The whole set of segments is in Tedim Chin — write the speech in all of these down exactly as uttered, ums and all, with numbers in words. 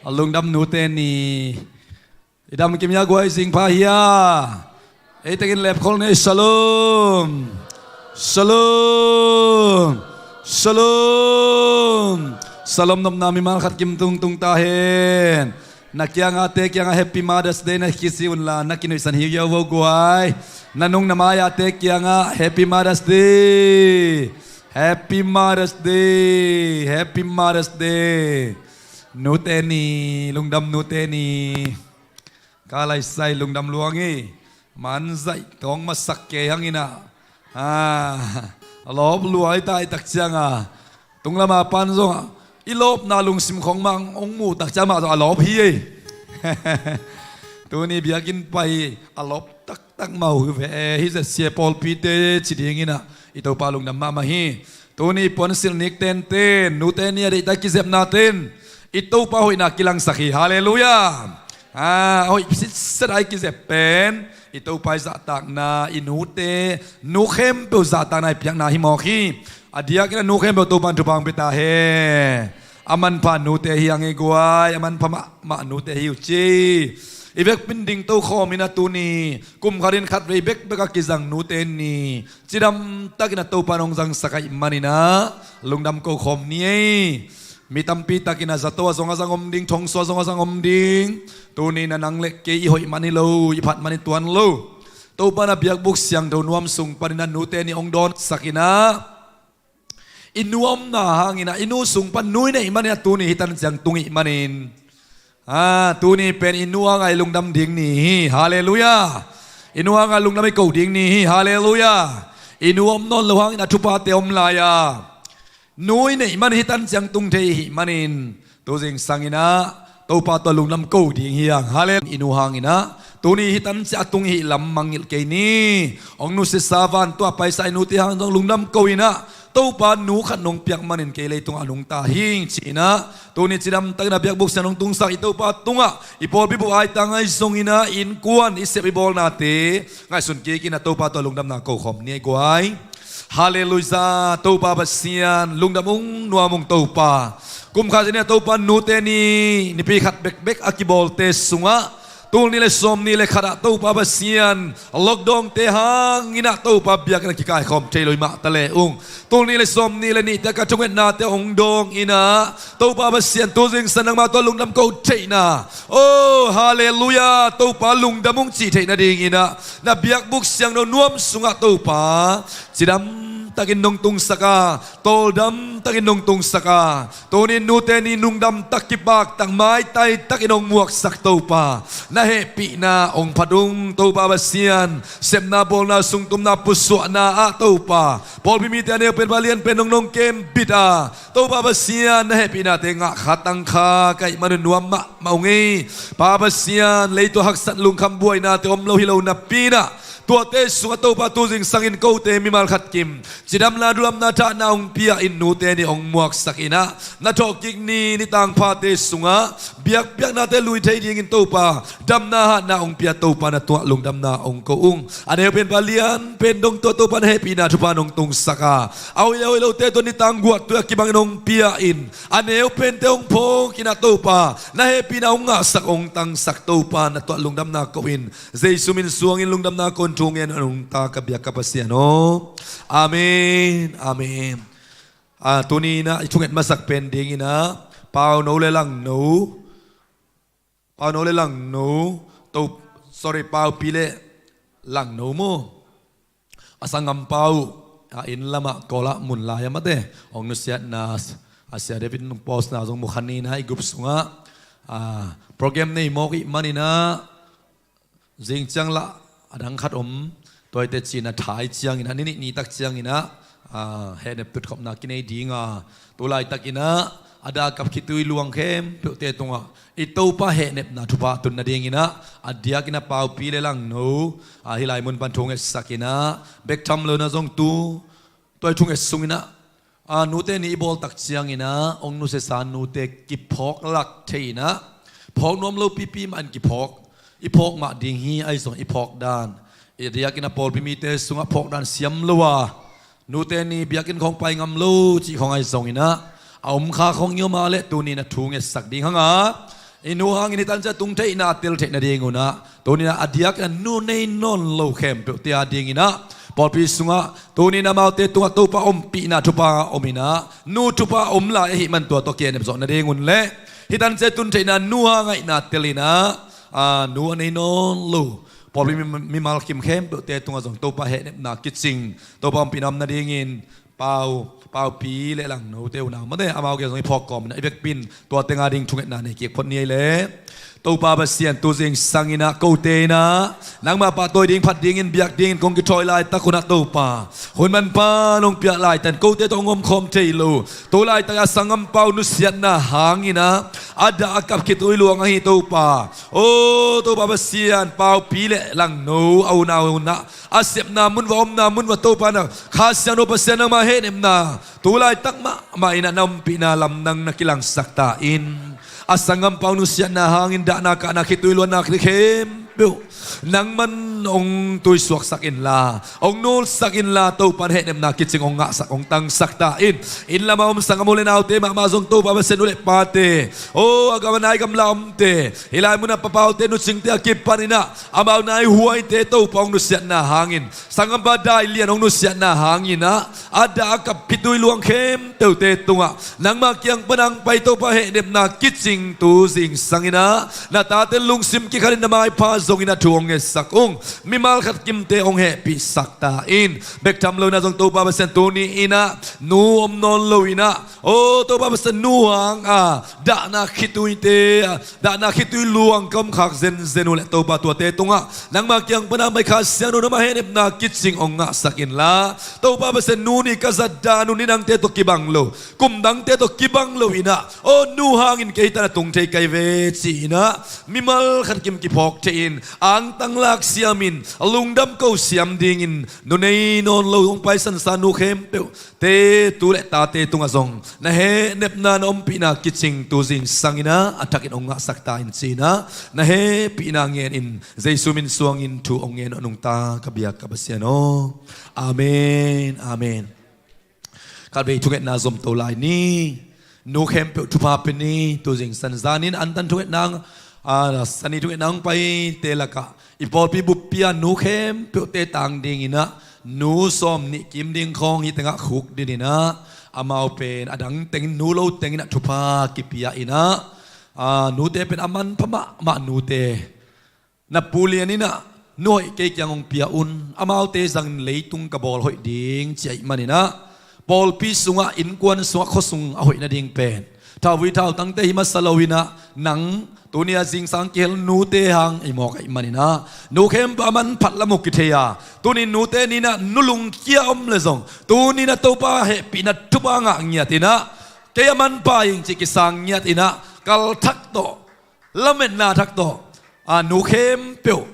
A lungdam nute ni. I dam kim hia guai, zing pha hia? Ei tekin lepkhol ni. Shalom. Shalom. Shalom. Shalom nopna mimal khat kim tungtung ta hen. Na kiangah te kiangah Happy Mother's Day na kici unla na kinuihsan hi uh vo guai. Na nung na mai-ah te kiangah Happy Mother's Day. Happy Mother's Day. Happy Mother's Day. Nute ni, lungdam nute ni. Ka laisai lungdam luang hi. Man zaih tawng masak kei hang inah. Ah, a lawp luai ta i tak ciangah, tunglam a pan zongah i lawpna lungsim khong mah hong muh tak ciang mah zong a lawp hi ei. Tuni biakinn pai a lawp taktak mah uh hi ve. Hi zet sia pawlpite ci ding inah i Topa lungdam mahmah hi. Tuni puansilh nik tenten, nute ni a deihta kizepna ten i Topa hoihna kilangsak hi. Halleluiah. Ah, a hoih sitset a i kizep pen i Topa i zahtakna, i nute, nu khempeuh zahtakna i piakna hi mawk hi. A diakin a nu khempeuh Topa in thupha hong pia ta hen. A manpha nute hi hang ei guai, a manpha mahmah nute hi uh ci. I vekpi in ding tokhawm inah tuni kum khat in khatvei bekbek a kizang nute ni cidamtakin a Topa in hong zangsak ahih maninah lungdam kokhawm ni ei. Mi tampi takin a zato a zong a zang om ding, thongso a zong a zang om ding. Tuni na nang le kei i hoih man hi lo, i phat man hi tuan lo. Topa in a biakbuk siangtho nuam sung panin a nute ni hong dawnsak inah i nu a omna hangin ah, i nu sung pan nu i neih manin ah, tuni hih tan ciang tung ih manin, ah, tuni pen i nu hanga i lungdam ding ni hi. Halleluiah. I nu hanga lungdam i ko ding ni hi. Halleluiah. I nu om nawn lo hangin a thuphate om lai a, nu i neih manin hih tan ciang tung thei i hih manin, tu zingsang inah Topa tawh lungdam ko ding hi hang. Hallel-, i nu hangin ah tuni hih tan ciang a tung i hih lam mangngilh kei ni. Hong nusiasa vantung a paisa i nute hang zong lungdam ko inah, Topa nu khat nong piak manin kei leitungah a nungta hing ci inah, tuni cidamtakin a biakbuk siang nong tungsak i Topa tungah i pawlpi bup aitang ahi zong inah, innkuan i sep i bawlnate ngaihsun kik inah Topa tawh lungdamna kokhawm ni ei guai. Halleluiah. Topa Pasian, lungdam ung, nuam ung Topa. Kum khat inah Topa nute ni, nipi khat bekbek a kibawlte sungah, tul nih le sawm nih le khat ah Topa Pasian, lockdown-te hangin ah Topa biakinn a kikaikhawm thei lo i mah ta le ung. Tul nih le sawm nih le nihte ka thungetnate hong dawng inah, Topa Pasian, tu zingsang nangmah tawh lungdam ko theihna, oh, halleluiah, Topa lungdam ung cih theih nading inah na biakbuk siangtho nuam sungah Topa cidamtakin nong tungsak a, tawldamtakin nong tungsak a, tuni nute ni nungdamtak, kipaktak, maitaitak in hong muaksak Topa, na hehpihna hong phat ung Topa Pasian. Sepna bawlna sungtumna pusuahna ah Topa, pawlpi mite a neu pen, a lian pen nong nong kembit a, Topa Pasian, na hehpihnate ngah kha tang kha ka hih manun nuam mahmah ung ei. Pa Pasian, leitung haksat lungkham buainate om lo hi lo napi inah, tuate sungah Topa tu zingsangin kote mimal khat kim cidamna, lungdamna, thahna hong pia in nute ni hong muaksak inah, na thawhkik ni, nitang phate sungah biakpiaknate lui thei dingin Topa damna hatna hong pia Topa, na tungah lungdamna hong ko ung. A neu pen, a lian pen dong tawh Topa na hehpihna thupha nong tungsak a, a hoih a hoih lote tawh nitang guahtui a kibangin hong pia in, a neu pente hong phawk inah Topa na hehpihna hong ngahsak, hong tangsak Topa, na tungah lungdamna ko in, Jesu min suangin lungdamna ko in, thu ngen a nungta ka biak ka Pasian aw. Amen. Amen. Ah, tuni inah i thunget masak pen ding inah Pauno le Langno, Pauno le Langno, to, sorry, Paupi le Langno maw, a sanggam pa uh, a inn lamah Kawl ah mun lai a mate hong nusiatna, a Sia David nong postna zong mu kha ni inah, i group sungah, ah, program nei mawk ih manin ah, zing ciang lah a dang khat om, tuate cina thai ciangin ah, ni nih ni tak ciangin ah, ah, hehnep tutkhopna kinei ding a, tu laitak inah a dah kap khitui luang khempeuhte tungah i Topa hehnepna thupha tun nading inah, a diakin ah Paupi le Langno, ah, hih lai mun pan thu ngetsak inah, bek tham lo inah zong tu, tua i thu nget sung inah, ah, nute ni i bawl tak ciangin ah hong nusiasa nute kiphawk lak thei inah, phawk nuam lo pipi mah in kiphawk, i phawk mah ding hi ahi zong i phawk dan, i diakin ah pawlpi mite sungah phawk dan siam lo a, nute ni biakinn khawng pai ngam lo cih khawng ahi zong inah, a om kha khong i om a leh tuni-in a thu ngetsak ding hang a, i nu hangin hih tanciat tung theihna tel theih nadingun ah, tuni-in ah a diakin a nu nei nawn lo khempeuhte a dinginah pawlpi sungah tuni-in amaute tungah Topa ompihna thupha om inah, nu thupha om lai ahih man tua tawh kianep zawh nadingun le hih tanciat tun theihna nu a ngaihna tel inah, a, nu a nei nawn lo pawlpi mi, mimal kim khempeuhte tungah zong Topa hehnepna kicing, Topa ompihna om nadingin Pau, Paupi le Langnote unau mate amau kiang zong i phawk kawm inah i vekpi in tua teng a ding thungetna nei kik phot ni ei le. Topa Pasian, tu zingsang inah kote inah nangma pahtawi ding phat dingin biak dingin kong kithawi laitak hunah Topa, hun manpha nong piak laitan kote tawh hong omkhawm thei lo, tu laitak a sanggampa uh nusiatna hang inah a dah a kap khitui luang ahi Topa. O Topa Pasian, Paupi le Langno a unau unah a sepna mun uah, omna mun uah Topa na Kha Siangtho Pasian nangma hehnepna tu laitak mahmah inah na ompihna lamdang na kilangsak ta in. A sanggampa uh nusiatna hangin dahna kahna khitui luanna khempeuh nangman hong tuisuaksak inla, hong nulsak inla, Topa na hehnepna kicing hong ngahsak, hong tangsak ta in. Inn lamah om sanggam u le naute mahmah zong Topa Pasian, u le pate, o a gam a nai gamla omte, hih lai munah papaute nucingte a kipan inah amau naihuaite Topa hong nusiatna hangin, sanggampa Dai Lian hong nusiatna hang inah a dah a kap khitui luang khempeuhte tungah nangma kiang pan hong pai Topa hehnepna kicing tu zingsang inah na tate lungsim kikhatin na maipha zongin a thu hong ngetsak ung. Mimal khat kimte hong hehpihsak ta in. Bek tham lo inah zong Topa Pasian, tuni inah nu om nawn lo inah, o Topa Pasian, nu hang a dahna khituite, a dahna khitui luang ka om khak zenzen uh le Topa tuate tungah nangma kiang pan hong pai Kha Siangtho nangma hehnepna kicing hong ngahsak inla, Topa Pasian, nu ni ka zat dan uh ni dangte tawh kibang lo, kum dangte tawh kibang lo inah, o nu hangin kei tan a tung thei kai ve ci inah mimal khat kim kiphawk thei in, angtang lak siamin lungdam ko siam dingin nu nei nawn lo hong paisansa nu khempeuh te tu le tate tungah zong na hehnepna na ompihna kicing tu zingsang inah a thakin hong ngahsak ta in ci inah na hehpihna ngenin Jesu min suangin thu hong ngen uh a nungta ka biak ka Pasian aw. Amen. Amen. Khatvei thungetna zom to lai ni. Nu khempeuh thupha pia ni. Tu zingsang zanin antan thungetna, a, sani thungetna hong paite lakah i pawlpi buppi a nu khempeuhte tang dinginah nu sawm nih kim ding khawng hih tengah khuk dininah amau pen a dang tengin nu lo tenginah thupha kipia inah, a, nute pen a manpha mahmah nute. Na pu lian inah nu hoih kei kiang hong pia un, amaute zangin leitung ka bawl hoih ding ci ahih maninah pawlpi sungah, innkuan sungah, khuasung a hoih nading pen thauvui thautangte hi masa lo inah nang tuni a zingsang kihel nute hang i mawk ahih maninah nu khempeuh a manphat lam uh kithei a, tuni nute ninah nu lungkia om le zong tuni na Topa hehpihna thupha ngah ngiat inah kei a manpha ing cih kisang ngiat inah kal thak tawh, lametna thak tawh, a, nu khempeuh,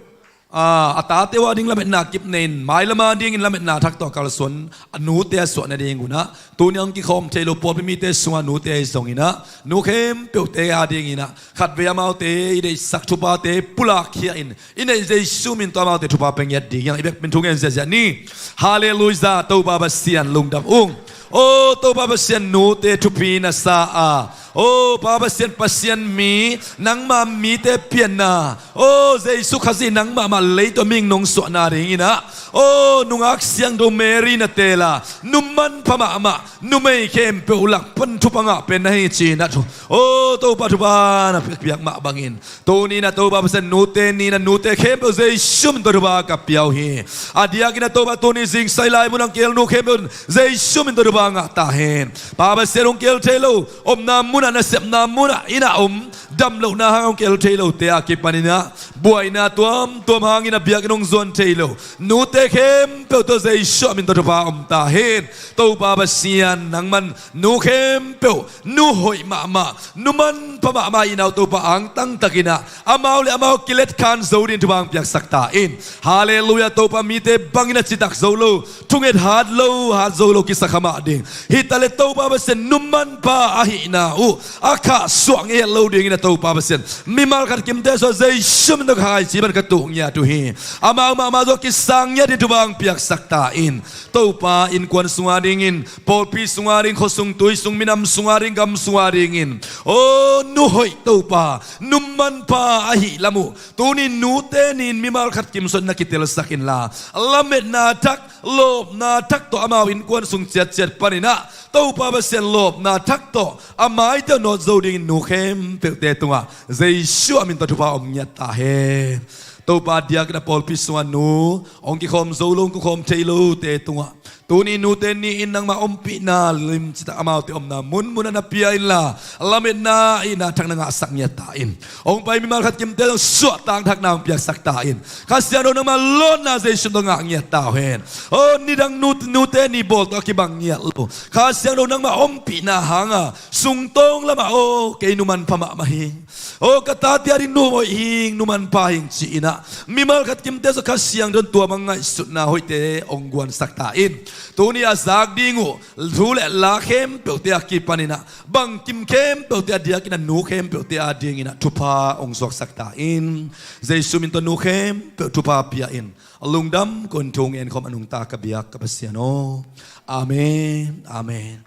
a, a tate uh a ding lametna kip nei in, mailam a dingin lametna thak tawh kalsuan a nute a suah nadingunah tuni hong kikhawm thei lo pawlpi mite sungah nute ahi zonginah nu khempeuhte a dinginah khatvei amaute i deihsak thuphate pulak khia in, i neih Jesu min tawh amaute thupha pia ngiat ding hiang i bekpi in thungen ziahziah ni. Halleluiah. Topa Pasian lungdam ung. O Topa Pasian, nute thupi na sa a, o Pa Pasian, Pasian mi, nangma mite pianna, o Jesu Khazih nangmah mah leitawh mihing nong suahna dinginah, o nungak siangtho Mary na teel a, nu manpha mahmah numei khempeuh lak pan thupha ngah pen na hi cinah thu, o Topa, thupha na piak mah bangin tuni na Topa Pasian, nute ni na nute khempeuh Jesu min tawh thupha ka pia uh hi. A diakin a Topa tuni zingsang lai munah hong kihel nu khempeuh Jesu min tawh thupha ngah ta hen. Pa Pasian, hong kihel thei lo, omna munah, nasepna munah, innah om, damlohna hang hong kihel thei lote a kipaninah buaina tuamtuam hangin a biakinn hong zuan thei lo nute khempeuh tawh Jesu min tawh thupha om ta hen. Topa Pasian, nangman nu khempeuh, nu hoih mahmah, nu manpha mahmah i nau Topa, angtang takinah amau le amau kiletkhan zo dingin thupha hong piaksak ta in. Halleluiah. Topa, mite bangin a citak zo lo, thunget hat lo, hat zo lo kisa kha mah ding. Hi ta le Topa Pasian, nu manpha ahihna uh a khahsuah ngei het lo dingin a Topa Pasian, mimal khat kimte sungah Jesu min Khai ci ban ka tuh ngiat uh hi. Amau mahmah zong kisang ngiat hi, thupha hong piaksak ta in. Topa, innkuan sungah dingin, pawlpi sungah ding, khuasung tuisung minam sungah ding, gam sungah dingin, aw nu hoih Topa, nu manpha ahih lam uh tuni nute ni-in mimal khat kimsuan na kitelsak inla, lametna thak, lawpna thak tawh amau innkuan sung ciatciat paninah Topa Pasian lawpna thak tawh a maite nawt zo dingin nu khempeuhte tungah Jesu a min tawh thupha om ngiat ta hen. Topa, diakin a pawlpi sungah nu hong kikhawm zo lo, hong kikhawm thei lote tungah tuni nute ni-in nangmah ompihna limcitak amaute omna munmunah na pia inla, lametna, itna thak na ngahsak ngiat ta in. Hong pai mimal khat kimte zong suahtak thak na hong piaksak ta in. Kha Siangtho nangmah lawnna Jesu tawh ngah ngiat ta uh hen. Aw nidang nu, nute ni bawl tawh a kibang ngiat lo. Kha Siangtho nangmah ompihna hanga sungtawng lamah aw kei nu manpha mahmah hi. Aw ka tate a ding nu hoih hing, nu manpha hing ci-inah mimal khat kimte zong Kha Siangtho in tua bang ngaihsutna hoihte hong guansak ta in. Tuni a zak ding uh thu le la khempeuhte a kipaninah bangkim khempeuhte a diakin a nu khempeuhte a dinginah thupha hong suaksak ta in. Jesu min tawh nu khempeuh thupha pia in. A lungdam kong thu ngen khawm a nungta ka biak ka Pasian aw. Amen. Amen.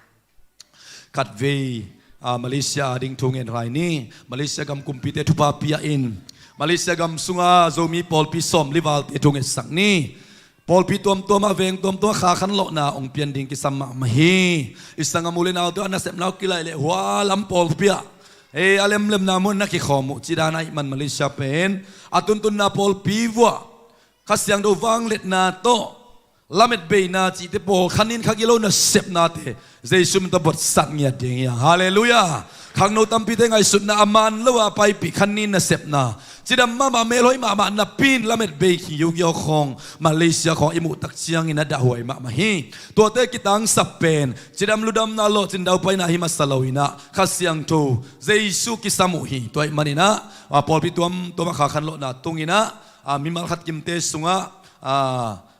Khatvei, ah, Malaysia a ding thu ngen lai ni. Malaysia gam kumpite thupha pia in. Malaysia gam sunga Zomi pawlpi sawmli valte thu ngetsak ni. Pawlpi tuamtuam ah, veng tuamtuam ah kha khanlawhna hong pian ding kisam mahmah hi. I sanggam u le naute a nasepna uh kilaih leh hua lam pawlpi ah, e, a lemlemna mun na kikhawm uh ci dan ahih man Malaysia pen a tuntunna pawlpi vuah Kha Siangtho vangliatna tawh lametbeina cihte pawl, khanin khagilo nasepnate Jesu min tawh buatsat ngiat ding hi hang. Halleluiah. Khangno tampite ngaihsutna a man lo a paipih khanin nasepna, cidam mahmah, melhoih mahmah napi-in lametbei khing yogiau khawng Malaysia khawng i muhtak ciangin a dahhuai mahmah hi. Tuate kitangsap pen cidam ludamna, lawhcin daupaina hi masa loinah Kha Siangtho Jesu kisam uh hi. Tua ahih maninah, a, pawlpi tuamtuam ah kha khanlawhna tunginah, a, mimal khat kimte sungah, a,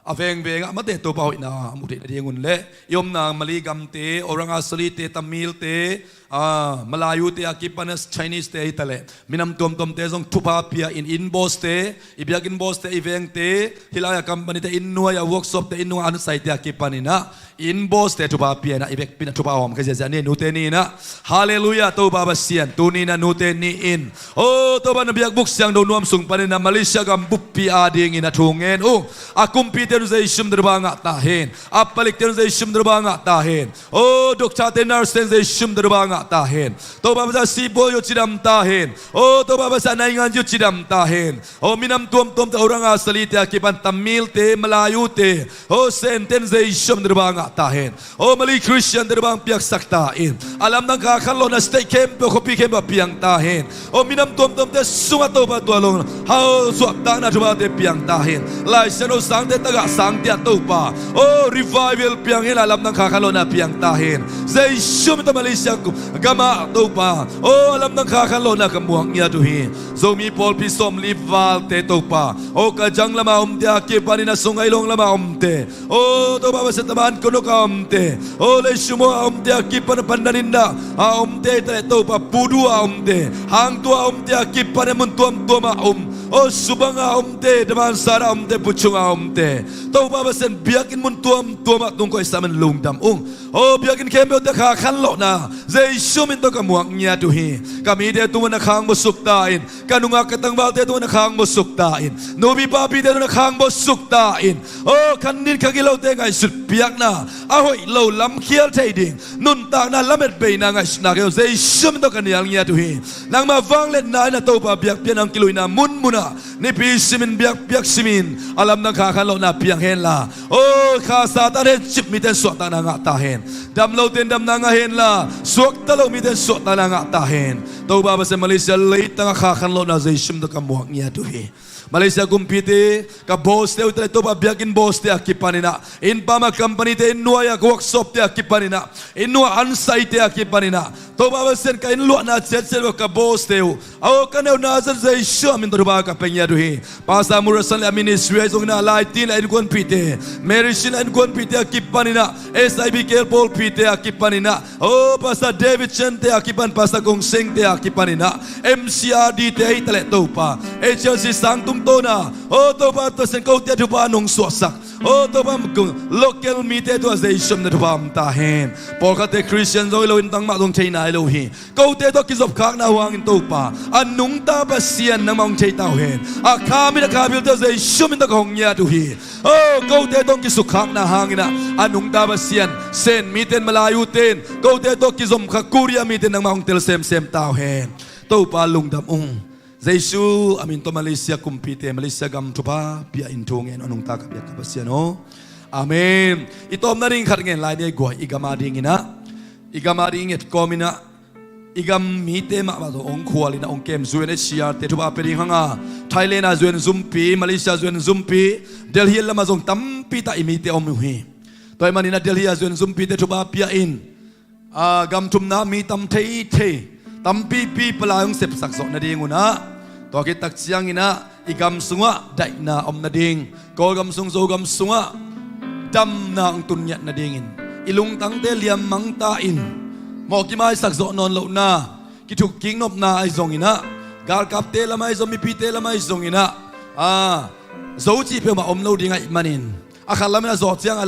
a vengvengah mate Topa hoihna a muh theih nadingun le i omna Malay gamte, Orang Asli-te, Tamil-te, a, Malayu-te a kipan a Chinese-te hi taleh minam tuamtuamte zong thupha pia in. Inn boss-te, i biakinn boss-te, i vengte, hih lai-a company-te inn nuai-a workshop-te inn nungah a nusaite a kipaninah inn boss-te thupha pia inah i vekpi-in a thupha hawm kha ziahziah ni, nute ni-inah. Halleluiah. Topa Pasian, tuni-inah nute ni-in, aw Topa, na biakbuk Siangtho nuam sung paninah Malaysia gam buppi a dingin a thu ngen uh a kumpite un Jesu min tawh thupha ngah ta hen. A palikte un Jesu min tawh thupha ngah ta hen. Aw doctor-te, nurse-te un Jesu min tawh thupha ngah ta hen. Topa Pasian, a sipuazi uh cidam ta hen. Aw Topa Pasian, a nainganzi uh cidam ta hen. Aw minam tuamtuamte, Orang Asli-te a kipan Tamil-te, Malayu-te, aw Sente un Jesu min tawh thupha ngah ta hen. Aw Malay Christian-te thupha hong piaksak ta in. A lamdang kha khanlawhna state khempeuh, khuapi khempeuh ah piang ta hen. Aw minam tuamtuamte sungah Topa tua lo hau suahtakna thuphate piang ta hen. Lai Siangtho sangte tagah sangte ah Topa, aw revival piang hen la, a lamdang kha khanlawhna piang ta hen. Jesu min tawh Malaysia gamah Topa, aw a lamdang kha khanlawhna ka muak ngiat uh hi. Zomi pawlpi sawmli valte Topa, aw Kajang lama omte a kipanin a Sungai Long lama omte, aw Topa Pasian, Taman Konok a omte, aw Lei Sumua a omte a kipan, Pandan Indah a omte, taleh Topa Pudu a omte, Hangtua a omte a kipan a mun tuamtuam a om, aw Subang a omte, Damansara a omte, Puchong a omte, Topa Pasian, biakinn mun tuamtuam ah tungkoih sam in lungdam ung. Aw biakinn khempeuhte kha khanlawhna Jesu min tawh ka muak ngiat uh hi. Ka mite tungah na khang buasuk ta in. Ka nungak ka tangvalte tungah na khang buasuk ta in. Nupi papite tungah na khang buasuk ta in. Aw khanin khagilote ngaihsut piakna, a hoih lo lamkhial thei ding nuntakna, lametbeina ngaihsutna kei Jesu min tawh ka nial ngiat uh hi. Nangmah vangliatna in a Topa biakpiakna hong kiluina munmunah nipi simin biakpiak simin a lamdang kha khanlawhna piang henla, aw kha satan hencip mite in suahtakna ngah ta hen. Damlote in damna ngah henla, suakta lo mite in suahtakna ngah ta hen. Topa Pasian, Malaysia leitangah kha khanlawhna Jesu min tawh ka muak ngiat uh hi. Malaysia kumpite, ka boss te uh te le Topa, biakinn boss te a kipan in ah, inn pam a company te, inn nuai a ka workshop te a kipan in ah, inn nuai a ansaite a kipan in ah, Topa Pasian, ka inn luahna ciatciat uh a ka boss te uh, aw ka neu na zat Jesu a min tawh thupha ka pia ngiat uh hi. Pastor Murasan le a ministry ahi zongin ah, Laitin le a innkuanpihte, Mary Shin le a innkuanpihte a kipan in ah, S I B K L pawlpite a kipan in ah, aw Pastor David Chen te a kipan, Pastor Kong Seng te a kipan in ah, M C R D te ahi ta le Topa, H L C sang tungtawn a, aw Topa, tua sen kote a thupha nong suahsak, aw Topa, local mite tungah Jesu min tawh thupha om ta hen. Pawlkhatte Christian zong hi lo in, nangmah zong thei nai lo hi. Kote tawh kizopkhakna uh hangin Topa, a nungta Pasian nangmah hong thei ta uh hen. A kha mit a kha pilte uh Jesu min tawh ka hong ngiat uh hi. Aw kote tawh kisukhakna hangin ah, a nungta Pasian, Sen mite in, Malay-te in, kote tawh kizom kha Korea mite in nangmah hong tel semsem ta uh hen. Topa lungdam ung. Jesu a min tawh Malaysia kumpite, Malaysia gam thupha pia in thu ngen, a nungta ka biak ka Pasian aw. Amen. I tawpna ding khat ngen lai ni ei guai, i gam a dingin ah, i gam a ding i et kawmin ah, i gam mite mahmah zong hong khual in ah hong kem, U N H C R te thupha pia ding hang a, Thailand a U N zumpi, Malaysia U N zumpi, Delhi lam ah zong tampi tak i mite om uh hi. Tua ahih manin ah Delhi a U N zumpite thupha pia in, a, gam thumna mi tam theithei, tampipi palai hong sepsak zawh nadingun ah, tua khit tak ciangin ah i gam sungah daihna om nading, Kawlgam sung, Zogam sungah damna hong tun ngiat nadingin, i lungtangte liammang ta in, mawh kimaisak zawh nawn lohna, kithukkik nopna ahi zongin ah, galkapte lam ahi zong, mipite lam ahi zongin ah, a, zo cih peuhmah om lo ding ahih manin, a khat lamin a zawh ciang a,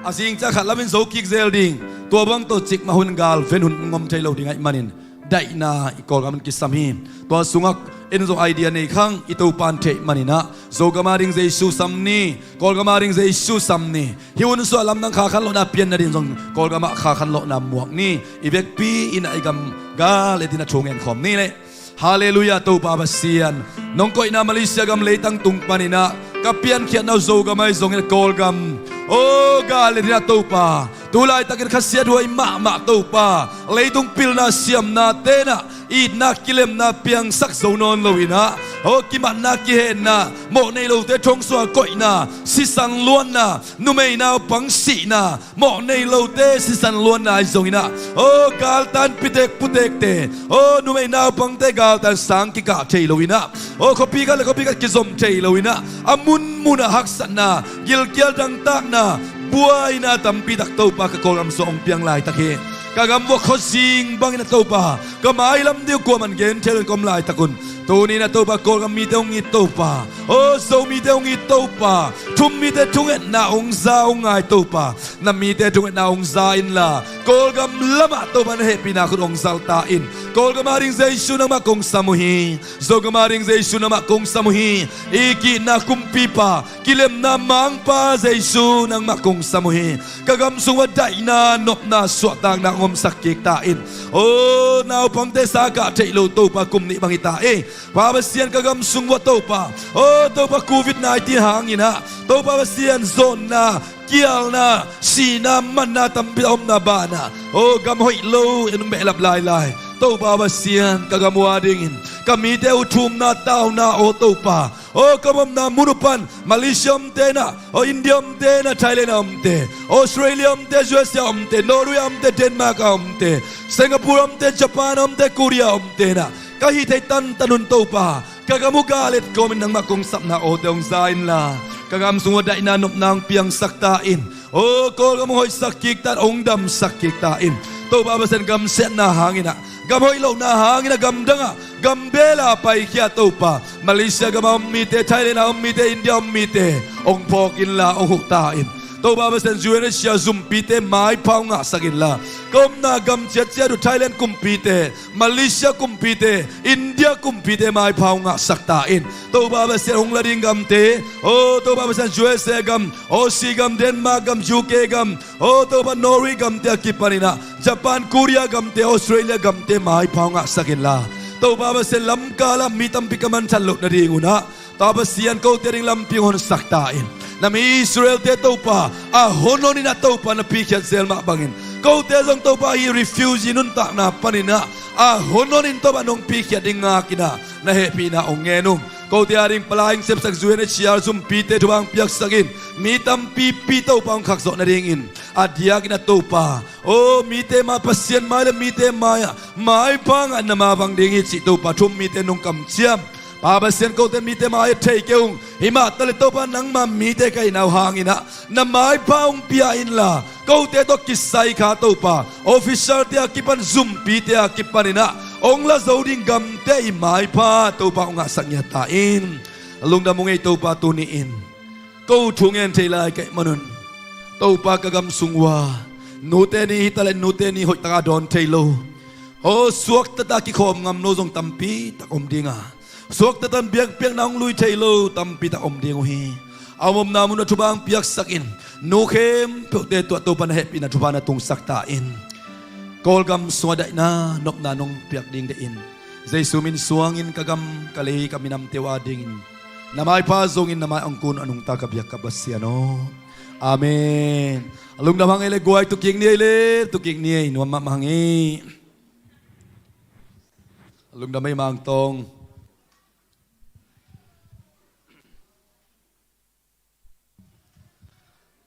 a zing ciang a khat lamin zo kik zel ding, tua bang tawh cikmah hun, gal ven hun hong om thei lo ding ahih manin, daihna i Kawlgam in kisam hi. Tua sungah en zong idea nei khang, i Topa in thei manin ah, Zogam a ding Jesu sam ni, Kawlgam a ding Jesu sam ni. Hih hun sungah lamdang kha khanlawhna pian nading zong Kawlgam ah kha khanlawhna muak ni. I vekpi in ah i gam gal et in ah thu ngen khawm ni leh. Halleluiah, Topa Pasian. Nong koihna Malaysia gam leitang tung panin ah, ka piankhiatna uh Zogam ahi zongin ah Kawlgam, aw gal et in ah Topa, tu laitakin khasiathuai mahmah Topa, leitung pilna siamnate in ah itna kilemna piangsak zo nawn lo in ah, aw kimatna kihenna, mawh nei lote thong sungah koihna, sisan luanna, numei naupang sihna, mawh nei lote sisan luanna ahi zongin ah, aw galtan pitek putekte, aw numei naupangte galtan sang kikah thei lo in ah, aw khuapi khat le khuapi khat kizom thei lo in ah, a munmun ah haksatna, gilkial dangtakna, buaina tampi tak Topa ka Kawlgam sungah hong piang laitak hi. Ka gam uah khuazing bangin ah Topa, ka mailam ding uh kuaman gen thei lo in ka om laitak un, tuni in ah Topa Kawlgam mite hong it Topa, aw Zo mite hong it Topa, thum mite thungetna hong za hong ngai Topa, na mite thungetna hong za inla, Kawlgam lamah Topa na hehpihna khut hong zal ta in. Kawlgam a ding Jesu nangmah kong sam uh hi. Zogam a ding Jesu nangmah kong sam uh hi. I ki-itna kumpipa, kilemna mangpa Jesu nangmah kong sam uh hi. Ka gam sung uah daihna, nopna, suahtakna hong omsak kik ta in. Aw naupangte sa kah theih lo Topa kum nih bang hi ta ei. Pa Pasian, ka gam sung uah Topa, aw Topa, covid nineteen hangin ah Topa Pasian, zawnna, kialna, sihna, manna tampi a omna banah, aw gam hoih lo in hong behlap lailai. Topa Pasian, ka gam uh a dingin ka mite uh thumna, tauna, aw Topa, aw ka omna mun uh pan Malaysia omte in ah, aw India omte in ah, Thailand a omte, Australia omte, U S A omte, Norway a omte, Denmark a omte, Singapore omte, Japan omte, Korea omte in ah, ka hih theih tantan un Topa, ka gam uh gal et kawmin nangmah kong sapna awte hong za inla, ka gam sung uah daihna, nopna hong piangsak ta in. Aw Kawlgam hong hoihsak kik ta in, hong damsak kik ta in. Topa Pasian, gam siatna hangin ah, gam hoih lohna hangin ah, gam dangah, gam bela paikhia Topa, Malaysia gam a om mite, Thailand a om mite, India a om mite hong phawk inla, hong huh ta in. Topa Pasian, U N H C R zumpite maipha hong ngahsak inla, ka omna gam ciatciat uh Thailand kumpite, Malaysia kumpite, India kumpite maipha hong ngahsak ta in. Topa Pasian, hong la ding gamte, aw Topa Pasian, U S A gam, Aussie gam, Denmark gam, U K gam, aw Topa, Norway gamte a kipanin ah, Japan, Korea gamte, Australia gamte maipha hong ngahsak inla, Topa Pasian, lamkal ah mi tampi ka manthan loh nadingun ah, Topa Pasian, kote a ding lampi hong honsak ta in. Na mi Israel-te Topa, a honhon in ah Topa, na pikhiat zel mah bangin, kote zong Topa, hih refugee nuntakna panin ah, a hun hun in Topa nong pikhia ding ngak in ah na hehpihna hong ngen ung. Kote a ding palaing sepsak zuian a cial zumpite thupha hong piaksak in, mi tampipi Topa hong khakzawh nadingin a diakin ah Topa, o mite mai, Pasian mai le mite mai-ah maipha ngah na ma vang ding hi cih Topa thu-um mite nong kamciam. Pa Pasian, kote mite mai-ah thei kei ung. Himah taleh Topa nangma mite ka hihna uh hangin ah na maipha hong pia inla, kote tawh kisai kha Topa, official-te a kipan, zumpite a kipan in ah hong la zo ding gamte i maipha Topa hong ngahsak ngiat ta in. Lungdam ung ei Topa, tuni-in ko thu ngen thei lai ka hih manun Topa, ka gam sung uh a nute ni hi taleh nute ni hoihtak a dawn thei lo, aw suakta-a kikhawm ngam lo zong tampi tak om ding a, suakta-a biakpiakna hong lui thei lo tampi tak om ding uh hi. A om omna mun ah thupha hong piaksak in, nu khempeuhte tungah Topa na hehpihna thupha na tungsak ta in. Kawlgam sungah daihna nopna nong piak ding deih in, Jesu min suangin ka gam, ka lei, ka minamte uh a dingin na maipha zongin na mai hong kun a nungta ka biak ka Pasian aw. Amen. A lungdam hang ei le guai, tukik ni ei le tukik ni ei, nuam mahmah hang ei. A lungdam ei Mangtawng.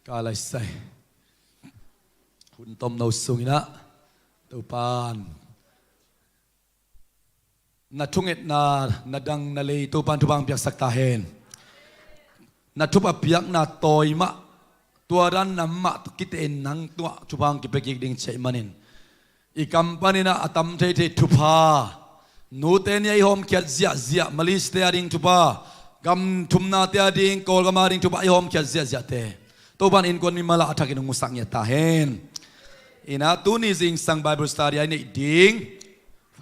Ka laisai hun tomno sungin ah Topan na thungetna, na dang na lei Topan thupha hong piaksak ta hen. Na thupha piakna tawi mah, tua dan na mah tawh kitein nang tungah thupha hong kipia kik ding ci ahih manin, i kam panin ah a tam theithei thupha, nute ni a i hawmkhiat ziahziah, Malaysia-te a ding thupha, gam thumnate a ding, Kawlgam a ding thupha i hawmkhiat ziahziahte Topan innkuan mimal ah a thakin hong musak ngiat ta hen. In ah tuni zingsang Bible study a i neih ding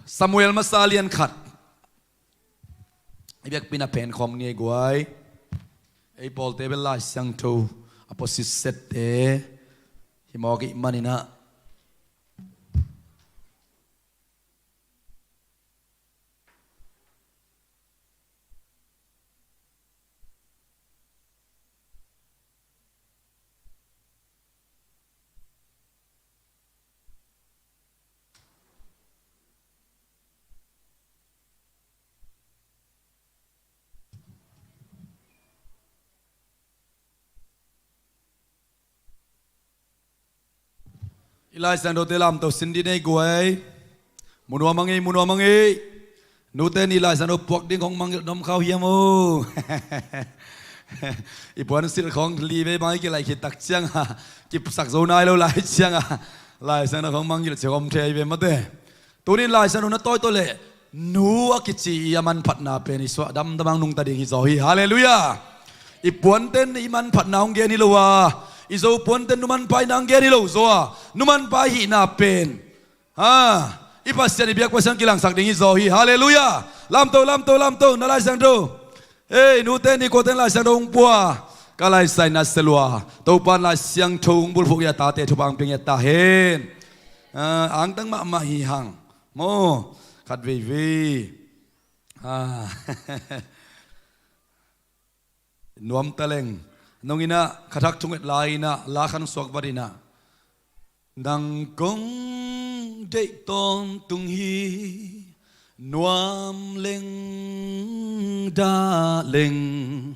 Samuel masa lian khat. I biakpi-in a phen khawm ni ei guai. Ei pawlte bel Lai Siangtho a position-te hi mawk ahih manin ah. I Lai Siangthote lamto sin dih ni ei guai. Mu nuam hang ei, mu nuam hang ei. Nute ni Lai Siangtho puak ding hong mangngilh nuam kha uh hiam aw? I puansilh khawng li vei bang i kilaih khit tak ciangin kipsak zo nai lo lai ciangin Lai Siangtho khawng mangngilh cia om thei ve mate. Tuni in Lai Siangtho na tawi tawh leh nu a kici i a manphatna pen i suah damdam hang nungta ding hi zaw hi. Halleluiah. I puanten i manphatna hong gen hi lo a, i Zo puanten nu manpha hihna hong gen hi lo zaw a, nu manpha i hihna pen, ha, i Pasian, i biak Pasian kilangsak ding hi zaw hi. Halleluiah. Lamto, lamto, lamto, na Lai Siangtho. Ei, nute ni kuaten Lai Siangtho hong pua, ka laisai na selua, Topan Lai Siangtho hong bulphuh i a tate thupha hong pia ngiat ta hen. Ah, angtang mahmah hi hang. Maw, khat veivei. Ah. Nuam taleng. Nong in ah, khathak thunget lai in ah, la khan suak vat in ah. Nang kong deih tawntung hi, nuam leng dah leng,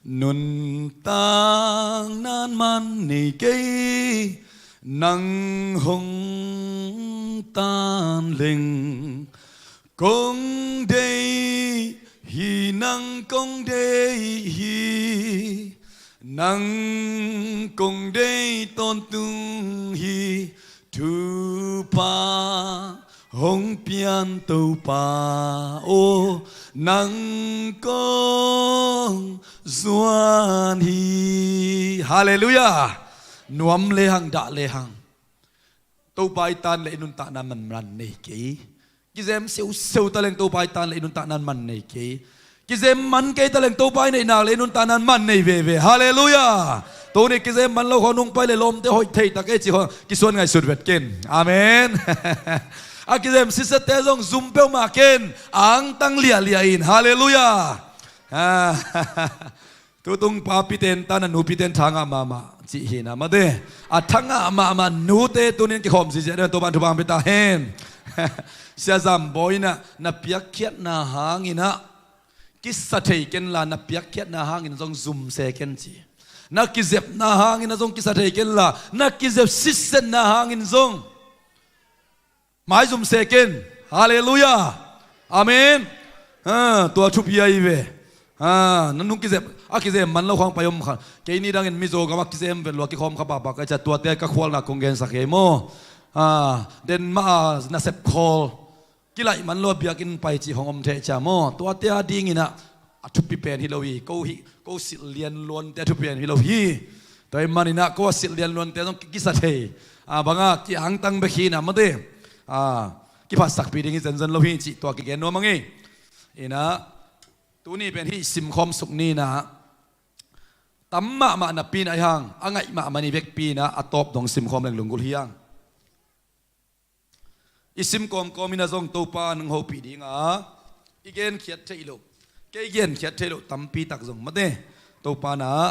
nuntak nan man nei kei, nang hong tan leng. Kong deih hi, nang kong deih hi, nang kong deih tawntung hi, thupha hong pian Topa aw, nang kong zuan hi. Halleluiah. Nuam lehang, dah lehang, Topa i tan leh i nuntakna man man nei kei. Kizem siuseu taleng Topa i tan leh i nuntakna man nei kei. Kizem man kei taleng Topa i neihnak leh i nuntakna man nei veve. Halleluiah. Tuni kizem man lo khawng nung pai leh lawmte hoih thei tak ei ci khawng kisuan ngaihsut vet ken. Amen. A kizem sisette zong zum peuhmah ken, angtang liahliah in. Halleluiah. Ah. Tutung papite in tan a nupite in thangah mahmah cih hi na mate. A thangah mahmah nute tunin kikhawm ziahziah ding Topan thupha hong pia ta hen. Sia Zam Bawi in ah, na piakkhiatna hangin ah kisa thei kenla, na piakkhiatna hangin zong zum se ken ci. Na kizepna hangin ah zong kisa thei kenla, na kizep sitsetna hangin zong maizum se ken. Halleluiah. Amen. Ha, tua thupi ahi ve. Ha, nang nung kizep, a kizem man lo khawng pai om kha. Kei ni dangin Mizo gam a kizem vet lua kikhawm kha pahpah ka hi ciang, tuate ka khualna kong gensak hi maw. Ha, den mah a nasep khawl kilaih man lo a biakinn pai cih khawng om thei ciang maw. Tuate a dingin ah a thupi pen hi lo hi. Ko hi, ko silh lian luante a thupi pen hi lo hi. Tua ahih manin ah ko a silh lian luante zong ki-, kisa thei. A, bang a, ki-angtang bek hi in ah mate. A, kiphatsakpih ding hi zenzen lo hi cih tua kigen nuam ing. In ah, tuni pen hih simkhawm suk ni in ah, tam mahmah napi in ah ahi hang, a ngaih mahmah ni vekpi in ah, a tawp dong simkhawm leng lunggulh hi hang. I sim kawmkawm in ah zong Topa nang hopih ding a, i genkhiat theih loh, kei genkhiat theih loh tampi tak zong mate, Topa in ah,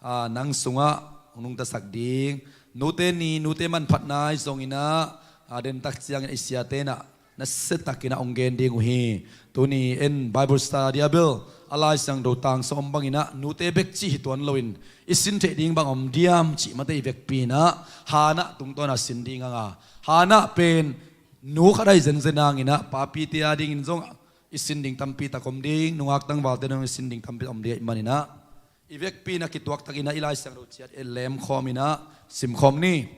a, nang sungah hong nungtasak ding. Nute ni, nute manphatna ahi zongin ah, a, dentak ciangin i siate in ah nasiatakin ah hong gen ding uh hi. Tuni en Bible study a bel a Lai Siangtho tang sung om bangin ah nute bek cih hi tuan loin, i sin theih ding bang om diam cih mate, i vekpi in ah Hannah tungtawn a sin ding hang a, Hannah pen nu khat ahi zenzen hangin ah papite a dingin zong i sin ding tampi tak om ding, nungak tangvalte dong i sin ding tampi om ding ahih manin ah, i vekpi in ah kituaktakin ah i Lai Siangtho ciat i lemkhawm in ah simkhawm ni.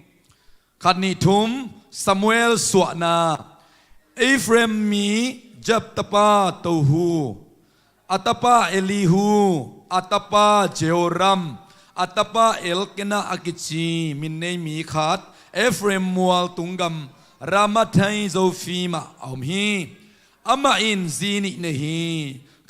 Khat, nih, thum. Samuel suahna. Ephraim mi Jeph tapa Tohu, a tapa Elihu, a tapa Jehoram, a tapa Elkanah a kici min nei mi khat Ephraim mual tunggam Ramathai Zophim ah a om hi. Amah in zi nih nei hi.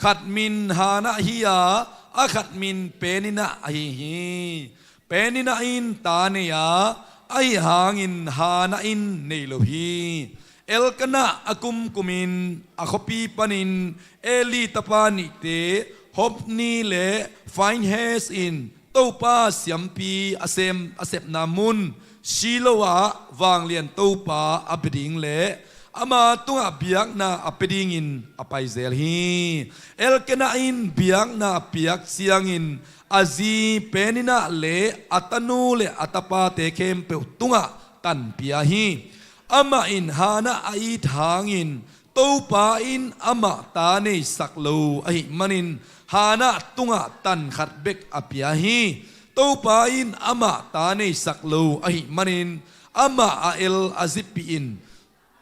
Khat min Hannah hi a, a khat min Peninnah ahi hi. Peninnah in ta nei a, ahi hangin Hannah in nei lo hi. Elkanah a kumkumin a khuapi panin Eli tapa nihte Hophni le Phinehas in Topa siampi a sem, a sepna mun Shiloh ah vanglian Topa a pia ding le ama tungah biakna a pia dingin a pai zel hi. Elkanah in biakna a piak ciangin a zi Peninnah le a tanu le a tapate khempeuh tungah tan pia hi. Amah in Hannah a it hangin Topa in amah ta neisak lo ahih manin Hannah tungah tan khat bek a pia hi. Topa in amah ta neisak lo ahih manin amah a el a zipih in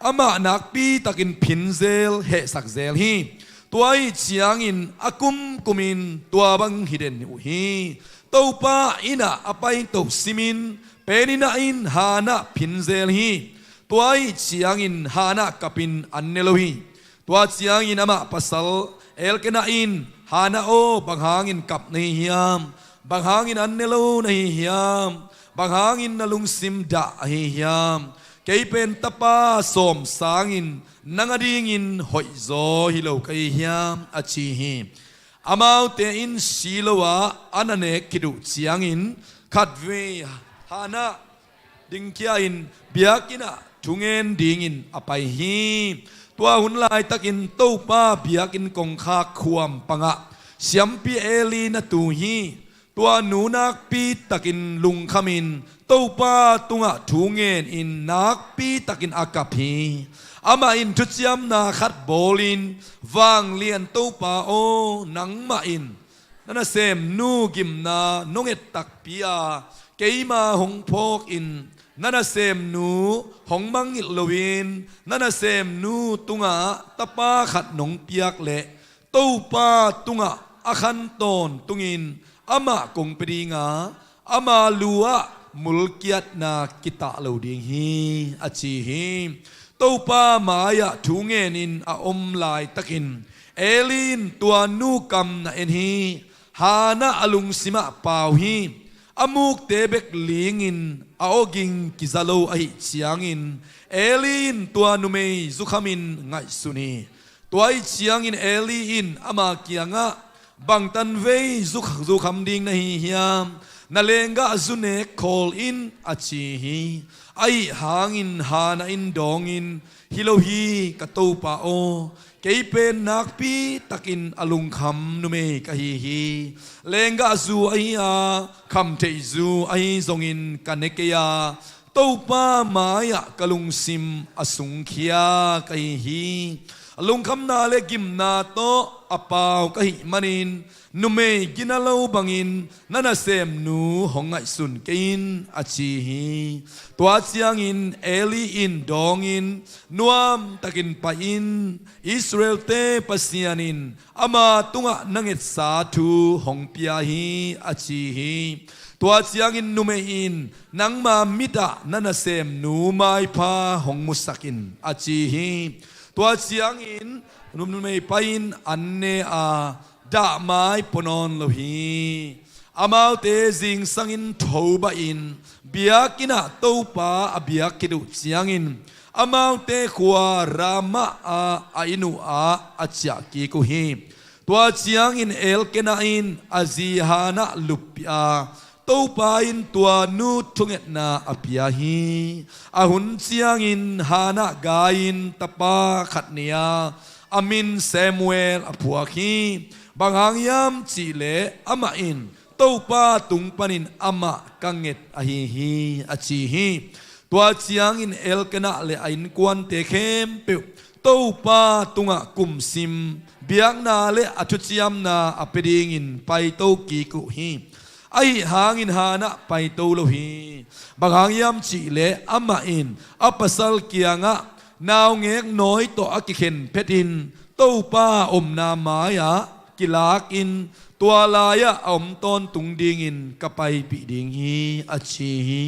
amah nakpitakin phin zel, hehsak zel hi. Tua ahih ciangin a kumkumin tua bang hi den uh hi. Topa inn ah a paito simin Peninnah in Hannah phin zel hi. Tua ahih ciangin Hannah kapin an ne lo hi. Tua ciangin amah pasal Elkanah in, Hannah aw, bang hangin kap na hi hiam? Bang hangin an ne lo na hi hiam? Bang hangin na lungsim dah ahi hiam? Kei pen tapa sawm sangin nang a dingin hoihzaw hi lo ka hi hiam? A ci hi. Amaute in Shiloh ah a na nek khit uh ciangin khatvei Hannah dingkhia-in biakinn ah thungen dingin a pai hi. Tua hun laitakin Topa biakinn kongkhak khuam pangah siampi Eli na tu hi. Tua nu nakpitakin lungkhamin Topa tungah thu ngenin nakpitakin a kap hi. Amah in thuciamna khat bawlin, Vanglian Topa aw, nangmah in na nasemnu gimna nong et takpi a, keima hong phawkin na nasemnu hong mangngilh loin na nasemnu tungah tapa khat nong piak leh Topa tungah a khan tawntungin amah kong pia dinga, ama lu-ah mulkiatna kitah lo ding hi, a ci hi. Topa mai-ah thu ngenin a om laitakin Eli in tua nu kam na en hi. Hannah a lungsimah pau hi. A mukte bek lingin a awging kiza lo ahih ciangin Eli in tua numei zukhamin ngaihsun hi. Tua ahih ciangin Eli in ama kiangah, bangtan vei zu-, zukham ding na hi hiam? na lenggahzu nek khawl in, a ci hi. Ahi hangin Hannah in dawngin, hi lo hi, ka topa aw, kei pen nakpi takin a lungkham numei ka hi hi. Lenggahzu ahi a, khamtheihzu ahi zongin ka ne kei a, Topa mai-ah ka lungsim a sungkhia ka hi hi. A lungkhamna le gimna tawh a pau ka hih manin, numei gina lo bangin na nasemnu hong ngaihsun kei in, a ci hi. Tua ciangin Eli in dawngin, nuamtakin pai in, Israel-te Pasian in ama tungah na ngetsa thu hong pia hi, a ci hi. Tua ciangin numei in, nangma mitah na nasemnu maipha hong musak in, a ci hi. Tua ciangin numei pai in an ne a, dahmai pua nawn lo hi. Amaute zingsangin thobah in, biakinn ah Topa a biak khit uh ciangin, amaute khua Ramah ah a inn uh ah a ciah kik uh hi. Tua ciangin Elkanah in a zi Hannah luppih a, Topa in tua nu thungetna a pia hi. A hun ciangin Hannah gai-in tapa khat nei a, a min Samuel a phuak hi. Bang hang hiam cihleh amah in Topa tung panin amah ka nget ahi hi, a ci hi. Tua ciangin Elkanah le a innkuante khempeuh Topa tungah kumsim, biakna le a thuciamna a pia dingin paito kik uh hi. Ahi hangin Hannah paito lo hi. Bang hang hiam cihleh amah in a pasal kiangah, naungek nawi tawh a kikhen phetin Topa omna mai-ah kilakin, tua lai-ah a om tawntung dingin ka paipih ding hi, a ci hi.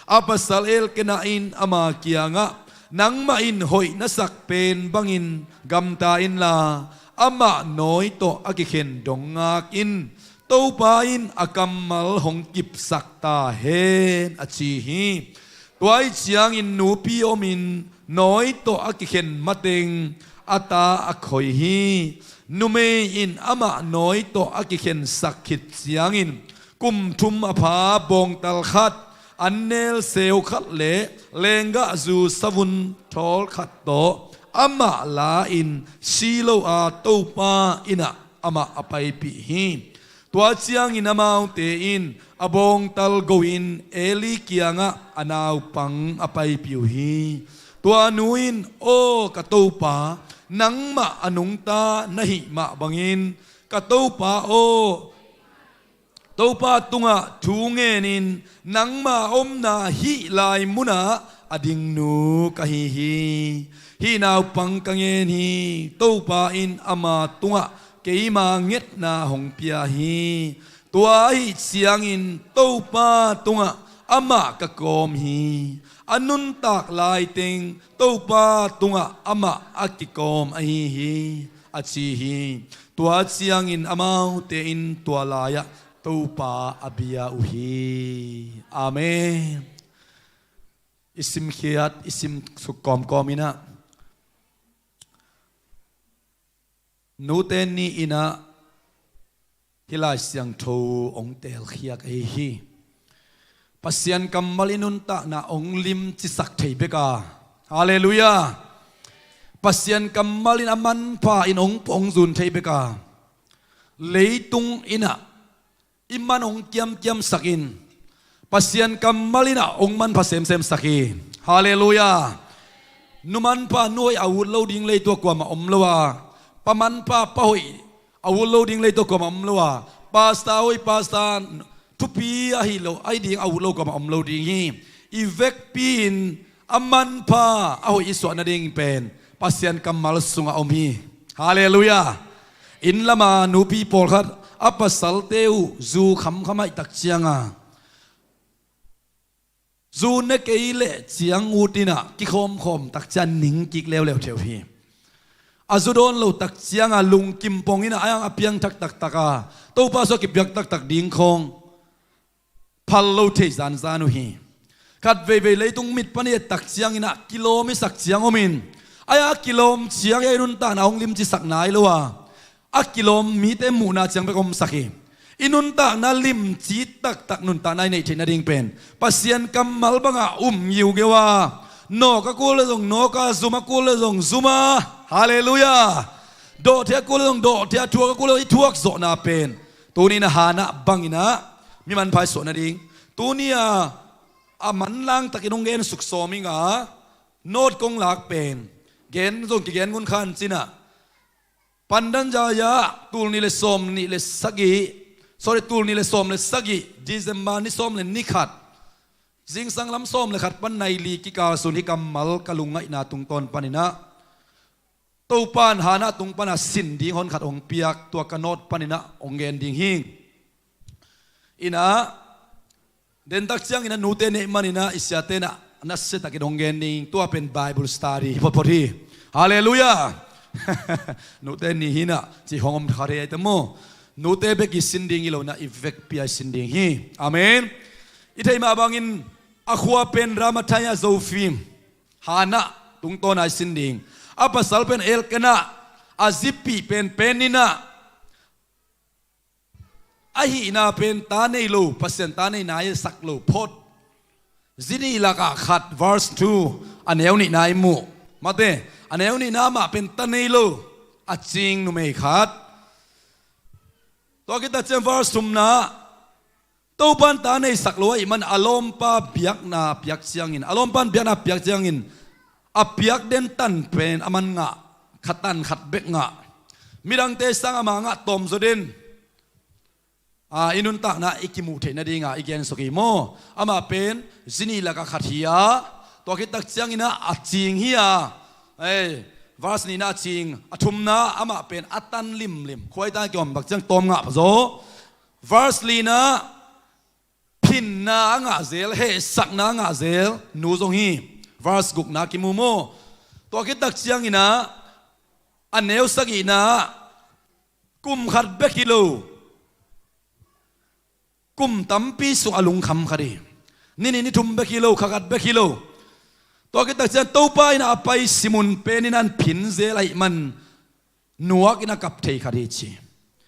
A pasal Elkanah in ama kiangah, nangmah in hoih na sak pen bangin gamta inla, amah nawi tawh a kikhen dong ngak in. Topa in a kammal hong kipsak ta hen, a ci hi. Tua ahih ciangin nupi omin nawi tawh a kikhen mateng a ta a khoi hi. Numei in amah nawi tawh a kikhensak khit ciangin kum thum a pha bawngtal khat, an nel seu khat le lenggahzu savun thawl khat tawh amah la-in Shiloh a Topa inn ah amah a paipih hi. Tua ciangin amaute in a bawngtal go-in Eli kiangah a naupang a paipih uh hi. Tua nu in, aw ka topa, nangmah a nungta na hih mah bangin, ka topa aw, Topa tungah thu ngenin, nangma omna hih lai munah a dingnu ka hi hi. Hih naupang ka ngen hi. Topa in ama tungah keima ngetna hong pia hi. Tua ahih ciangin Topa tungah amah ka kawm hi. A nuntak laiteng Topa tungah amah a kikawm ahi hi, a ci hi. Tua ciangin amaute in tua lai-ah Topa a bia uh hi. Amen. I simkhiat, i simsuk kawmkawm in ah, nute ni in ah hih Lai Siangtho hong teelkhiak ahi hi. Pasian kammal i nuntakna hong limcisak thei bek a. Halleluiah. Pasian kammal in a manpha in hong pua hong zun thei bek a. Leitung in ah i man hong kiamkiamsak in, Pasian kammal in ah hong manpha semsemsak hi. Halleluiah. Nu manpha nu hoih a ut lo ding leitung ah kuamah om lo a, pa manpha pa hoih a ut lo ding leitung ah kuamah om lo a, pasta hoih, pasta thupi ahi lo, ahi ding a ut lo kuamah om lo ding hi. I vekpi in a manpha a hoih i suah nading pen Pasian kammal sungah om hi. Halleluiah. Inn lama nupi pawlkhat a pasalte uh zu khamkham ahih tak cianga, zu ne kei leh ciang ut in ah kikhawmkhawm tak ciang ning kik leuleu theu hi. A zu dawn lo tak cianga lungkim pong in ah a yang a piang thak taktak a, Topa sungah kipiak taktak ding khawng phal lo thei zanzan uh hi. Khat veivei leitung mit pan i et tak ciangin ah kilawm i sak ciang om in, a ya kilawm ciang i a i nuntakna hong limcisak nai lo a, a kilawm mite muhna ciang bek omsak hi. I nuntakna limci taktak nuntakna i neih theih nading pen Pasian kammal bangah um ngiungeu a, nawk a kul le zong nawk a, zum a kul le zong zum a. Halleluiah. Dawhthei a kul le zong dawhthei a, thuak a kul le zong i thuak zawhna pen tuni-in a Hannah bangin ah mi manpha i suah nading, tuni-a a manlang takin hong gen suk sawm ing a, note kong lak pen gen zong kigen ngun kha in cin ah, Pandan Jaya tul nih le sawm nih le sagih, sorry, tul nih le sawm le sagih, December ni sawm le ni khat, zingsang lam sawm le khat pan nai li kikal sung hi kammal ka lungngaihna tungtawn panin ah Topa'n Hannah tung pana sin ding hon khat hong piak, tua ka note panin ah hong gen ding hi. In ah, dentak ciangin ah nute neih manin ah i siate in ah nasiatakin hong gen ding, tua pen Bible study photphot hi. Halleluiah. Nute ni hi-in ah cih hong om kha thei a, i ta maw? Nute bek i sin ding hi lo-in ah i vekpi-a i sin ding hi. Amen. I theih mah bangin a khua pen Ramathai-a Zophim, Hannah tungtawn-a i sin ding. A pasal pen Elkanah, a zipih pen Peninnah, a hihna pen ta nei lo, Pasian ta nei nai sak lo phot. Zi nih lakah khat, verse two, a neu nihna i muh. Mate, a neu nihna amah pen ta nei lo, a cing numei khat. Tua khit tak ciang verse thumna, Topa'n ta nei sak lo ahih man a lawmpa biakna piak ciangin, a lawmpa'n biakna piak ciangin, a piak den tan pen aman ngah, khat tan khat bek ngah. Midangte sang ama ngah tawm zaw den. A, i nuntakna i kimuh theih nadinga i gen suk hi maw? Amah pen zi nih lakah khat hi a, tua khit tak ciangin ah a cing hi a. Ei, verse nihna a cing, a thumna amah pen a tan limlim. Khuaita kiom tak ciang tawm ngah zaw. Verse lina, phinna a ngah zel, hehsakna a ngah zel nu zong hi. Verse gukna kimu maw? Tua khit tak ciangin ah a neu sagihna, kum khat bek hi lo, kum tampi sung a lungkham khat hi. Ni nih ni thum bek hi lo, kha khat bek hi lo. Tua khit tak ciang Topa in ah a pai simun Peninnah in phin zel ahih man nuak in a kap thei khat hi ci.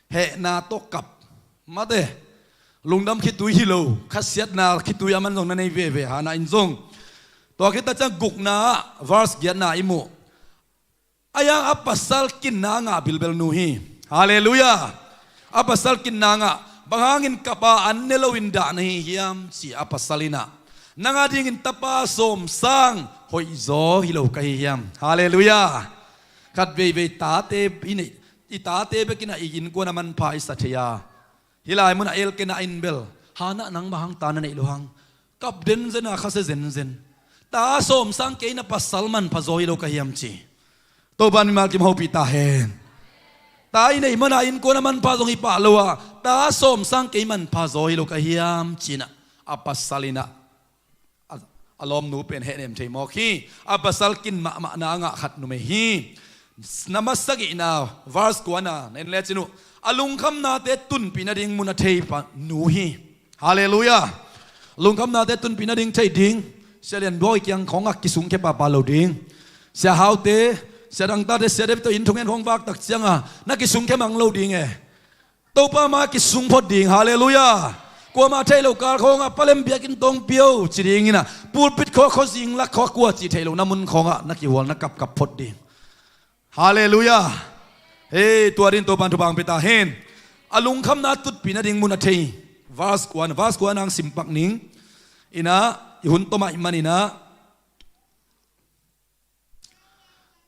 Hehna tawh kap. Mate, lungdam khitui hi lo, khasiatna khitui aman zong na nei veve, Hannah in zong. Tua khit tak ciang gukna ah verse giatna i muh. A yang a pasal kinna a ngah bilbel nu hi. Halleluiah. A pasal kinna a ngah. Bang hangin kap a an ne loin dah na hi hiam ci a pasal in ah, nang a dingin tapa sawm sang hoih zaw hi lo ka hi hiam? Halleluiah. Khat veivei tate i neih, i tate bek in ah i innkuan a manpha i sa thei a, hih lai munah Elkanah in bel, Hannah, nang bang hang ta na neih lo hang, kap zenzen a, khasia zenzen. Ta sawm sang kei na pasal manpha zaw hi lo ka hiam ci. Topa'n mimal kim hopih ta hen. Ta i neih man a innkuan a manpha zong hi pah lo a, ta sawm sang kei manpha zaw hi lo ka hiam ci-in ah, a pasal in ah a, a lawmnu pen hehnem thei mawk hi. A pasal kin mahmahna a ngah khat numei hi. Na masa gihna, verse kuana na en lecin uh, a lungkhamnate tunpih nading mun a thei pa nu hi. Halleluiah. Lungkhamnate tunpih nading thei ding. Sia Lian Bawi kiang khawngah kisungkhia pahpah lo ding. Sia Haute, Sia Dangtate, Sia David tawh inn thungen khawng vak tak cianga na kisungkhia mang lo ding e. Topa ma kisung phot ding. Halleluiah. Kuamah theih loh kal khawngah, Palem biakinn tawng pia o, ci dingin ah, pulpit khawng, khuazing lak khawng, kua cih theih lohna mun khawngah na kihual, na kapkap phot ding. Halleluiah. Hei, tua dingin Topa'n thupha hong pia ta hen. A lungkhamna tutpih nading mun a thei. Verse kuana, verse kuana hong simpak ning. In ah, i hun tom ahih manin ah,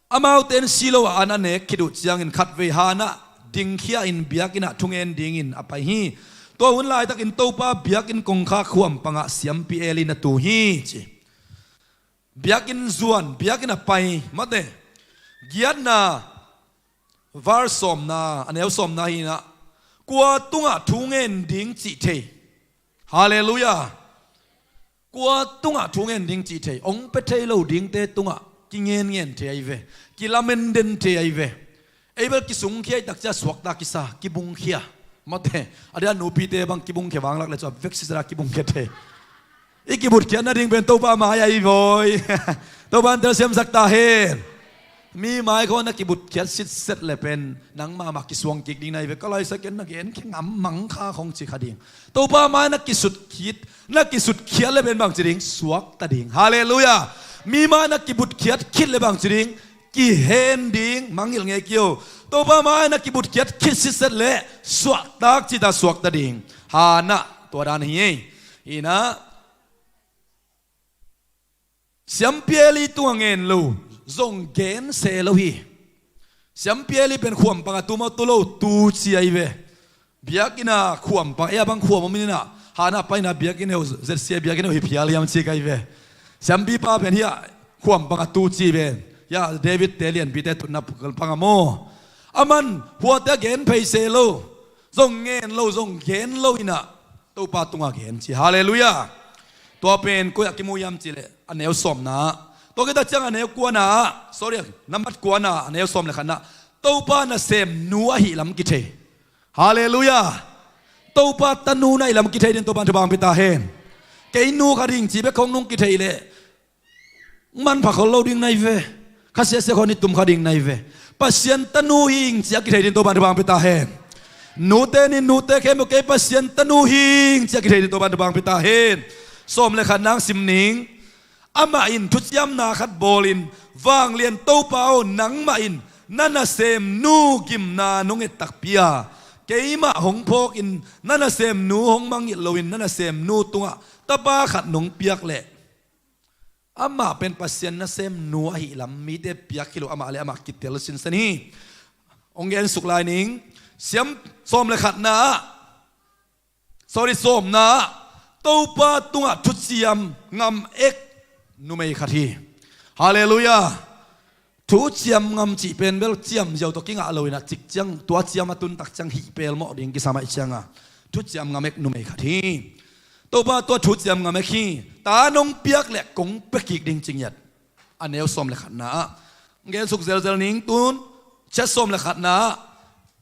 amaute in Shiloh-ah an a nek khit uh ciangin khatvei Hannah dingkhia in biakinn ah thungen dingin a pai hi. Tua hun laitakin Topa biakinn kongkhak huam pangah siampi Eli na tu hi ci. Biakinn zuan, biakinn a pai, mate. Giatna, verse sawmna, a neu sawmna hi-in ah, kua tungah thu ngen ding cih thei. Halleluiah. Kua tungah thu ngen ding cih thei, hong pia thei lo dingte tungah kingenngen thei ahi ve, kilamenden thei ahi ve. Ei bel kisungkhia i takcia suakta kisa, kibungkhia. Mate, a dia nupite bang kibungkhia vanglak le cu a vek sisera kibungkhia thei. I kibutkhiat nading pen Topa mai ahi voi. Topa in telsiamsak ta hen. Mi mai khawng na kibutkhiat sitset le pen nangmah mah kisuang kik ding na hi ve. Ka laisa ken na gen khe ngam mang kha khawng ci kha ding. Topa mai na kisut khit, na kisut khiat le pen bang ci ding, suakta ding. Halleluiah. Mi mai na kibutkhiat khit le bang ci ding, kihen ding, mangngilh ngei kio. Topa mai na kibutkhiat khit sitset le suaktak cita suakta ding. Hannah tua dan hi ei. Inah Siampi Eli tungah ngen lo, zong gen se lo hi. Siampi Eli pen khuam pangah tu mah tu lo, tu ci ahi ve. Biakinn ah khuam pang, ei a bang khuam om inah, Hannah paina biakinn heu, Z C A biakinn heu hi phial hiam ci ka hi ve. Siampipa pen hiah khuam pangah tu ci ve. Hiah David te lianpite tutna pangah maw. Aman huate a gen phei se lo, zong ngen lo, zong gen lo inah Topa tungah gen ci. Halleluiah. Tua pen koi ah kimu hiam cih leh a neu sawmna ah. Tua khit tak ciang a neu kuana ah, sorry, nambat kuana ah, a neu sawm le khatna ah Topa nasemnu ahih lam kithei. Halleluiah. Topa tanu na hih lam kithei ding Topa in thupha hong pia ta hen. Kei nu kha ding cih bek khawng nong kithei leh manpha khol lo ding na hi ve. Kha siasia khawng i tum kha ding na hi ve. Pasian tanu hi ing ci a kithei ding Topa in thupha hong pia ta hen. Nute nin nute khempeuh kei Pasian tanu hi ing ci a kithei ding Topa in thupha hong pia ta hen. Sawm le khatna hong sim ning. Amah in thuciamna khat bawlin, vanglian Topa aw, nangmah in na nasemnu gimna nong et takpi a, keimah hong phawkin na nasemnu hong mangngilh loin na nasemnu tungah tapa khat nong piak leh, amah pen Pasian nasemnu ahih lam mite piak hi lo, amah le amah kitel sinsen hi. Hong gensuk lai ning. Siam sawm le khatna ah, sorry, sawmna ah Topa tungah thuciam ngam ek numei khat hi. Halleluiah. Thuciam ngam cih pen bel ciam ziau tawh kingah lo inah cik ciang tua ciam a tun tak ciang hih pelmawh ding kisam ahih cianga thuciam ngam ek numei khat hi. Topa tua thuciam ngam ek hi. Ta nong piak leh kong pia kik ding ci ngiat. A neu sawm le khatna ah gensuk zelzel ning. Tun ciat sawm le khatna ah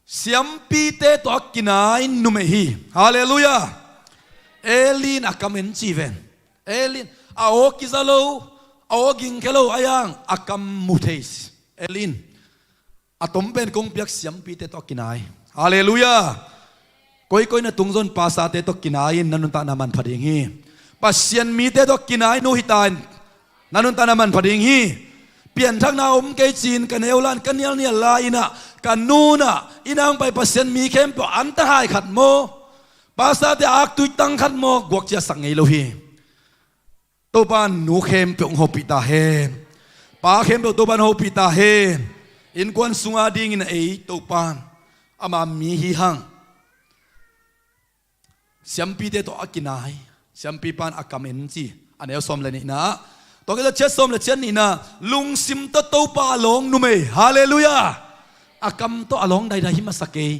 siampite tawh a kinai numei hi. Halleluiah. Eli in a kam en ci ven. Eli in a aw kiza lo, a aw gingkhia lo, a yang a kam mu thei si. Eli in a tom pen kong piak siampite tawh a kinai. Halleluiah. Koikoi na tungzon pastorte tawh kinai in na nuntakna manpha ding hi. Pasian mite tawh kinai nu hita in na nuntakna manpha ding hi. Pianthakna om kei ci-in ka neu la-in ka nialnial la-inah ka nu-nah i nangpai Pasian mi khempeuh an ta hai khat maw, pastorte aktui tang khat maw, guak ciahsak ngei lo hi. Topa in nu khempeuh hong hopih ta hen. Pa khempeuh Topa in hopih ta hen. Innkuan sunga dingin a ei Topa in ama mi hi hang. Siampite tawh a kinai, siampipa in a kam en ci. A neu sawm le nihna ah, tua khit ciat sawm le ciat nihna, lungsim tawh Topa a lawng numei. Halleluiah. A kam tawh a lawng daidai hi masa kei.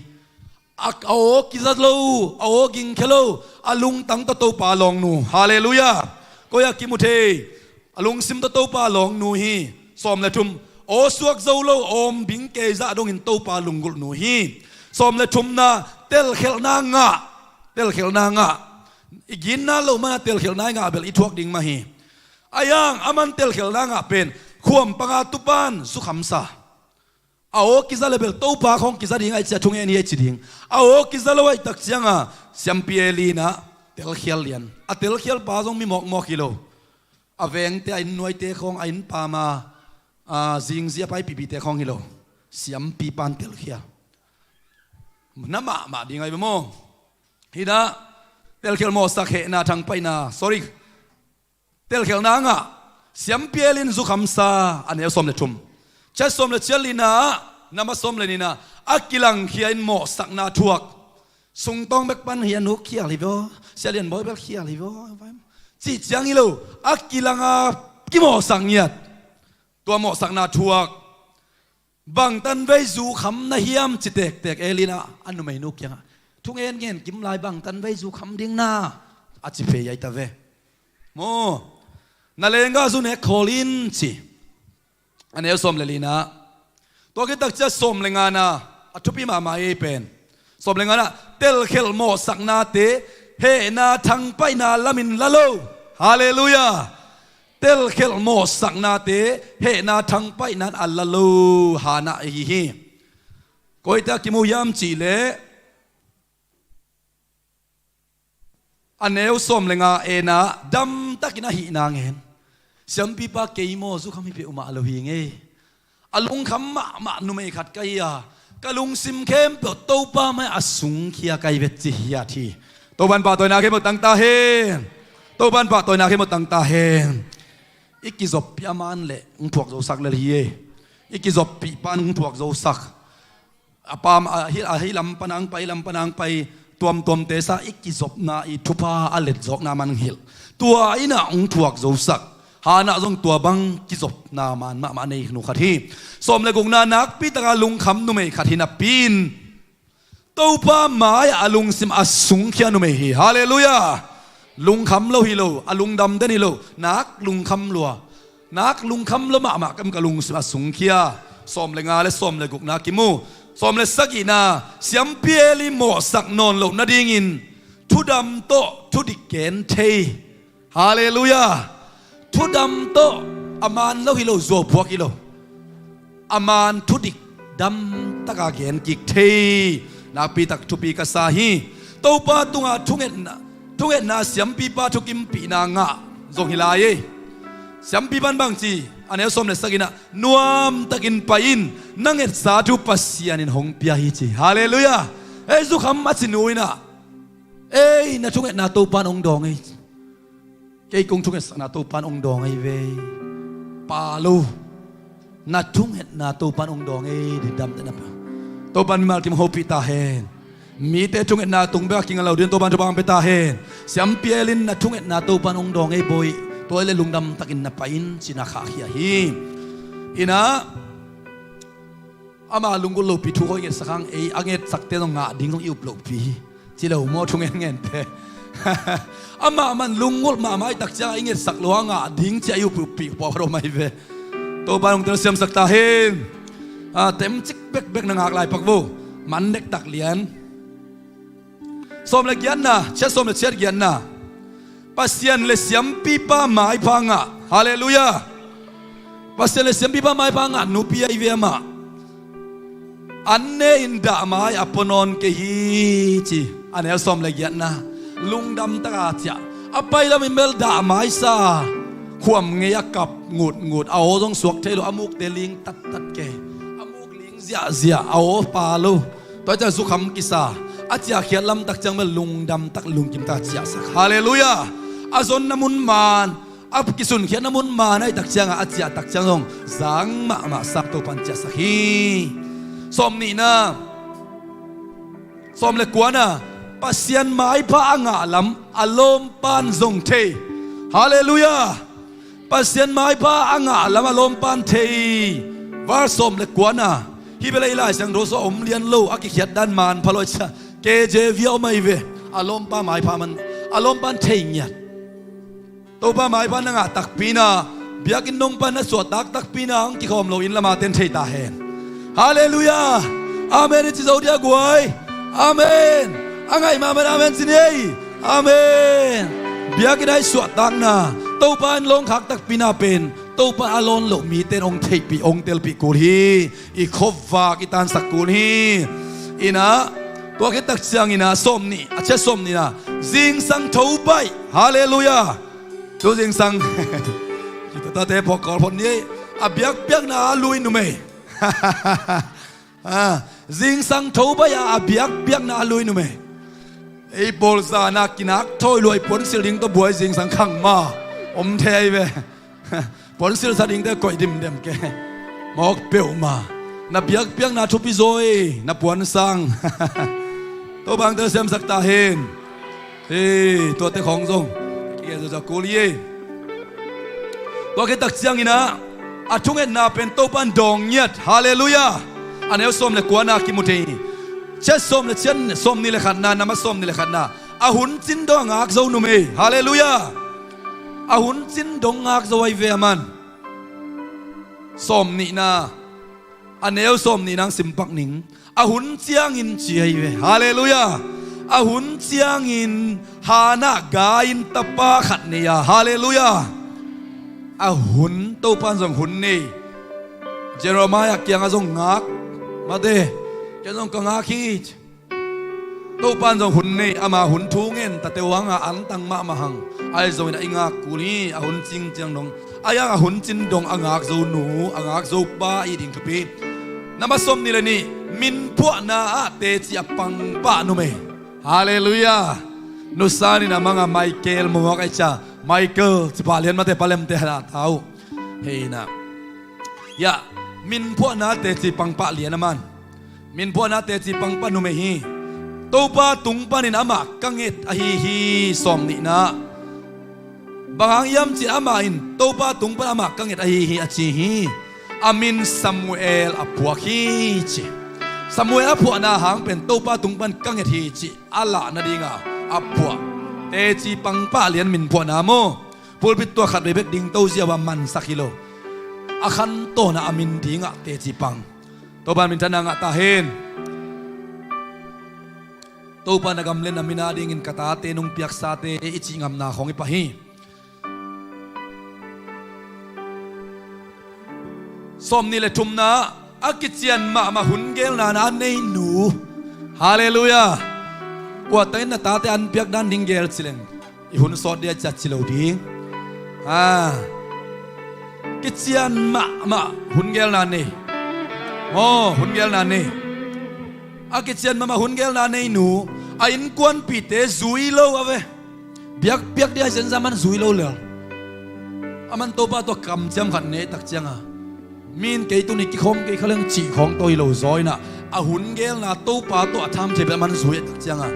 A, a aw kiza lo, a aw gingkhia lo, a lungtang tawh Topa a lawng nu. Halleluiah. Koi ah kimu thei? A lungsim tawh Topa a lawng nu hi. Sawm le thum, aw suak zo lo, awm bing kei zah dongin Topa lunggulh nu hi. Sawm le thumna, telkhialhna ngah. Telkhialhna ngah. I ginna loh mana telkhialhna i ngah bel i thuak ding mah hi. A yang aman telkhialhna ngah pen khuam panga tupan zukhamsa. A aw kiza le bel Topa khawng kiza ding ahih ciah thungen hi a ci ding. A aw kiza lo ahih tak cianga siampi Eli inah telkhial lian. A telkhialpa zong mi mawkmawk hi lo. A vengte, a inn nuaite khawng, a inn pama, a, zingzia paipipite khawng hi lo. Siampipa in telkhial. Na mahmah ding ahi ve maw? Hinah telkhial mawhsak hehna thangpaihna, sorry. Telkhialhna ngah, siampi Eli in zukhamsa, a neu sawm le thum. Ciat sawm le ciat lina, nama sawm le nina, a kilangkhia in mawhsakna thuak. Sungtawng bek pan hi a, nu khial hi vaw, Sia Lian Bawi bel khial hi vaw, cih ciang hi lo, a kilanga kimawhsak ngiat. Tua mawhsakna thuak. Bangtan vei zu kham na hiam ci tektek Eli in a numeinu kiangah, thungen ngen kim lai, bangtan vei zu kham ding na, a ci phei ahi ta ve. Maw, na lenggah zu nek khawl in ci. A neu sawm le lina. Tua khit tak ciah sawm le ngana, a thupi mahmah ei pen. Sawm le ngana, telkhialh mawhsaknate hehna thangpaihna lamin la lo. Halleluiah. telkhelh mawhsaknate hehna thangpaihna in a la lo Hannah ahi hi. Koite a kimu hiam cihleh a neu sawm le nga en ah damtakin a hihna ngen. Siampipa kei maw, zukham hi peuhmah lo hi ngei. A lungkham mahmah numei khat ka hi a, ka lungsim khempeuh Topa mai a sungkhia ka hi ve ci hiat hi. Topan pahtawina khempeuh tang ta hen. Topan pahtawina khempeuh tang ta hen. I kizoppih a man leh hong thuak zosak lel hi ei. I kizoppih pan hong thuak zosak. A pam a hi, a hi lam pan ang pai, lam pan ang pai, tuamtuamte sa i kizopna i thupha a letzawkna man hilh. Tua in ah hong thuak zosak. Hannah zong tua bang kizopna man mahmah nei nu khat hi. Sawm le gukna, nakpi taka lungkham numei khat hi napi in Topa mai-ah a lungsim a sungkhia numei hi. Halleluiah. Lungkham lo hi lo, a lungdam den hi lo, nak lungkham lua. Nak lungkham lua mahmah ka hi, ka lungsim a sungkhia. Sawm le nga le sawm le gukna kimu. Sawm le sagihna, siampi Eli mawhsak nawn loh nadingin thudam tawh thudik gen thei. Halleluiah. Thudam tawh, a man lo hi lo, zuau phuak hi lo. A man thudik damtaka gen kik thei. Nakpitak thupi ka sa hi. Topa tunga thungetna, thungetna siampipa thukimpihna ngah zong hi lai ei. Siampipan bang ci, a neu sawm le sagihna, nuamtakin pai in, na ngetsa thu Pasian in hong pia hi ci. Halleluiah. Ei, zukham a ci nu in ah, ei, na thungetna Topan hong dawng ei. Kei kong thungetsakna Topan hong dawng ei ve. Pa lo. Na thungetna Topan hong dawng ei, didam te na pa. Topan mimal kim hopih ta hen. Mite thungetna tung bek a kinga lo ding, Topan thupha hong pia ta hen. Siampi Eli in na thungetna Topan hong dawng ei bawi. Tua i le lungdamtakin na pai in ci-in a khahkhia hi. In ah, ama lunggulh lopi thu khawi ngetsak hang, ei a ngetsakte zong ngah ding zong i up lopi hi. Ci lo maw, thungen ngente. Amah man lunggulh mahmah i tak ciangah i ngetsak lo a ngah ding ci-a i up upih pawh a dom ahi ve. Topa in hong telsiamsak ta hen. A, temcik bekbek na ngak lai pak vo. Man dektak lian. Sawm le giatna, ciat sawm le ciat giatna. Pasian le siampipa maipha ngah. Halleluiah. Pasian le siampipa maipha ngah nupi ahi ve amah. An ne in dah mai a pua nawn kei hi ci. A neu sawm le giatna. Lungdamtaka ciah. A pai lamin bel dah mai sa. Khuam ngei a kap ngutngut. A aw zong suak thei lo, a mukte ling tattat kei. A muk ling ziahziah, a aw pa lo. Tua ciang zukham kisa. A ciahkhiat lamtak ciang bel lungdamtak lungkimtaka ciahsak. Halleluiah. A zonna mun man, a kisunkhiatna mun man ahih tak ciangah a ciah tak ciang zong zang mahmah sa, Topan ciahsak hi. Sawm nihna, sawm le kuana, Pasian maipha a ngah lam a lawmpan zong thei. Halleluiah. Pasian maipha a ngah lam a lawmpan thei. Var sawm le kuana, hih bel ei Lai Siangtho sung a om lian lo, a kikhiat dan manpha lo, K J V a om ahi ve. A lawmpa maipha man, a lawmpan thei ngiat. Topa maipha na ngah takpi in ah, biakinn nong pan na suahtak takpi in ah, hong kikhawm lo inn lama ten thei ta hen. Halleluiah. Amen i ci zo dia guai. Amen. A ngaih mahmah in amen ci ni ei. Amen. Biakinn ah i suahtakna, Topa in lawngkhak takpi in ah pen Topa a lawn loh mite in hong theihpih, hong telpih kul hi. I khuavak i tansak kul hi. In ah, tua khit tak ciangin ah sawm nih, a ciat sawm nihna, zingsang tho baih. Halleluiah. Tu zingsang, tate phawk kawl phot ni ei. A biakpiakna a lui numei. Ah, zingsang tho baih a, a biakpiakna a lui numei. Ei pawl zan a kinak thawi luai puansilh ding tawh buai zingsang khang ma om thei ahi ve. Puansilh sa dingte koih dimdem ke. Mawk peuhmah. Na biakpiakna thupi zaw ei, na puansang. Topa in telsiamsak ta hen. Hei, tuate khawng zong. Kei zong zong kul hi ei. Tua khit tak ciangin ah, a thungetna pen Topa in dawng ngiat. Halleluiah. A neu sawm le kuana kimu thei hi. Ciat sawm le ciat, sawm nih le khatna, nama sawm nih le khatna. A hun cin dong a ngak zo numei. Halleluiah. A hun cin dong ngak zo ahi ve a man. Sawm nihna, a neu sawm nihna hong simpak ning. A hun ciangin ci ahi ve. Halleluiah. A hun ciangin Hannah gai-in tapa khat nei a. Halleluiah. A hun, Topan zong hun nei. Jeremiah kiangah zong ngak, mate, ken zong ka ngak hi. Topan zong hun nei, ama hun thu ngen tate uh hanga antang mahmah hang. Ahi zongin a i ngak kul hi, a hun cing ciang dong. A iang a hun cin dong a ngak zo nu, a ngak zo pa i ding thupi. Namba sawm nih le nih, minphuahna ah teci a pangpah numei. Halleluiah. Nusanin a manga Michael mawk ai cia. Michael, cipah lian mate palemte hana tau. Hei na. Ya, minphuahna teci pangpah lian a man. Minphuahna teci pangpah numei hi. Topa tung panin amah ka nget ahi hi, sawm nihna. Bang hang hiam cih amah in Topa tung pan amah ka nget ahi hi a ci hi. A min Samuel a phuak hi ci. Samuel a phuahna hang pen Topa tung pan ka nget hi ci a lah nadinga a phuah. Teci pangpah lian minphuahna maw. Pulpit tua khat vei bek ding to ziau a mansak hi lo. A khantawn a min dingah teci pang. Topa minthanna ngah ta hen. Topa na gamlen a mina dingin ka tate nung piaksate i cih ngamna khong i pah hi. Sawm nih le thumna, a kician mahmah hun gelna na a nei nu. Halleluiah. Kuatangin na tate an piak dan ding gel cileng i hun sawt dia cia ci lo ding. A kician mahmah hun gelna nei. Aw, hun gelna nei. A kician mahmah hun gelna nei nu, a innkuanpihte zui lo a ve. Biakpiak dia zenza man zui lo lel. A man Topa tawh kamciam khat nei tak cianga, min kei tuni kikhawm kei kha leng cih khawng tawh hi lo zaw inah, a hun gelna Topa tawh a tham thei bel a man zui a tak cianga,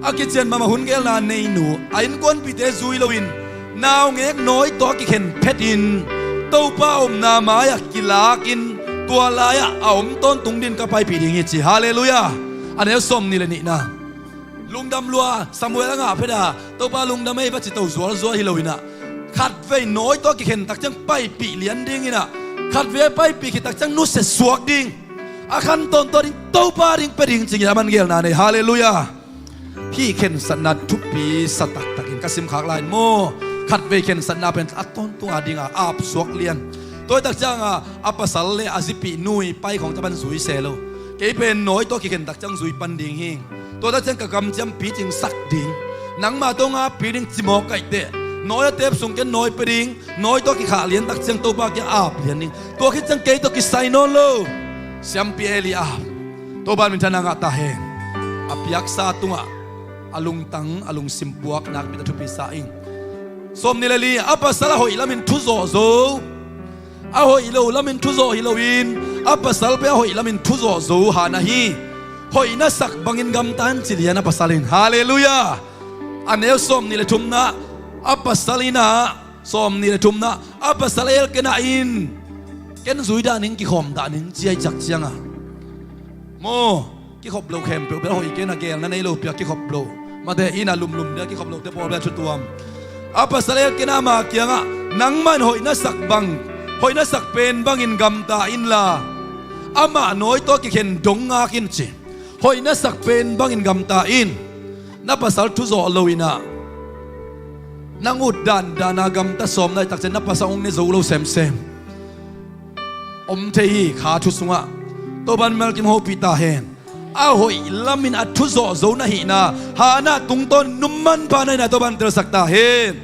a kician mahmah hun gelna nei nu a innkuanpihte zui loin naungek nawi tawh a kikhen phetin Topa omna mai-ah kilakin tua lai-ah a om tawntung din ka paipih ding hi ci. Halleluiah. A neu sawm nih le nihna. Lungdam lua, Samuel a ngah pheta Topa lungdam ei va ci to zualzual hi lo inah, khatvei nawi tawh a kikhen tak ciang paipih lian ding inah, khatvei a paipih khit tak ciang nusia suak ding. A khantawn tawh ding Topa ding pia ding cingin a man gelna nei. Halleluiah. Hih khensatna thupi sa taktakin ka simkhak lai maw. Khatvei khensatna pen a tawntunga dinga apsuak lian. Tua hi tak cianga a pasal le a zipih nui pai khawng ca pan zui se lo. Kei pen nawi tawh kikhen tak ciang zui pan ding hi. Tua tak ciang ka kamciam picingsak ding. Nangmah tawh nga pi ding cimawk kaihte. Nawi a tep sung ken nawi pe ding. Nawi tawh kikhah lian tak ciang Topa kia ap lian ding. Tua khit ciang kei tawh kisai nawn lo. Siampi Eli ap. Topa minthanna ngah ta hen. A piaksa tungah a lungtang a lungsim puak nakpi tak thupi sa ing. Sawm nih le li, a pasal a hoih lamin thuzawh zo. A hoih lo lamin thuzawh hi loin a pasal pen a hoih lamin thuzawh zo hana hi. Hoih na sak bangin gamta in ci lian a pasal in. Halleluiah. A neu sawm nih le thumna, a pasal inah sawm nih le thumna, a pasal el kena in ken zui dah ning kikhawm dah ning ciai cak cianga maw. Kikhop lo khempeuh bel hoih kei na gelna nei lo pia kikhop lo. Mate ina lumlum dia kikhop lote pawl bel a thutuam. A pasal el kena ma kiangah nangman hoih na sak bang, hoih na sak pen bangin gamta inla amah nawi tawh kikhen dong ngak in ci. Hoih na sak pen bangin gamta in. Na pasal thuzawh lo inah nang ut dandana gamta sawm na hi takcian na pasal hong ne zo lo semsem. Om thei hi kha thu sungah. Topan mimal kim hopih ta hen. A hoih lamin a thuzawh zo na hihna Hannah tungtawn num manpha na hihna Topan telsak ta hen.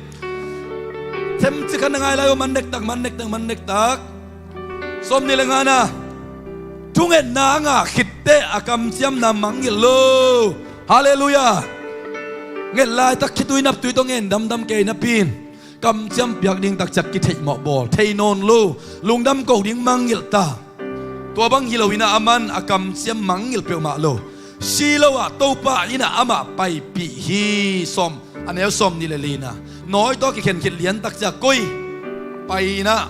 Themci khat na ngai lai uh, man nektak, man nektak, man nektak. Sawm nih le ngana. Thungetna a ngah khitteh a kamciamna mangngilh lo. Halleluiah. Nget laitak khitui naptui tawh ngen damdam kei napi in kamciam piak ding takciat kitheih mawh bawl thei nawn lo. Lungdam ko ding mangngilh ta. Tua bang hi lo inah aman a kamciam mangngilh peuhmah lo. Si lo ah Topa inah amah paipih hi. Sawm, a neu sawm nih le lina. Nawi tawh kikhen khit lian takciat koi pai inah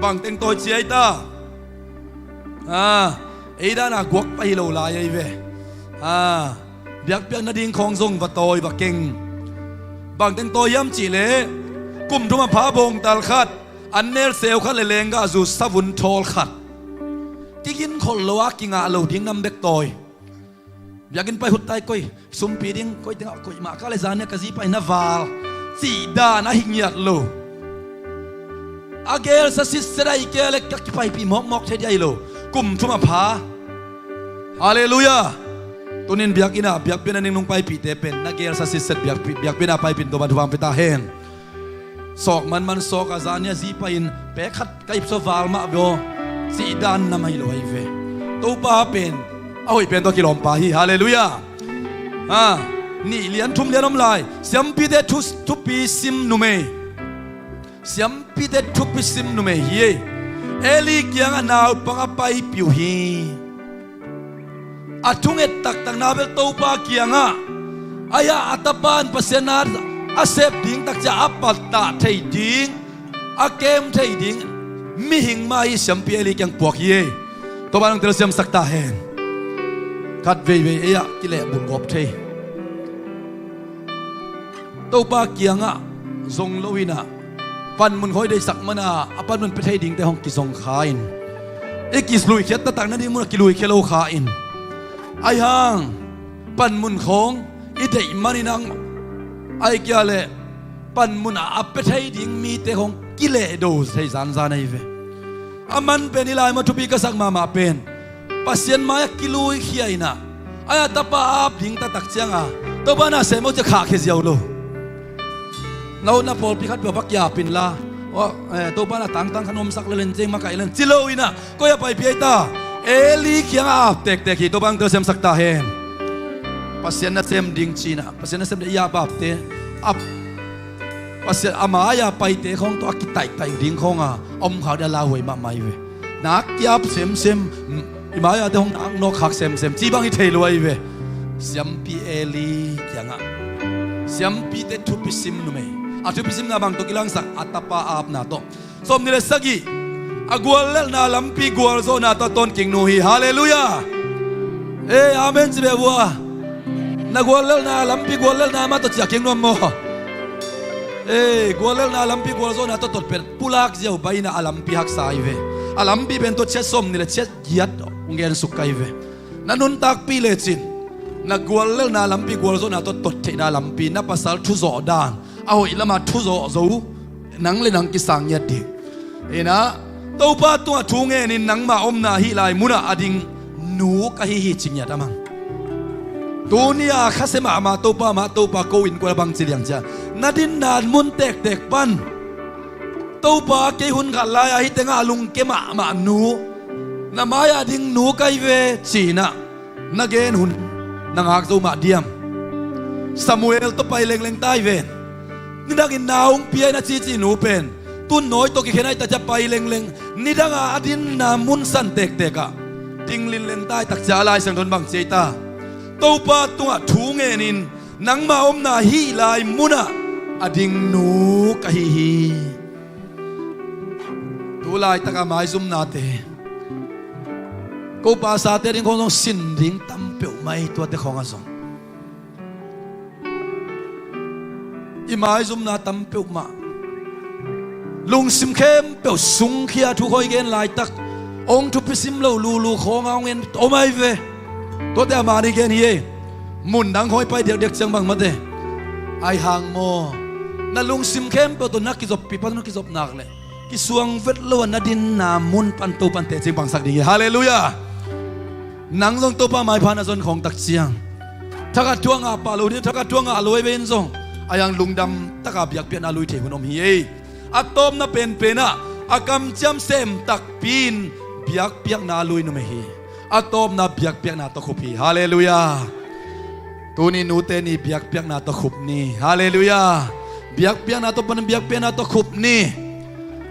bangteng tawi ciai ta. A, ei dana guak pai hi lo lai ei ve. A, biakpiak nading khawng zong va tawi va keng. Bangteng tawi hiam cihleh kum thum a pha bawngtal khat, an nel seu khat le lenggahzu savun thawl khat. Kigin kholh lo a kingah lo ding nam bek tawi. Biakinn pai hut tai koi sumpi ding koi tengah koih mah ka le zan nia ka zi pai na val. cih dan ahi ngiat lo. A gelsa sitset a i kei le ka kipaipih mawkmawk thei dia hi lo. Kum thum a pha. Halleluiah. Tunin biakinn ah biakpiakna ningnung paipihte pen na gelsa sitset biakpi-, biakpiakna paipih in Topa'n thupha pia ta hen. Sawk manman sawk a zan ni a zi pai-in pek khat ka ipsaw val mah veh aw, cih dan nam ahi lo ahi ve. Topa pen a hoih pen tawh kilawmpa hi. Halleluiah. Ha, nih lian thum lian om lai. Siampite thu-, thupi sim numei. Siampite thupi sim numei hi ei. Eli kiangah naupang a paipih uh hi. A thunget taktakna bel Topa kiangah, ahi a, a tapa in Pasian a, a sep ding takciang a pattah thei ding, a kem thei ding mihing mah hi. Siampi Eli kiang puak hi ei. Topa nang telsiamsak ta hen. Khat veivei ei ah kilehbulh gawp thei. Topa kiangah zong lo in ah, panmun khawng i deihsak man a, a panmun pia thei dingte hong kizong kha in, i kiluikhia taktak nading mun a kiluikhia lo kha in, ahi hang panmun khawng i deih manin ang, ahi kia leh panmun a, a pia thei ding mite khawng kilehdo thei zanzan ahi ve. A man pen i lai mah thupi ka sak mahmah pen Pasian mai-ah kiluikhia in ah, ahi a, tapa ap ding taktak ciang a, Topa na sem aw ci a khahkhia ziau lo. Na, na pawlpi khat peuh va kiap inla, aw, eh, Topa na tangtang khat nuamsak lel in, cing makaih lel in ci lo in ah, koi a paipih ei ta? Eli kiangah ap tektek hi. Topa nang telsiamsak ta hen. Pasian na sem ding ci in ah, Pasian na sem ding i ap apte, ap Pasian a mai-a paite khawng tawh a kitaihtaih ding khawng a om khak ding a lauhuai mahmah hi ve. Na kiap semsem, i mai-ate hong nak nawk khak semsem ci bang hi thei lo ahi ve. Siampi Eli kiangah, siampite thupi sim numei. A thupi simna bang tawh kilangsak? A tapa apna tawh. Sawmnih le sagih. A guallelhna lampi gualzawhna tawh a tawnkik nu hi. Halleluiah. Ei, amen ci beh vua. Na guallelhna lampi guallelhna mah tawh ciah kik nuam maw? Ei, guallelhna lampi gualzawhna tawh tot pen pulak ziau baina a lampi haksa ahi ve. A lampi pen tawh ciat sawmnih le ciat giat hong gensuk ka hi ve. Na nuntakpih lecin na guallelhna lampi gualzawhna tawh tot theihna lampi, na pasal thuzawh dan, a hoih lama thuzawh zo nang le nang kisang ngiat ding. Inah, Topa tungah thu ngenin nangmah omna hih lai munah a ding nu ka hi hi ci ngiat a mang. Tuni-a khasia mahmah Topa mah, Topa ko innkuan a bang ci liang cia, na dinna mun tektek pan Topa kei hun khat lai-a hih tengah a lungkia mahmah nu, na mai-ah ding nu ka hi ve ci-inah na gen hun na ngak zo mah diam? Samuel tawh pai lengleng ta hi ven. Nidangin na hong pia in a cici nu pen tun nawi tawh kikhen a hi ta cia pai lengleng, nidanga a dinna mun san tektek ah ding linlen ta hi takcia a Lai Siangtho in bang ci ei ta? Topa tungah thu ngenin nangmah omna hih lai munah a ding nu ka hi hi. Tu laitaka maizumnate, ko pasate ding khawng zong sin ding tam peuhmah ei, tuate khawngah zong i maizumna tam peuhmah lungsim khempeuh sungkhia thu khawng i gen laitak, hong thupi sim lo lulu khawngah hong en om ahi ve. Tuate a mani gen hi ei. Mun dang khawng i pai diakdiak ciang bang mate, ahi hang maw, na lungsim khempeuh tawh na kizoppih pan na kizop nak leh kisuang vet lo a na dinna mun pan Topan teci bangsak ding hi. Halleluiah. Nang zong Topa maipha na zon khawng tak ciang, thakhat thu a ngah pah lo ding, thakhat thu a ngah lo ahi ve in zong, ahi hang lungdam taka biakpiakna lui thei hun om hi ei. A tawpna penpenah a kamciam sem takpi in biakpiakna lui numei hi. A tawpna biakpiakna tawh khup hi. Halleluiah. Tuni nute ni biakpiakna tawh khup ni. Halleluiah. Biakpiakna tawh pan biakpiakna tawh khup ni.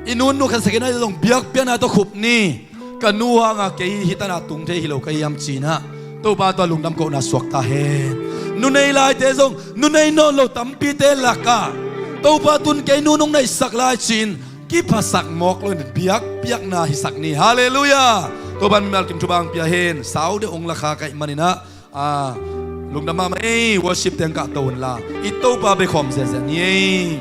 I nunu khat sakin a zong biakpiakna tawh khup ni. Ka nu hanga kei hi tana tung thei hi lo ka hiam cinah Topa tawh lungdam kohna suak ta hen. Nunei laite zong nunei nawn lo tampite lakah Topa tun kei nu nong neihsak lai cin kiphasak mawk loin biakpiakna hisak ni. Halleluiah. Topan mimal kim thubang pia hen. Sau deuh hong lakha kaih maninah, a, lungdam mahmah ei. Worship teng kah to unla i Topa bekhawm zenzen ni ei.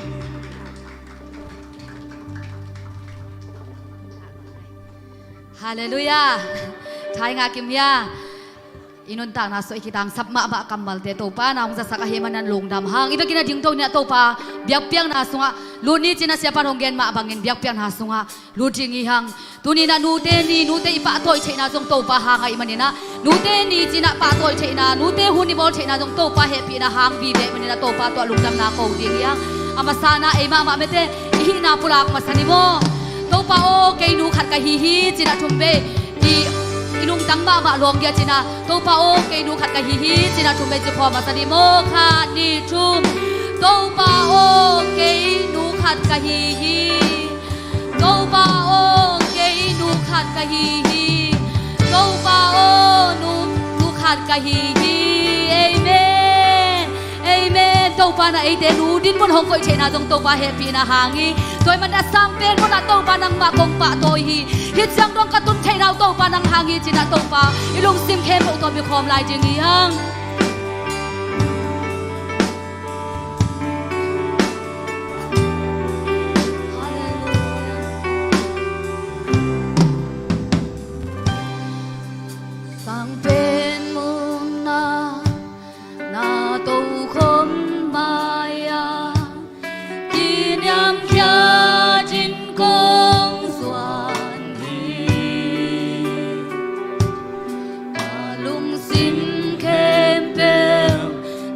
Halleluiah. Thai ngah kim hia. I nuntakna sungah i kitangsap mahmah kammalte Topa na hong zasak ahih manin lungdam hang. I vekin a dingto ni-in ah Topa biakpiakna sungah lut ni ci-in ah siapa'n hong gen mah bangin biakpiakna sungah lut ding hi hang. Tuni-in ah nute ni, nute i pahtawi theihna zong Topa hang ahih manin ah, nute ni ci-in ah pahtawi theihna, nute hun i bawl theihna zong Topa hehpihna hang vive ahih manin ah Topa tungah lungdamna ko ding hi hang. A masa-in ah ei mahmah mite i hihna pulak masa ni maw. Topa aw, kei nu khat ka hi hi ci-in ah thum vei i, i lungtang mahmah lawng hi a ci-in ah, Topa aw, kei nu khat ka hi hi ci-in ah thum vei ci khawm masa ni maw. Khat, nih, thum. Topa aw, kei nu khat ka hi hi. Topa aw, kei nu khat ka hi hi. Topa aw, nu, nu khat ka hi hi. Amen. Amen. Topa in ah eite nu dinmun hong koih theihna zong Topa hehpihna hang hi. Tua ahih manin a sangpen munah Topa nangmah kong pahtawi hi. Hih ciang dong ka tun theihna uh Topa nang hang hi ci-in ah Topa i lungsim khempeuh tawh biakhawm lai ding hi hang. Sangpen munah na tokhom mai-ah kiniamkhiat in kong zuan hi. Ka lungsim khempeuh,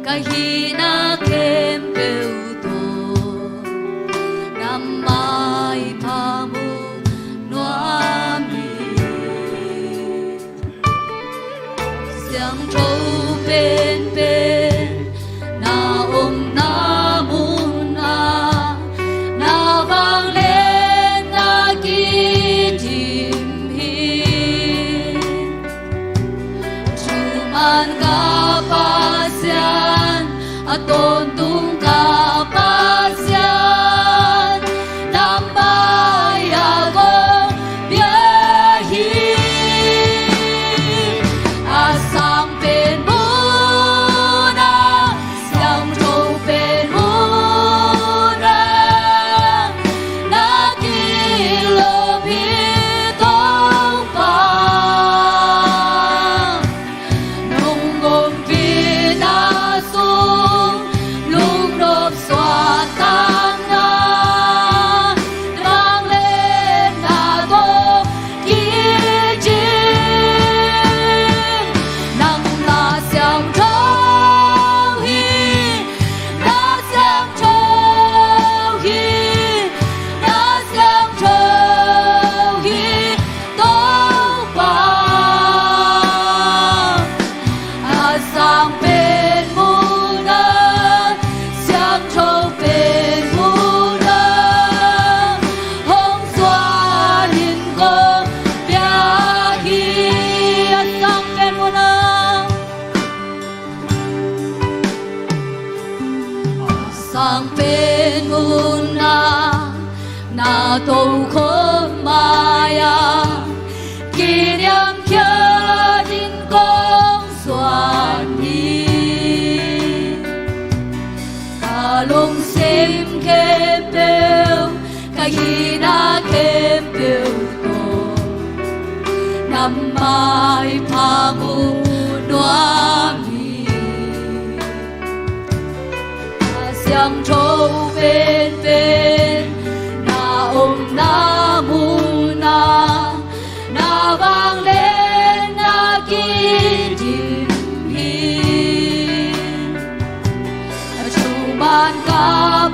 ka hihna khempeuh tawh na maipha mu nuam hi. Siangtho penpen na omna munah na vangliatna kidim hi. Thuman ka Pasian, a tawntung ka Pasian, na mai-ah kong pia hi. A sangpen munah, siangtho pen munah na kilawm hi Topa. Nong ompihna sung lungnop suahtakna, vangliatna tawh kidim. Nang na siangtho hi, na siangtho hi, na siangtho hi Topa. A sangpen munah, siangtho pen munah hong zuan in kong pia hi. A sangpen munah, sangpen munah na tokhom mai-ah kiniamkhiat in kong zuan hi. Ka lungsim khempeuh, ka hihna khempeuh tawh na maipha mu nuam hi. A siangtho penpen na omna munah na vangliatna kidim hi. A thuman ka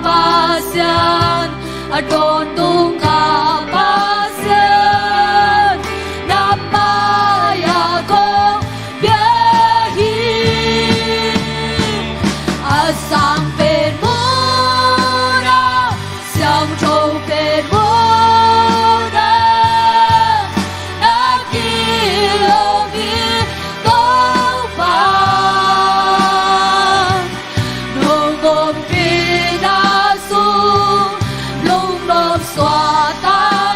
Pasian, a tawntung ka Pasian, na mai-ah kong pia hi. A sangpen munah, siangtho pen munah na kilawm hi Topa. Nong ompihna sung lungnop suahtak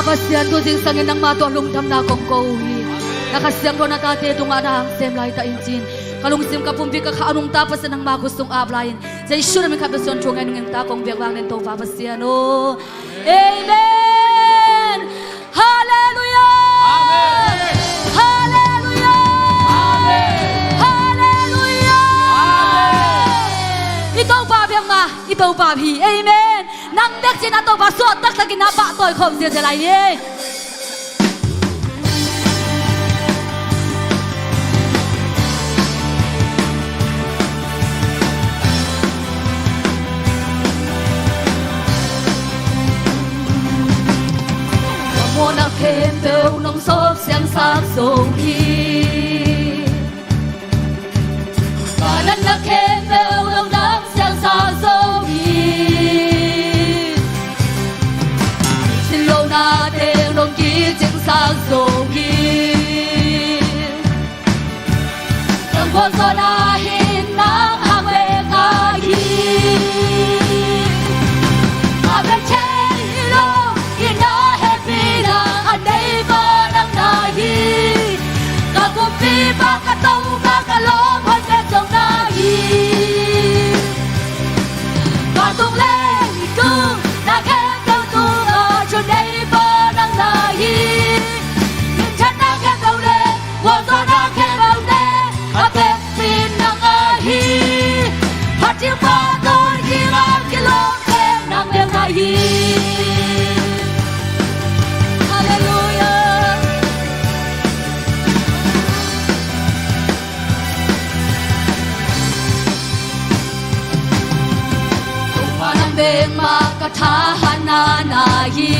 Pasian, tu zingsangin nangmah tawh lungdamna kong ko uh hi. Na Kha Siangtho na tate tungah na hang sem laitah in cin, ka lungsim ka pumpi ka kha a nungta Pasian nangmah khut sung ap lai-in, Jesu na min khat Pasian thu ngen nungta kong biak vang nen Topa Pasian aw. Amen. Halleluiah. Amen. Halleluiah. Amen. Halleluiah. Amen. I Topa biak mah, i Topa hi. Amen. Nang bek cin a Topa suah taktakin na pahtawi khawm ziazia lai hi. Ka mawhna khempeuh nong sawp siangsak zo hi. Ka natna khempeuh nong dam siangsak zo hi. Sin lohna teng nong kicingsak zo hi. Ka gualzawhna in nang hang bek na hi. A bek thei lo, i na hehpihna a nei pa nang na hi. Ka kumpipa, ka Topa, ka lawm hoih pen zong na hi. Vantung leitung na khempeuh tungah thudei pa nang na hi. Minthanna khempeuh le gualzawhna khempeuhte a pekpi nang ahi. Phat ding, pahtawi ding a kilawm pen nang bek na hi. Halleluiah. Topa nang bek mah ka thahatna na hi.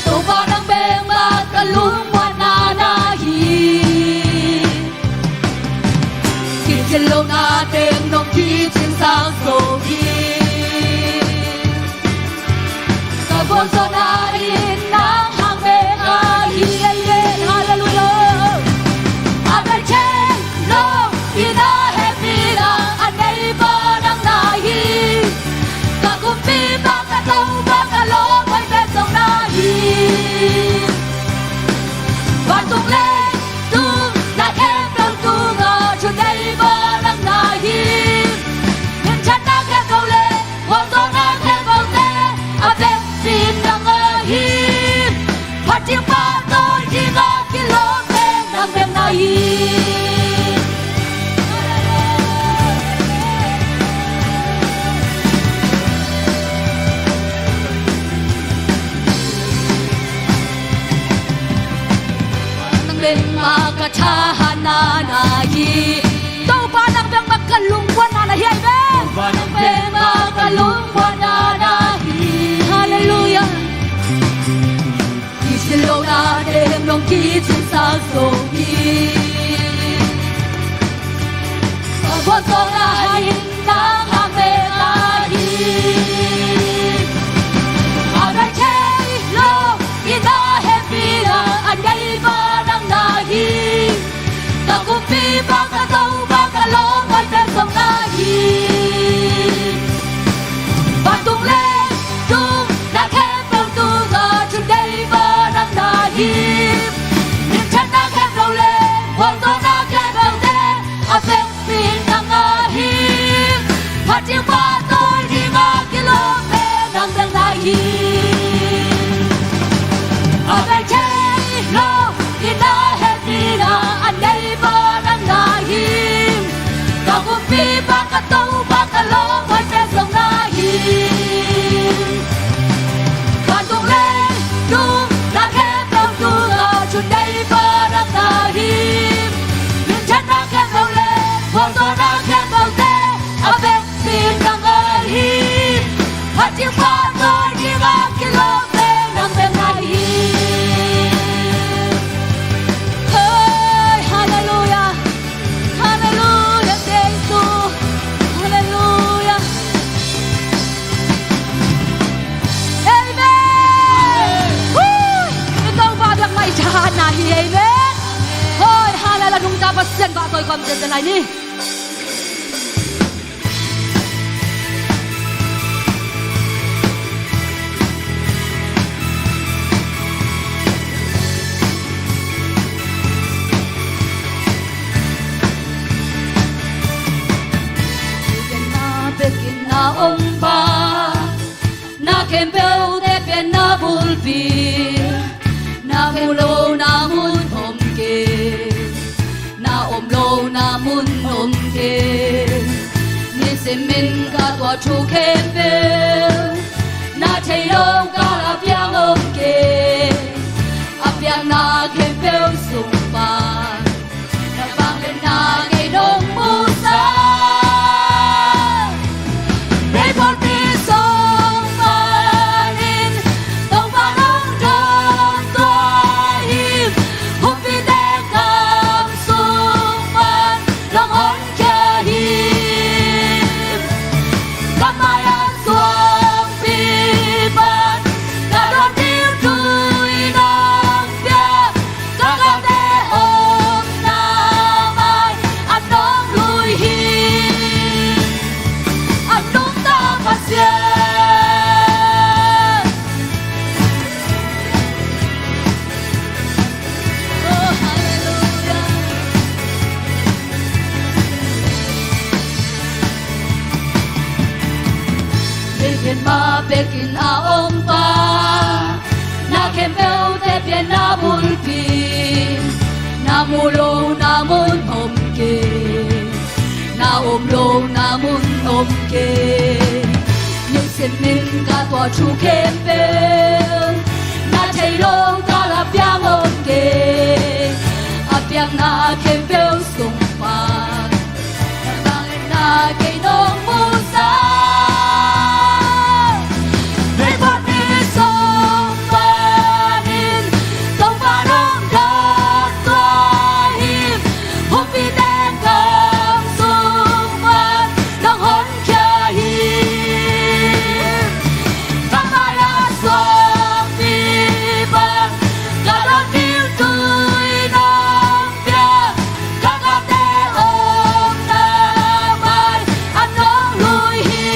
Topa nang bek mah ka lungmuanna na hi. Kicin lohna teng nong kicingsak zo hi. Ka gualzawhna in nang hang bek ahi. Amen. Halleluiah. A bek thei lo, i na hehpihna a nei pa nang na hi. Ka kumpipa, ka Topa, ka lawm hoih pen zong na hi. Vantung leitung na khempeuh tungah thudei pa nang na hi. Minthanna khempeuh le gualzawhna khempeuhte a pekpi nang ahi. Phat ding, pahtawi ding a kilawm pen nang bek na hi. Nang bek mah ka thahatna na hi. Topa nang bek mah ka lungmuanna na hi. Amen. Topa nang bek mah ka lungmuanna na hi. Halleluiah. Kicin lohna teng nong kicingsak zo hi. Ka gualzawhna in nang hang bek ahi. A bek thei lo, i na hehpihna a nei pa nang na hi. Ka kumpipa, ka Topa, ka lawm hoih pen zong na hi. Vantung leitung na khempeuh tungah thudei pa nang na hi. Minthanna khempeuh le gualzawhna khempeuhte a pekpi nang ahi. Phat ding, pahtawi ding a kilawm pen nang bek na hi. A bek thei lo, i na hehpihna a nei pa nang na hi. Ka kumpipa, ka Topa, ka lawm hoih pen zong na hi. Vantung leitung na khempeuh tungah thudei pa nang na hi. Minthanna khempeuh le gualzawhna khempeuhte a pekpi nang ahi. Phat ding, pahtawi ding a kilawm pen nang bek na hi. Hey, halleluiah. Halleluiah, Jesu. Halleluiah. Amen. Hui. I Topa biak mah i thahatna hi. Amen. Hoi, halleluiah, nungta Pasian pahtawi khawm ziazia lai ni. a om pa, na khempeuhte pianna bulpi, na mu lohna mun om kei, na om lohna mun om kei. Nisimin ka tuah thu khempeuh, na thei lo kal a piang om kei. A piakna khempeuh sung pan, na vangliatna kei nong musak. Leiphot mi sung panin Topa nong dawn tua hi. Humpite gam sung pan nong honkhia hi. Ka mai-ah suangpi pan, ka dawn ding tui nong pia. Ka galte omna mai-ah nong lui hi. A nungta Pasian. Oh, halleluiah. Leitung mah pekin a om pa, na khempeuhte pianna bulpi, na mu lohna mun om kei, na om lohna mun om kei. Nisimin ka tuah thu khempeuh, na thei lo kal a piang om kei. A piakna khempeuh sung pan, na vangliatna kei nong musak. Leiphot mi sung panin Topa nong dawn tua hi. Humpite gam sung pan nong honkhia hi. Ka mai-ah suangpi pan, ka dawn ding tui nong pia. Ka galte omna mai-ah nong lui hi.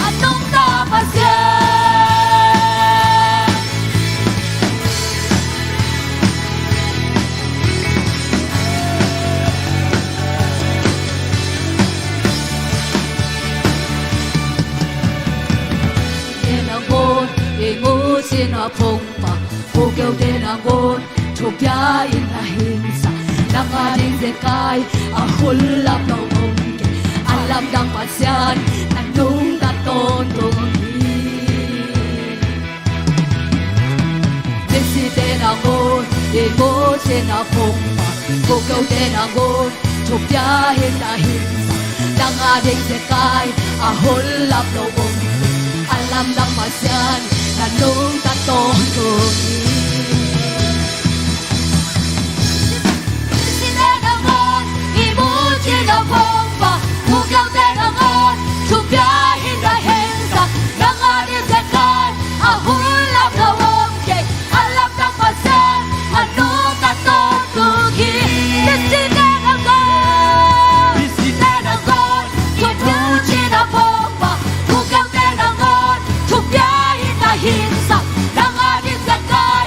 A nungta Pasian. Te nangawn i mu cin a phongpa, pukeu te nangawn thupia in a hingsak. Nang a ding zekai a hun lap lo om kei. A lamdang Pasian na nungta tawntung hi. Misite nangawn i mu cin a phongpa, pukeu te nangawn thupia in a hingsak. Nang a ding zekai a hun lap lo om kei. A lamdang Pasian na nungta tawntung hi. Misite nangawn i mu cin a phongpa, pukeu te nangawn thupia in a hingsak. Nang a ding zekai a hun lap lo om kei. A lamdang Pasian na nungta tawntung hi. Misite nangawn, misite nangawn i mu cin a phongpa, pukeu te nangawn thupia in a hingsak. Nang a ding zekai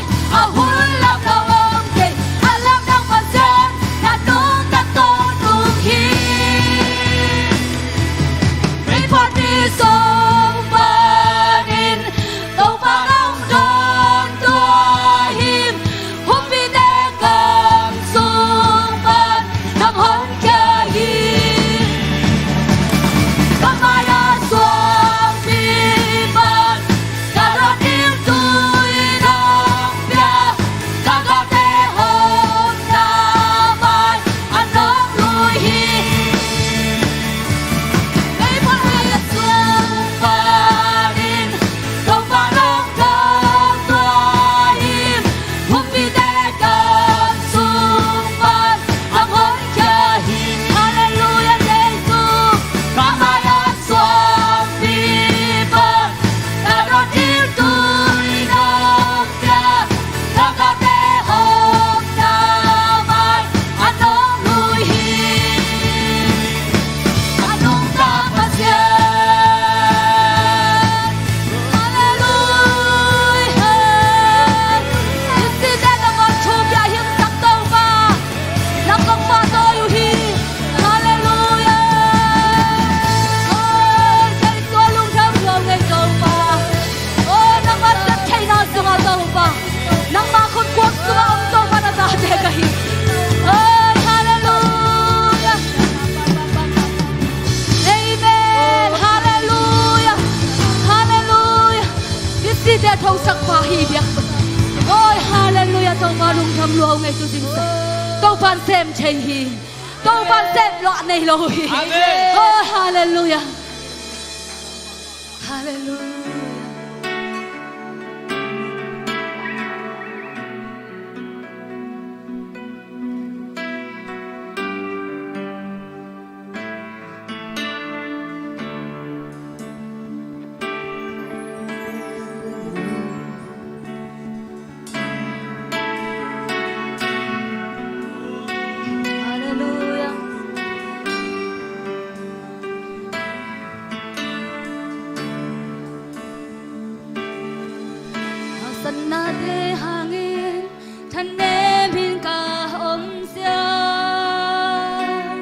Ngei tu zingsang Topa'n sem thei hi. Topa'n sem luah nei lo hi. Amen. Oh, halleluiah. Halleluiah. Halleluiah. Haksatnate hangin thanem in ka om ciang,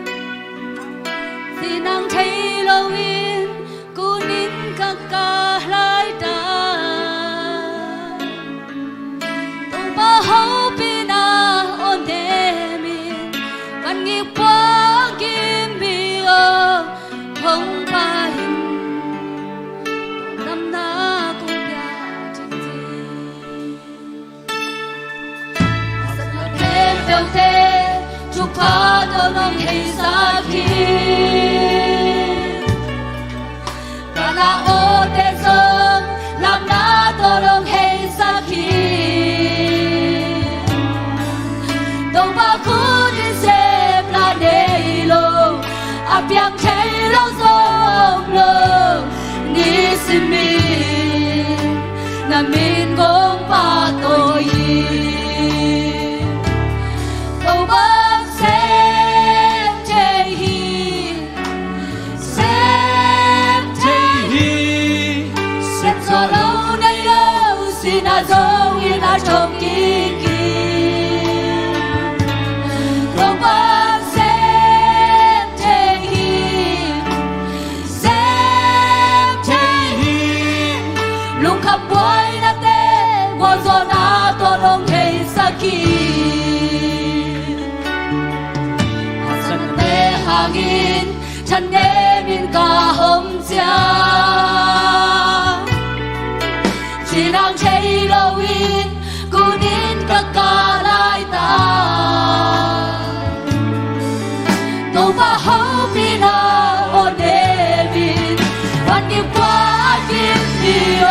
cinang thei loin kunin ka kah laitak. Topa hopihna aw nem in, van ngik puak in mi aw hong pai in, tawldamna kong pia ding ci. Haksatna khempeuhte thupha tawh nong heisak hi. Galna awte zong lamna tawh nong heisak hi. Topa khut in sepna nei lo, a piang thei lo zong om lo, nisimin na min kong pahtawi hi. Topa'n sem thei hi, sem thei hi. Sem zawh lo nei lo, sihna zong in a thawh kik hi. Topa'n sem thei hi, sem thei hi. Lungkham buainate gualzawhna tawh nong heisak hi. Haksatnate hangin thanem in ka om ciang, cinang thei loin kunin ka kah laitak. Topa hopihna aw nem in, van ngik puak in mi aw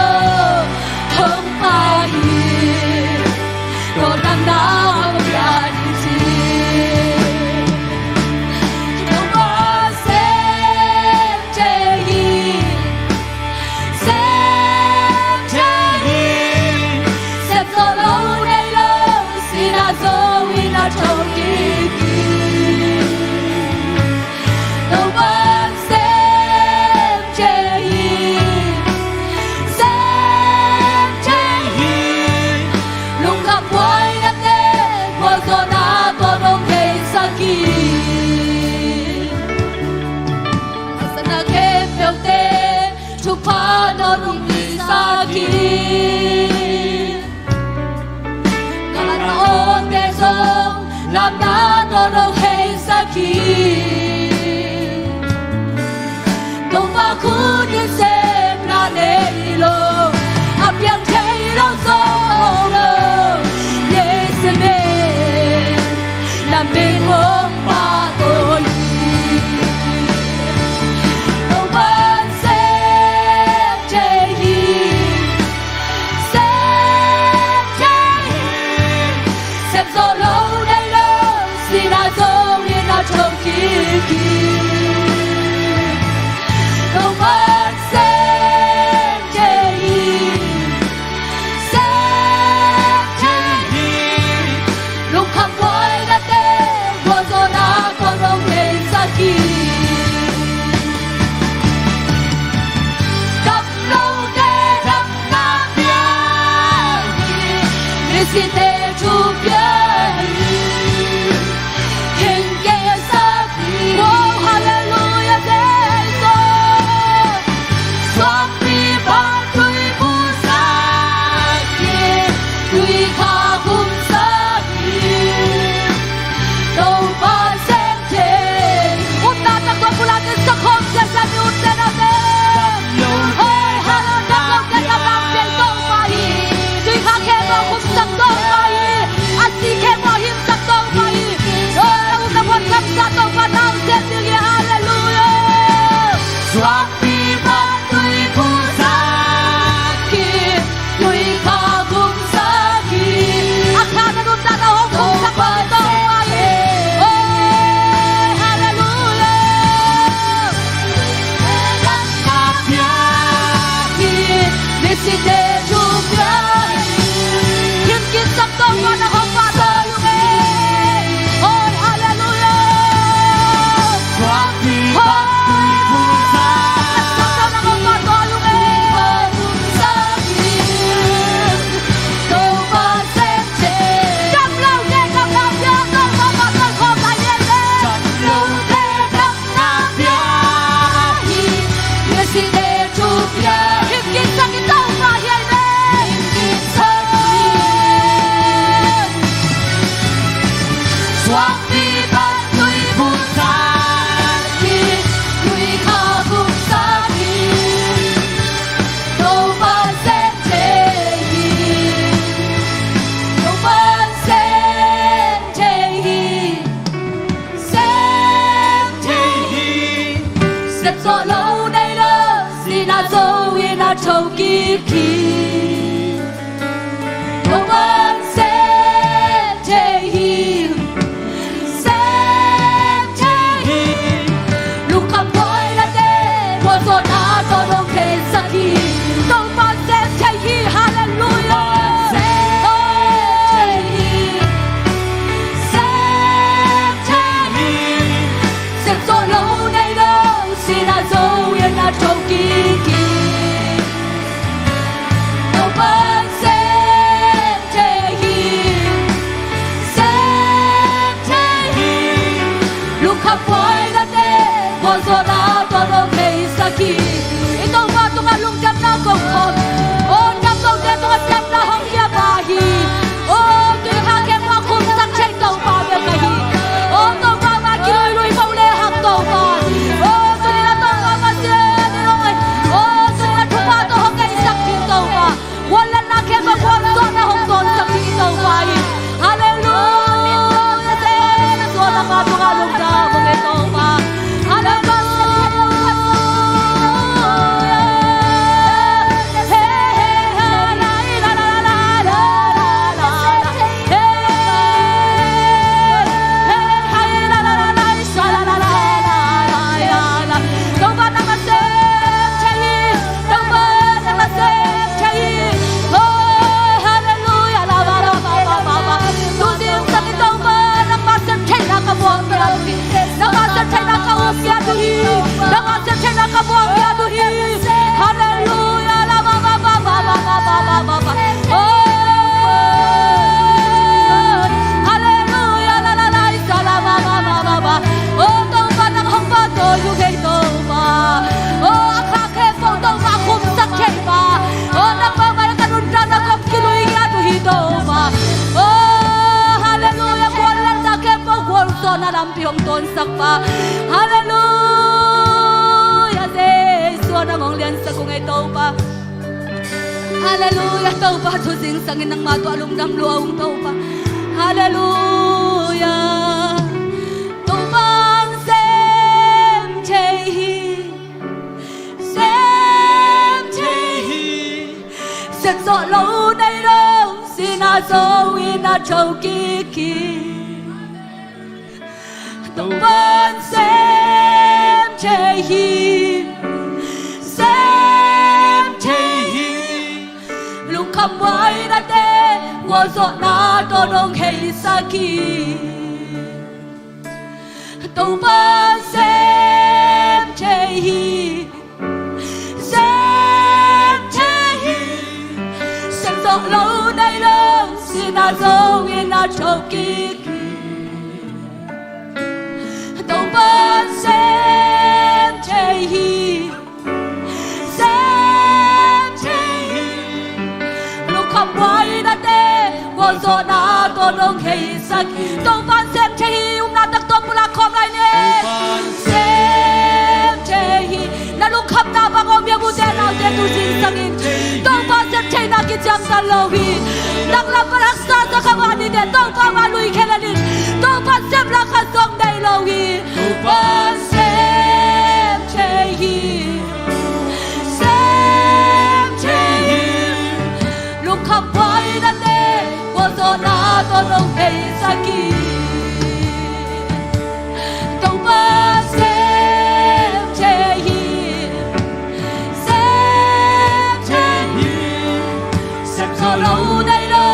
hong pai in, tawldamna kong pia ding ci. Topa sem thei hi, sem thei hi. Sem zawh lo nei lo, sihna zong in a thawh kik hi. Topa'n sem thei hi, sem thei hi. Lungkham buainate gualzawhna tawh nong heisak hi. Haksatna khempeuhte thupha tawh nong heisak hi. Galna awte zong lamna tawh nong heisak hi. Topa khut in sepna nei lo, a piang thei lo zong om lo, nisimin na min kong pahtawi hi. Topa'n sem thei hi, sem thei hi. Sem zawh lo nei lo, sihna zong in a thawh kik hi. Topa'n sem thei hi, sem thei hi. Lungkham buainate gualzawhna tawh nong heisak hi. Gamlote damna pia hi, misite thu pia hi. Khing kei a sak hi. Wow, halleluiah, Jesu. Suangpi bang tui pulsak hi, tui kha khumsak hi. Topa sem thei. Upna tak tua pulak in sa khawm sia sa mi ut te na te. Hoi, halleluiah, tak khawm sia sa bang sia Topa hi. Tui kha khe tua khumsak Topa hi. Sep zawh lo nei lo, sihna zo in a tho kik hi. Topa'n sep thei hi. Sep thei hi. Lungkham buaina te, gualzawhna tawh hong theisak hi. Topa'n sep thei hi. Halleluiah. Sep thei hi. Sep thei hi. Sep zawh lo nei lo, sihna zo in a tho kik hi. Topa'n sep thei hi. Sep thei hi. Lungkham buaina te, gualzawhna tawh hong theisak hi. I Topa tungah lungdamna ko khawm. Aw, damlote tungah damna hong pia pa hi. Aw, tuni-in a khempeuh a khumsak thei Topa bek ahi. Aw, Topa mah kiluilui bo le hang Topa. Aw, tuni-in a Topa mah sian in hong ei. Aw, tuni-in a thupha tawh hong ngeisak ding Topa. Gualnatna khempeuh gualzawhna hong tawnsak ding Topa hi. Halleluiah. Sep zawh lo pa tungah lungdam hong ei Topa. Halleluiah. Topa nangmah sep thei hi. Topa nangmah sep thei hi. Oh, halleluiah. Tuzing sangin Topa nangmah sep theihna ka muang piak uh hi. Nangmah sep theihna ka um piak uh hi. Nangmah sep theihna ka muang piak uh hi. Halleluiah. Oh, halleluiah. Oh, Topa nang hong pahtawi uh hi Topa. Oh, a kha khempeuh Topa khumsak thei pa. Oh, nangmah mah ka nuntakna kong kilui ngiat uh hi Topa. Oh, halleluiah. Gualnatna khempeuh gualzawhna lampi hong tawnsak pa. Halleluiah. Jesu nang hong liansak ung ei Topa. Halleluiah. Topa, tuzing sangin nangmah tawh lungdam lua ung Topa. Halleluiah. Topa'n sep thei hi. Sep thei hi. Sep zawh lo nei lo, sihna zo in a tho kik hi. Topa'n sep thei hi. Sep thei hi. Lungkham buaina te, gualzawhna tawh hong theisak hi. Topa'n sep thei hi. Sep thei hi. Sep zawh lo nei lo, sihna zo in a tho kik hi. Topa'n sep thei hi. Sep thei hi. Lungkham buaina te, gualzawhna tawh hong theisak hi. Topa'n sep thei hi. Upna tak tawh pulak khawm lai ni. Topa'n sep thei hi. Na lungkhamna bang om hiam, ute naute, tuzing sangin Topa sep theihna kiciamteh lo hi. Nang lam pan haksa sa kha mah ni teh, Topa mah lui khia lel in. Topa sep la khat zong nei lo hi. Topa sep thei hi. Sep thei hi. Lungkham buaina te, gualzawhna tawh hong theisak hi. Topa sep thei hi. Sep thei hi. Sep zawh lo nei lo,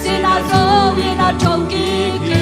sihna zo in a tho kik hi.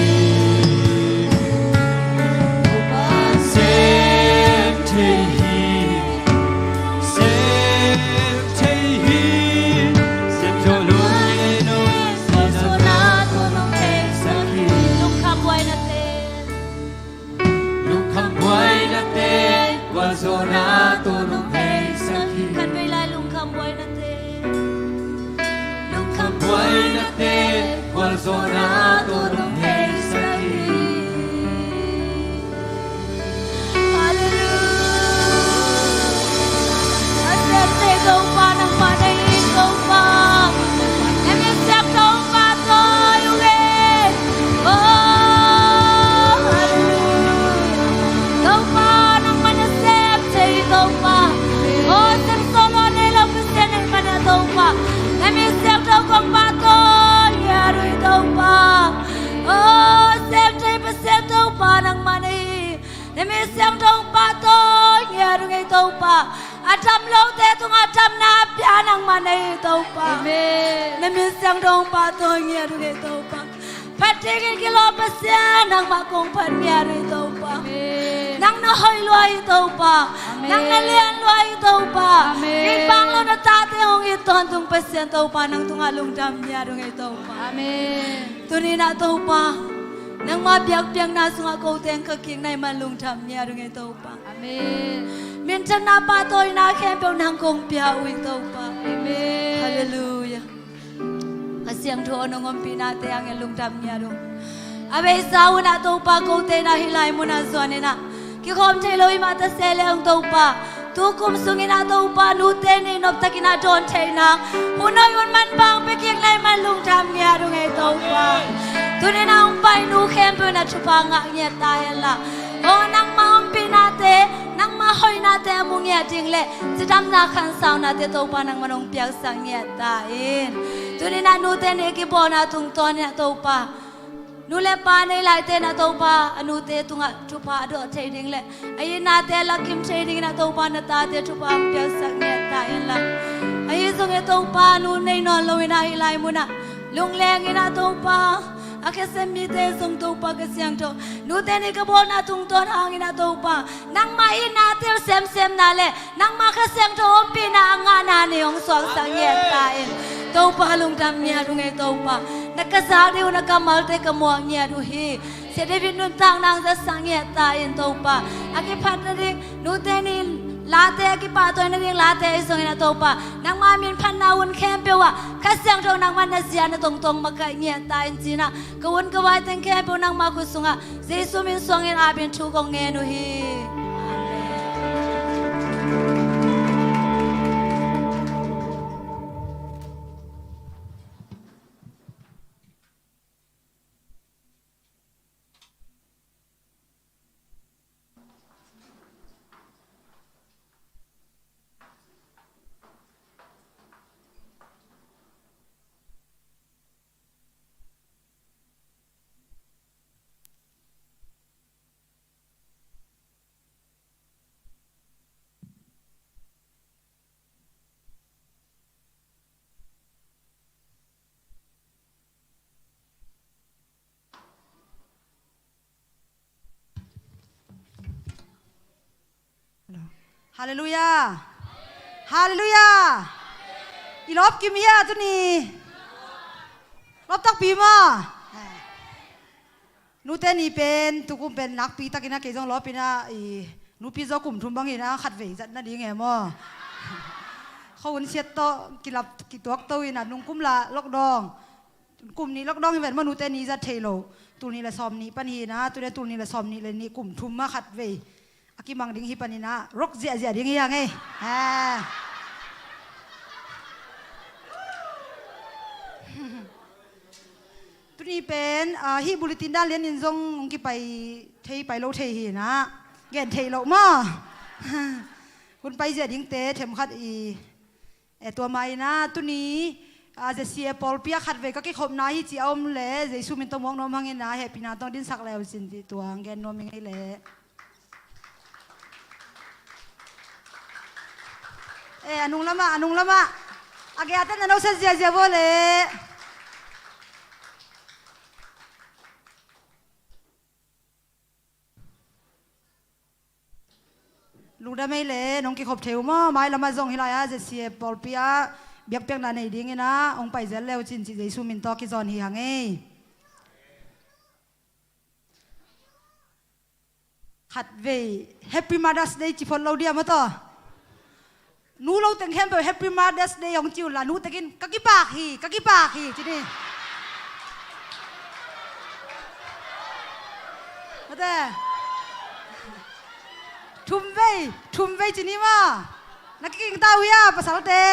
Na min siangtho pahtawi ngiat ung ei Topa. A dam lote tungah damna pia nangmah na hi Topa. Amen. Na min siangtho pahtawi ngiat ung ei Topa. Phat dingin kilawm Pasian nangmah kong phat ngiat ung ei Topa. Amen. Nang na hoih lua hi Topa. Amen. Nang na lian lua hi Topa. Amen. Ringbang lo na tate hong it tawntung Pasian Topa nang tungah lungdam ngiat ung ei Topa. Amen. Tuni-in ah Topa, nangma biakpiakna sungah ko teng ka kik na hih man lungdam ngiat ung ei Topa. Amen. Minthanna pahtawina khempeuh nang kong pia uh hi Topa. Amen. Halleluiah. Kha Siangtho nong ompihnate hangin lungdam ngiat ung. A beisa hun ah Topa kote in ah hih lai munah zuanin ah kikhawm thei lo himah ta se leng Topa, tu kum sungin ah Topa nute nih noptakin ah dawn theihna hun hoih hun manpha hong pia kik na hih man lungdam ngiat ung ei Topa. Tuni-in ah hong pai nu khempeuh in ah thupha ngah ngiat ta henla, aw nangma ompihnate, nangma hoihnate a mu ngiat ding le cidamna khansaunate Topa nangman hong piaksak ngiat ta in. Tuni-in ah nute nih kibawlna tungtawnin ah Topa, nu le pa nei laite in ah Topa a nute tungah thupha a dawh thei ding le a itnate a lakim thei dingin ah Topa na tate thupha hong piaksak ngiat ta inla, ahi zongin Topa nu nei nawn loin ah hih lai munah lunglengin ah Topa a khasiam mite zong Topa Kha Siangtho, nute nih ka bawlna tungtawn hangin ah Topa nangma itna tel semsemna le nangma Kha Siangtho ompihna a ngahna ni hong suaksak ngiat ta in. Topa lungdam ngiat ung ei Topa. Na ka zak ding uh na kammalte ka muak ngiat uh hi. Sia David nuntakna hong zatsak ngiat ta in Topa. A kiphat nading nute nih late, a kipahtawi nading late ahi zongin ah Topa, nangma min phatna hun khempeuh ah Kha Siangtho nangman na zia na tongtong makaih ngiat ta in ci-in ah ka hun ka vai teng khempeuh nangma khut sungah Jesu min suangin apin thu kong ngen uh hi. Amen. Halleluiah. Halleluiah. I lawp kim hia tuni? Lawp takpi maw? Nute ni pen tukum pen nakpi takin ah kei zong lawpin ah i nupi zaw kum thum bangin ah khatvei zat nading e maw? Khuahun siat tawh kilap kituak to in ah nungkum la lockdown, kum nih lockdown hi ven maw, nute ni zat thei lo. Tul nih le sawm nih pan hi in ah, tule tul nih le sawm nih le nih kum thum ah khatvei a kimang ding hi panin ah rock ziahziah ding hi hang ei. Tuni pen ah hih bulletin dan lianin zong hong kipai thei pai lo thei hi in ah, gen thei lo maw? Hun pai ziah dingte themkhat i, e, tua mah in ah tuni ah Z C A pawlpi ah khatvei ka kikhopna hi ci a om le Jesu min tawh muak nuam hangin ah hehpihna tawh dingsak le uh cin cih tua hong gen nuam ing ei leh. E, a nung lamah, a nung lamah. A gei a ten na no set ziahziah vua leh. Lungdam ei leh, nong kikhop thei uh maw, mailam ah zong hih lai ah Z C A pawlpi ah biakpiakna nei dingin ah hong pai zel le uh cin cih Jesu min tawh kizawn hi hang ei. Khatvei Happy Mother's Day ci phot lo dia maw tawh. Nu lo teng khempeuh Happy Mother's Day hong ci unla, nu tekin ka kipak hi, ka kipak hi ci ni. Mate. Thumvei, thumvei ci ni maw. Na kikingta uh hia pasalte?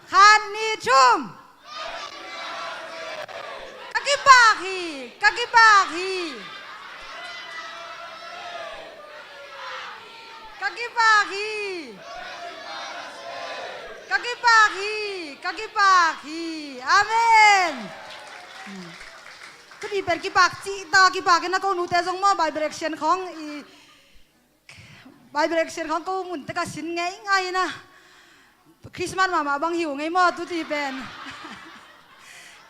Khat, nih, thum. Ka kipak hi, ka kipak hi. Ka kipak hi. Ka kipak hi, ka kipak hi. Amen. Tuni pen kipak cihta, kipak in a ko nute zong maw, Bible action khawng i Bible action khawng ko mun tek a sin ngei ngai ina. Christmas mahmah bang hi uh ngei maw, tuti pen.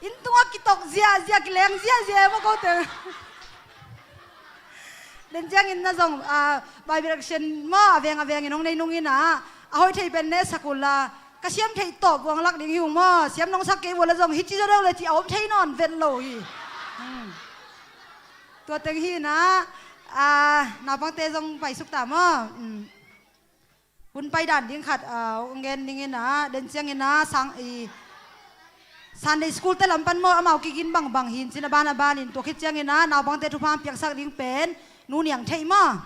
Inn tungah kitok ziahziah, kileng ziahziah e maw ko teng. Den ciangin na zong, ah, Bible action maw, a veng a vengin hong nei nung ina, a hoih thei pen ne sak uh la, ka siam theih tawh buang lak ding hi uh maw, siam nong sak kei uh la zong, hih ci zaw deuh le ci a om thei nawn vet lo hi. Hmm. Tua teng hi ina, ah, naupangte zong paisuk ta maw. Hmm. Hun pai dan ding khat, ah, hong gen ding ina, den ciang ina, sang, i, Sunday school te lam pan maw, amau kigin bangbang hi in cin a ban a ban in, tua khit ciang ina, naupangte thupha piaksak ding pen, Nu Niang Theih maw.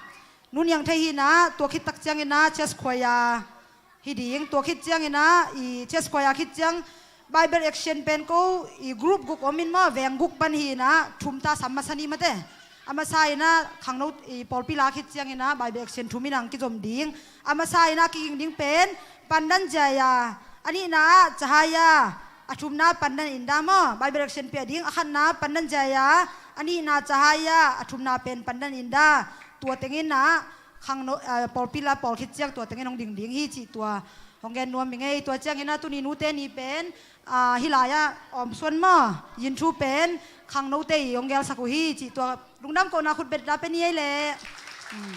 Nu Niang Theih hi ina, tua khit tak ciang ina, church choir hi ding, tua khit ciang ina, i, church choir khit ciang, Bible action pen ko, i, group guk om in maw, veng guk pan hi ina, thum ta sam masa ni mate. A masa ina, khangno, i, pawlpi la khit ciang ina, Bible action thum ina hong kizom ding. A masa ina kiging ding pen, Pandan Jaya, a nihna ah Cahaya, a thumna Pandan Inda maw, Bible action pia ding, a khatna Pandan Jaya, a nihna Cahaya, a thumna pen Pandan Inda, tua teng ina, khangno, ah, pawlpi la pawl khit ciang tua teng in hong ding ding hi cih tua, hong gen nuam hi ngei, tua ciang ina tuni nute ni pen, ah, hih lai-ah Awm Suan maw, Yin Thu pen, khangnote i hong gelsak uh hi cih tua, lungdam kohna khut betna pe ni ei leh. Hmm.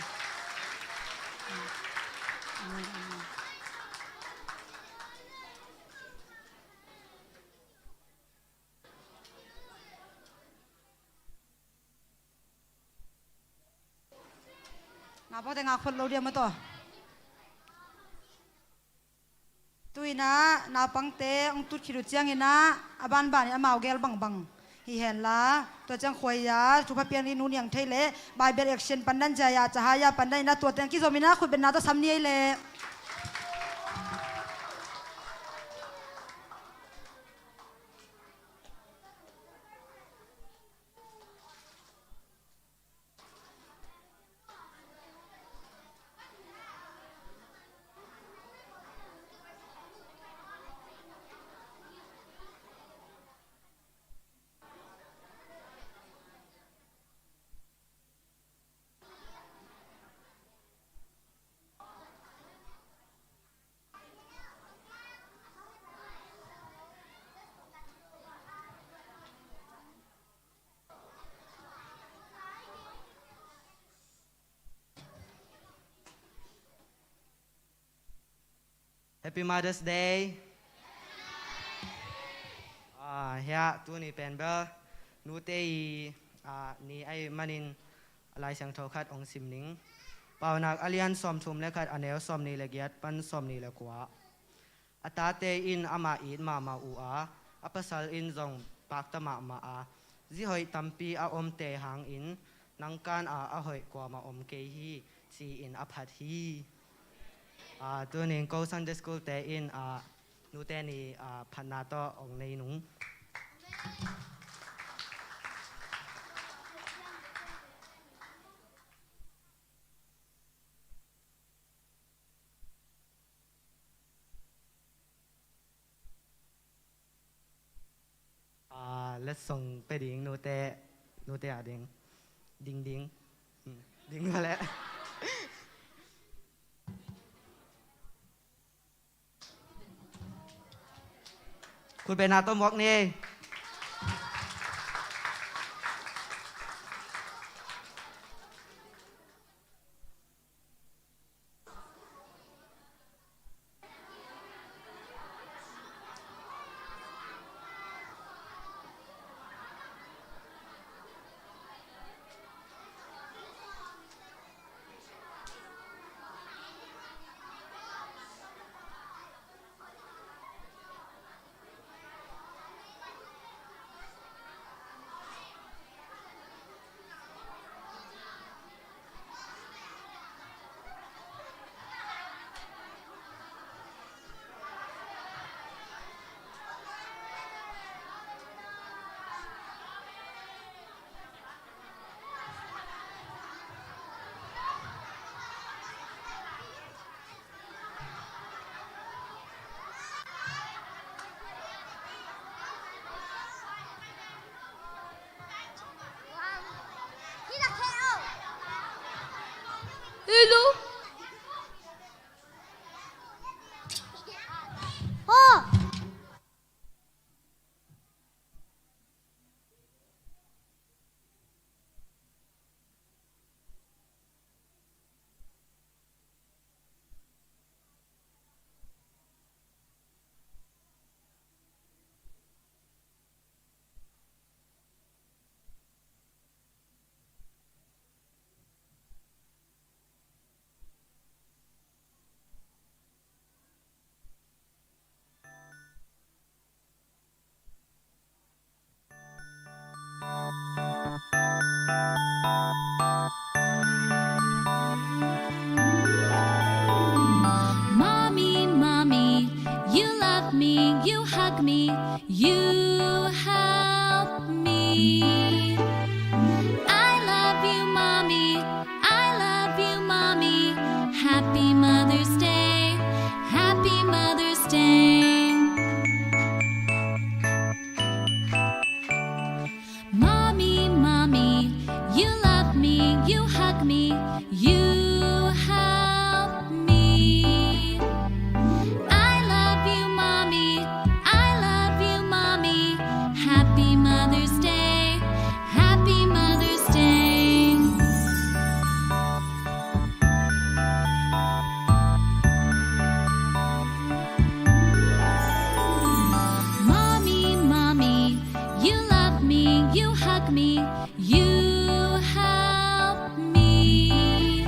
Naupangte ngak phot lo dia maw taw. Tu ina naupangte hong tut khit uh ciang ina a banban in amau gel bangbang hi hen la. Tua ciang khuaia thupha piang ding Nu Niang Theih le Bible action Pandan Jaya, Cahaya Pandan ina tua teng kizom ina khut betna tawh sam ni ei leh. Happy Mother's Day. Ah, hiah tuni pen bel nute i, ah, ni ahih manin Lai Siangtho khat hong sim ning. Paunak a lian sawmthum le khat, a neu sawmnih le giat pan sawmnih le kua. A tate in amah it mahmah uh a, a pasal in zong pakta mahmah a, zi hoih tampi a omte hangin nang kan a a hoih kuamah om kei hi, ci-in a phat hi. Ah, tunin ko Sunday school te in, ah, nute ni, ah, phatna tawh hong nei nung. Ah, letsong pe ding nute, nute a ding. Ding ding. Hmm, ding mah leh. Khut betna tawh muak ni. Hello. Happy Mother's Day. Happy Mother's Day. Mommy, mommy, you love me, you hug me, you help me. I love you, mommy, I love you, mommy. Happy Mother's Day, happy Mother's Day. Mommy, mommy, you love me, you hug me, you help me.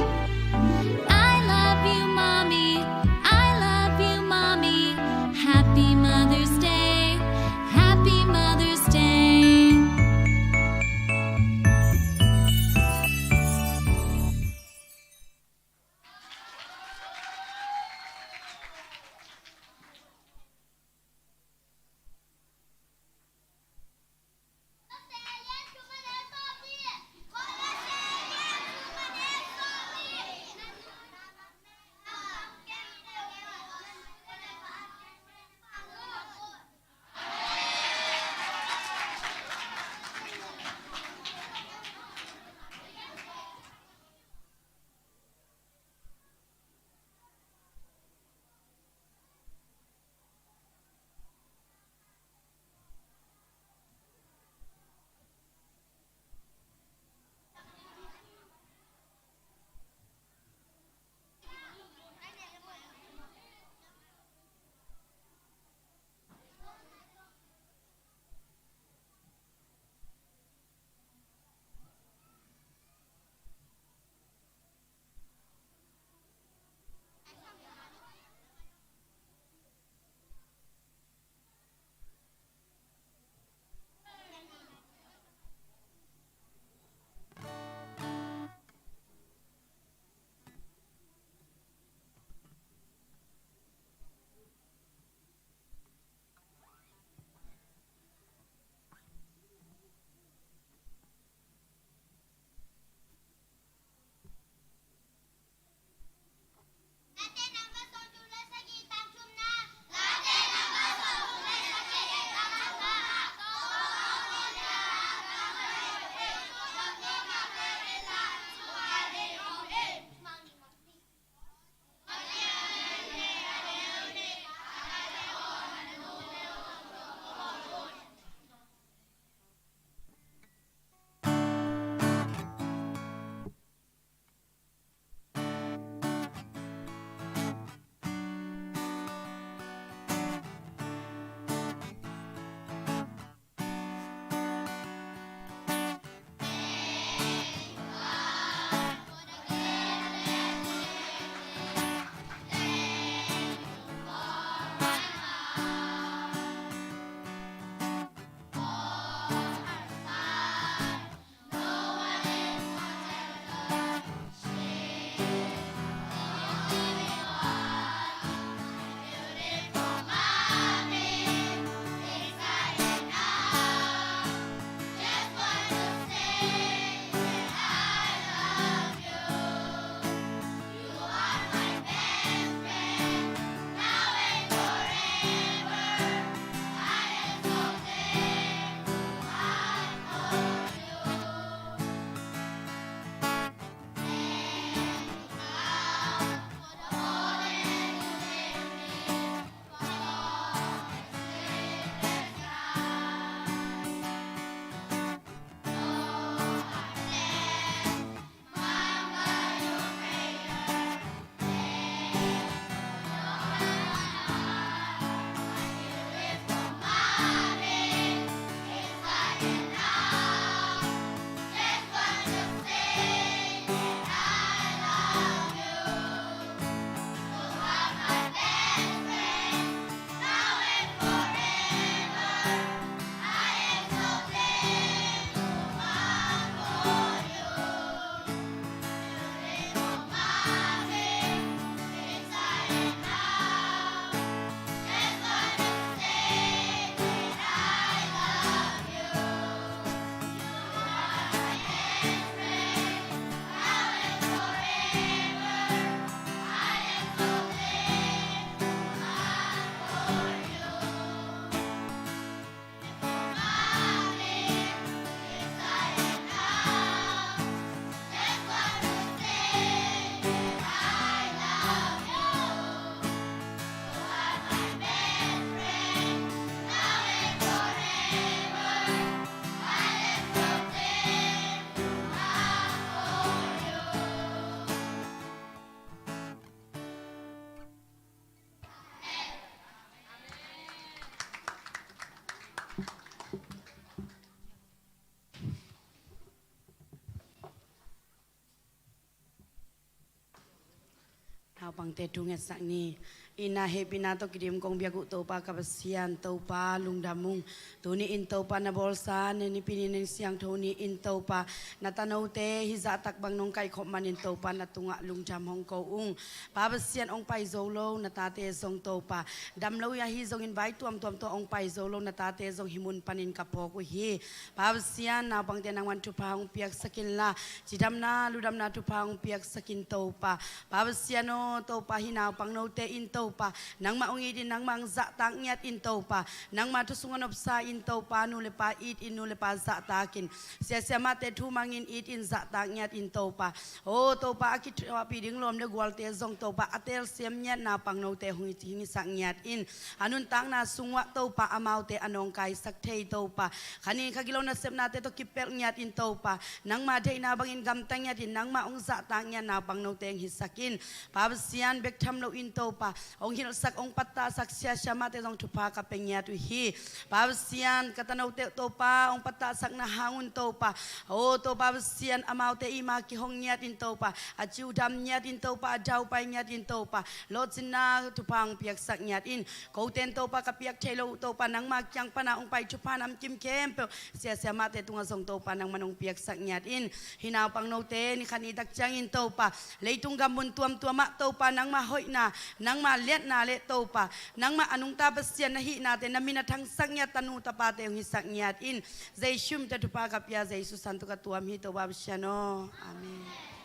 Naupangte thu ngetsak ni. Itna hehpihna tawh kidim kong biak uh Topa ka Pasian, Topa lungdam ung. Tuni in Topa na bawlsa na nipi ni, na siangtho ni in Topa, na tanote hih zahtak bang nong kaihkhop manin Topa na tungah lungdam hong ko ung. Pa Pasian, hong pai zo lo na tate zong Topa, dam lo hi a, ahi zongin vai tuamtuam tawh hong pai zo lo na tate zong hih mun panin ka phawk uh hi. Pa Pasian, naupangte nangman thupha hong piaksak inla, cidamna ludamna thupha hong piaksak in Topa. Pa Pasian aw Topa, hih naupang note in Topa, nangmah hong it in, nangmah hong zahtak ngiat in Topa, nangmah thu sung a nopsa in Topa, nu le pa it in, nu le pa zahtak in, sia siamahte thu mang in, it in, zahtak ngiat in Topa. Aw Topa, a kithuahpih ding lawm le gualte zong Topa, a telsiam ngiat naupang note hong hi, hong hisak ngiat in. A nuntakna sung uah Topa, amaute a nawngkaisak thei Topa, khanin kha gilo nasepnate tawh kipelh ngiat in Topa, nangma deihna bangin gamta ngiat in, nangmah hong zahtak ngiat naupang note hong hisak in. Pa Pasian, bek tham lo in Topa, hong hilhsak, hong pattahsak sia siamahte zong thupha ka pia ngiat uh hi. Pa Pasian, ka tanote Topa, hong pattahsak na hang un Topa, aw Topa Pasian, amaute i ma kihong ngiat in Topa, a ci uh dam ngiat in Topa, a daupai ngiat in Topa, lawhcinna thupha hong piaksak ngiat in. Kote in Topa, ka piak thei lo uh Topa, nangma kiang pana hong pai thupha namkim khempeuh sia siamahte tungah zong Topa, nangman hong piaksak ngiat in. Hih naupang note ni khat ni tak ciangin Topa, leitung gam mun tuamtuam ah Topa, nangma hoihna, nangma liatna le Topa, nangma a nungta Pasian na hihnate, na min a thangsak ngiat tanu tapate hong hisak ngiat in. Jesu min tawh thupha ka pia, Jesu santo ka tuam hi Topa Pasian aw. Amen.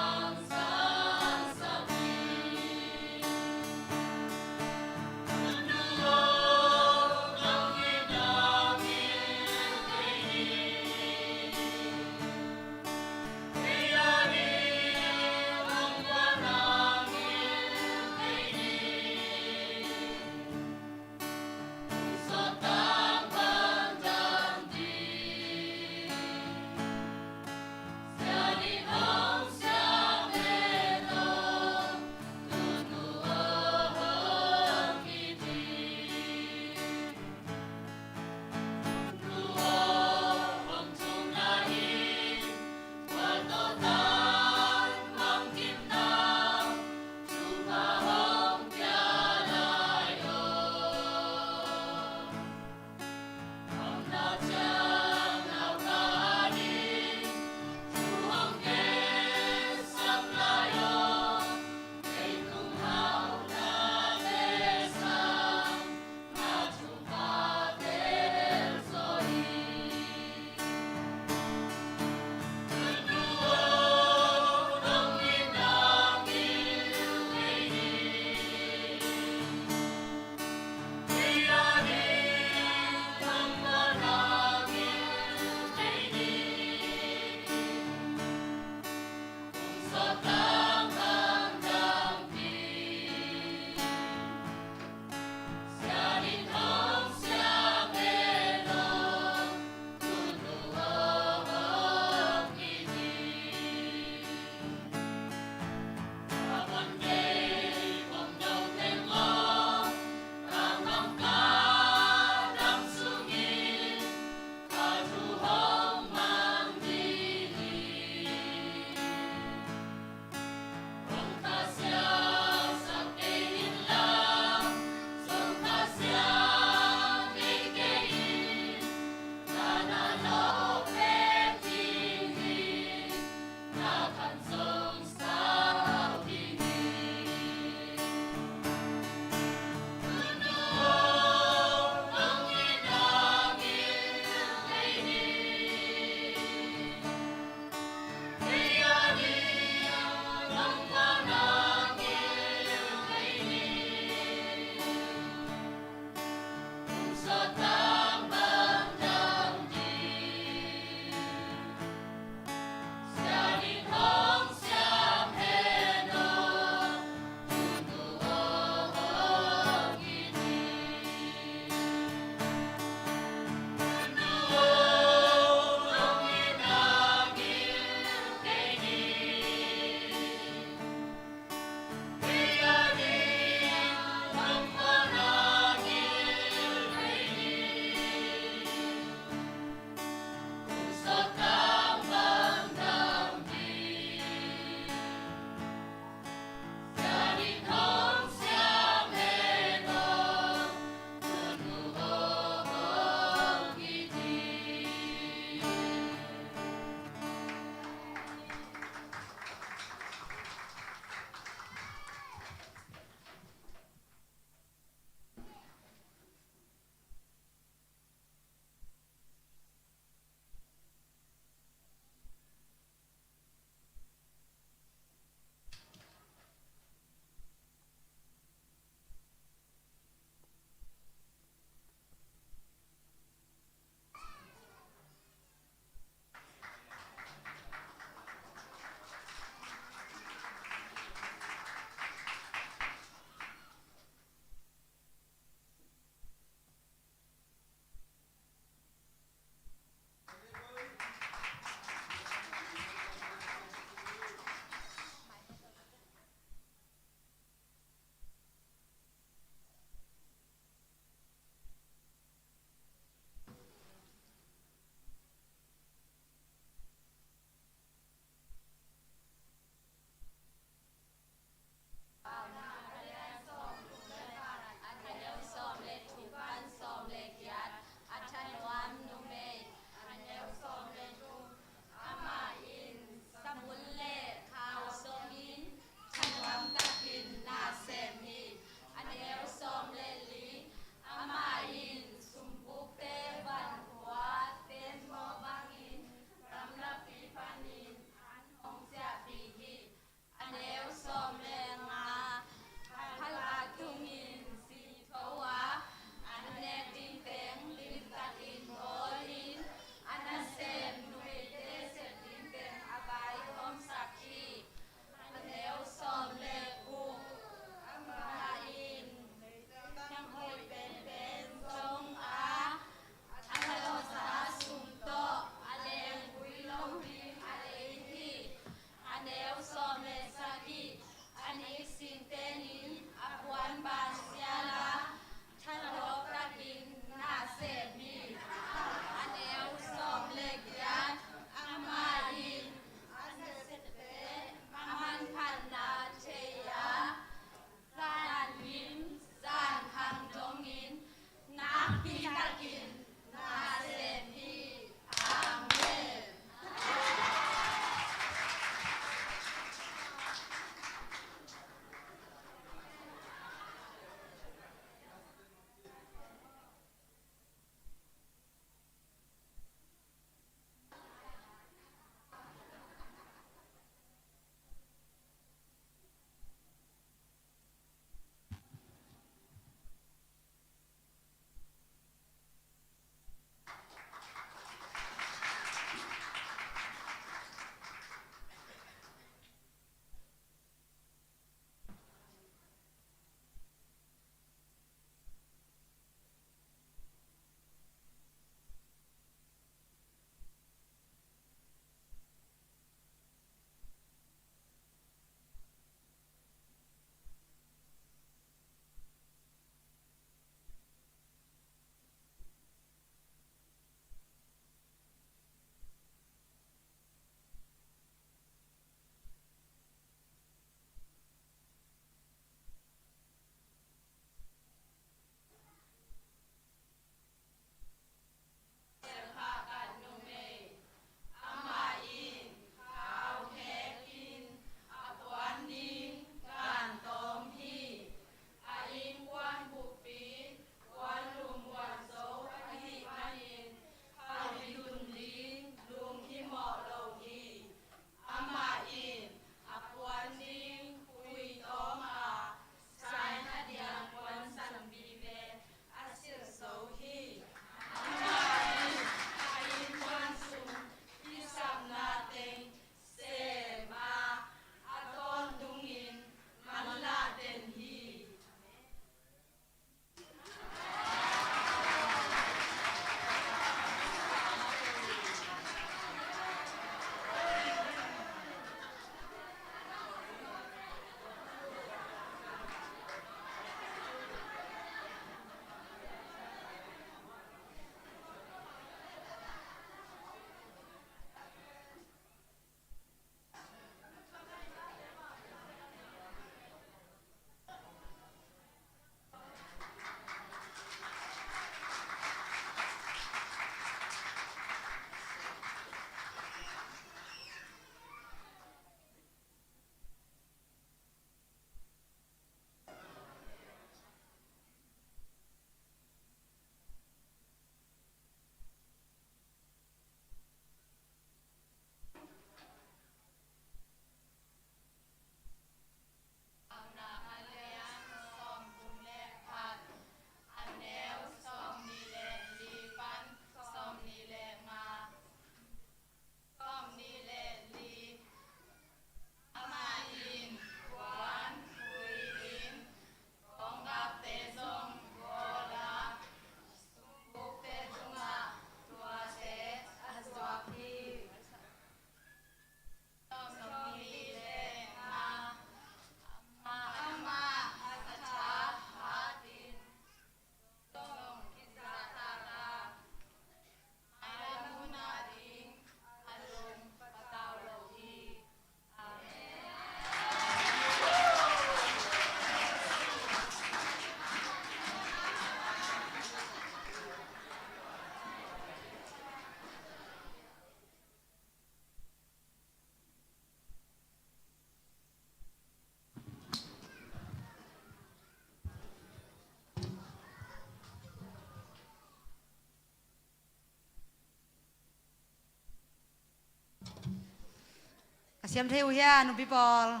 Siam thei uh hia, nupi pawl?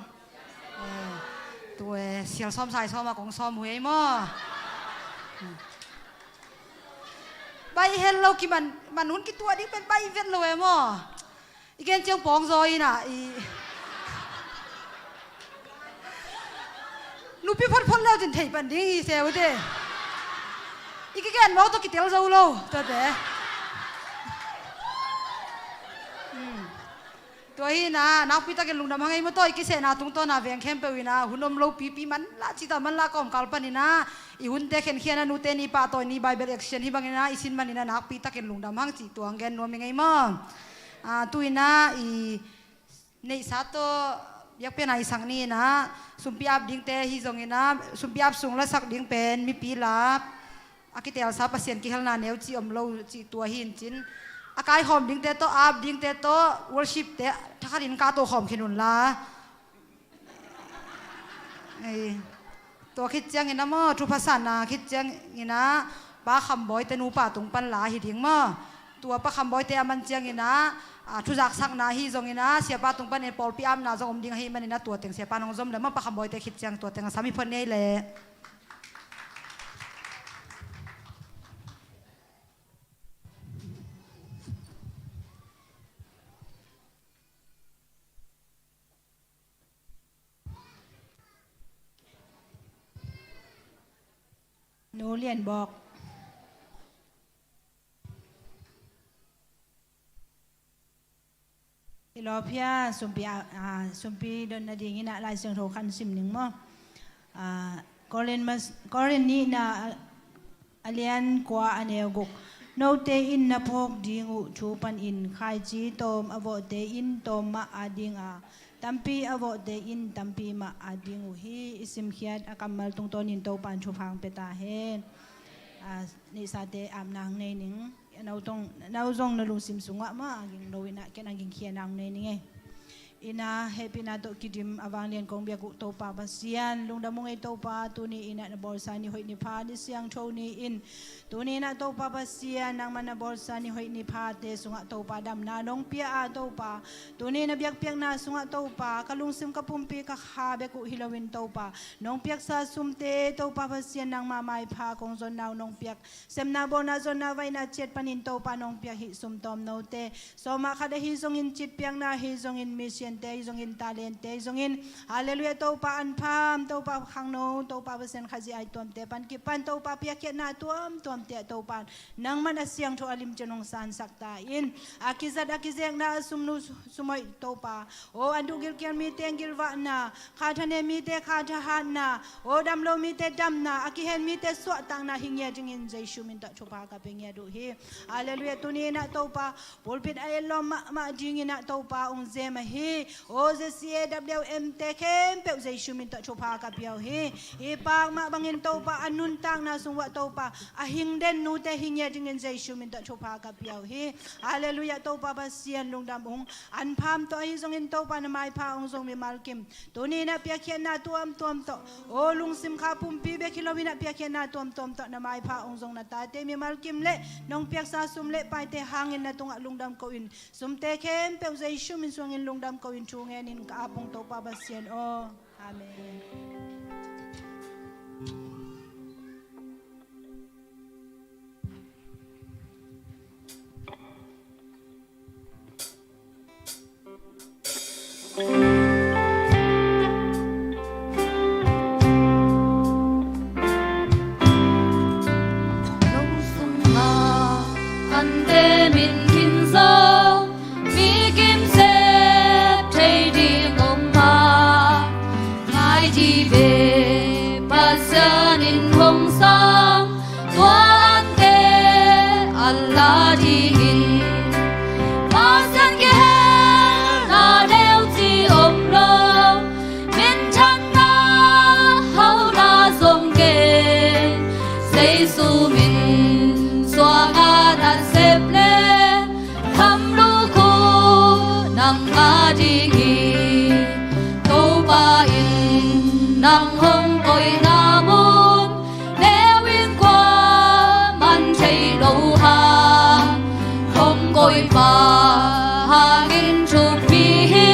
Eh, tu e, sial sawm sai sawm a kong sawm uh ei maw? Baih hel lo kiman, man hun kituah ding pen baih vet lo e maw? I gen ciang pawng zaw ina i nupi photphot leu cin thei pan ding hi se ute. I kigen mawk tawh kitel zo lo tuate. Hmm. Tua hi ina nakpi takin lungdam hang ei maw, tua i kisehna tungtawna veng khempeuh ina hun om lo pipi manla cita manla kawmkal pan ina i hunte khenkhiana nute ni pahtawi ni Bible action hi bang ina i sin man ina nakpi takin lungdam hang cih tua hang gen nuam i ngei maw? Ah, tu ina i neihsa tawh biakpiakna i sak ni ina sumpi ap dingte hi zong ina sumpi ap sung la sak ding pen mipi lap a kitelsa Pasian kihelna neu ci om lo ci tua hi in cin a kaikhawm dingte tawh ap dingte tawh worship te thakhatin kahto khawm khin unla. Ei, tua khit ciangin a maw, thupha sanna khit ciangin a Pa Khambawite nupa tung pan la hi ding maw? Tua Pa Khambawite a man ciangin a, a, thuzak sakna hi zongin a, siapa tung pan in pawlpi apna zong om ding ahi manin a tua teng siapa nong zom le maw, Pa Khambawite khit ciang tua teng a sam hi phuan nei le. Nu Lian Bawk. I lawphia sumpi, a, a, sumpi don nadingin a Lai Siangtho khan sim ning maw? A, Korin mas-, Korin nihna a, a lian kua a neu guk. Note in na phawk ding uh thu panin khaici tawm a vawhte in tawm mah a ding a, tampi a vawhte in tampi mah a ding uh hi. I simkhiat a kammal tungtawnin Topan thupha hong pia ta hen. A, neihsate apna hong nei ning. No tong, no zong na lungsim sungah mah a ging lo inah ken a ging khian a hong nei ning ei. Ina hehpihna tawh kidim a vanglian kong biak uh Topa Pasian, lungdam ung ei Topa, tuni inah na bawlsa ni hoih ni pha ni siangtho ni in, tuni inah Topa Pasian, nangman na bawlsa ni hoih ni phate sungah Topa damna nong pia a Topa, tuni na biakpiakna sungah Topa, ka lungsim ka pumpi ka kha bek uh hi loin Topa, nong piaksa sumte Topa Pasian, nangma maipha kong zonna uh nong piak, sepna bawlna zonna vaihna ciat panin Topa nong piak hih sum tawm note, sawmah khat ahi zongin citpiakna ahi zongin, misiante ahi zongin, talente ahi zongin, halleluiah, Topa anpham, Topa khangno, Topa Pasian Khazih ai tuamte pan kipan Topa piakkhiatna tuamtuamte ah Topa nangman a siangtho a limcian hong sansak ta in, a kizat a kizekna a sumnu sumhoih Topa, aw an duh gilkial mite gilvahna, khatha ne mite khatha hatna, aw damlo mite damna, a kihen mite suahtakna hi ngiat dingin Jesu min tawh thupha ka pia ngiat uh hi. Halleluiah. Tuni inah Topa pulpit a etlawm mahmah ding inah Topa hong zem ahi aw Z C A W M te khempeuh Jesu min tawh thupha ka pia uh hi. Hi pakmah bangin Topa a nuntakna sung uah Topa a hingden nute hi ngiat dingin Jesu min tawh thupha ka pia uh hi. Halleluiah. Topa Pasian lungdam ung. Anpham tawh ahi zongin Topa na maipha hong zong mimal kim, tuni inah piakkhiatna tuamtuam tawh, aw lungsim kha pumpi bek hi lo inah piakkhiatna tuamtuam tawh na maipha hong zong na tate mimal kim le nong piaksa sum le paite hangin na tungah lungdam ko in, sumte khempeuh Jesu min suangin lungdam ko in thu ngenin ka ap ung Topa Pasian aw. Amen. Lungsung na ante min khin zo, mi kim sep thei ding om a, ngai dih ve Pasian in hong sang, tua ante a la dingin Pasian kihelna neu ci om lo, minthanna hauna zong kei, Jesu min suanga na sep le, tham lukhu nang a ding hi. Topa in nang hong koihna mun, neu in kuaman thei lo hang, hong koihpa hangin thupi hi.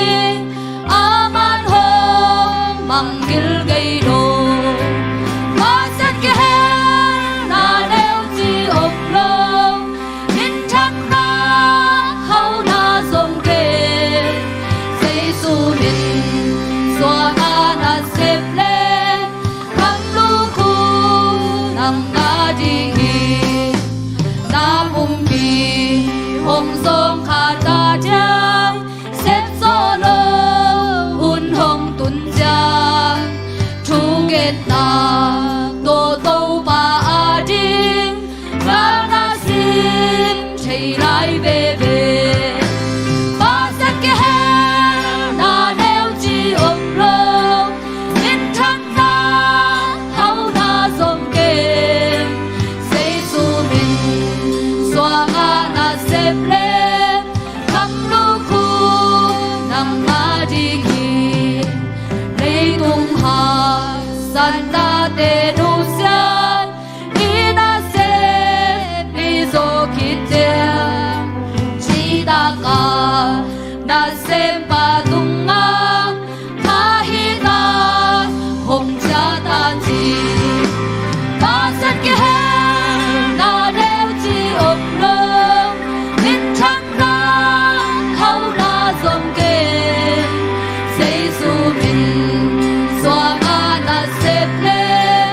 Hong zawng khat a diang sep zawh lo hun hong tun ciang, thungetna tawh Topa ading galna sim thei lai veve. Pasal kihelna neu ci om lo, minthang na hauhna zong ken, Jesu min suang a na sep leh, gam lukhu nang a ding hi. Leitung haksatnate nusiat, i nasep i zo khit ciang, citak a nasempa tungah, kha hita hong ciah ta ci. Pasal kihelna neu ci om lo, minthang na hauhna zong ken, Jesu min suang a na sep leh,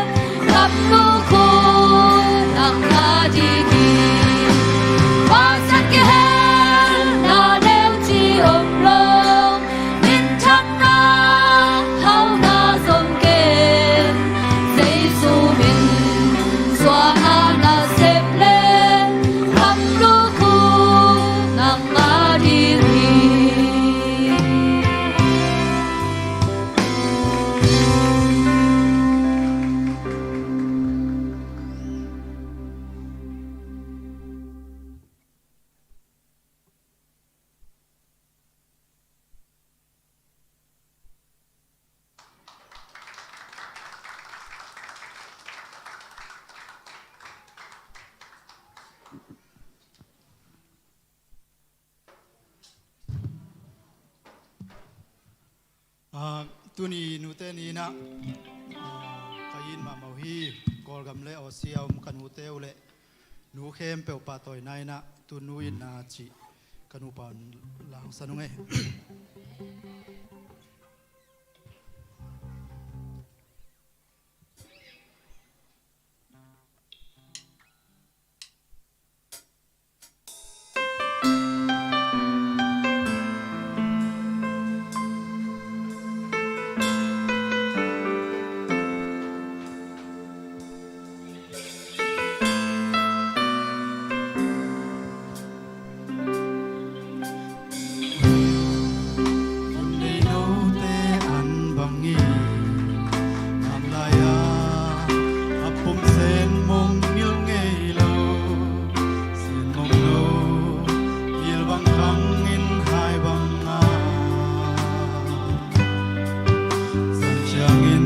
gam lukhu nang a ding hi. Pasal kihelna neu ci om lo, minthang na hauhna zong ken, Jesu min suang a na sep leh, gam lukhu nang a ding hi. Ah, tuni nute ni-in ah, ah, ka it mahmah uh hi. Kawlgam le Aussie a om ka nute uh le nu khempeuh pahtawina in ah, tu nu itna cih ka nupa un la hong san ung ei. Vun nei note an bangin, nam lai-a a pum Sen Mong ngil ngei lo. Sen Mong no ngil bang khang in hai bang a, zan ciangin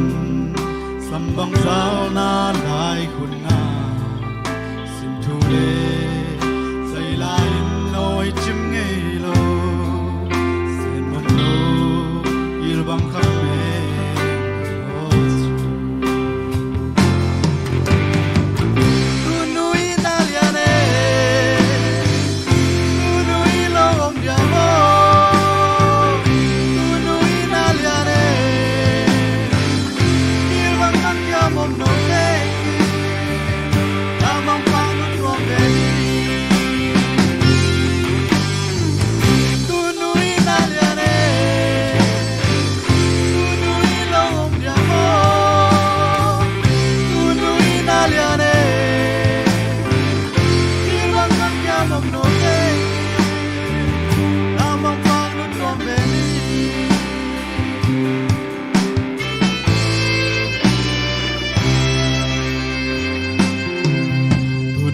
sam bang zal na lai khun na. Sim thu le zai lai in nawi cim ngei lo. Sen Mong no ngil bang khang meng lo. Tu nu i na lian e, tu nu i lo om diam o. Tu nu i na lian e, ngil bang khang diam om no te.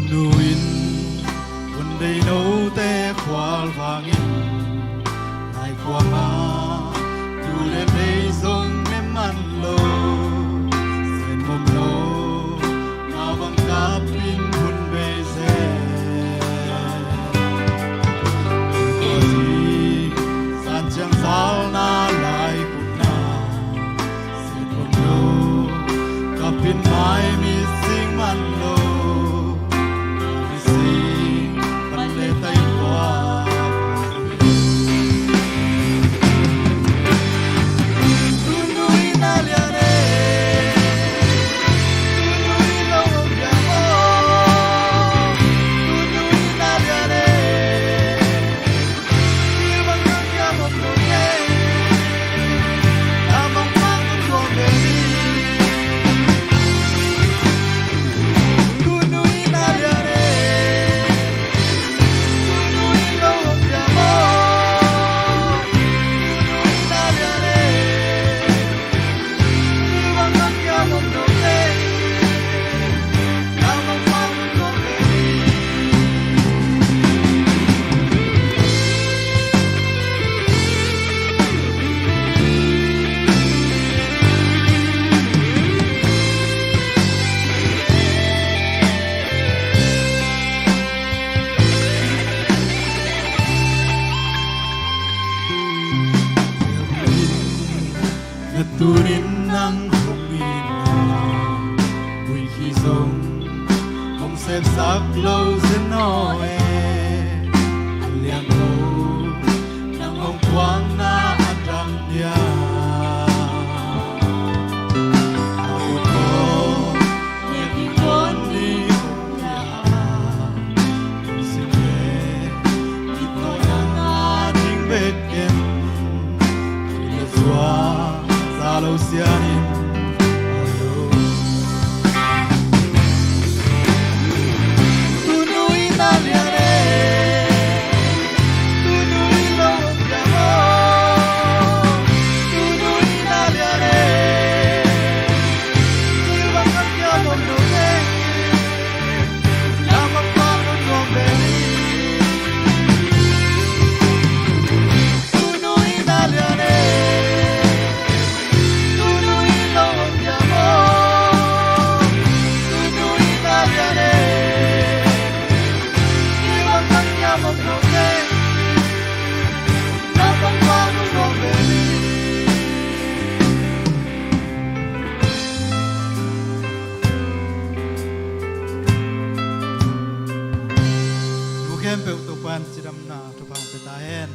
Tunu in hun dei note khual vangin, nai khuangah tu le mei zong mem man lo. Sen Mong no mah bang kap in hun bei zen. Tua ci zan ciang zal na lai khun na, Sen Mong no kap in mai mi sing man lo. Mi sing man le tai tua. Tunin nang hong itna, huih khi zong hong sepsak lo zen aw e. A liang lo nang hong puakna a dang dia. A ut aw, ngiat ding kuan ding hong pia a, sim le, i tawh nang a ding bet ken. Nu khempeuh Topa'n cidamna thupha hong pia ta hen.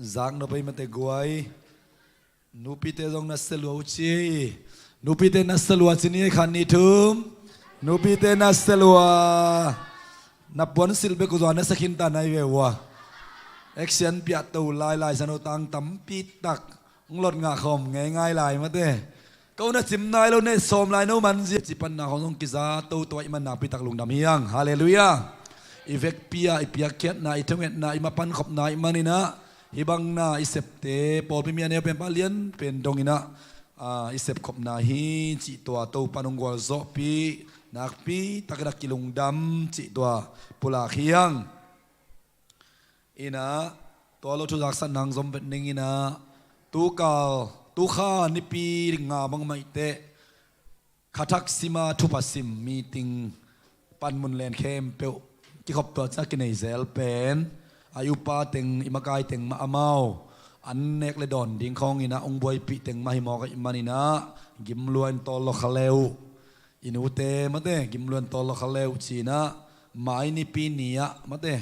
Zak nop ei mate guai. Nupite zong na salua uh ci. Nupite na salua ci ni ei khat ni thum. Nupite na salua. Na puan silh bek uh zong na sa khin ta nai ve ua. Action piah to lai lai sa no tang tampi tak. Hong lot ngah khawm ngeingai lai mate. Ko na cim nai lo ne sawm lai no man zia ci panna khawng zong kiza toto ahih man nakpi tak lungdam hi hang. Halleluiah. I vekpi ah i piakkhiatna, i thungetna, i mapan khopna ahih maninah hih bangna i septe pawlpi mi a neu penpa lian pen donginah, ah, i sepkhopna hi cih tua Topa'n hong gualzawhpih nakpi takin a kilungdam cih tua pulak hi hang. Inah tua lo thu zaksatna hong zom vet ning inah tukal tukha nipi nga bang mah i teh khathak sima thupha sim meeting panmun len khempeuh kikhop tua ciang kinei zel pen a i upa teng i makai teng mah amau an nek le dawn ding khawng inah hong buaipih teng mah hi mawk ahih maninah gimlua in tawl lo kha le uh. I nute mate gimlua in tawl lo kha le uh cinah mai nipi ni ah mate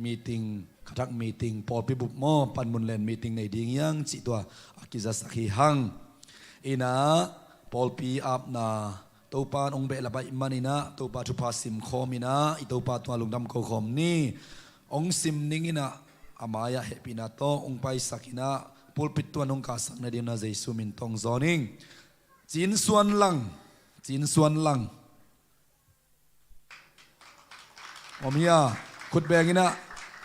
meeting, khathak meeting, pawlpi bup maw panmun len meeting nei ding hiang cih tua a kizasak hi hang. Inah pawlpi apna Topa'n hong behlap ahih maninah Topa thupha sim khawm inah i Topa tungah lungdam ko khawm ni. Hong sim ning inah a mai-ah hehpihna tawh hong paisak inah pulpit tuan hong kahsak nading na Jesu min tawh hong zawn ing. Cin Suan Lang. Cin Suan Lang. Om hia, khut beng inah.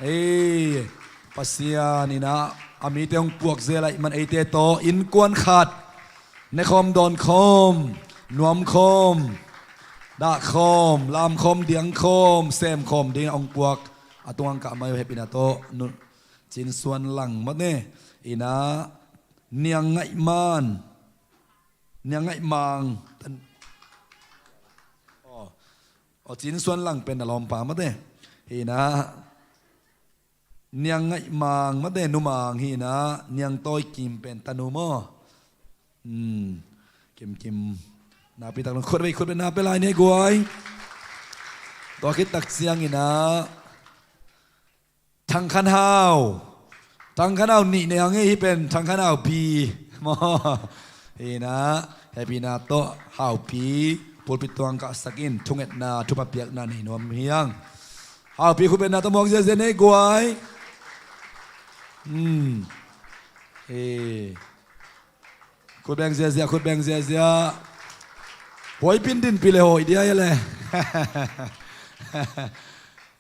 Ei, Pasian inah a mite hong puak zel ahih man eite tawh innkuan khat nekhawm dawnkhawm nuamkhawm dahkhawm lamkhawm diangkhawm semkhawm dingah hong puak a tungah kah mai uh hehpihna tawh nu Cin Suan Lang mate inah Niang Ngaih Man. Niang Ngaih Mang. Aw, Cin Suan Lang pen a lawmpa mate. Hi inah Niang Ngaih Mang mate numang hi inah Niang Tawi Kim pen tanu maw. Hmm. Kim Kim. Nakpi tak nung khut vei khut vei na pe lai ni guai. Tua khit tak ciang inah Thang Khan Hau. Thang Khan Hau nih nei hang ei hi pen Thang Khan Hau pi. Maw. Hi inah hehpihna tawh Hau pi pulpit tuang kahsak in thungetna thupha piakna nei nuam hi hang. Hau pi khut benna tawh muak ziazia nei guai. Hmm. Ei. Khut beng ziazia, khut beng ziazia. Huaipin dinpi le hawi dia ia le.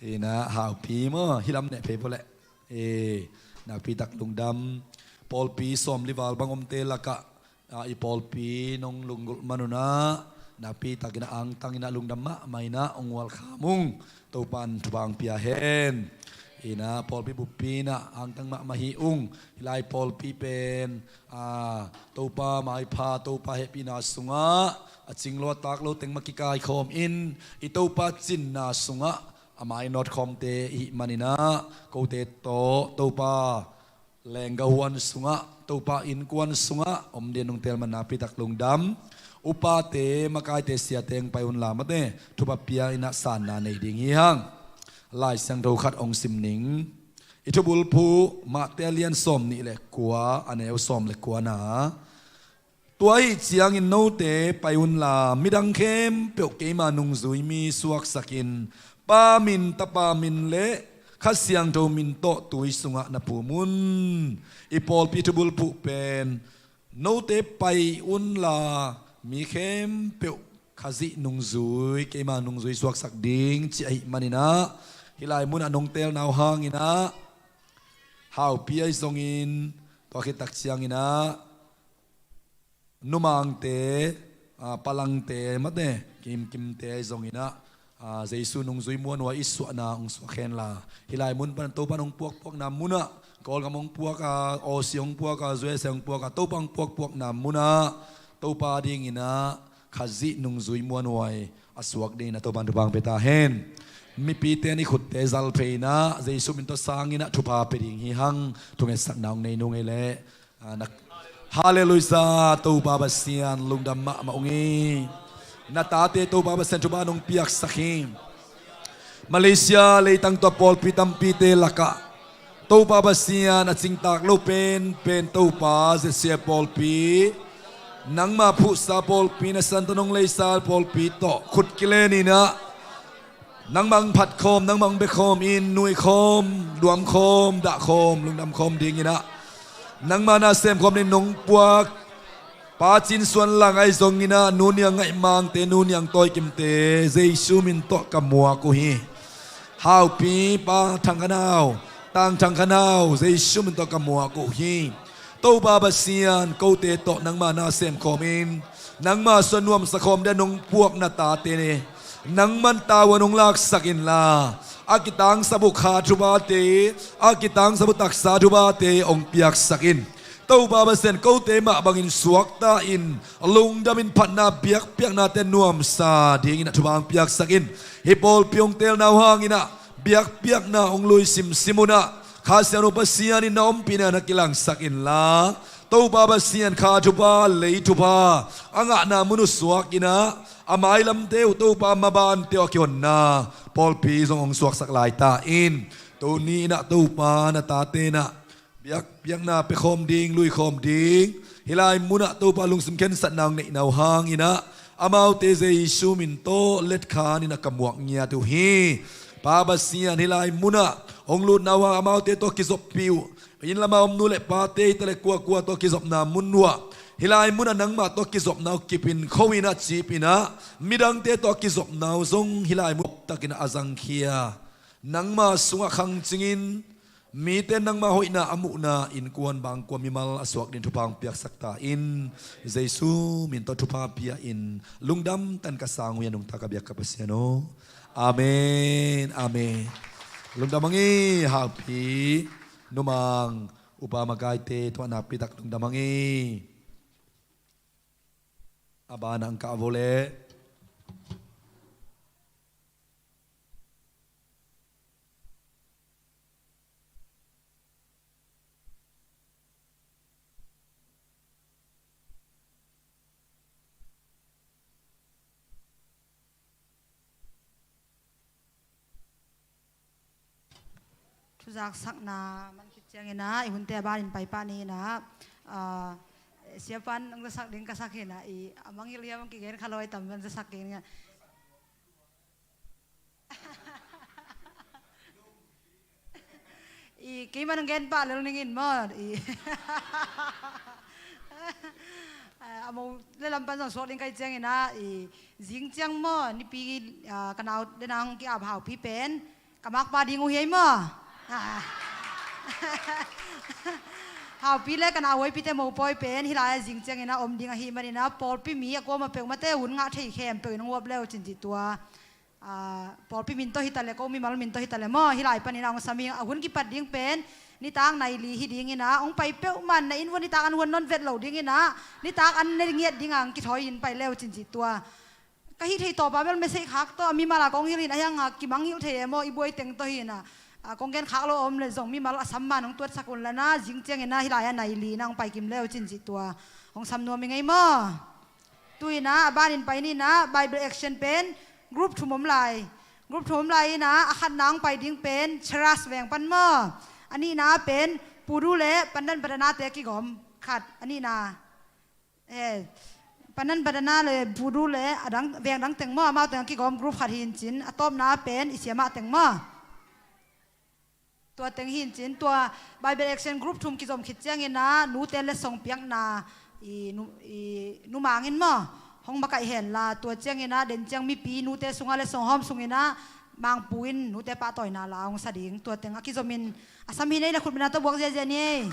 Inah Hau pi maw hi lam neh phei pua le. Ei, nakpi tak lungdam. Pawlpi sawmli val bang omte lakah, ah, i pawlpi nong lunggulh man unah Nakpi takin a angtang in a lungdam mahmah in a hong welcome ung. Topa'n thupha hong pia hen. In a pawlpi buppi in a angtang mahmah hi ung. Hih lai pawlpi pen, a, Topa maipha, Topa hehpihna sungah a cinglo a taklo teng mah kikaikhawm in i Topa cinna sungah a mainawt khawmte i hih manin a kote tawh Topa leenggah huan sungah, Topa innkuan sungah om dingin hong teel man nakpi tak lungdam. Upate, makaite, siate hong pai unla, mate, thupha pia in a sanna nei ding hi hang. Lai Siangtho khat hong sim ning. I thubulphuh Mate a lian sawmnih le kua, a neu sawm le kua na. Tua ahih ciangin note pai unla, midang khempeuh keima nungzui mi suaksakin, Pa min, Tapa min le Kha Siangtho min tawh tui sungah na phum un. I pawlpi thubulphuh pen, note pai unla, mi khempeuh Khazih nungzui, keima nungzui suaksak ding, ci ahih manin a, hih lai munah nong teelna uh hangin a, Haupi ahi zongin, tua khit tak ciangin a, Numangte, a, Palangte, mate, Kimkimte ahi zongin a, a, Jesu nungzui muanhuai i suahna hong suak henla. Hih lai mun pan Topa hong puakpuakna munah, Kawlgam hong puak a, Aussie hong puak a, U S A hong puak a, Topa hong puakpuakna munah, Topa dingin a, Khazih nungzui muanhuai a suak dingin a Topa'n thupha hong pia ta hen. Mipite in i khutte zal phei in a, Jesu min tawh sang in a thupha pia ding hi hang, thungetsakna hong nei nung ei leh. A, na, Halleluiah, Topa Pasian, lungdam mahmah ung hi. Na tate Topa Pasian thupha nong piaksak hi. Malaysia leitang tua pawlpi tampite lakah Topa Pasian a cingtak lo penpen Topa Z C I pawlpi, nangma phuhsa pawlpi, na Siangtho nong leisa pawlpi tawh khut kilen in a, nangmah hong phat khawm, nangmah hong bia khawm in, nui khawm, duam khawm, dah khawm, lungdam khawm dingin a, nangma na sem khawm dingin nong puak Pa Cin Suan Lang ahi zongin a, Nu Niang Ngaih Mangte, Nu Niang Tawi Kimte, Jesu min tawh ka muak uh hi. Haupi Pa Thang Khan Hau, Tang Thang Khan Hau, Jesu min tawh ka muak uh hi. Topa Pasian, kote tawh nangma na sem khawm in, nangma suan nuamsa khawm dingin nong puak na tate ne, nangman tavuan hong laksak inla, a kitangsap uh kha thuphate, a kitangsap uh taksa thuphate hong piaksak in. Topa Pasian, kote mah bangin suakta in, lungdam in, phatna biakpiaknate nuamsa dingin a thupha hong piaksak in. Hih pawlpi hong teelna uh hangin a, biakpiakna hong lui simsim un a, Kha Siangtho Pasian in na ompihna na kilangsak inla, Topa Pasian, kha thupha, lei thupha a ngahna mun uh suak in a, a mailamte uh Topa, mabante uh a kihonna pawlpi zong hong suaksak lai ta in. Tuni in a Topa, na tate in a biakpiakna pia khawm ding, lui khawm ding, hih lai munah Topa lungsim khensatna hong neihna uh hangin a, amaute Jesu min tawh letkhan in a ka muak ngiat uh hi. Pa Pasian, hih lai munah hong lutna uh hang amaute tawh kizoppih uh, inn lama om nu le pate hi ta le kuakua tawh kizopna mun uh ah, hih lai munah nangmah tawh kizopna uh kip in, kho in a, cip in a, midangte tawh kizopna uh zong hih lai mun takin a zangkhia, nangma sungah khangcing in, mite nangma hoihna a muhna, innkuan bangkua mimal a suak dingin thupha hong piaksak ta in. Jesu min tawh thupha pia in, lungdam tan ka sang uh hi a, nungta ka biak ka Pasian aw. Amen, amen. Lungdam hang hi, Haupi, Numang, upa makaite, tua nakpi tak lungdam hang hi. A banah hong kah vo leh. Thuzaksakna man khit ciangin ah, i hunte a banin pai pah ni in ah, ah, siapa'n hong zasak ding ka sak hi in ah, i a mangngilh hiam hong kigen kha lawi tam, man zasak ding in ah. I, kei man hong gen pah lel ning in maw. I, a mo le lam pan zong suak ding ka hih ciangin ah, i, zing ciang maw, Nipi, ah, ka nau le nang hong ki-ap Haupi pen ka makpa ding uh hi ei maw. Ah. Haupi le ka nauhuaipite mopawi pen hih lai-ah zing ciangin ah om ding ahih manin ah pawlpi mi a kuama peuhmahte hun ngah thei khempeuh in hong uap le uh cin cih tua. Ah, pawlpi min tawh hi ta le, ko mimal min tawh hi ta le maw, hih lai panin ah hong sam hi. A hun kipat ding pen nitak nai li hi dingin ah, hong pai peuhmah na inn vua nitak an huan nawn vet lo dingin ah, nitak an ne ngiat ding a hong kithawi in pai le uh cin cih tua. Ka hih theih tawp a bel message khak tawh a mimal a kong hilh in a hiang a kimangngilh thei e maw, i buai teng tawh hi in ah, a kong gen khak lo om le zong mimal a sam man hong tuatsak un la na, zing ciangin ah hih lai-ah nai li in ah hong pai kim le uh cin cih tua. Hong sam nuam i ngei maw? Tu in ah a banin pai ni in ah, Bible Action pen group thum om lai. Group thum om lai in ah, a khatna hong pai ding pen Cheras veng pan maw? A nihna pen Pudu le Pandan Padana te kigawm khat. A nihna, eh, Pandan Padana le Pudu le a dang, veng dang teng maw, amau teng kigawm group khat hi in cin, a tawpna pen i siamah teng maw? Tua teng hi in cin, tua Bible Action group thum kizom khit ciangin ah, nute letsong piakna i nu, i numang in maw, hong makaih hen la, tua ciangin ah, den ciang mipi nute sungah letsong hawm sungin ah, Mangpu in nute pahtawina la hong sa ding. Tua teng a kizom in a sam hi nei le khutbetna tawh buak ziahziah ni ei.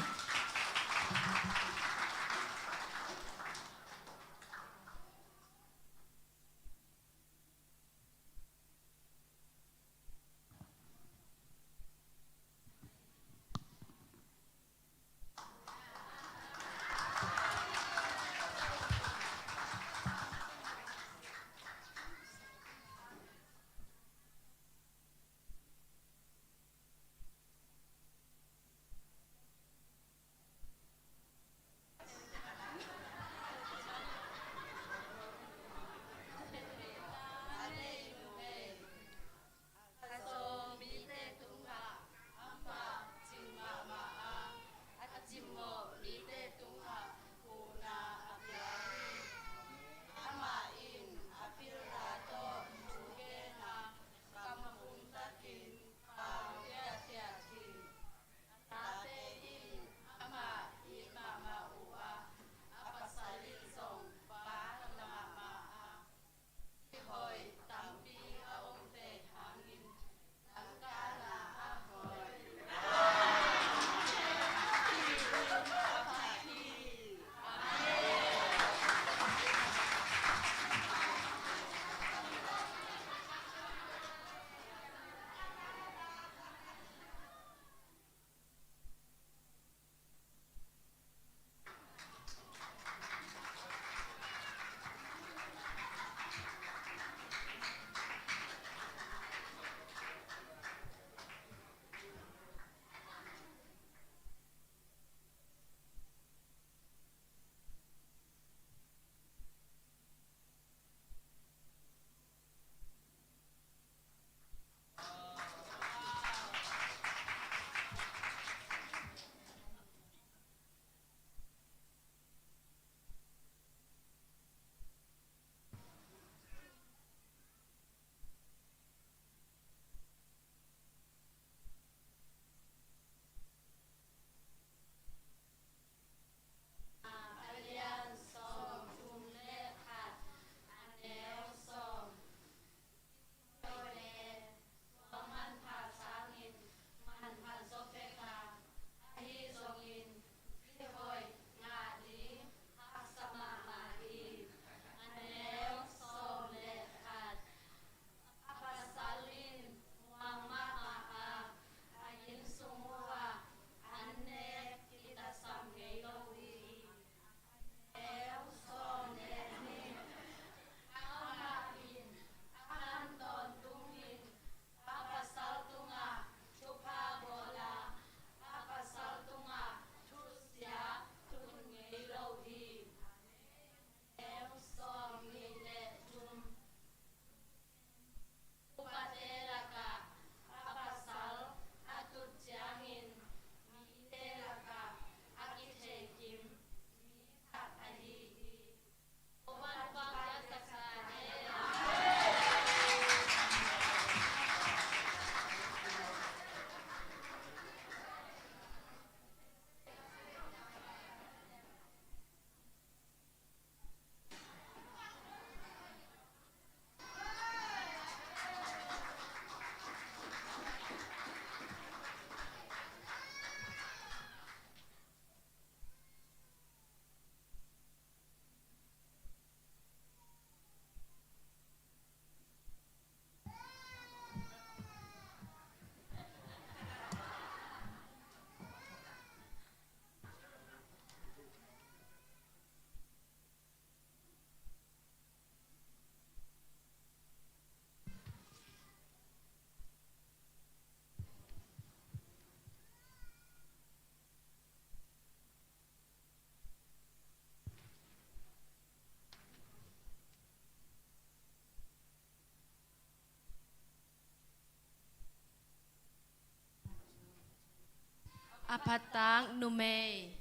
A phattak numei.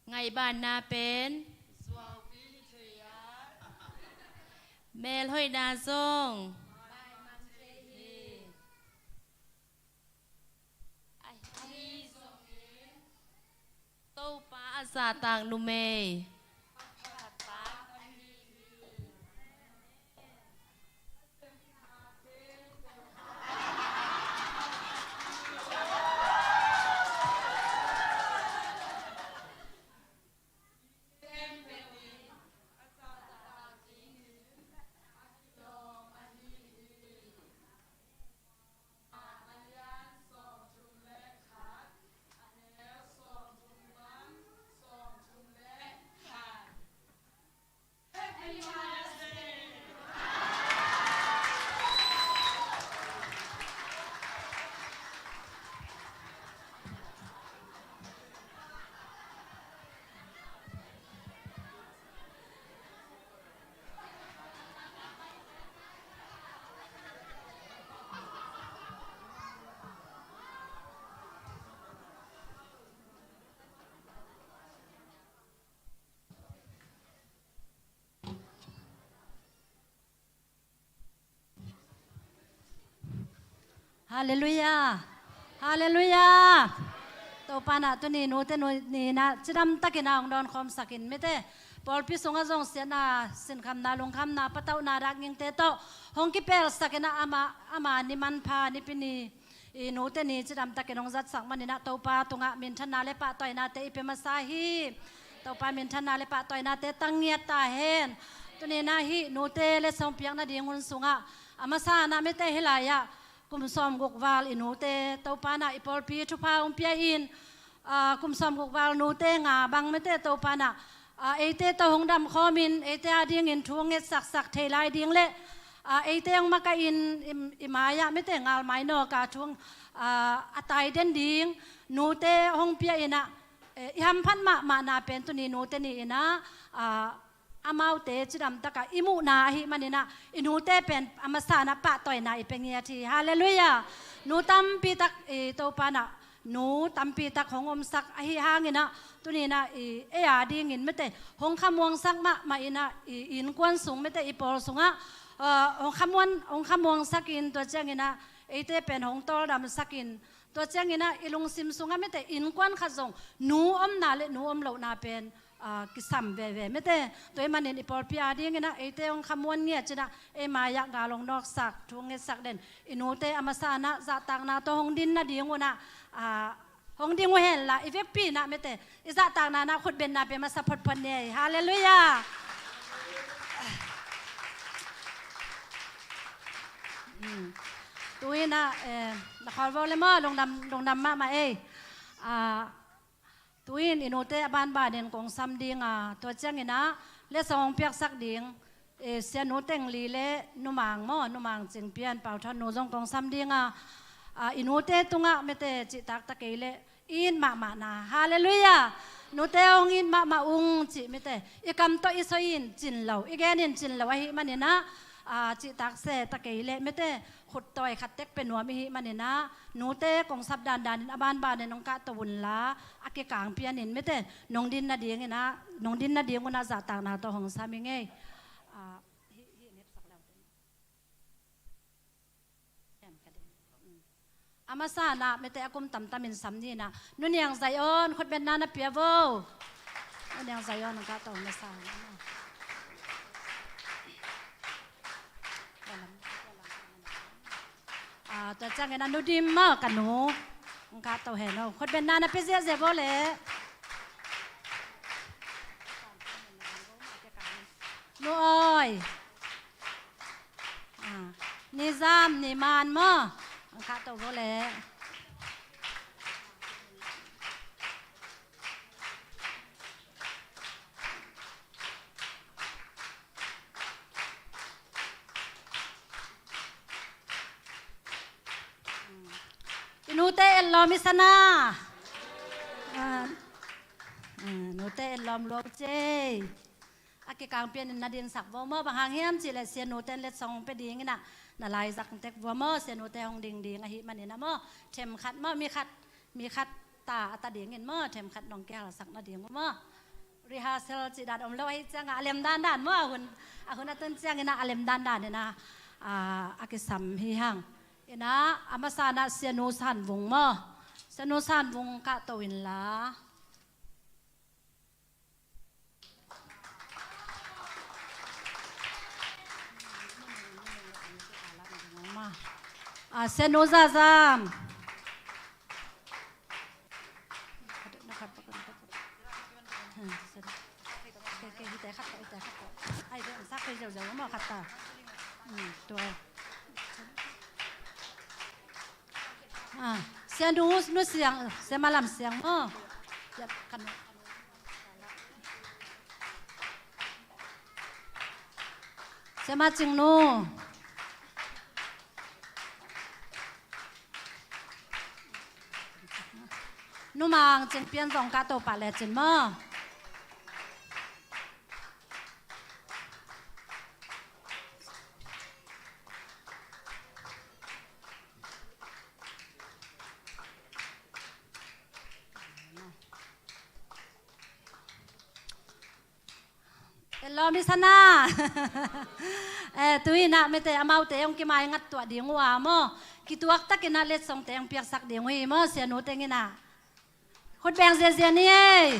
Ngaihbaanna pen. Melhoihna zong. Ahi zongin Topa a zahtak numei. Halleluiah. Halleluiah. Topa in ah tuni nute nu ni in ah cidamtakin ah hong dawnkhawmsakin mite, pawlpi sungah zong siatna, sinkhamna, lungkhamna, patauhna, dak ngingte tawh hong kipelsakin ah ama, ama ni manpha, Nipi ni, i nute ni cidamtakin hong zatsak manin ah Topa tungah minthanna le pahtawinate i pia masa hi. Topa minthanna le pahtawinate tang ngiat ta hen. Tuni in ah hih nute letsong piak nading hun sungah a masa in ah mite hih lai-ah kum sawmguk val i nute Topa in ah i pawlpi thupha hong pia in, aa, kum sawmguk val nute nga bang mite Topa in ah, aa, eite tawh hong damkhawmin eite adingin thu hong ngetsaksak thei lai ding le, aa, eite hong makahin i, i mai-ah mite ngalmai nawka thu hong, aa, a tai den ding nute hong pia in ah, eh, i hamphat mahmahna pen tuni nute ni in ah, aa, amaute cidamtakah i muhna ahih manin ah i nute pen a masa in ah pahtawina i pia ngiat hi. Halleluiah. Nu tampi tak i Topa in ah, nu tampi tak hong omsak ahih hangin ah tuni in ah i ei adingin mite hong khamuangsak mahmah in ah i innkuan sung mite i pawl sungah, ah, hong khamuan, hong khamuangsakin tua ciangin ah eite pen hong tawldamsakin tua ciangin ah i lungsim sungah mite innkuan khat zong nu omna le nu om lohna pen, aa, kisam veve mite. Tua ahih manin i pawlpi adingin ah eite hong khamuan ngiat in ah ei mai-ah gal hong nawksak, thu hong ngetsak den i nute a masa in ah zahtakna tawh hong din nading un ah, aa, hong ding uh henla i vekpi in ah mite i zahtakna in ah khutbetna pia masa photphot ni ei. Halleluiah. Hmm. Tu-in ah, eh, na khawl vo le maw, lungdam, lungdam mahmah ei. Aa, tu-in i nute a banbanin kong sam ding a, tua ciangin ah letsong hong piaksak ding, eh, Sianu Teng Li le Nu Mang maw, Nu Mang Cing Pian, Pau Thawn nu zong kong sam ding a, ah, i nute tungah mite cihtak ta kei leh i it mahmahna. Halleluiah. Nute hong it mahmah ung cih mite i kam tawh i soi in cin lo, i gen in cin lo ahih manin ah, aa, cihtak se ta kei leh mite, khuttawi khat tek pia nuam i hih manin ah, nute kong sap dandanin a banbanin hong kahto unla, a kikang pianin mite nong din nadingin ah, nong din nading un ah zahtakna tawh hong sam ing ei. Aa, hih, hih nepsak le uh te. A masa in ah mite a kum tamtamin sam ni in ah, Nu Niang Zion, khutbetna na pia vo. Nu Niang Zion, hong kahto masa in ah. Ah, tua ciangin ah Nu Dim maw, ka nu, hong kahto hen aw. Khutbetna na pia ziahziah vo leh. Nu Awi. Ah, Ni Zam, Ni Man maw, hong kahto vo leh. I nute etlawm i san a. Ah, ah, nute etlawm lua uh cei. A kikang pianin na dinsak vo maw, bang hang hiam cih leh Sianu ten letsong pia dingin ah na laizak tek vua maw, Sianu te hong ding ding ahih manin ah maw, them khat maw, mi khat, mi khat Ta a ta dingin maw, themkhat nong kihalsak nading uh maw. Rehearsal cih dan om lo ahi ciangah a lem dandan maw, a hun, a hun a tun ciangin ah a lem dandan in ah, ah, a kisam hi hang. In ah a masa in ah Sianu San Vung maw. Sianu San Vung kahto inla. Ah, Sianu Za Zam. Ah, Sianu Nu Siang, Siama Lam Siang maw. Siama Cing Nu. Nu Mang Cing Pian zong kahto pah lecin maw. Hello, mi sana. Eh, tu in ah mite amaute hong kimaingat tuah ding uh a maw. Kituak takin ah letsongte hong piaksak ding uh hi maw, Sianu teng in ah. Khut beng ziazia ni ei.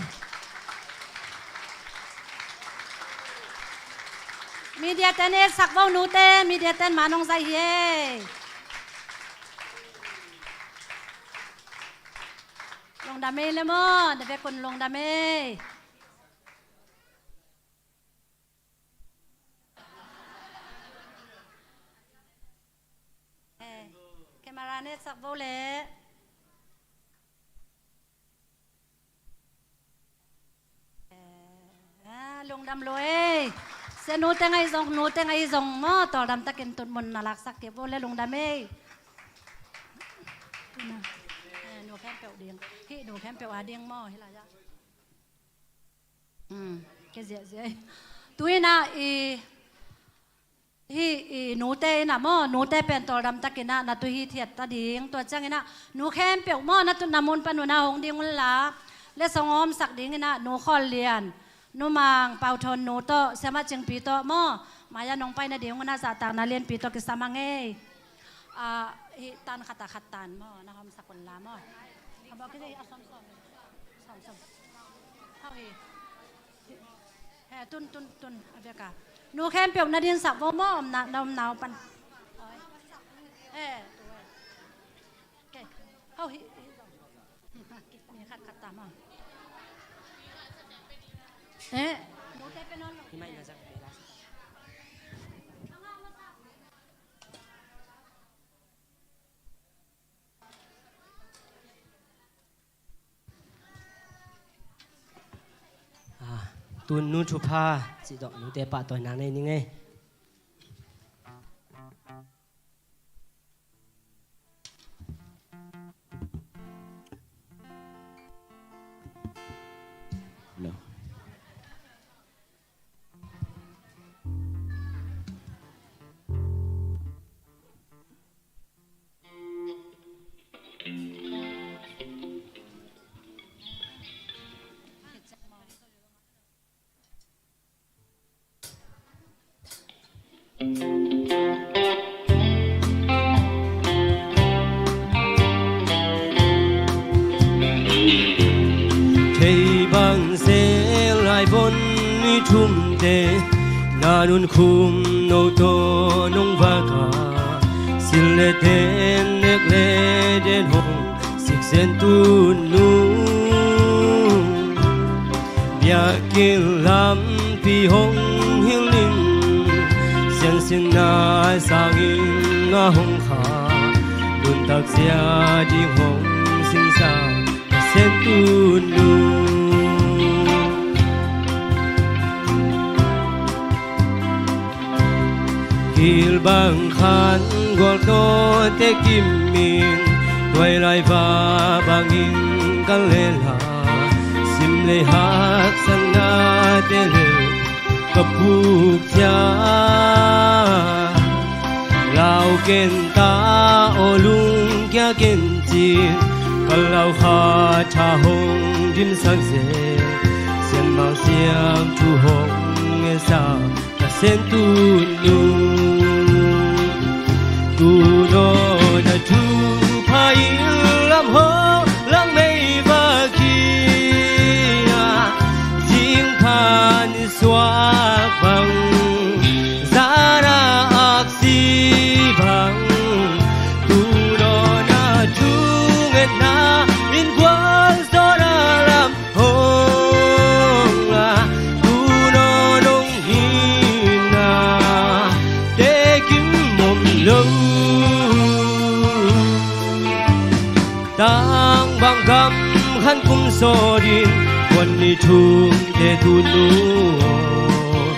Media ten etsak vo nute, media ten man hong zaih hi ei. Lungdam ei le maw, na vekun lungdam ei. Eh, camera ne sak bo le. Eh, ah, lungdam lo ei. Sia nute ngai zong, nute ngai zong maw, tawldam takin tutmun na laksak kei bo le lungdam ei. Eh, nu khempeuh ding. Hih nu khempeuh a ding maw, hih lai ah. Um, ke ziahziah. Tu in ah i, hih i nute in ah maw, nute pen tawldam takin ah na tu hithiat ta ding. Tua ciangin ah nu khempeuh maw, na tutna mun pan un ah hong ding un la. Letsong hawmsak dingin ah Nu Khawl Lian, Nu Mang Pau Thawn nu tawh, Siama Cingpi tawh maw, mai-ah nong paina ding un ah zahtakna lianpi tawh kisam a ngei. Ah, hih tan khat ah khat tan maw, na hawmsak un la maw. A bawk hi a sawm sawm. Sawm sawm. Hau hi. He, tun, tun, tun. A bek a. Nu khempeuh na dinsak bo maw, om na, na om na om pan. He, tu e. Ke. Hau hi, hi. Mi khat khat ta maw. Eh. Nu te pe non lo. Hi mai na zak pe la. Ah, tun nu thupha cih tawh nute pahtawinak nei ning ei. No. Thei bang zel lai von i thumte, na nunkhum no tawh nong vak a, sil le ten, nek le den hong sik zen tu nu. Biakinn lampi hong hilh in, siansinna sangin a hong kha, nuntak zia ding hong sinsa Pasian tu nu. Kilbang khan gualtawte kimin, tuailai va bangin kan lela, sim le haksatnate le ka puk cia. Lau ken ta aw, lungkia ken ci, Palau khat tha hong dimsak zel, Sian Mang Siangtho hong ngetsak Pasian tunu. Tuunaw na thupha in lam hong lang meivak hi a, zingpha ni suak bang, zan a aksi bang, tuunaw na thungetna in gualzawhna lam hong la, tuunaw nong hihna tekim om lo. Tangvang gam khan kum sawt in, Wan Ni Thumte tunu aw,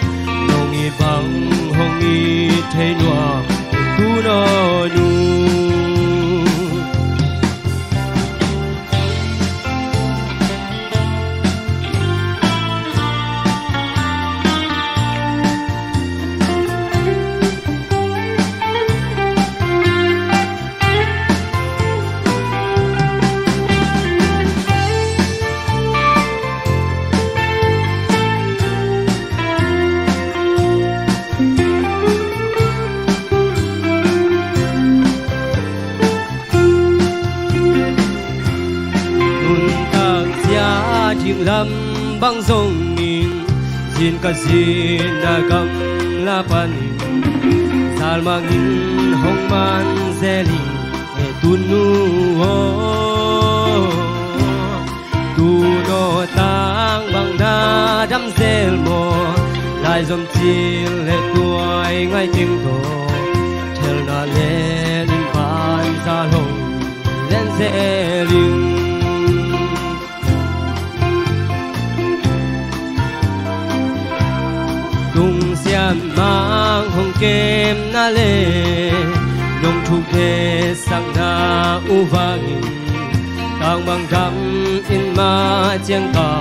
nong it bang hong it thei nuam, tuunaw nu. Nuntak zia ding lam bang zongin, zin ka zinna gamla panin, zalmangin hong man zel ing e tunu aw. Tuunaw tangvang na dam zel maw, laizom cil le tuai ngai teng tawh, thelna le lim banza hong len zel ing. Tung Sian Mang hong kemna le nong thuknetsakna uh vangin, tangvang gam in mah ciang ka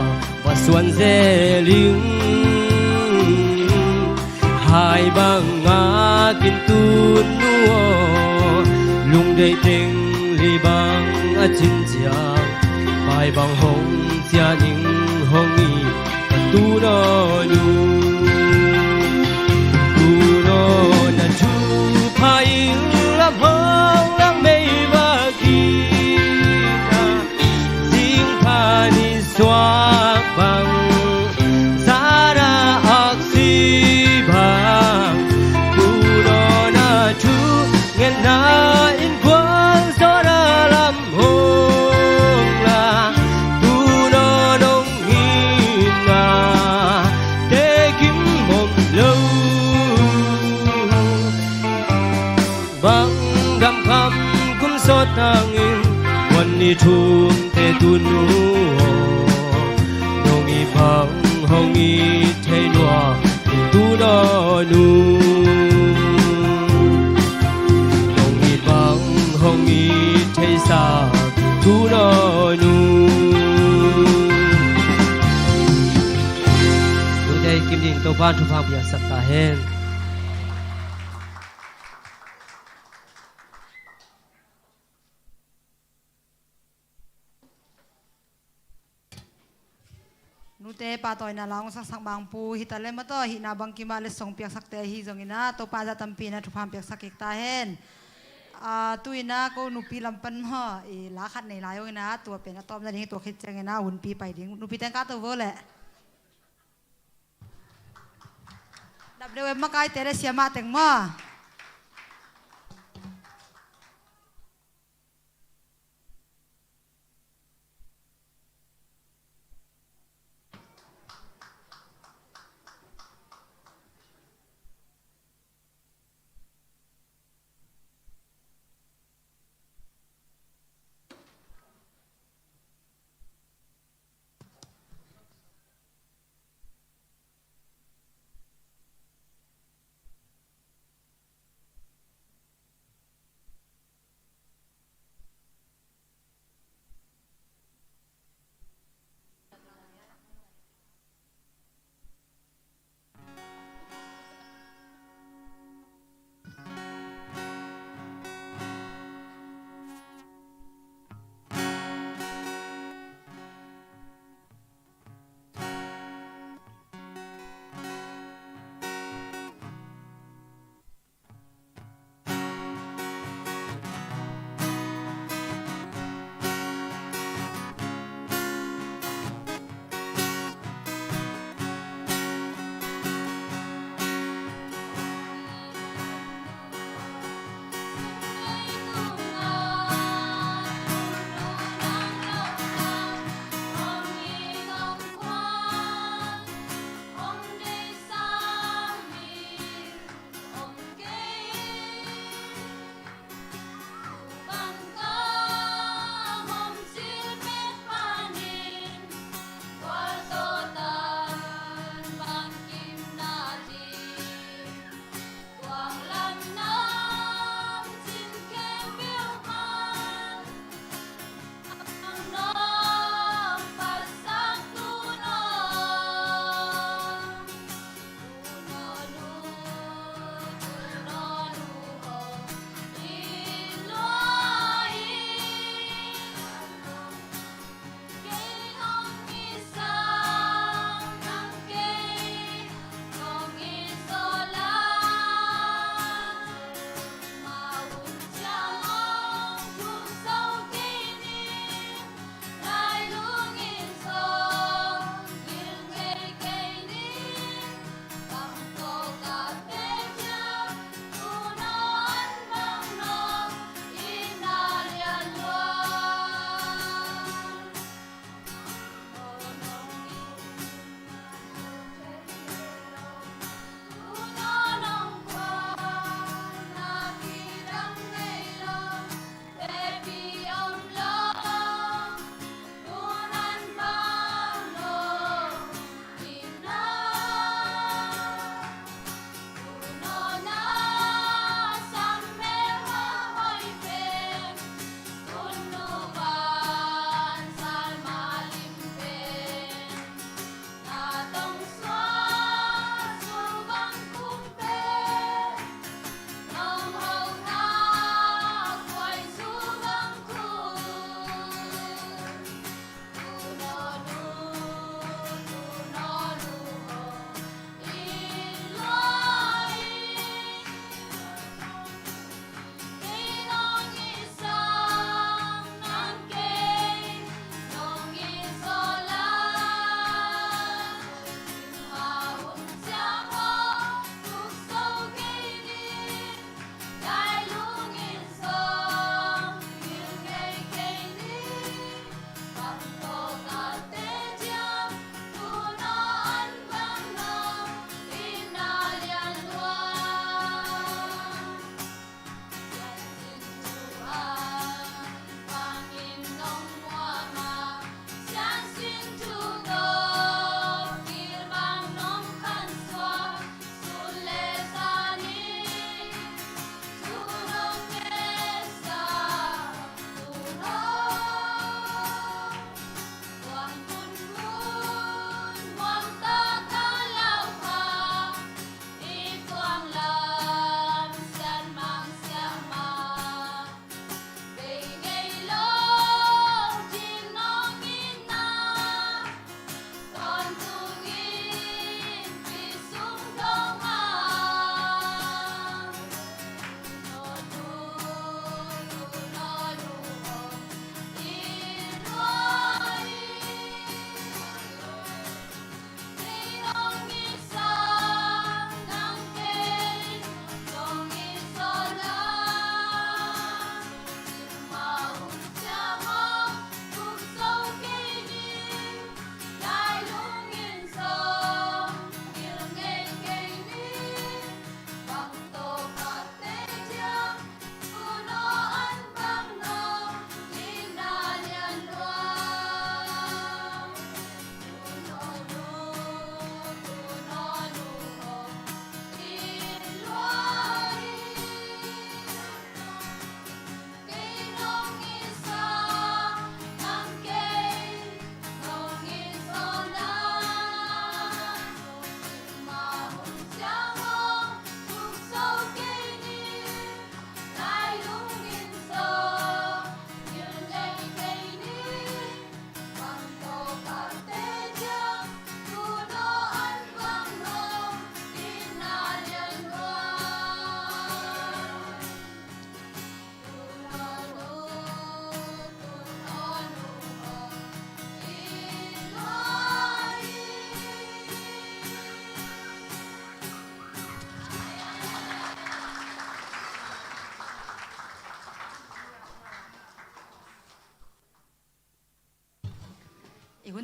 va suan zel ing. Hai bang a kin tunu aw, lungdeih teng li bang a cin ciang, pai bang hong cian ing hong it ka tuunaw nu. Tuunaw na thupha in lam hong lang meivak hi a, zingpha ni suak bang, zan a aksi bang, tuunaw na thungetna in gualzawhna lam hong la, tuunaw nong hihna tekim om lo. Bang dam kham kum sawt hangin, Wan Ni Thumte tunu aw, nong it bang hong it thei nuam, tuunaw nu. Nong it bang hong it theisak, tuunaw nu. Tute i kim ding Topa'n thupha piaksak ta hen. Nute pahtawina la hong saksak Mangpu hi ta leh, mataw hihna bangkim ah letsong piaksakte ahi zongin ah, Topa zah tampi in ah thupha piaksak kik ta hen. Ah, tu-in ah ko nupi lam pan maw, i la khat nei lai ung in ah, tua pen a tawpna ding hi, tua khit ciangin ah hunpi pai ding. Nupi teng ka to vo leh. Dap deuh em, makaite le siamah teng maw.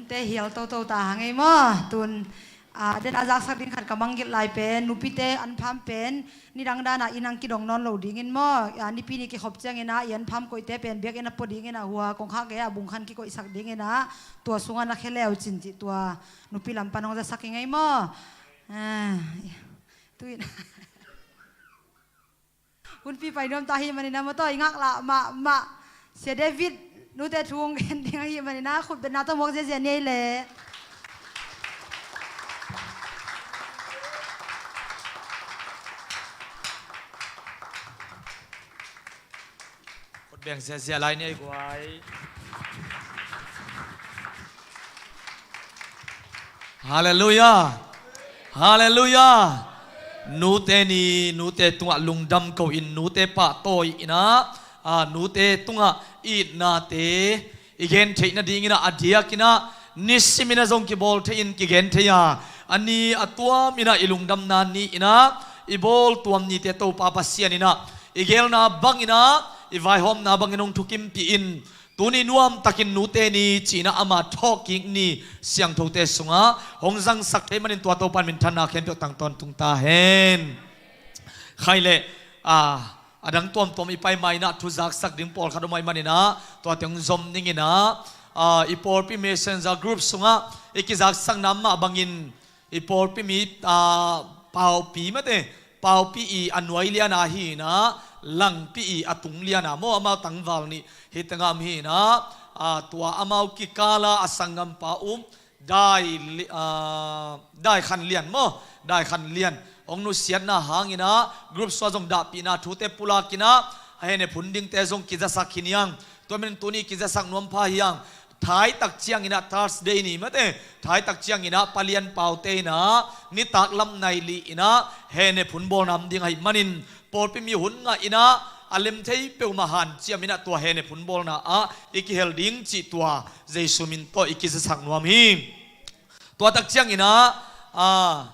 Te hial toto ta hang ei maw. Tun, ah, den a zaksak ding khat ka mangngilh lai pen, nupite an pham pen nidang dana inn ah kidong nawn lo dingin maw, ah, nipi ni kikhop ciangin ah i an pham koihte pen biakinn a pua dingin ah, hua kongkhak gei-ah bungkhan kikoihsak dingin ah, tua sungah na khe leu cin cih tua nupi lam pan hong zasak ing ei maw. Ah, tu in. Hunpi pai nuam ta hi manin ah, maw, tawh i ngaklah mahmah Sia David nute thu hong gen ding ahi manin ah, khutbetna tawh muak ziazia ni ei leh. Khut beng ziazia lai ni ei guai. Halleluiah. Halleluiah. Nute ni, nute tungah lungdam ko-in, nute pahtawi in ah, ah, nute tungah itnate i gen theih nadingin ah, a diakin ah nisimin ah zong kibawl thei-in kigen thei a, a ni a tuamin ah i lungdamna ni-in ah i bawl tuam nite Topa Pasian in ah i geelna bangin ah, i vaihawmna bangin hong thukimpih in, tuni nuamtakin nute ni ci-in ah ama thawhkik ni siangthote sungah hong zangsak thei manin tua Topa in minthanna khempeuh tang tawntung ta hen. Khai leh, ah, a dang tuamtuam i pai ma-in ah thu zaksak ding pawlkhat om ahih manin ah, tuate hong zom ning in ah, ah, i pawlpi messenger group sungah i kizaksakna mah bangin, i pawlpi mi, ah, Paupi mate, Paupi i a nuai liana hi-in ah, Langpi i a tung liana maw, amau tangval nih hi tengah om hi-in ah, ah, tua amau kikala a sanggampa um, Dai Li-, ah, Dai Khan Lian maw, Dai Khan Lian hong nusiatna hangin ah group sungah zong dahpihna thute pulakin ah, a hehnem phun dingte zong kizasak hi niang. Tua manin tuni kizasak nuam pha hi hang. Thaitak ciangin ah Thursday ni mate, thaitak ciangin ah Pa Lian Paute in ah nitak lam nai li-in ah hehnem phun bawlna om ding ahih manin, pawlpi mi hun ngah in ah a lem thei peuhmah hanciam in ah tua hehnem phun bawlna ah i kihel ding cih tua Jesu min tawh i kizasak nuam hi. Tua tak ciangin ah, ah,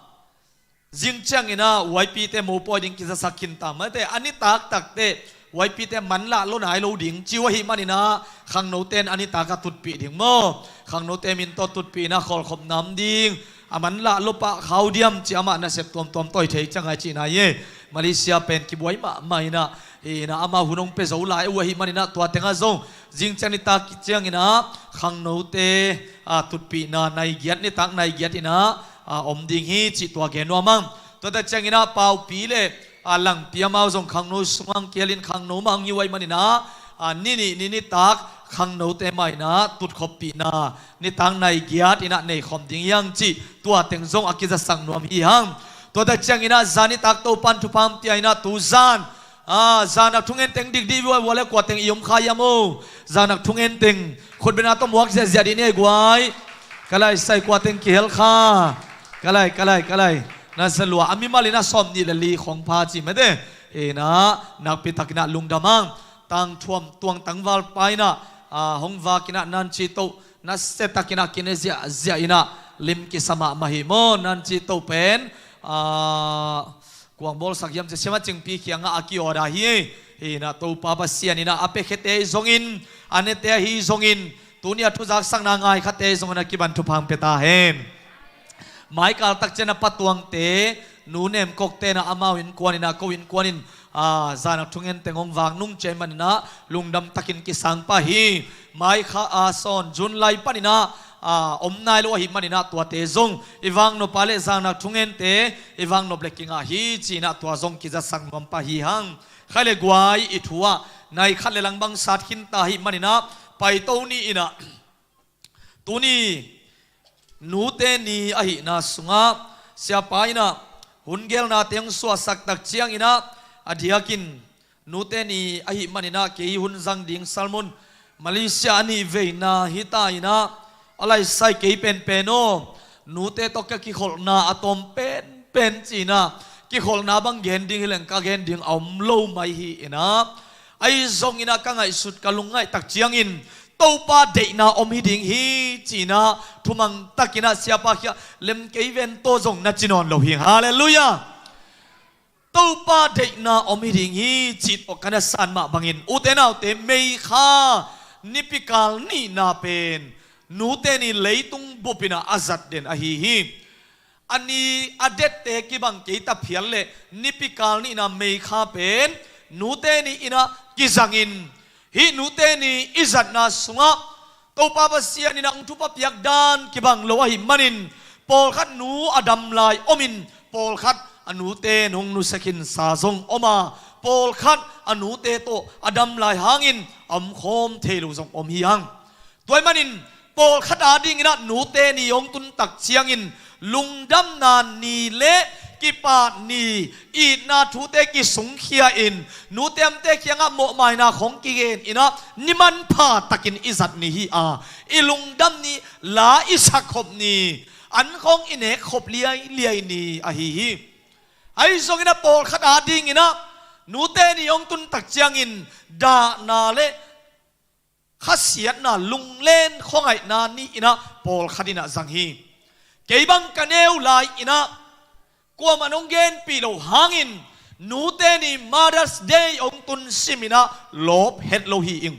zing ciangin ah Y P te mopawi ding kizasak khin ta mate, a nitak tak teh Y P te manlah lo nai lo ding ci uh ahih manin ah, khangnote in a nitak ah tutpih ding maw, khangnote min tawh tutpih in ah khawlkhop nam ding, a manlah lo pah khau diam ci, amah nasep tuamtuam tawh i thei ciang a i cihna hi. Malaysia pen kibuai mahmah in ah, hi-in ah amau hun hong pia zo lai uh ahih manin ah tua tengah zong zing ciang nitak ciangin ah khangnote, ah, tutpihna nai giat, nitak nai giat in ah, ah, om ding hi cih tua gen nuam ing. Tua tak ciangin ah Paupi le, ah, Langpi amau zong khangno sungah kihelin khangno mah hong hi uh ahih manin ah, ah, ni nih ni nitak khangnote mah in ah tutkhoppihna nitak nai giat in ah neikhawm ding hi hang cih tua teng zong a kizasak nuam hi hang. Tua tak ciangin ah zan nitak Topan thupha hong pia in ah tu zan, ah, zan a thungen teng dikdih vua vua le kua teng i om kha hiam aw? Zan a thungen teng khutbetna tawh muak ziahziah dih ni ei guai. Ka lai sai, kua teng kihel kha? Ka lai, ka lai, ka lai. Na za lua, a mimal in ah sawm nih le li khong pha ci mate. Hi-in ah nakpi takin ah lungdam ing. Tangthuam tuang tangval pa in ah, ah, hong vak in ah nan ci toh, nasia takin ah kine ziahziah in ah lim kisa mahmah hi maw, nan ci toh pen, ah, kuang bawlsak hiam ci, Siama Cingpi kiangah a ki-order hi. Hi-in ah Topa Pasian in ah a piakhete ahi zongin, a nete ahi zongin, tuni a thuzaksakna ngaikhate ahi zongin a kipan thupha hong pia ta hen. Maikal tak ciang a Pa Tuangte, Nu Nem Kok te in ah amau innkuan in ah, ko innkuan in, ah, zan a thungen teng hong vak nung ci ahih manin ah lungdam takin kisang pah hi. Mai kha, ah, sawn June lai panin ah, ah, om nai lo ahih manin ah tuate zong i vak nop a le zan a thungente i vak nop le kingah hi ci-in ah tua zong kizasak nuam pah hi hang. Khai le guai, i thu ah nai khat le lang bang sat khin ta ahih manin ah paito ni in ah, tuni nute ni ahihna sungah siapa in ah hun geelnate hong suahsak tak ciangin ah, a diakin nute ni ahih manin ah kei hun zang ding sermon Malaysia a nih veina hi ta in ah, a lai sai, kei penpen aw, nute tawh ka kikholhna a tawm penpen ci-in ah, kikholhna bang gen ding hi leng ka gen ding a om lo mai hi in ah, ahi zongin ah ka ngaihsut ka lungngaih tak ciangin Topa deihna om hi ding hi ci-in ah thumang takin ah siapa kiang lem kei ven tawh zong na ci nawn lo hi. Halleluiah. Topa deihna om hi ding hi cih tawh ka na san mah bangin, ute naute, May kha nipikal nihna pen Nute ni leitung bupin ah a zat den ahi hi. A ni a dette kibang kei ta phial leh nipikal ni-in ah Meikha pen nute ni-in ah kizangin, hih nute ni i zatna sungah Topa Pasian in ah hong thupha piak dan kibang lo ahih manin, pawlkhat nu a dam lai omin, pawlkhat a nute in hong nusia khinsa zong om a, pawlkhat a nute tawh a dam lai hangin a omkhawm thei lo zong om hi hang. Tua ahih manin, pawlkhat adingin ah nute ni hong tun tak ciangin, lungdamna ni le kipak ni, itna thute kisungkhia-in, nute amte kiangah mawhmaina khawng kigen in ah, ni manpha takin i zat ni hi a, i lungdam ni, la i sakkhop ni, an khawng i nekkhop liailiai ni ahi hi. Ahi zongin ah pawlkhat adingin ah nute ni hong tun tak ciangin, dahna le khasiatna, lunglen khuangaihna ni-in ah pawlkhat in ah zang hi. Kei bang ka neu lai-in ah kuamah in hong genpih loh hangin, nute ni Mother's Day hong tun simin ah lawp het lo hi ing.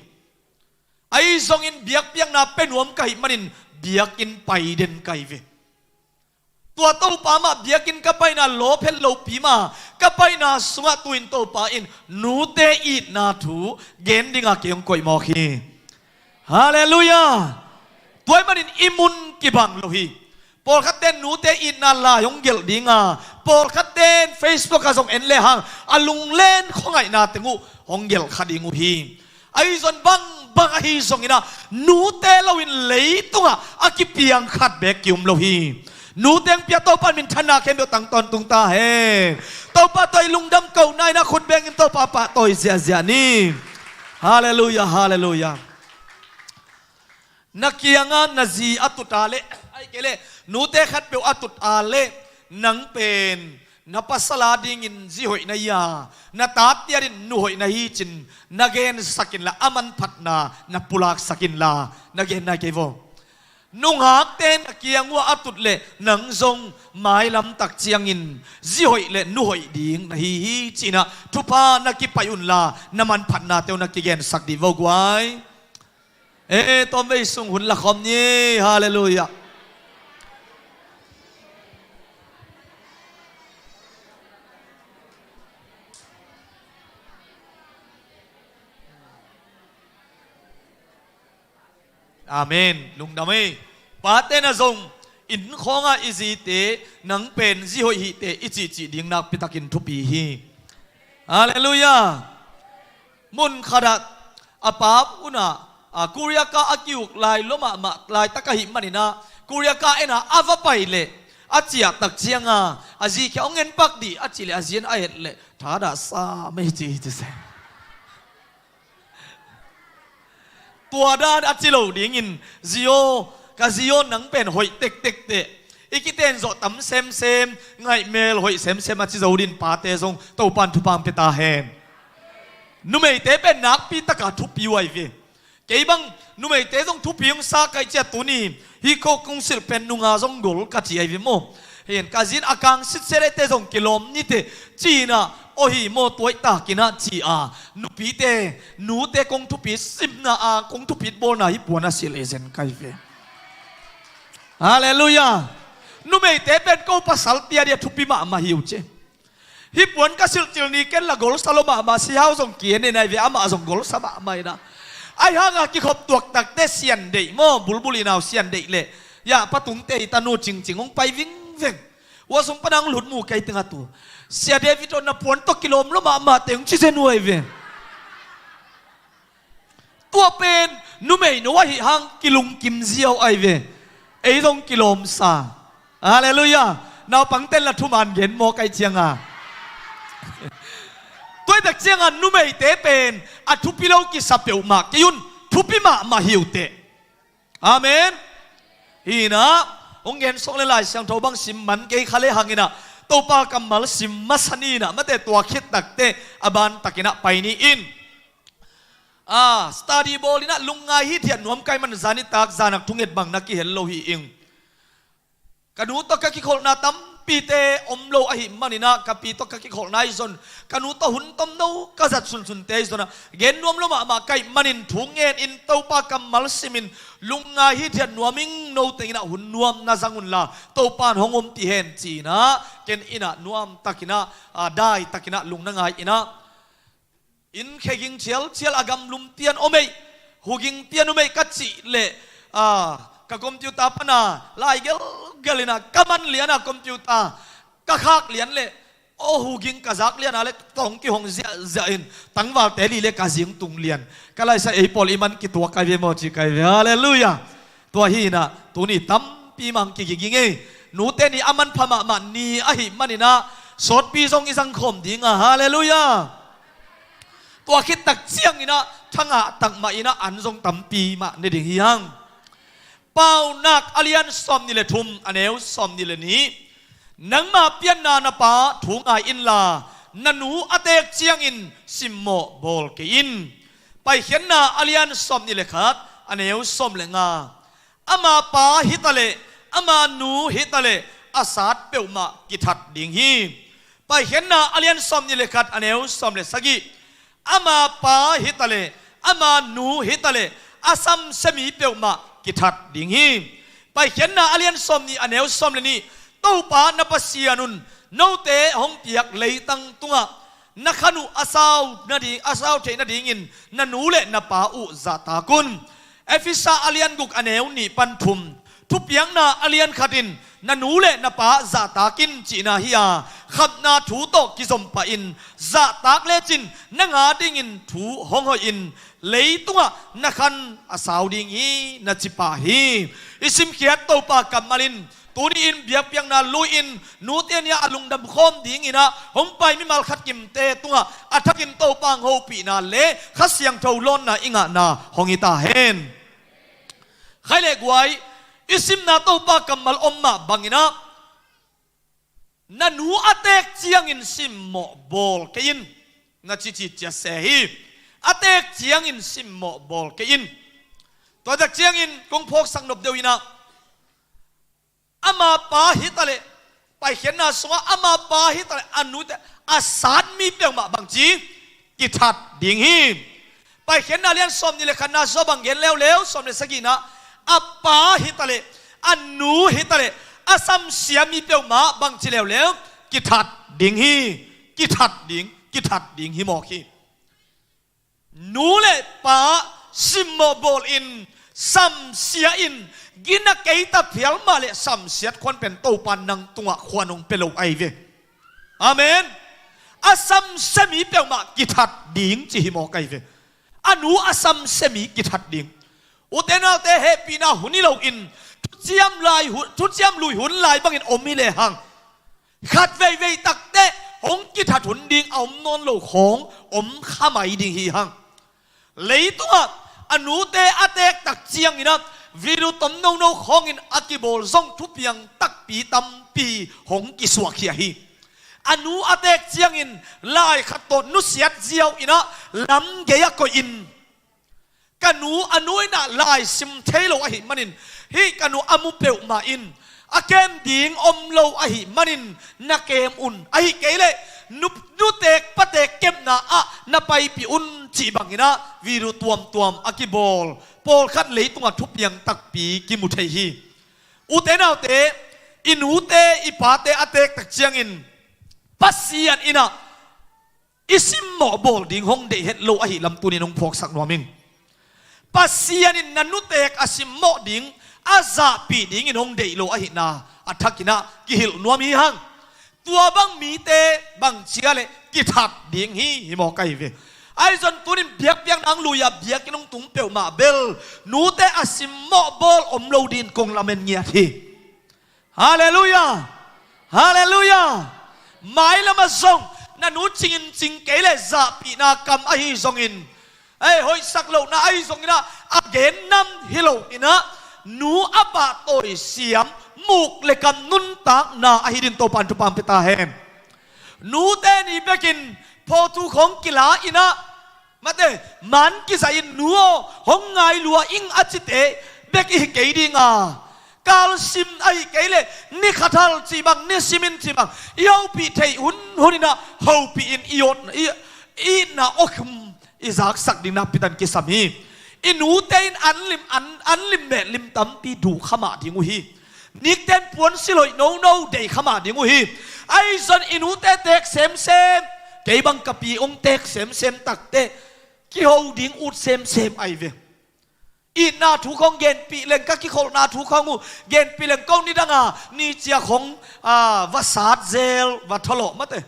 Ahi zongin biakpiakna pia nuam ka hih manin biakinn pai den ka hi ve. Tua Topa mah biakinn ka paina lawp het lopi mah, ka paina sungah tu-in Topa in nute itna thu gen dinga kei hong koih mawk hi. Halleluiah. Tua ahih manin i mun kibang lo hi. Pawlkhatte'n nute itna lai hong gelh dinga, pawlkhatte'n Facebook ah zong en lehang a lunglen khuangaihna teng uh hong gelh kha ding uh hi. Ahi zong bangbang ahi zongin ah, nute loin leitungah a kipiang khat beek ki-um lo hi. Nute hong pia Topa in minthanna khempeuh tang tawntung ta hen. Topa tawh i lungdam kohna in ah khut bengin Topa pahtawi ziahziah ni. Halleluiah, halleluiah. Na kiangah na zi a tut a leh, ahih kei leh nute khatpeuh a tut a leh, nang pen na pasal adingin zi hoih na hi a, na tate adingin nu hoih na hi ci-in na gensak inla, a manphatna na pulaksak inla, na gen nai kei vo. Nungakte na kiang uah a tut leh nang zong mailam tak ciangin zi hoih le nu hoih ding na hi hi ci-in ah thupha na kipaih unla, na manphatnate uh na kigensak dih vo guai. E, tawmvei sung hun la khawm ni. Halleluiah. Amen. Lungdam ei. Pate na zong inn khawngah i zite, nang pen zi hoih hi teh i cihcih ding nakpitakin thupi hi. Halleluiah. Mun khatah a pa unah, a, Korea ka a ki-uk lai lua mahmah laitak ahih manin ah, Korea ka en a a va pai leh, a ciah tak cianga a zi kiang hong en pak dih a cih leh, a zi in a et leh thadah sa mei ci hi ci se. Tua dan a ci lo dingin, zi aw, ka zi aw, nang pen hoih tektek teh, i kiten zawh tam semsem, ngaihmel hoih semsem a ci zo dingin pate zong Topa'n thupha hong pia ta hen. Numeite pen nakpitaka thupi uh ahi ve. Kei bang numeite zong thupi hong sa ka hih ciang tuni hih ko kong silh pen nunga zong gol ka ci ahi ve maw. Hi in ka zi in a kang sitset ei teh zong kilawm ni teh ci-in ah, aw hi maw, tua ahih takin ah ci a, nupite, nute kong thupi simna a, kong thupi bawlna hih puan a silh ei zen ka hi ve. Halleluiah. Numeite pen ko pasalte adia thupi mahmah hi uh ci. Hih puan ka silhcil ni ken la golsa lua mahmah, sihau zong ki-en in ahi ve, amah zong golsa mahmah in ah. Ahi hanga kikhop tuak tak teh sian deih maw, bulbul in au sian deih leh, ya, pa tungte i tanu cingcing hong pai vingveng. Ua sung pana hong lut mu kei teng a tu, Sia David aw, na puan tawh kilawm lua mahmah teh hong ci zen uh ahi ve. Tua pen numeinu ahih hang kilungkim ziau ahi ve. Ei zong kilawmsa. Halleluiah. Naupangte'n la thuman gen maw ka hih cianga. Tua ahih tak cianga numeite pen a thupi lo kisa peuhmah kei un, thupi mahmah hi uh teh. Amen. Hi in ah, hong gen sawk leh Lai Siangtho bang sim man kei kha lehang in ah, Topa kammal sim masa ni in ah, mate, tua khit tak teh a ban takin ah pai ni in. A, study bawl in ah lungngai hithiat nuam ka hih man zan nitak zan nak thunget bang na kihel lo hi ing. Ka nu tawh ka kikholhna tampite om lo ahih manin ah, ka pi tawh ka kikholhna ahi zong, ka nu tawh hun tomno ka zat sunsunte ahi zong ah, gen nuam lo mahmah ka hih manin thu ngen in Topa kammal simin lungngai hithiat nuam ing. No teng in ah hun nuam na zang unla, Topa in hong ompih hen ci-in ah, ken in ah nuamtakin ah, a, daitakin ah lung na ngai in ah, inn kheging chialchial a gamlum tian om ei, huging tian om ei ka cih leh, a, ka computer pana lai gelgel in ah ka man lian a computer ka khak lian leh, aw, huging ka zak lian a leh tawng kihong ziahziah in tangvalte lih leh ka zing tung lian. Ka laisa ei pawl i man kituak kai ve maw ci kai ve. Halleluiah. Tua hi in ah tuni tampi mang kiging ei. Nute ni a manpha mahmah ni ahih manin ah sawtpi zong i zangkhawm ding a. Halleluiah. Tua khit tak ciangin ah thangah tak mah in ah an zong tampi mah ne ding hi hang. Paunak a lian sawmnih le thum, a neu sawmnih le nih. Nangma pianna na pa thu ngai inla, na nu a teek ciangin simmawh bawl kei in. Paikhiatna a lian sawmnih le khat, a neu sawm le nga. Ama pa hi taleh, ama nu hi taleh, a sat peuhmah kithat ding hi. Paikhiatna a lian sawmnih le khat, a neu sawm le sagih. Ama pa hi taleh, ama nu hi taleh, a samsia mi peuhmah kithat ding hi. Paikhiatna a lian sawmnih, a neu sawm le nih. Topa na Pasian un note hong piak leitang tungah na khan uh a sau nading, a sau theih nadingin na nu le na pa uh zahtak un. Efesa a lian guk, a neu nih pan thum. Thupiakna a lian khat in na nu le na pa zahtak in cihna hi a, khamna thu tawh kizom pah in zahtak lecin nang adingin thu hong hoih in leitungah na khan a sau ding hi na ci pah hi. I simkhiat Topa kammal in tuni in biakpiakna lui-in nute ni-ah a lungdam khawm dingin ah hong pai mimal khat kimte tungah a thakin Topa hong hopihna le Kha Siangtho lawnna i ngahna hong hi ta hen. Khai le guai, i simna Topa kammal om mah bangin ah, na nu a teek ciangin simmawh bawl kei in, na cici cia se hi. A teek ciangin simmawh bawl kei in. Tua tak ciangin kong phawksak nop deuh in ah, ama pa hi taleh, Paikhiatna sungah ama pa hi taleh a nute a sat mi peuhmah bangci kithat ding hi. Paikhiatna lian sawmnih le khatna sua bang gen leuleu, sawm le sagihna, a pa hi taleh, a nu hi taleh, a samsia mi peuhmah bangci leuleu kithat ding hi. Kithat ding, kithat ding hi mawk hi. Nu le pa simmawh bawl in, samsia in, gina kei ta phial mah le samsiat khuan pen Topa nang tungah khuan hong pia lo ahi ve. Amen. A samsia mi peuhmah kithat ding ci hi mawk ahi ve. A nu a samsia mi kithat ding. Ute naute, hehpihna hun hi loin, thuciam lai hun, thuciam lui hun lai bangin om hi lehang, khat veivei takteh hong kithat hun ding a om nawn lo khawng om kha mai ding hi hang. Leitungah a nute a teek tak ciangin ah video tom nono khawngin a kibawl zong thupiang takpi tampi hong kisuakkhia hi. A nu a teek ciangin lai khat tawh nusiat ziau in ah lam gei a koih in, ka nu a nu in ah lai sim thei lo ahih manin, hih ka nu a mu peuhmah in a kem ding om lo ahih manin na kem un. Ahih kei leh nu, nuteek pateek kepna ah na paipih un cih bangin ah video tuamtuam a kibawl pawlkhat leitungah thupiang takpi kimu thei hi. Ute naute, i nute i pate a teek tak ciangin Pasian in ah i simmawh bawl ding hong deih het lo ahih lam tunin hong phawksak nuam ing. Pasian in na nuteek a simmawh ding, a zahpih dingin hong deih lo ahihna a thakin ah kihilh nuam hi hang. Tua bang mite bang cia le kithat ding hi, hi mawk ahi ve. Ahi zong tunin biakpiakna hong lui-ah biakinn hong tung peuhmah bel nute a simmawh bawl om lo dingin kong lamen ngiat hi. Halleluiah. Halleluiah. Mailamah zong na nu cingin cing kei le zahpihna kam ahi zongin, ei, hoihsak lohna ahi zongin ah a gennam hi loin ah nu a pahtawi siam muk le kam nuntakna ahi dingin Topa in thupha hong pia ta hen. Nute ni bekin phawthu khawng kila in ah, mate, man kizahin nu aw hong ngai lua ing a cite bek i hi kei ding a, Kalsim ahi kei leh ni khat hal cih bang, ni simin cih bang i hopih theih hunhun inah hopih in i awt, i, i itna awkhum i zaksak ding nakpi takin kisam hi. I nute in an lim, an, an lim meh lim tampi duh kha mah ding uh hi. Nikten puansilh hoih nono deih kha mah ding uh hi. Ahi zong i nute teek semsem, kei bang ka pi hong teek semsem takteh kiho ding ut semsem ahi ve. Itna thu khong genpih leng ka kikholhna thu khong uh genpih leng ko nidanga ni cia khong, a, va sat zel, va thalawh mate.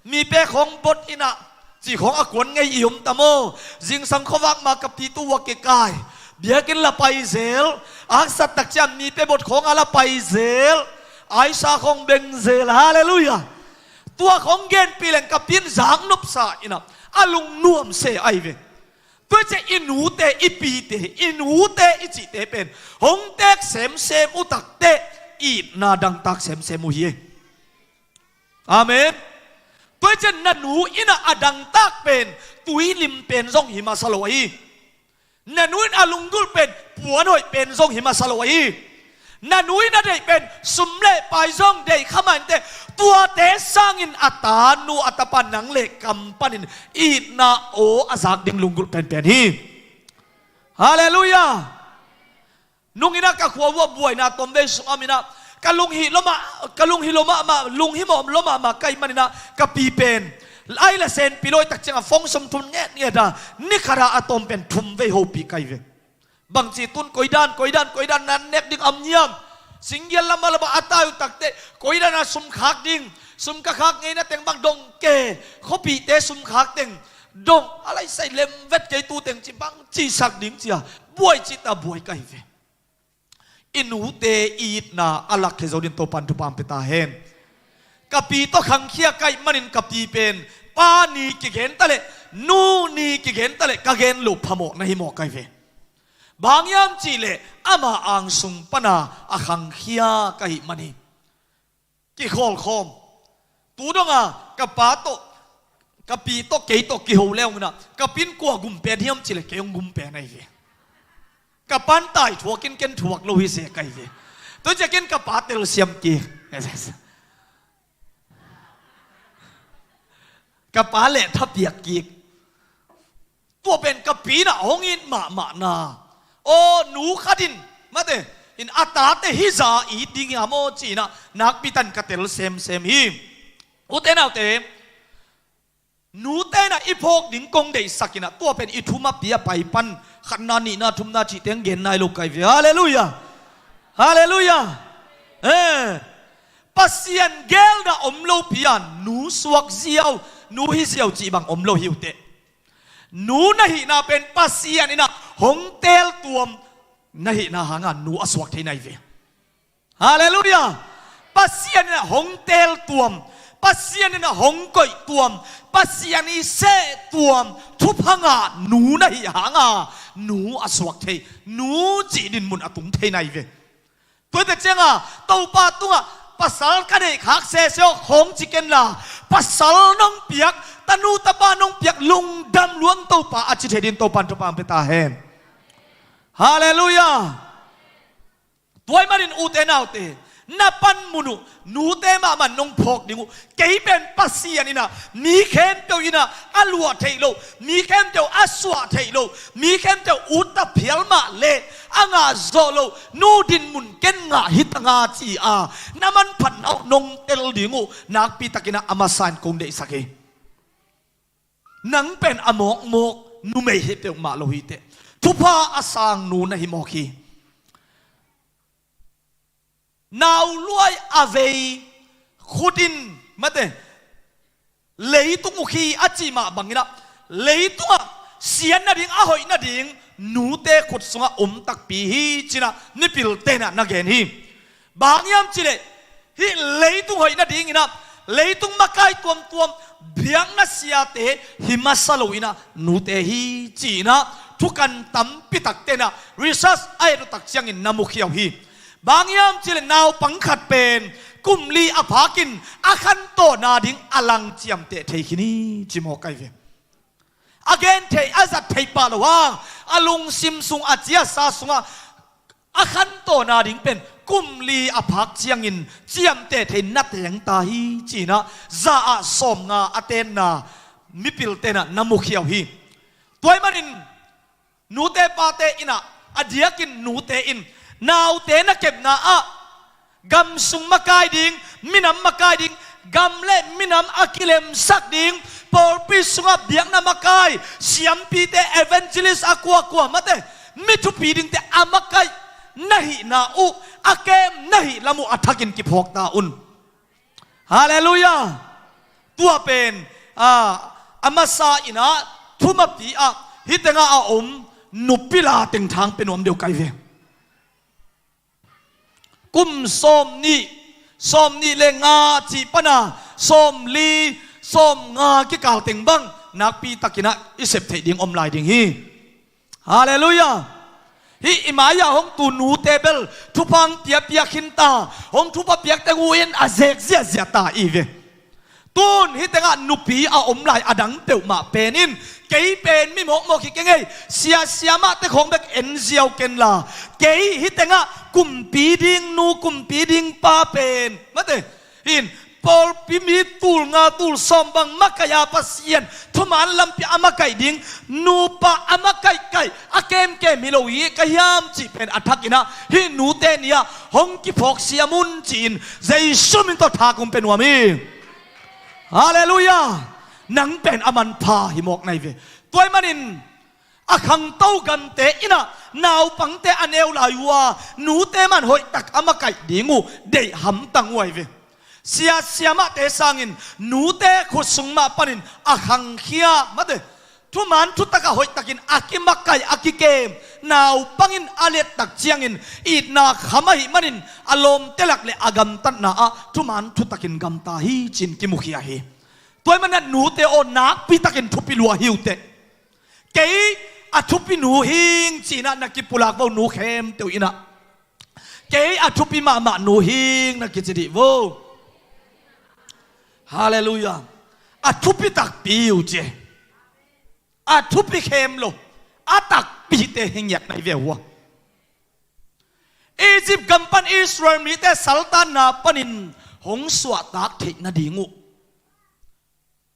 Mipe khong bot inah cih khong a kuan ngei i om ta maw? Zingsang khuavak ma ka pi tu ua kikai, biakinn la pai zel, a haksat tak ciang mipe bot khong a la pai zel, aisa khong beng zel. Halleluiah. Tua khong genpih leng ka pi in zaknopsa inah a lungnuam se ahi ve. Tua ciah i nute, i pite, i nute i cihte pen hong teek semsem uh takteh itna dangtak semsem uh hi. Amen. Tua ciah na nu inah a dangtak pen tuilim pen zong hi masa lo ahi. Na nu in a lunggulh pen puan hoih pen zong hi masa lo ahi. Na nu in a deih pen sum le pai zong deih kha mah inteh, tuate sangin a ta, nu, a tapa, nang le kam panin itna aw a zak ding lunggulh penpen hi. Halleluiah. Nung inah ka khua uh ah buaina tawmvei sung a om inah ka lunghih lua mah, ka lunghih lua mahmah, lunghimawh lua mahmah ka hih maninah ka pi pen ai la senpi lawi tak ciangah fong sum thum ngetnget a, ni khat ah a tawm pen thum vei hopih ka hi ve. Bangci tun koidan, koidan, koidan nan nek ding a om hiam? Singgial lamah lamah a tai uh takteh koidan a sum khak ding, sum ka khak ngeina teng bang dong ke, khuapihte sum khak teng dong, a laisai lem vet kei tu teng ci bangci sak ding cia buai cita buai ka hi ve. I nute i itna a lakkhia zo dingin Topan thupha pia ta hen. Ka pi tawh khangkhia ka hih manin ka pi pen pa ni kigen ta leh, nu ni kigen ta leh ka gen loh phamawh na hi mawk ka hi ve. Bang hiam cihleh ama angsung pana a khangkhia ka hih man hi. Kikhawlkhawm. Tu donga ka pa tawh, ka pi tawh, kei tawh kiho le hong inah ka pi in kua gum pen hiam cihleh kei hong gum pen ahi ve. Ka pa in tai thuakin ken thuak lo hi se ka hi ve. Tua ciah ken ka pa telsiam kik, ka pa leh thapiak kik. Tua pen ka pi inah hong it mahmahna. Aw, nu khat in mate in a tate hih zah it ding hiam aw ci inah nakpi takin ka tel semsem hi. Ute naute, nute inah i phawk ding kong deihsak inah tua pen i thum a pi a pai pan khatna, nihna, thumna cih teng gen nai lo ka hi ve. Halleluiah. Halleluiah. Eh. Pasian gelna om lopi a nu suak ziau, nu hi ziau cih bang om lo hi uh teh. Nu na hihna pen Pasian inah hong teeltuam na hihna hanga nu a suak thei na hi ve. Halleluiah. Pasian inah hong teeltuam, Pasian inah hong koihtuam, Pasian i sehtuam thupha ngah nu na hih hanga nu a suak thei, nu cih dinmun a tung thei na hi ve. Tuate cianga Topa tungah pasal ka neih khak sese aw khawng ci kenla, pasal nong piak, tanu tapa nong piak lungdam luang Topa a ci thei dingin Topan thupha pia ta hen. Halleluiah. Tua hih manin ute naute, na panmun uh nute mahmah nong phawk ding uh. Kei pen Pasian inah mi khempeuh inah a luah theih loh, mi khempeuh a suah theih loh, mi khempeuh utta phial mah leh a ngah zawh loh nu dinmun ken ngah hi tanga ci-a na manphatna uh nong tel ding uh nakpi takinah a masa in kong deihsak hi. Nang pen a mawkmawk numei hi peuhmah lo hi teh. Thupha a sang nu na hi mawk hi. Nau luai a vei khut in mate leitung ukhi a cih mah banginah leitungah siat nading a hoih nading nute khut sungah om takpi hi cinah mipil tenah na gen hi. Bang hiam cileh hih leitung hoih nadinginah leitung makai tuamtuam biakna siate hi masa loinah nute hi cinah thukan tampi takte inah research a et uh tak ciangin na mukhia uh hi. Bang hiam cileh naupang khat pen kum li a phakin a khantohna ding a lang ciamteh thei khin hi ci mawk ahi ve. A gen theih a zat theih pah lo a, a lungsim sung a ciasa sungah a khantohna ding pen kum li a phak ciangin ciamteh thei na teng ta hi, ci-in ah za ah sawmnga a tenna mipil tenah na mukhia uh hi. Tua ahih manin nute pate in ah, a diakin nute in naute na kepna ah gam sung makai ding, minam makai ding, gam le minam a kilemsak ding, pawlpi sungah biakna makai, siampite, evangelist a kuakua mate, mi thupi dingte a makai na hihna uh a kem na hih lam uh a thakin kiphawk ta un. Halleluiah. Tua pen, a, a masa in ah thumapi ah hih tengah a om nupi la teng thang pe nuam deuh ka hi ve. Kum sawmnih, sawmnih le nga cih pana sawmli, sawmnga kikal teng bang nakpi takin ah i sep theih ding om lai ding hi. Halleluiah. Hih i mai-ah hong tu nute bel thupha hong piapia khin ta, hong thupha piak teng uh in a zek ziahziah ta i ve. Tun hih tengah nupi a om lai a dang peuhmah pen in, kei pen mi mawkmawk hi keng ei, sia siamahte khawng bek en ziau ken la, kei hih tengah kumpi ding nu, kumpi ding pa pen mate, in, pawlpi mi tul nga tul sawm bang makaih a, Pasian thuman lampi a makaih ding nupa a makaihkaih a kemkem hi lo hi ka hiam cih pen a thakin ah hih nute ni-ah hong kiphawk siam un ci-in Jesu min tawh tha kong pe nuam hi. Halleluiah. Nang pen a manpha hi mawk na hi ve. Tua ahih manin a khangto gamte in ah naupangte a neu lai uh a, nute man hoihtak a makaih ding uh deih hamtang uh ahi ve. Sia siamahte sangin nute khut sung mah panin a khangkhia mate, thuman thutak a hoihtakin a kimakaih a kikem naupang in a lettak ciangin itna kham ahih manin a lawmte lak le a gamtatna ah thuman thutakin gamta hi ci-in kimukhia hi. Tua ahih manin ah nute aw, nakpi takin thupi lua hi uh teh. Kei a thupi nu hing ci-in ah na kipulak vo, nu khempeuh in ah. Kei a thupi mahmah nu hing na kici dih vo. Halleluiah. A thupi takpi uh ci. A thupi khem lo, a takpite hi ngiat na hi ve uh a. Egypt gam pan Israel mite saltanna panin hong suahtak theih nading uh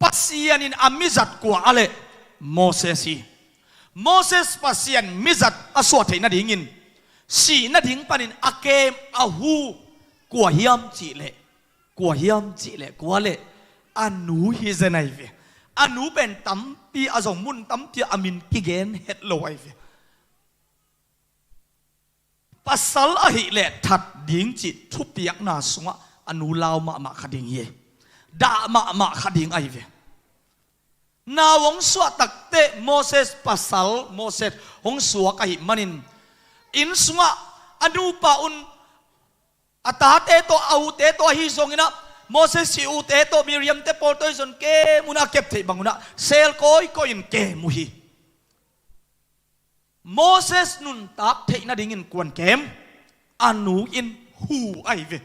Pasian in a mizat kua a leh? Moses hi. Moses Pasian mizat a suah theih nadingin sih nading panin a kem a hu kua hiam cih leh, kua hiam cih leh, kua leh? A nu hi zen ahi ve. A nu pen tampi a zong, mun tampi a min kigen het lo ahi ve. Pasal ahih leh that ding cih thupiakna sungah a nu lau mahmah kha ding hi. Dah mahmah kha ding ahi ve. Nau hong suah takteh Moses, pasal Moses hong suak ahih manin, inn sungah a nupa un a tate tawh, a ute tawh ahi zongin ah, Moses i ute tawh, Miriamte pawl tawh ahi zong kem un ah, a kep theih bang un ah sel kawikawi in kem uh hi. Moses nuntak theih nadingin kuan kem? A nu in hu ahi ve.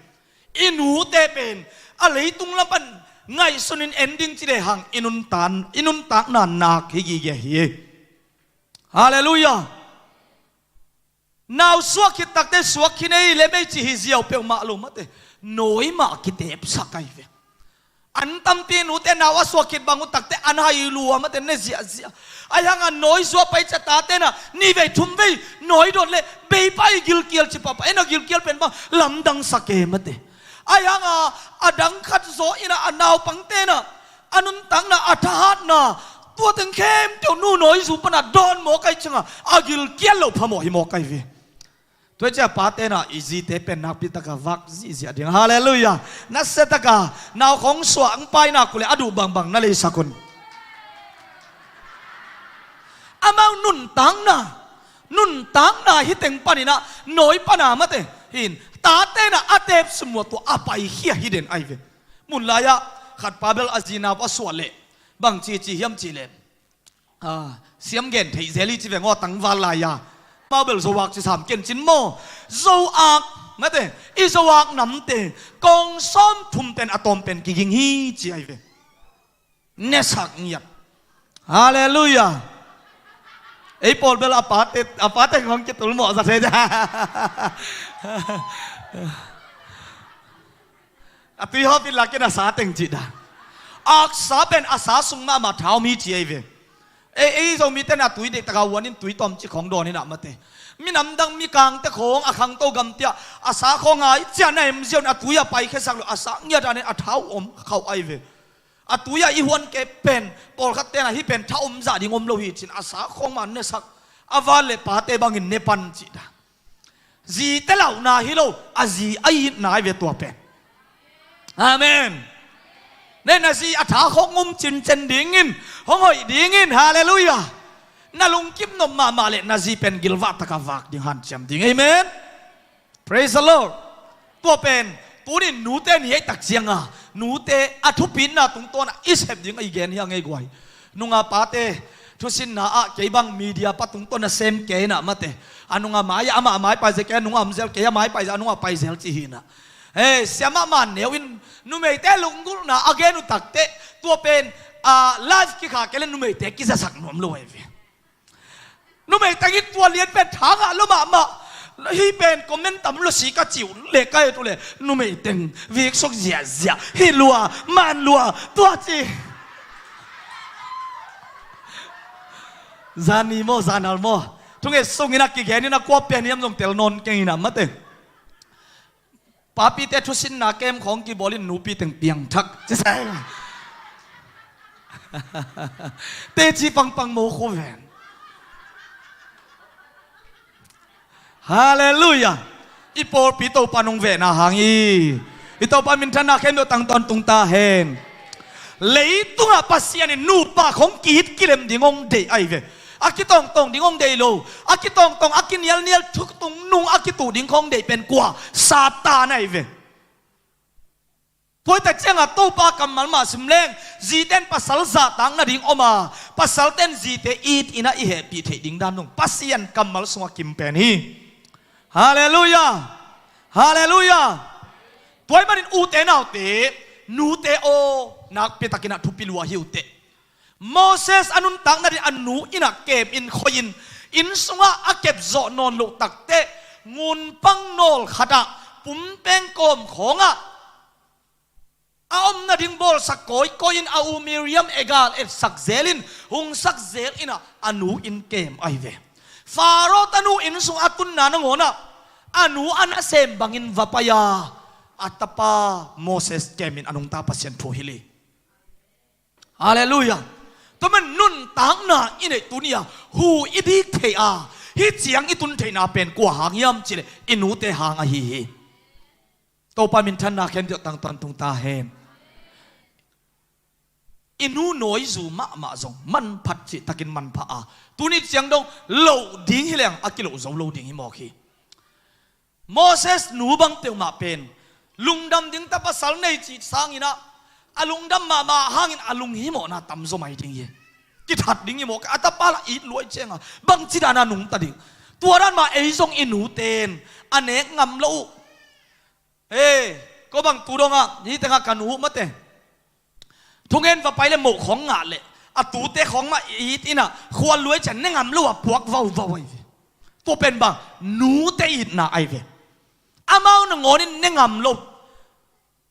I nute pen a leitung lam pan ngaihsunin en ding ci lehang i nuntan, i nuntakna nak hi gige hi. Halleluiah. Nau suak khit takteh suak khin ei le mei ci hi ziau peuhmah lo mate, nawi mah kitepsak ahi ve. An tampi nute nau a suak khit bang uh takteh an hai lua mate, ne ziahziah. Ahi hanga nawi zuah pai cia tate na nih vei thum vei nawi dot le bei pah i gilkial ci pahpah, ei na gilkial pen bang lamdang sa ke mate. Ahi hanga a dang khat zaw in ah a naupangte na a nuntakna, a thahatna, tua teng khempeuh nu nawi zu pana dawn mawk ahi cianga a gilkial loh phamawh hi mawk ahi ve. Tua hi cia pate na i zite pen nakpi taka vak zihziah ding. Halleluiah. Nasia taka nau khong suah ang pai nak uh leh a duh bangbang na leisak un. Amau nuntakna, nuntakna hi teng panin ah nawi pana mate, hin, tate na a tep sumua tua a paikhia hi den ahi ve. Mun lai-ah khat pa bel a zi nau a suah leh bang cici hiam cih leh, a, siam gen theih zel hi ci veng aw, tangval lai-a. Amau bel Zoak ci sam ken cin maw? Zoak mate, i Zoak namte kong sawmthum pen a tawm pen kiging hi ci ahi ve. Nesak ngiat. Halleluiah. Ei pawl bel a pate, a pate ngong kitul mawh za thei. A tui hawpin lakin a sa teng cih dan. A sa pen a sa sung mahmah thau mi ci ahi ve. Ei, ei Zomite in a tui deih taka huan in tui tawm ci khawng dawn in ah mate. Minam dang mikangte khawng a khangto gamte ah a sa khawng a i ciah na em ziau in a tui a paikhiasak lo a sa ngiat a ne a thau om khauh ahi ve. A tui a i huan kei pen pawlkhat ten a hih pen thau om zah ding om lo hi cin a sa khawng mah nesak a van le pate bangin ne pan cih dan. Zite launa hi lo, a zi a itna ahi ve tua pen. Amen. Ne na zi a tha hong um cincin dingin, hong hoih dingin, halleluiah. Na lungkim nop mahmah le na zi pen gilvah taka vak ding hanciam ding. Amen. Praise the Lord. Tua pen tunin nute ni hei tak cianga nute a thupitna tungtawna i sep ding a i gen hi a ngei guai. Nunga pate thusinna ah kei bang media pa tungtawn a sem kei na mate. A nunga mai a amah mai paize kei a nunga omzel kei a mai paize a nunga paizel ci hina. Hei siamah man neu in numeite lunggulhna a gen uh takte tua pen a live kikha kei le numeite kizasak nuam lo ahi ve. Numei tengin tua lian pen thangah lo mahmah. Hih pen comment tam lo si ka ciu le ka et uh le numei teng viksuk ziahziah hih lua man lua tua ci. Zani maw zanal maw thunget sungin a kigenin a kua pen hiam zong tel nawn kengin a mate. Papite thusinna kem khawng kibawlin nupi teng piangthak cisai. Teci pangpang mawkhu ven. Halleluiah. I pawlpi Topa nung vehna hang i i Topa minthanna khempeuh tangtawn tungta hen. Leitungah Pasian in nupa khawng ki-it kilem ding hong deih ahi ve. A kitawngtawng ding hong deih lo. A kitawngtawng a kinialnial thutung nung a kituh ding khawng deih pen kua Satan ahi ve. Tuaitak ciangah Topa kammal mah sim leng ziten pasal zahtak nading om a pasalten zite it inah i hehpih theih ding dan nung Pasian kammal sungah kim pen hi. Halleluiah. Halleluiah. Tuai manin ute naute nute aw nakpi takinah thupi lua hi uh teh. Moses a nuntak nadin a nu innah kemin khoihin inn sungah a kepzawh nawn loh takteh ngunpang nawl khatah pumpeng kawm khawngah a om nading bawlsak kawikawi in a u Miriam egal etsak zelin hungsak zel innah a nu in kem ahi ve. Faro tanu inn sung a tunna nangawnah a nu a nasem bangin va pai a a tapa Moses kemin a nungta Pasian thu hilh hi. Halleluiah. Tua man nuntakna i neih tuni-a hu i dik thei a hih ciang i tun theihna pen kua hang hiam cileh i nute hang ahi hi. Topa minthanna khempeuh tangtawn tungta hen. I nu nawizu mahmah zong manphat cihtakin manpha a tuni ciang dong loh ding hi leng a kiloh zo lo ding hi mawk hi. Moses nu bang peuhmah pen lungdam ding ta pasal nei cih sanginah a lungdam mahmah hangin a lunghimawhna tamzaw mai ding hi. Kithat ding hi mawk a tapa lah it luai cianga bangci dana nungta ding. Tua dan mah ei zong i nuten a nek ngam lo uh. Hei ko bang tu dongah hih tengah ka nu uh mate. Thungen va pai le moh khawng ngah leh a tute khawng mah it inah khual luai cian ne ngam lo a puak vauvau ahi ve. Tua pen bang nute itna ahi ve. Amau nangawnin ne ngam lo.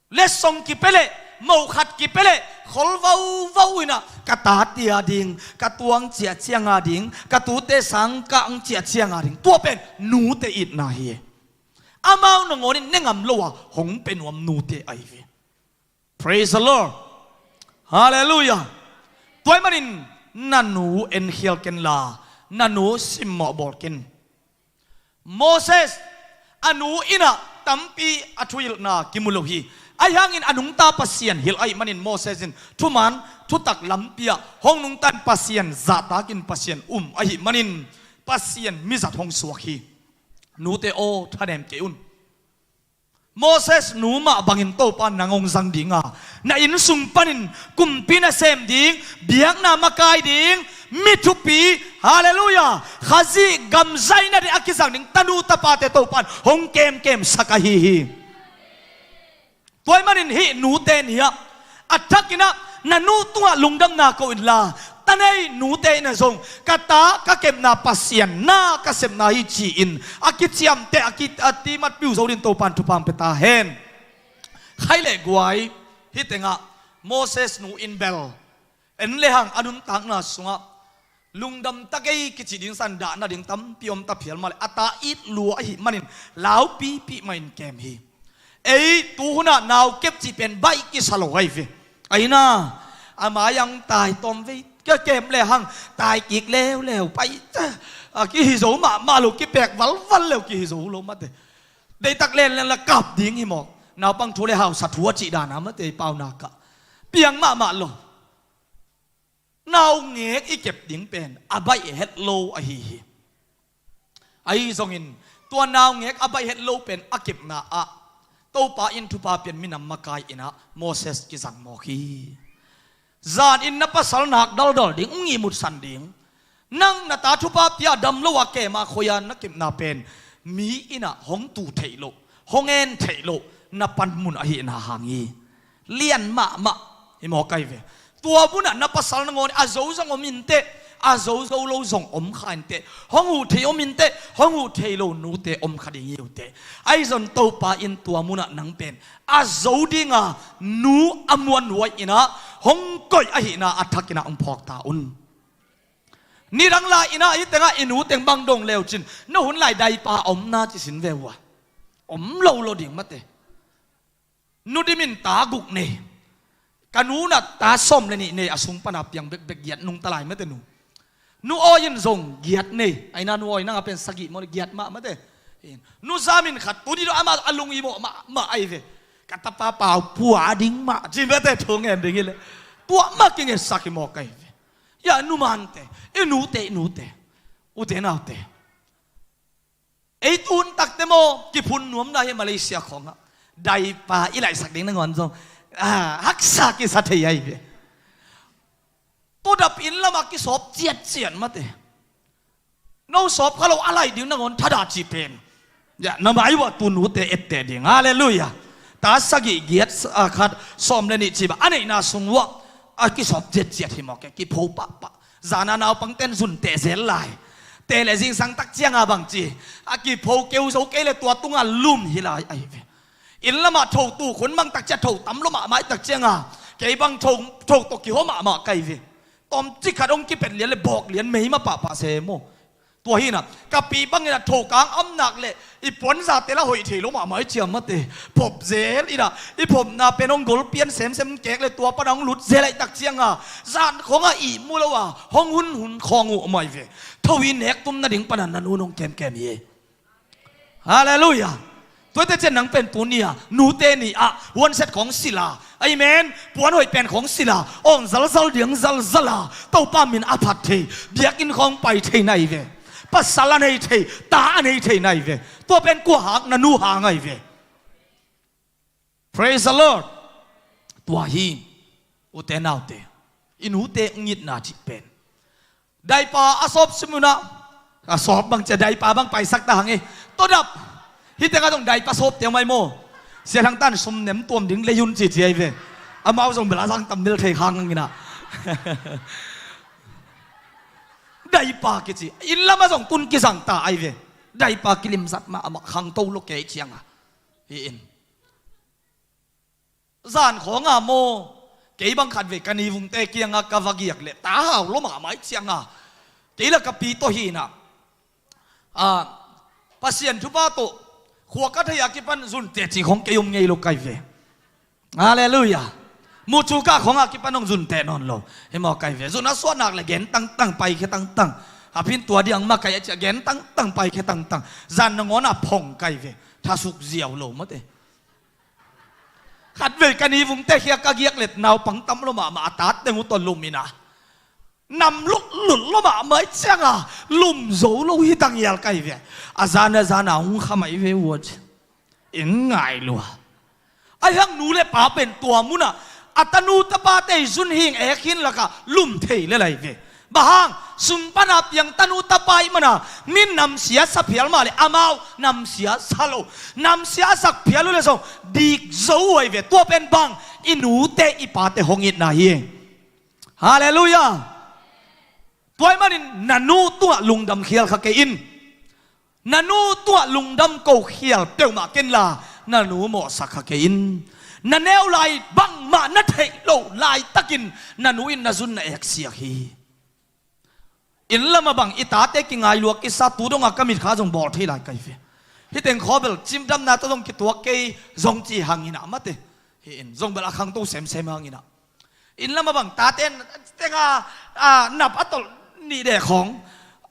Letsong kipia leh moh khat kipia leh khol vauvau inah ka tate a ding ka tuang ciah cianga ding ka tute sangkah ang ciah cianga ding tua pen nute itna hi. Amau nangawnin ne ngam lo a hong pe nuam nute ahi ve. Praise the Lord. Halleluiah. Tuai manin na nu enkhial kenla na nu simmawh bawl ken. Moses a nu innah tampi a thuhilhna kimu lo hi. Ahi hangin a nungta Pasian hilh ahi manin Moses in thuman thutak lampi-ah hong nungtan Pasian zahtakin Pasian um ahi manin Pasian mizat hong suak hi. Nute aw thanem kei un. Moses nu mah bangin Topa nang hong zang dinga na inn sung panin kumpi nasem ding biakna makai ding mi thupi halleluiah Khazih gamzaina ding a kizang ding tanu tapate Topan hong kemkemsak ahi hi. Tuai manin hih nute ni-ah a thakinah na nu tungah lungdamna ko inla Ta nei nute in ah zong ka ta ka kepna Pasian na ka sepna hi ci-in a kiciamteh a ki a timat piu zo dingin Topa'n thupha hong pia ta hen. Khai le guai, hih tengah Moses nu in bel en le hang a nuntakna sungah lungdam ta kei kici ding, san dah nading tampi om ta phial mah leh a ta it lua ahih manin laupipi mah in kem hi. Ei tu hunah nau kep cih pen baih kisa lo ahi ve. Ahi na, a mai-ah hong tai tawm vei, ka kem le hang tai kik leuleu pai ta. A kihi zo mahmah lo, kipek valval leu kihi zo lo mate. Deihtak lenlen la kap ding hi mawk. Naupang thu le hausa thu a cih dana mate, i paunak ah piang mahmah lo. Naungek i kep ding pen a baih het lo ahi hi. Ahi zongin tua naungek a baih het lo pen a kepna ah Topa in thupha pian minam makai in ah Moses kizang mawk hi. Zan in na pasal nak daldal ding, hong ihmutsan ding. Nang na ta thupha pia dam lo a kem a khoi-a na kepna pen mi in ah hong tu theih loh, hong en theih loh na panmun ahihna hang hi. Lian mahmah hi mawk ahi ve. Tua munah na pasal nangawn a zo zong om inteh, a zo zo lo zong om kha inteh, hong huh thei om inteh, hong huh thei lo nute om kha ding hi uh teh. Ahi zong Topa in tua munah nang pen a zo dinga nu a muanhuai in ah hong koih ahihna a thak in ah hong phawk ta un. Nidang lai in ah hih tengah i nu teng bang dong leu cin, na hun lai daipa omna ci sin ve uh a, om lo lo ding mate. Nu Dim in ta guk nei. Ka nu in ah ta sawm le nih nei, a sung pana piang bekbek giat nungta lai mate nu. Nu Awi in zong giat nei. Ahi na, Nu Awi nang a pen sagih maw, giat mah mate. Nu Zam in khat, tu dih dong amah a lung i mawh mahmah ahi ve. Ka tapa pau pua ding mah ci mate, thu ngen ding hi leh. Tua mah kingetsak hi mawk ahi ve. Ya numante, i nute, i nute, ute naute. Ei tun takte maw, kiphun nuam na hi Malaysia khawngah. Daipa i laihsak ding nangawn zong, ah, haksa kisa thei ahi ve. Tua dap inn lamah kisawp ciatciat mate. No sawp kha lo a lai ding nangawn thadah cih pen. Ya, na mai uah tu nute etteh ding. Halleluiah. Ta sagih giat, ah, khat sawm le nih cih bang a neihna sung uah a kisawp ciatciat hi mawk e, kipho pahpah. Zana naupangten zun teh zel lai. Teh le zingsang tak cianga bangci a kipho keu zo kei le tua tunga lum hi lai ahi ve. Inn lamah tho tu khun mang tak cia tho tam lo mahmah i tak cianga kei bang tho, tho tawh kiho mahmah ka hi ve. Tawmcik khat hong kipet lian le bawk lian mei mah pahpah se maw. Tua hi na, ka pi bangin a thokang amnak le i puanzate la hoih thei lo mahmah i ciam mate. Phop zel i na, i phopna pen hong gol pian semsem kek le tua pana hong lut zel a i tak cianga zan khawngah ihmu lo a hong hunhun khawng uh mah i ve. Tho i nek tum nading pana na nun hong kemkem hi. Halleluiah. Tuate cian nang pen tuni-a nute ni-ah huanset khawng sila, amen, puan hoih pen khawng sila, awng zalzal diang zalzala Topa min a phat thei, biakinn khawng pai thei na hi ve. Pasal a nei thei, ta a nei thei na hi ve. Tua pen kua hang, na nu hang ahi ve. Praise the Lord. Tua hi, ute naute, i nute ngitna cih pen. Daipa a sawp simunah, a sawp bang cia daipa bang paisak ta hang e. Todap, hih tengah dong daipa sawp teu mai maw. Sia Thang Tan sum nem tuam ding lei un cici ahi ve. Amau zong bela zang tam mil thei hang inah. Daipa kici, inn lamah zong tun kizang ta ahi ve. Daipa kilimzat mah amah khangto lo kei cianga. Hi in. Zan khawnga maw, kei bang khat vei ka nivungte kiangah ka va giak leh ta hau lo mahmah i cianga. Kei la ka pi tawh hi inah, a, Pasian thupha tawh khua ka thei a kipan zun teci khawng kei om ngei lo kai ve. Halleluiah. Mucu kah khawng a kipan hong zun teh nawn lo. Hi maw kai ve, zun a suahnak le gen tangtang, paikhia tangtang. A phin tua diang mah kai a ciah gen tangtang, paikhia tangtang. Zan nangawn a phong kai ve, thasuk ziau lo mate. Khatvei ka nivungte khia ka giak let naupang tam lo mahmah a tat teng uh tawh lum inah, nam lutlut lo mahmah i cianga lum zo lo hi tangial kai ve. A zan a zan a hong kha mai ve uh a ci. In ngai lua. A hiang nu le pa pen tua munah a tanu tapate i zun hing ek hin lakah lum thei le lai ve. Bang hang, sung pana piang tanu tapa i mana min namsia sa phial mah le amau namsia sa lo. Namsia a sak phial uh le zong dik zo uh ahi ve. Tua pen bang, i nute i pate hong itna hi. Halleluiah. Tua ahih manin na nu tungah lungdam khial kha kei in. Na nu tungah lungdam ko khial peuhmah kenla, na nu mawhsak kha kei in. Na neu lai bangmah na theih loh laitakin na nu in na zun na eksiak hi. Inn lamah bang i tate kingailuak kisa, tu dongah ka mitkha zong bawl thei lai ka hi ve. Hih teng khawbel cimdamna tawh zong kituak kei zong ci hang inah mate. Hih in zong bel a khangto semsem hang inah. Inn lamah bang tate tenga, a, nap a tolh nih deh khawng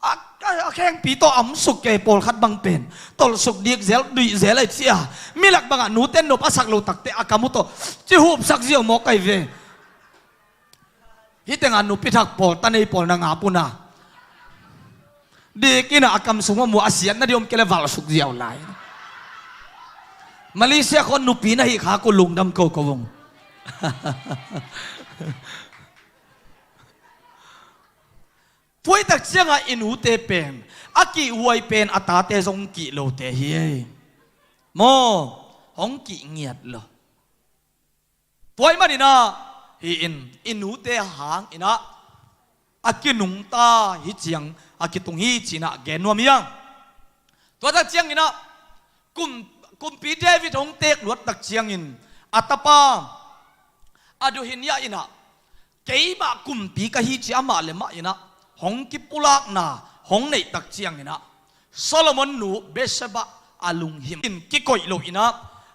a, a, a khengpi tawh a omsuk kei pawlkhat bang pen tolhsuk dik zel, duih zel ai cia. Milak bangah nute nop a sak lo takte a kam uh tawh ci hupsak ziau mawk ai ve. Hih tengah nupi thak pawl, tanei pawl na ngap un a. Dik inah a kam sung ah mu a siatna dih om kei le valhsuk ziau lai. Malaysia khawng nupi na hih khak uh lungdam ko ko ung. Tuaitak ciangah i nute pen a kihhuai pen a tate zong kih lote hi ei. Maw, hong kih ngiat lo. Tua ahih maninah hih in i nute hang inah a kinungta hi ciang a kitung hi cinah gen nuam hi hang. Tuatak cianginah kum, kumpi David hong teek luattak ciangin a tapa Adoniah inah keimah kumpi ka hi ci amah le mah inah hong kipulakna hong neihtak cianginah Solomon nu Bathsheba a lunghim in kikoih lo inah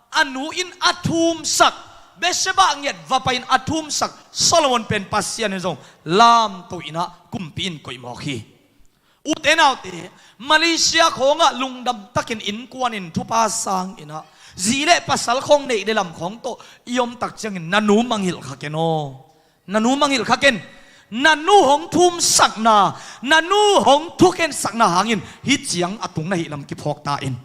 a nu in a thumsak, Bathsheba ngiat vapa in a thumsak Solomon pen Pasian in zong lamto inah kumpi in koih mawk hi. Ute naute, Malaysia khawngah lungdamtakin innkuanin thupha sang inah zi le pasal khawng neih le lam khawng tawh i omtak ciangin na nu mangilh kha ken aw. Na nu mangilh kha ken. Na nu hong thumsakna, na nu hong thukhensakna hangin hih ciang a tung na hih lam kiphawk ta in.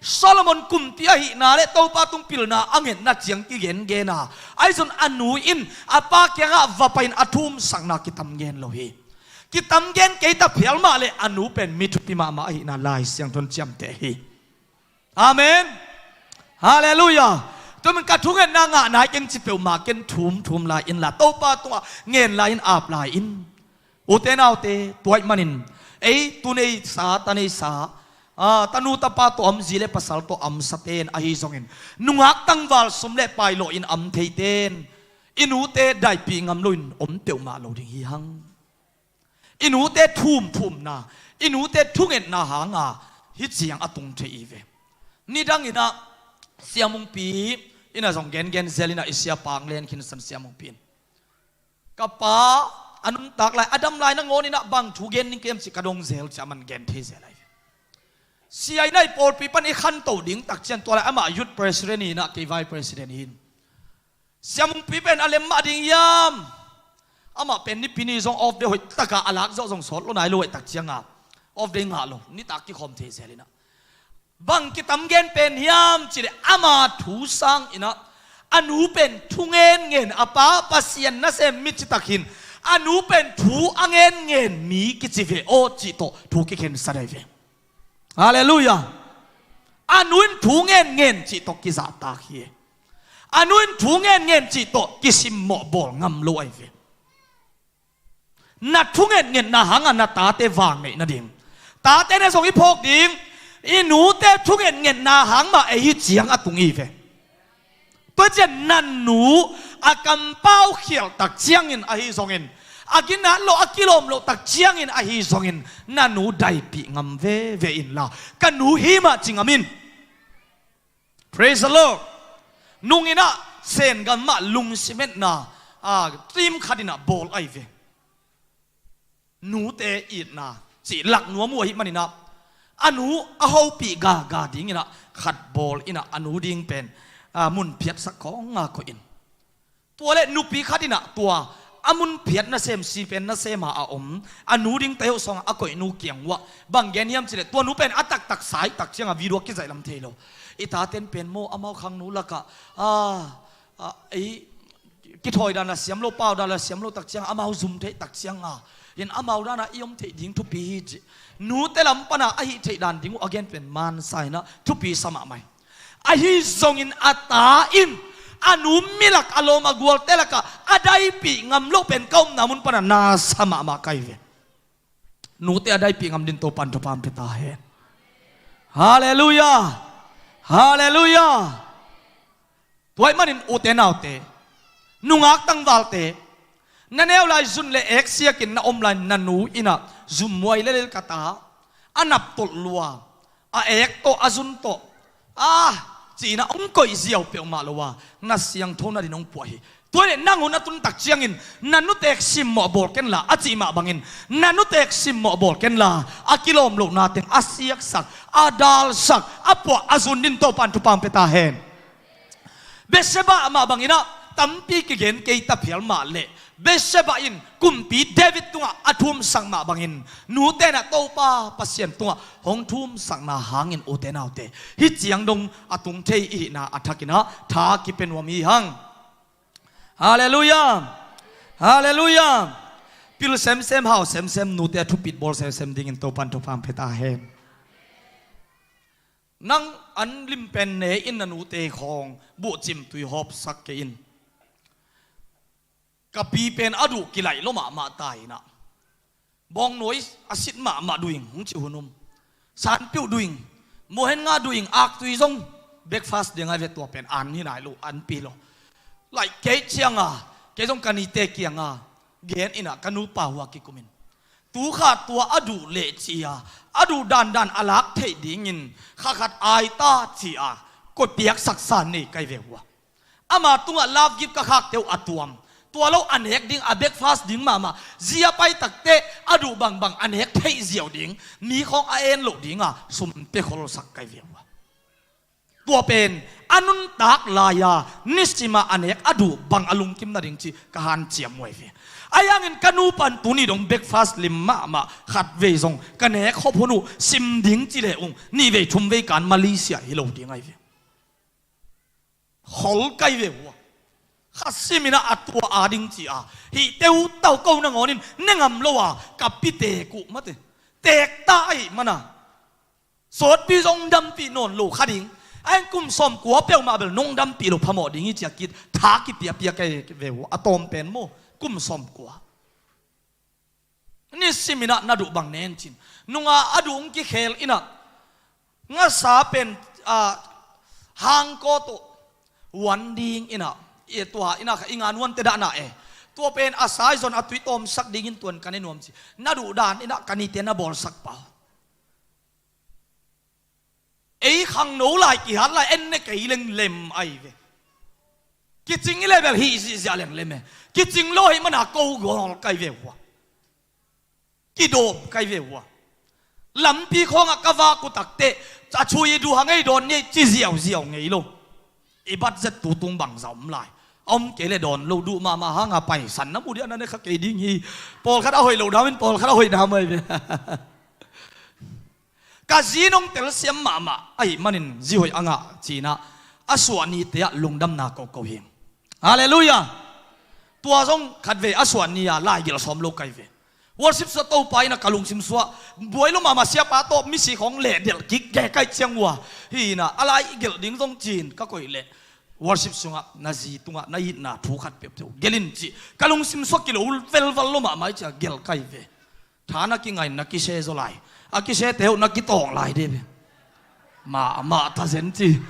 Solomon kumpi ahihna le Topa tung pilna a ngetna ciang kigengen a, ahi zong a nu in a pa kiangah vapa in a thumsakna kitam gen lo hi. Kitam gen kei ta phial mah le a nu pen mi thupi mahmah ahihna Lai Siangtho in ciamteh hi. Amen. Halleluiah. Tua manin ka thungetna ngah nai keng ci peuhmah ken thum thum lai inla Topa tungah ngen lai in ap lai in. Ute naute, tua ahih manin ei tu neisa, ta neisa, a, tanu tapa tawh a om, zi le pasal tawh a omsate'n ahi zongin nungak tangval sum le pai lawh in a om theite'n i nute daipih ngam loin om peuhmah lo ding hi hang. I nute thumthumna, i nute thungetna hanga hih ciang a tung thei hi ve. Nidang inah Sia Mungpi inah zong gengen zel inah i siapa ang len khinsan Sia Mungpi in ka pa a nuntak lai, a dam lai nangawn inah bang thu gen ning ka hiam cih ka dong zel ciah man gen thei zel lai ve. Sia inah i pawlpi pan i khanto ding tak ciang tua lai amah youth president hi inah kei vice president hi in. Sia Mungpi pen a lem mah ding hiam? Amah pen Nipi ni zong off day hoih takah a lak zawh zong sawt lo nai lo hoih tak cianga off day ngah lo, nitak kikhawm thei zel inah. Bang kitam gen pen hiam cileh ama thu sang inah a nu pen thu ngenngen, a pa Pasian nasem mi citak hin a nu pen thu a ngenngen mi kici ve aw cih tawh thu kikhensa dai ve. Halleluiah. A nu in thu ngenngen cih tawh kizahtak hi. A nu in thu ngenngen cih tawh kisimmawh bawl ngam lo ahi ve. Na thu ngenngenna hangah na tate vang neih nading, tate na zong i phawk ding, i nute thu ngenngenna hang mah ei hih ciang a tung hi ve. Tua ciang na nu a kampau khialhtak ciangin ahi zongin, a ginat lo, a kilawm lohtak ciangin ahi zongin na nu daipih ngam veve inla, ka nu hi mah ci ngam in. Praise the Lord. Nung inah Sen gam mah lungsim etna, a, team khat inah bawl ahi ve. Nute itna cih lak nuam uh ahih maninah a nu a hopih gaga dinginah khat bawl inah a nu ding pen, a, mun phiatsak khawnga koih in. Tua le nupi khat inah tua a mun phiat nasem, si pen nasema a om a nu ding taiheuh sawngah a koih nu kiang uhah bang gen hiam cileh tua nu pen a taktak sai tak cianga video kizaih lam thei lo. I taten pen maw amau khangno lakah, a, a, ei kithawi dan la siam lo, pau dan la siam lo tak cianga amau zum theih tak cianga in amau dana i om theih ding thupi hi ci. Nute lam pana a hih theih dan ding uh a gen pen mansa inah thupi sa mahmah hi. Ahi zongin a ta in A nu milak a lawm a gualte lakah a daipih ngam loh pen ka omna mun pana na sa mahmah ka hi ve. Nute a daipih ngam din Topan thupha pia ta hen. Halleluiah. Halleluiah. Tua ahih manin ute naute, nungak tangvalte, na neu lai zun le ek siakin na om lai na nu in ah zumhuai lel ka ta, a naptolh lua, a ek tawh a zun tawh, ah, ci-in ah hong koih ziau peuhmah lo a, na siangtho nadin hong puah hi. Tua hi leh nang hun a tun tak ciangin na nutek simmawh bawl kenla a cih mah bangin, na nutek simmawh bawl kenla, a kilawm lohna teng a siaksak, a dalsak, a puah a zun din Topan thupha pia ta hen. Bathsheba mah bangin ah tampi kigen kei ta phial mah leh, Bathsheba in kumpi David tungah a thumsak mah bangin, nute in ah Topa Pasian tungah hong thumsakna hangin ute naute, hih ciang dong a tung thei i hihna a thakin ah tha kipia nuam i hi hang. Halleluiah. Halleluiah. Pil semsem, hau semsem, nute a thupit bawl semsem dingin Topan thupha pia ta hen. Nang an lim pen ne in na nute khawng buhcim tui hawpsak kei in. Ka pi pen a duh kilaih lua mahmah ta in ah, bawngnawi a sit mahmah duh ing, hong cih hun um. Sanpiuh duh ing, muahen nga duh ing, aktui zong, breakfast ding a ve, tua pen an hi nai lo, an pi lo. Laih kei cianga, kei zong ka nite kianga gen in ah ka nupa hua kikum in, tu kha tua a duh leh ci-a, a duh dandan a lak theih dingin kha khat ai ta ci-a, koi piaksaksa nei ka hi ve hua. Ama tungah love gift ka khakte uh a tuam. Tua lo a nek ding, a breakfast ding mahmah, zia pai takteh a duh bangbang a nek theih ziau ding, mi khawng a en loh dinga sum pia kholsak ka hi ve hua. Tua pen a nuntak lai-a nisima a nek a duh bang a lungkim nading cih ka hanciam uh ahi ve. Ahi hangin ka nupan tuni dong breakfast lim mahmah khatvei zong ka nek khop hun uh sim ding ci leh ung, nihvei thumvei kan Malaysia hi lo ding ahi ve. Khol ka hi ve hua. Kha simin ah a tua a ding ci-a, hih teutau ko nangawnin ne ngam lo a, ka pi teek uh mate. Teek ta ahih mana, sawtpi zong hong dampih nawn lo kha ding. Ahi hang kum sawmkua peuhmah bel nong dampih lo phamawh ding hi ci-a kit tha kipiapia ka hi ve hua. A tawm pen maw, kum sawmkua. Nisimin ah na duh bang nen cin. Nunga a duh hong kikhel in ah, ngasa pen, ah, hangkaw tawh huan ding in ah, i tua in ah kha i ngan huante dah na e. Tua pen a sa i zon a tui tawmsak dingin tuan ka ne nuam ci. Na duh dan in ah ka nite na bawlsak pah. Ei khangno lai kihat lai en ne kei leng lem ahi ve. Kicing i le bel hih zihziah leng lem e. Kicing lo ahih mana ko gawl ka hi ve hua. Kidawm ka hi ve hua. Lampi khawngah ka vak uh takteh, a chui i duh hang ei dawn ni ei ci ziauziau ngei lo. I budget tu tung bangzah om lai. A om kei le dawn lo, duh mahmah hanga paisan na mu diah na ne kha kei ding hi. Pawlkhat a hoih lo dam in, pawlkhat a hoih dam ahi ve. Ka zi in hong telsiam mahmah ahih manin zi hoih a ngah ci-in ah, a suah nite ah lungdamna kohkoh hi. Halleluiah. Tua zong khatvei a suah ni-a laigelh sawm lo ka hi ve. Worship sungah Topa in ah ka lungsim sungah buai lo mahmah, siapa tawh misi khawng lehdelh kik gei ka hih ciang uh a, hi in ah a laigelh ding zong ci-in ka koih leh, worship sungah na zi tungah na itna thu khat peuhpeuh gelh in cih ka lungsim sungah kilo velval lo mahmah hi ci-a gelh ka hi ve. Tha na kingai, na kise zaw lai. A kisete uh na kitawng lai dih ve. Mahmah ta zen ci.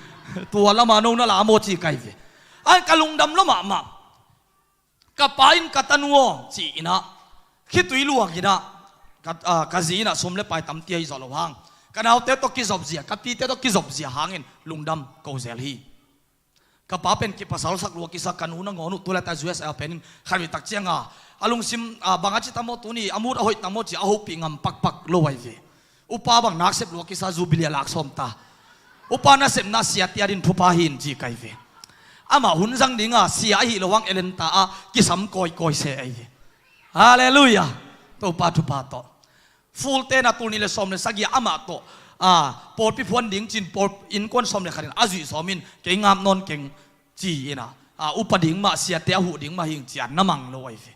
Tua lama no na la maw ci ka hi ve. Ahi hang ka lungdam lo mahmah. Ka pa in, ka tanu aw, ci-in ah, khitui luang in ah, ka, ah, ka zi in ah sum le pai tampi ahi zawh lo hang, ka naute tawh kizopzia, ka pite tawh kizopzia hangin lungdam ko zel hi. Ka pa pen kipasalsak lua kisa, ka nu nangawn uh tu laitak U S A pen in khatvei tak cianga a lungsim, ah, bang a ci ta maw, tuni a mut a hoih ta maw ci a hopih ngam pakpak lo ahi ve. Upa bang nak sep lua kisa, Jubilee a lak sawm ta. Upa nasepna siate adin thupha hi in ci ka hi ve. Amah hun zang dinga sia ahi lo hang elen ta a kisam kawikawi se ahi ve. Halleluiah. Topa thupha tawh. Full te na tul nih le sawm le sagih amah tawh, ah, pawlpi phuan ding cin, pawl innkuan sawm le khat in a zuih sawm in, kei ngap nawn keng ci-in ah, ah, upa ding mah, siate a huh ding mah hing ci-a na mang lo ahi ve.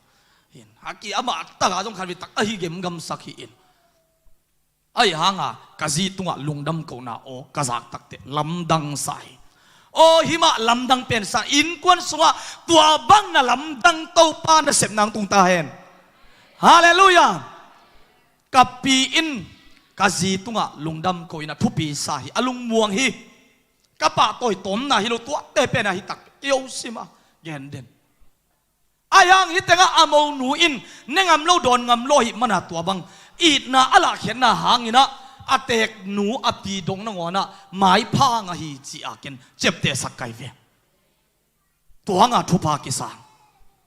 Hin, a ki amah taka zong khatvei tak ahi gemgamsak hi in. Ahi hanga ka zi tungah lungdam kohna aw ka zak takteh lamdang sa hi. Aw, himah lamdang pen sa, innkuan sungah tua bang na lamdang Topa nasepna hong tung ta hen. Halleluiah. Ka pi in ka zi tungah lungdam ko in a thupi sa hi, a lungmuang hi. Ka pahtawi tawmna hi lo, tuate pen ahi tak, kio sima gen den. Ahi hang hih tengah a monu in ne ngam lo dawn ngam lo ahih mana tua bang itna a lahkhiatna hangin ah a teeknu a pi dong nangawn ah maipha hang ahi ci-a ken ciaptehsak ka hi ve. Tua hanga thupha kisang.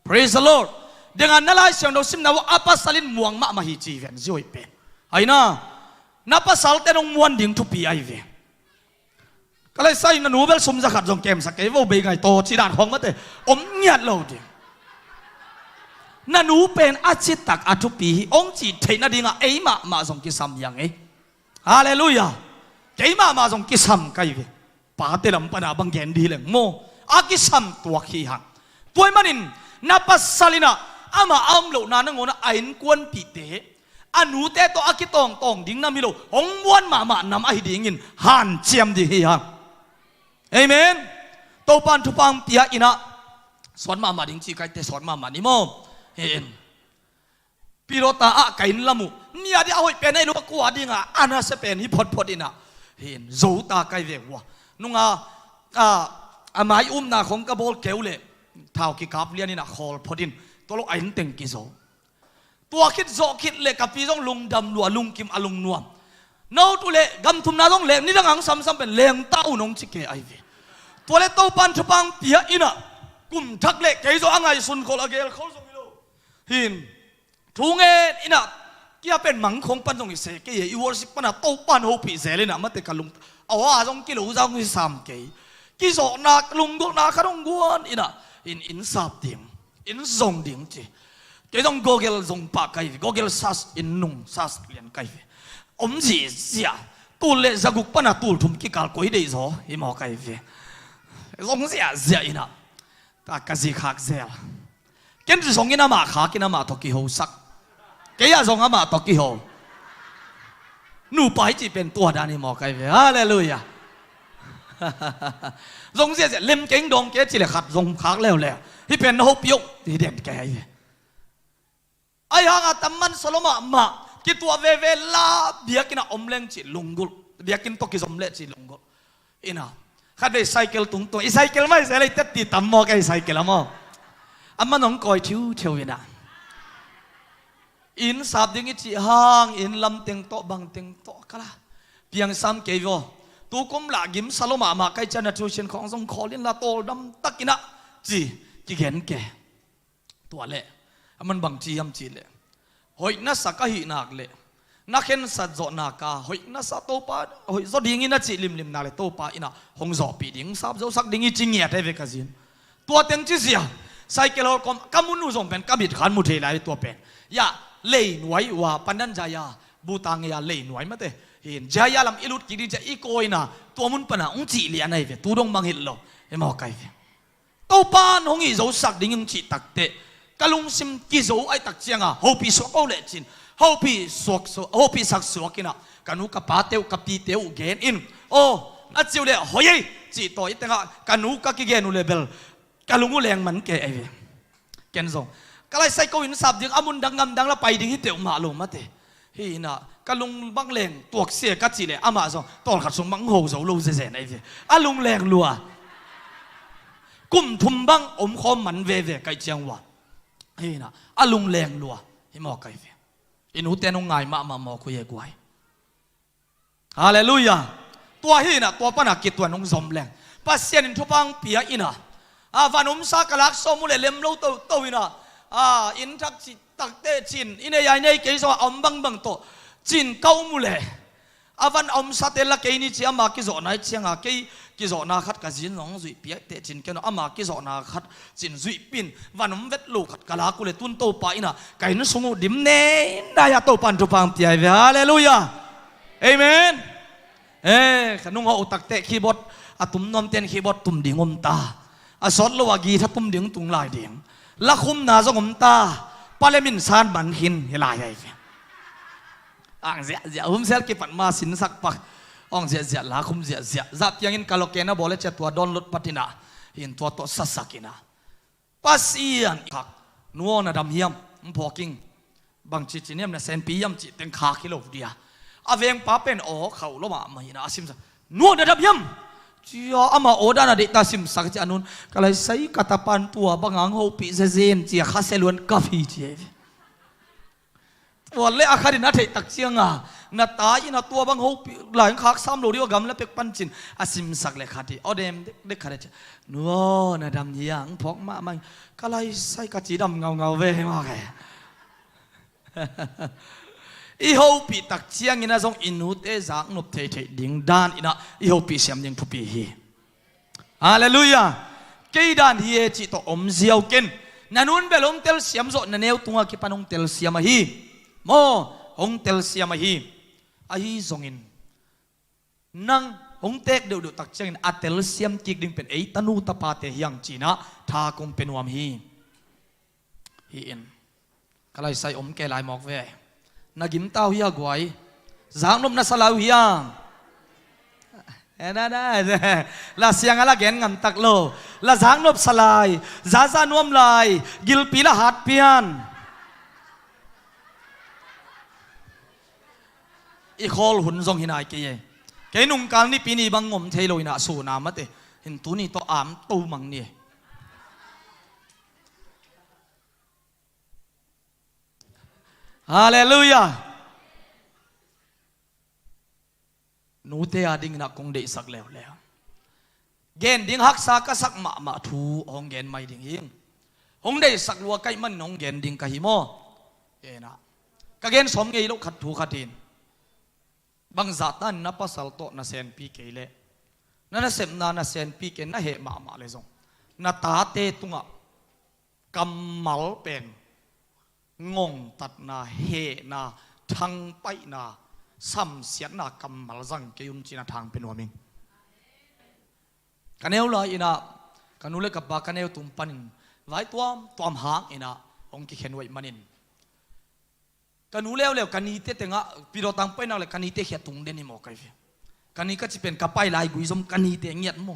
Praise the Lord. Denga na Lai Siangtho simna uh a pasal in muang mahmah hi ci ven zioi pen. Aina, na pasalte nong muan ding thupi ahi ve. Ka lai sai na nu bel sum za khat zong kemsak kei vo, bei ngai taw ci dan khong mate om ngiat lo ding. Na nu pen a citak a thupi hi ong ci theih nadingah ei mahmah zong kisam hiang ei. Halleluiah. Kei mahmah zong kisam ka hi ve. Pate lam pana bang gen dih leng maw, a kisam tuak hi hang. Tua ahih manin na pasal inah amah a om lohna nangawnah a innkuanpihte a nute tawh a kitawngtawng ding nam hi lo, hong muan mahmah nam ahi dingin hanciam ding hi hang. Amen. Topan thupha hong pia inah suan mahmah ding ci kaite suan mahmah ni maw? Hi in. Pilota ah ka inn lam uh ni a dih a hoih pen a i lua kua dinga a nasia pen hi photphot inah hi in zo ta kai ve hua. Nunga a, a mai umna khong ka bawl keu le thau kikap lian inah khawl phot in tua lo a inn teng kizo. Tua khit zawh khit le ka pi zong lungdam lua, lungkim a lungnuam. No tu le gam thumna zong leng nidang ang samsam pen leng ta uh nong ci ke ai ve. Tua le Topan thupha hong pia inah kum thak le kei zong a ngaihsun khol a gel khol zong hi lo. Hi in thu ngen inah kia pen mang khong pan zong hi se kei e, i worship pana Topan hopih zel inah mate ka lung a hoa zong kilo zong hi sam kei. Kizawhna lunggulhna khat hong guan inah in, in sap ding, in zong ding ci. Kei zong gogel zong pah kai ve, gogel sas in nung sas lian kai ve. Om zihziah tul le zaguk pana tul thum kikal koi deih zaw hi maw kai ve. Zong ziahziah inah ta ka zi khak zel. Ken zong in amah khak in amah tawh kihosak. Kei ah zong amah tawh kiho. Nupa hi cih pen tua dan hi maw kai ve. Halleluiah. Zong ziahziah lem keng dawng ke cih le khat zong khak leuleu. Hih pen na hopih uh hi den kei ve. Ahi hanga tamman sa lo mahmah kituah veve la biakinn ah om leng cih lunggulh. Biakinn tawh kizom leh cih lunggulh. Ina khat vei cycle tungtung i cycle mai se lei tetti tam maw ka i cycle a maw? A man hong kawi thiutheu ina inn sap ding i cih hang inn lam teng tawh bang teng tawh kala piangsam kei vaw. Tukum lah gimsa lo mahmah kai cian a tuition khawng zong khawl in la tawldam tak ina ci kigen ke. Tua leh a man bang ci hiam cih leh hoih na sa ka hih nak leh na khensat zawh nak a hoih na sa Topa hoih zaw dingin a cih limlim nak leh Topa ina hong zawhpih ding sap zosak ding i ci ngiat ai ve ka zin. Tua teng ci zia cycle hawlkawm ka mun uh zong pen ka mit khan mu thei lai tua pen. Ya lei nuai uh a pandan zai a buta ngei a lei nuai mate hin zia lam i lut kik ding cia i kawina tua mun pana hong cih lian ai ve tu dong mang hilh lo. Hi maw kai ve. Topan hong hih zosak ding hong cih takteh ka lungsim kizo ai tak cianga hopih suak o leh cin hopih suak suak hopih sak suak ina ka nu ka pate uh ka pite uh gen in aw na ciu leh hoih ei cih tawi tengah ka nu ka kigen uh leh bel ka lung uh leng man kei ai ve. Ken zong ka lai sai ko in sap ding a mun dang ngam dang la pai ding hi teuh mah lo mate. Hi ina ka lung bang leng tuak sia ka cih leh amah zong tawlkhat sung bang ho zo lo zezen ai ve. A lung leng lua kum thum bang om khawm man veve kai ciang ua. Hi ina a lung leng lua hi maw kai ve. I nute nong ngai mahmah maw khui e guai. Halleluiah. Tua hi ina tua pana kituan hong zom leng Pasian in thupha hong pia ina a van omsa ka lak sawm uh leh lem lo toto ina a inn thak cih takteh cin i nei ai nei kei zong a om bangbang tawh cin ka um uh leh a van a omsate la kei ni ci ama kizawhna i cianga kei kizawhna khat ka zin zong zuih piakteh cin ken ama kizawhna khat cin zuih pin van om vet lo khat ka lak uh leh tun Topa ina ka inn sung uh dim nei nai a Topa in thupha hong pia ai ve. Halleluiah. Amen. Eh, ka nung hawh uh takteh keyboard a tum nuamten keyboard tum ding om ta. A sawt lo a guitar tum ding tung lai ding. Lakhumna zong om ta. Palemin san man khin hi lai ai ve. Ang ziahziah humsel kipat ma sinsak pak Awng ziahziah, lakhum ziahziah. Zah tiangin karaoke na bawl le cia tua download patina. Hi in tua tawh sasak ina. Pasian khak. Nu aw na dam hiam? Hong phawk ing. Bang cici niam na senpi hiam cih teng khak hi lo dia. A vengpa pen aw khauh lo mahmah ina a simsak. Nu aw na dam hiam? Cia ama aw dan a deihta simsak cia a nun. Ka laisai ka tapan tua bang ang hopih zezen cia kha seluan kap hi cia. Tua le a khatin a theih tak cianga na ta in a tua bang hopih lai khak sam lo dih aw gam le pek pancin a simsak le khat hi. Aw dem dekdek khat a cia. Nu aw na dam hiam? Hong phawk mahmah ing. Ka laisai ka ci dam ngaungau ve hi mawk e. I hopih tak ciangin a zong i nute zaknop thei theih ding dan ina i hopih siam ding thupi hi. Halleluiah. Kei dan hi e cih tawh om ziau ken. Na nun bel hong telsiam zawh, na neu tunga kipan hong telsiam ahi. Maw, hong telsiam ahi. Ahi zongin nang hong teek deuhdeuh tak ciangin a telsiam kik ding pen ei tanu tapate hiang cinah tha kong pia nuam hi. Hi in. Ka laisai om kei lai mawk ve. Na gimta uh hia guai? Zaknop na sa lai uh hia? Eh, na, na, la siang a la gen ngamtak lo. La zaknop sa lai. Zaza nuam lai. Gilpi la hat pian. I khawl hun zong hi nai kei e. Kei nungkal nipi ni bang ngom thei lo ina suna mate. Hin tuni tawh am to mang ni. Halleluiah. Nute a dingin ah kong deihsak leuleu. Gen ding haksa ka sak mahmah thu hong gen mai ding hi. Hong deihsak lua kaih manin hong gen ding ka hi maw? Ena. Ka gen sawm ngei loh khat thu khat in. Bangzah tan na pasal tawh na senpi kei leh. Na nasepna na senpi kei na heh mahmah le zong. Na tate tungah kammal pen ngongtatna, hehna, thangpaihna, samsiatna kammal zang kei un cina thang pe nuam ing. Ka neu lai ina ka nu le ka pa ka neu tung panin vai tuam tuam hang ina hong kikhen uaih manin. Ka nu leuleu ka nite tengah pidawtang paihnak le ka nite khia tung den hi maw kai ve. Ka ni ka ci pen ka pai lai gui zom ka nite ngiat maw?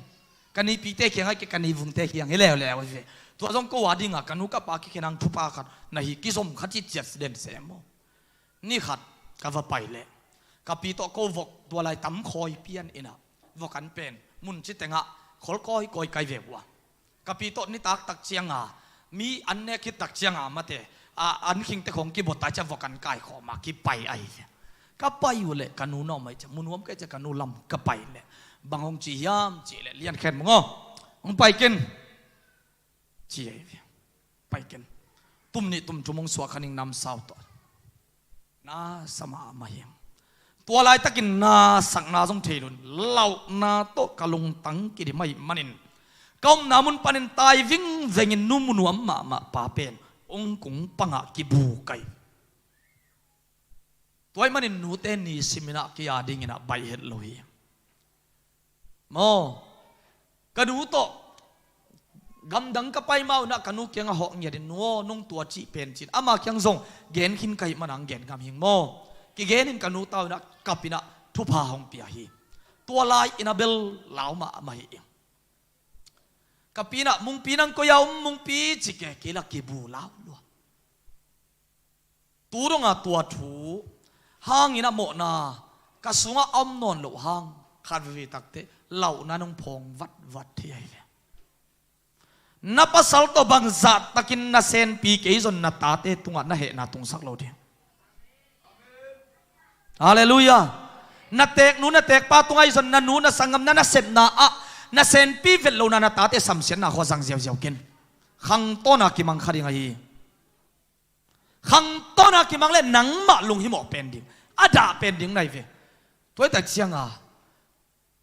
Ka nipite khiang ai ke ka ni vungte khiang hi leuleu hi ve. Tua zong ko a dinga ka nu ka pa kikhenang thupha khat na hi kizom khat ci ciat den se maw? Ni khat ka va pai leh ka pi tawh ko vok tua lai tam khawi pian ina vok an pen mun ci tengah khol kawi kawi kai ve ua. Ka pi tawh nitak tak cianga mi an nek khit tak cianga mate a an khingte khong kibot tai cia vok an kai khawma kipai ahi. Ka pai uh leh ka nu nawm ahi cia mu nuam kei cia ka nu lam ka pai leh bang hong ci hiam ci leh lian khen mung aw hong pai ken ci ahi. Pai ken tum nih tum thum hong suak khaning nam sau tawh. Na sa mahmah hi. Tua laitakin na sakna zong thei lun lauhna tawh ka lungtang kidim ahi manin ka omna mun panin tai vingvengin nu mu nuam mahmah pa pen ong kung pangah kibu kai. Tua ahi manin nute ni siminah kei a dinginah baih het lo hi. Maw? Ka nu tawh gamdang ka pai ma unah ka nu kiangah hawh ngiatin nu aw nong tua cih pen cin ama kiang zong gen khin ka hih manang gen ngam hing maw? Kigen in ka nu ta unah kapinah thupha hong pia hi. Tua lai inah bel lau mahmah hi. Ka pinah mungpi nang koi a um mungpi ci ke kei la kibu lau lua. Tu donga tua thu hangin a mawhna ka sungah a om nawn loh hang khat veve takte lauhna nong phawng vatvat thei ahi ve. Na pasal tawh bangzah takin na senpi kei zon na tate tungah na hehna tungsak lo ding. Halleluiah. Na teeknu na teekpa tungah i zon na nu na sanggam na nasepna ah na senpi vet lohna na tate samsiatna khua zang ziauziau ken. Khangtawna kimang kha ding ahi. Khangtawna kimang le nangmah lunghimawh pen ding a dah pen ding nai ve. Tuaitak cianga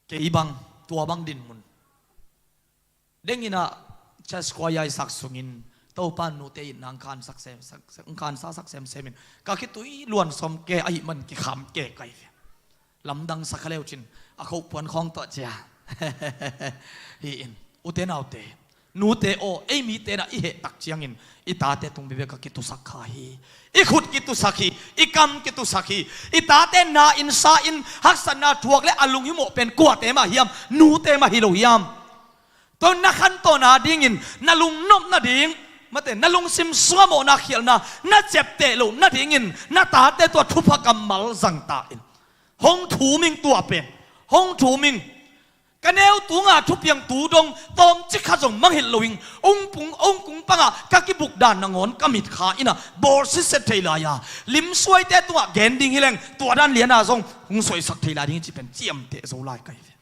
kei bang tua bang dinmun denginah church choir i sak sungin Topa nute in nang khansak sem, sak, sak, khansa sak semsemin ka khitui luan sawm ke ahi man kikham ke kai ve. Lamdang sakha leucin a khoh puan khawng tawh cia hi in ute naute Nute aw, ei mite na i heh tak ciangin i tate tung bekbek a kitusak kha hi. I khut kitusak hi. I kam kitusak hi. I tate na in sa in haksatna thuak le a lunghimawh pen kuate mah hiam? Nute mah hi lo hiam? Tua na khantohna dingin na lungnop nading, mate, na lungsim sunga mawhna khialhna, na ciapteh loh nadingin na tate tua thupha kammal zang ta in. Hong thum ing tua pen. Hong thum ing. Ka neu tunga thupiang tu dong tawmcik khat zong mangngilh lo ing. Ung pung, ung kung panga ka kibuk dan nangawn ka mitkha ina bawl sitset thei lai a, limsuaite tungah gen ding hi leng tua dan liana zong hong suaisak thei lai ding hi ci pen ciamteh zo lai ka hi ve.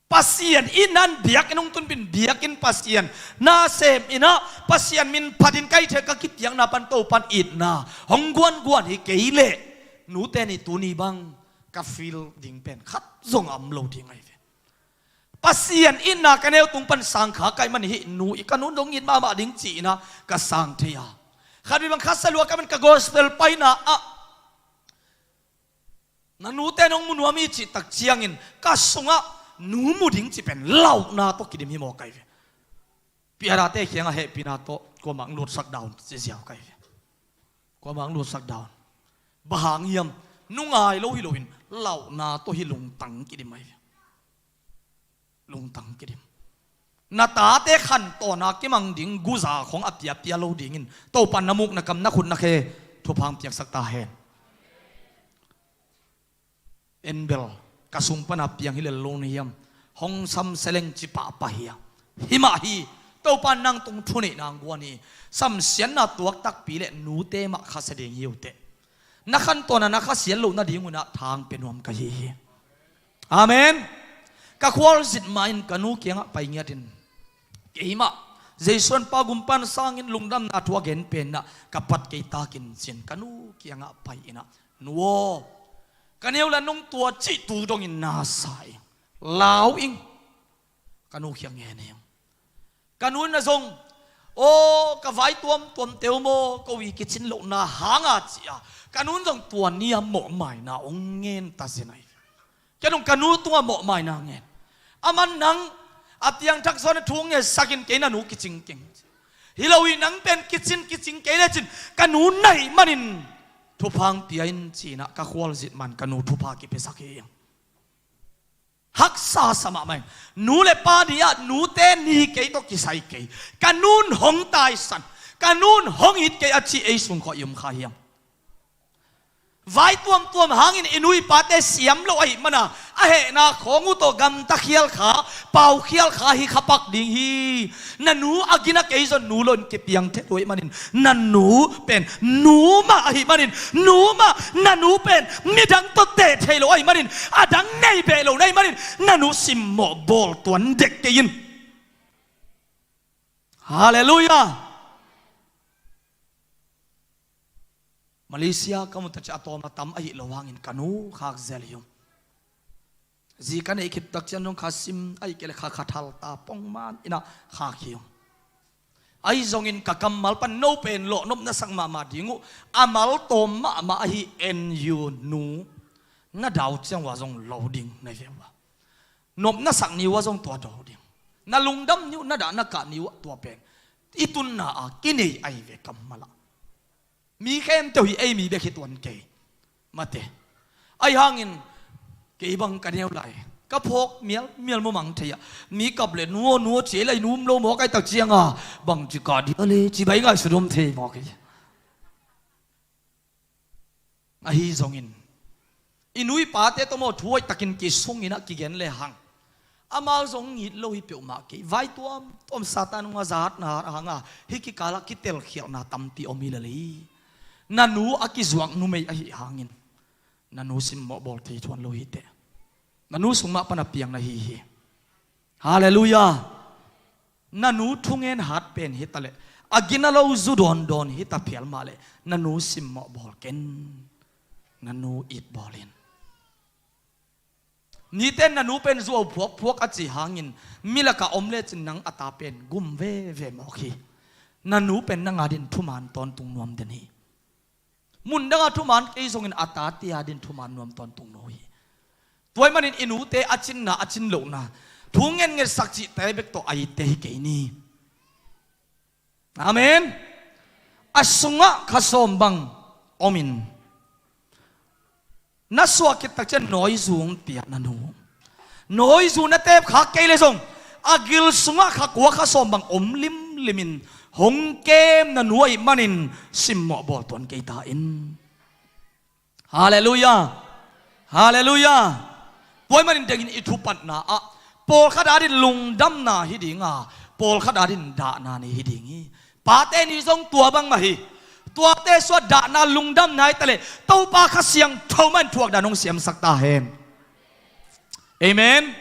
Pasian itna in biakinn hong tunpih in, biakinn Pasian na sem ina, Pasian min phatin ka it thei, ka kiphiatna pan Topan itna hong guanguan hi kei leh, nute ni tuni bang ka feel ding pen khat zong a om lo ding ahi ve. Pasian itna ka neu tung pan sang kha ka hih man hi, nu i ka nun dong it mahmah ding ci ina ka sang thei a. Khat bang khat sa lua ka man ka gospel paina ah na nute nong mu nuam hi cih tak ciangin ka sungah nu mu ding cih pen lauhna tawh kidim hi maw ka hi ve. Piarate kiangah hehpihna tawh kuamah hong lutsak dah un ci ziau ka hi ve. Kuamah hong lutsak dah un. Bang hang hiam? Nu ngai lo hi loin lauhna tawh hih lungtang kidim ahi ve. Lungtang kidim. Na tate khantohna kimang ding guza khong a piapia lo dingin Topan na muk na kam na khut na khe thupha hong piaksak ta hen. En bel ka sung pana piang hi lel lo na hiam? Hong sam seleng ci pahpah hiam? Hi mah hi. Topan nang tung thuneihna hong guan hi. Samsiatna tuak takpi le nute mah khasia ding hi uh teh. Na khantohna na khasiat loh nading unah tha hong pia nuam ka hi hi. Amen. Ka khualzin mah in ka nu kiangah pai ngiatin, keimah Jesuan pa gumpan sangin lungdamna thu a gen penah ka pat kei takin cin ka nu kiangah pai inah, nu aw, ka neu la nong tua cih tu dongin na sa ing, lau ing. Ka nu kiang ngen ing. Ka nu in a zong, aw, ka vai tuamtuam teu maw, ko i kicin lohna hanga ci a, ka nu in zong tua ni a mawhmaina hong ngen ta zen ahi. Kei dong ka nu tungah mawhmaina ngen. Aman nang a piangthak zaw na thu ngen sakin kei na nu kicing keng. Hi lo hi nang pen kicin kicing kei lecin ka nu naih manin thupha hong pia in cinah ka khualzin man ka nu thupha kipiasak hi. Haksa sa mahmah ing. Nu le pa ni-ah nute ni kei tawh kisai kei. Ka nun hong taisan, ka nun hong it kei a ci ei sungkhawh i om kha hiam? Vai tuamtuam hangin i nu i pate siam lo ahih mana a hehna khawng uh tawh gamta khial kha, pau khial kha hi kha pak ding hi. Na nu a gina kei zon nu loin kipiang thei lo ahih manin na nu pen nu mah ahih manin nu mah, na nu pen midang tawh teh thei lo ahih manin, a dang nei beh lo na ahih manin na nu simmawh bawl tuan dek kei in. Halleluiah. Malaysia ka mu ta ci a tawm a tam ahih lo hangin ka nu khak zel hi ung. Zi ka neih khit tak cian zong kha sim ahih kei le kha kha thal ta pongman inah khak hi ung. Ahi zongin ka kammal pan no pen lawh nopna sak mahmah ding uh a mal tawm mahmah ahi en u nu na dau ciang uh a zong lo ding na hi ve uh a. Nopna sak ni uh a zong tua do ding. Na lungdam ni uh, na dah na kah ni uh a tua pen i tunna a kinei ahi ve kammal ah. Mi khempeuh hi ei mi bek hi tuan kei. Mate. Ahi hangin kei bang ka neu lai ka phawk mialmial mumang thei ah, mi kap le nu aw nu aw ci ei lai nu um lo mawk ahi tak cianga bangci kah dia le ci bai ngaihsut um thei mawk hi. Ahi zongin i nu i pate tawh maw thu hoih takin kisung inah kigen le hang amau zong it lo hi peuhmah kei. Vai tuamtuam Satan hong a zatna hanga hih kikalah kitelkhialhna tampi om hi lel hi. Na nu a kizuak numei ahih hangin na nu simmawh bawl thei thuan lo hi teh. Na nu sung mah pan a piang na hi hi. Halleluiah. Na nu thungen hat pen hi ta leh a gina lo zu dawndawn hi ta phial mah leh na nu simmawh bawl ken. Na nu it bawl in. Nite in na nu pen zuau phuakphuak a ci hangin mi lakah om lecin nang a ta pen gum veve mawk hi. Na nu pen nang adin thuman tawntung nuam den hi. Mun danga thuman kei zongin a tate adin thuman nuam tawntung no hi. Tua ahih manin i nute a cinna a cin lohna Thu ngenngetsak cihte bek tawh a itte hi kei ni. Amen. A sungah kha sawm bang omin, na suah khit tak ciang nawizu hong pia na nu. Nawizu na tep khak kei leh zong a gil sungah kha kua kha sawm bang om limlimin hong kem na nu ahih manin simmawh bawl tuan kei ta in. Halleluiah. Halleluiah. Tua ahih manin dengin i thupatna ah pawlkhat adin lungdamna hi ding a, pawlkhat adin dahna nei hi ding hi. Pate ni zong tua bang mah hi. Tuate suah dahna lungdamna hi taleh Topa Kha Siangtho mah in thuak dan hong siamsak ta hen. Amen.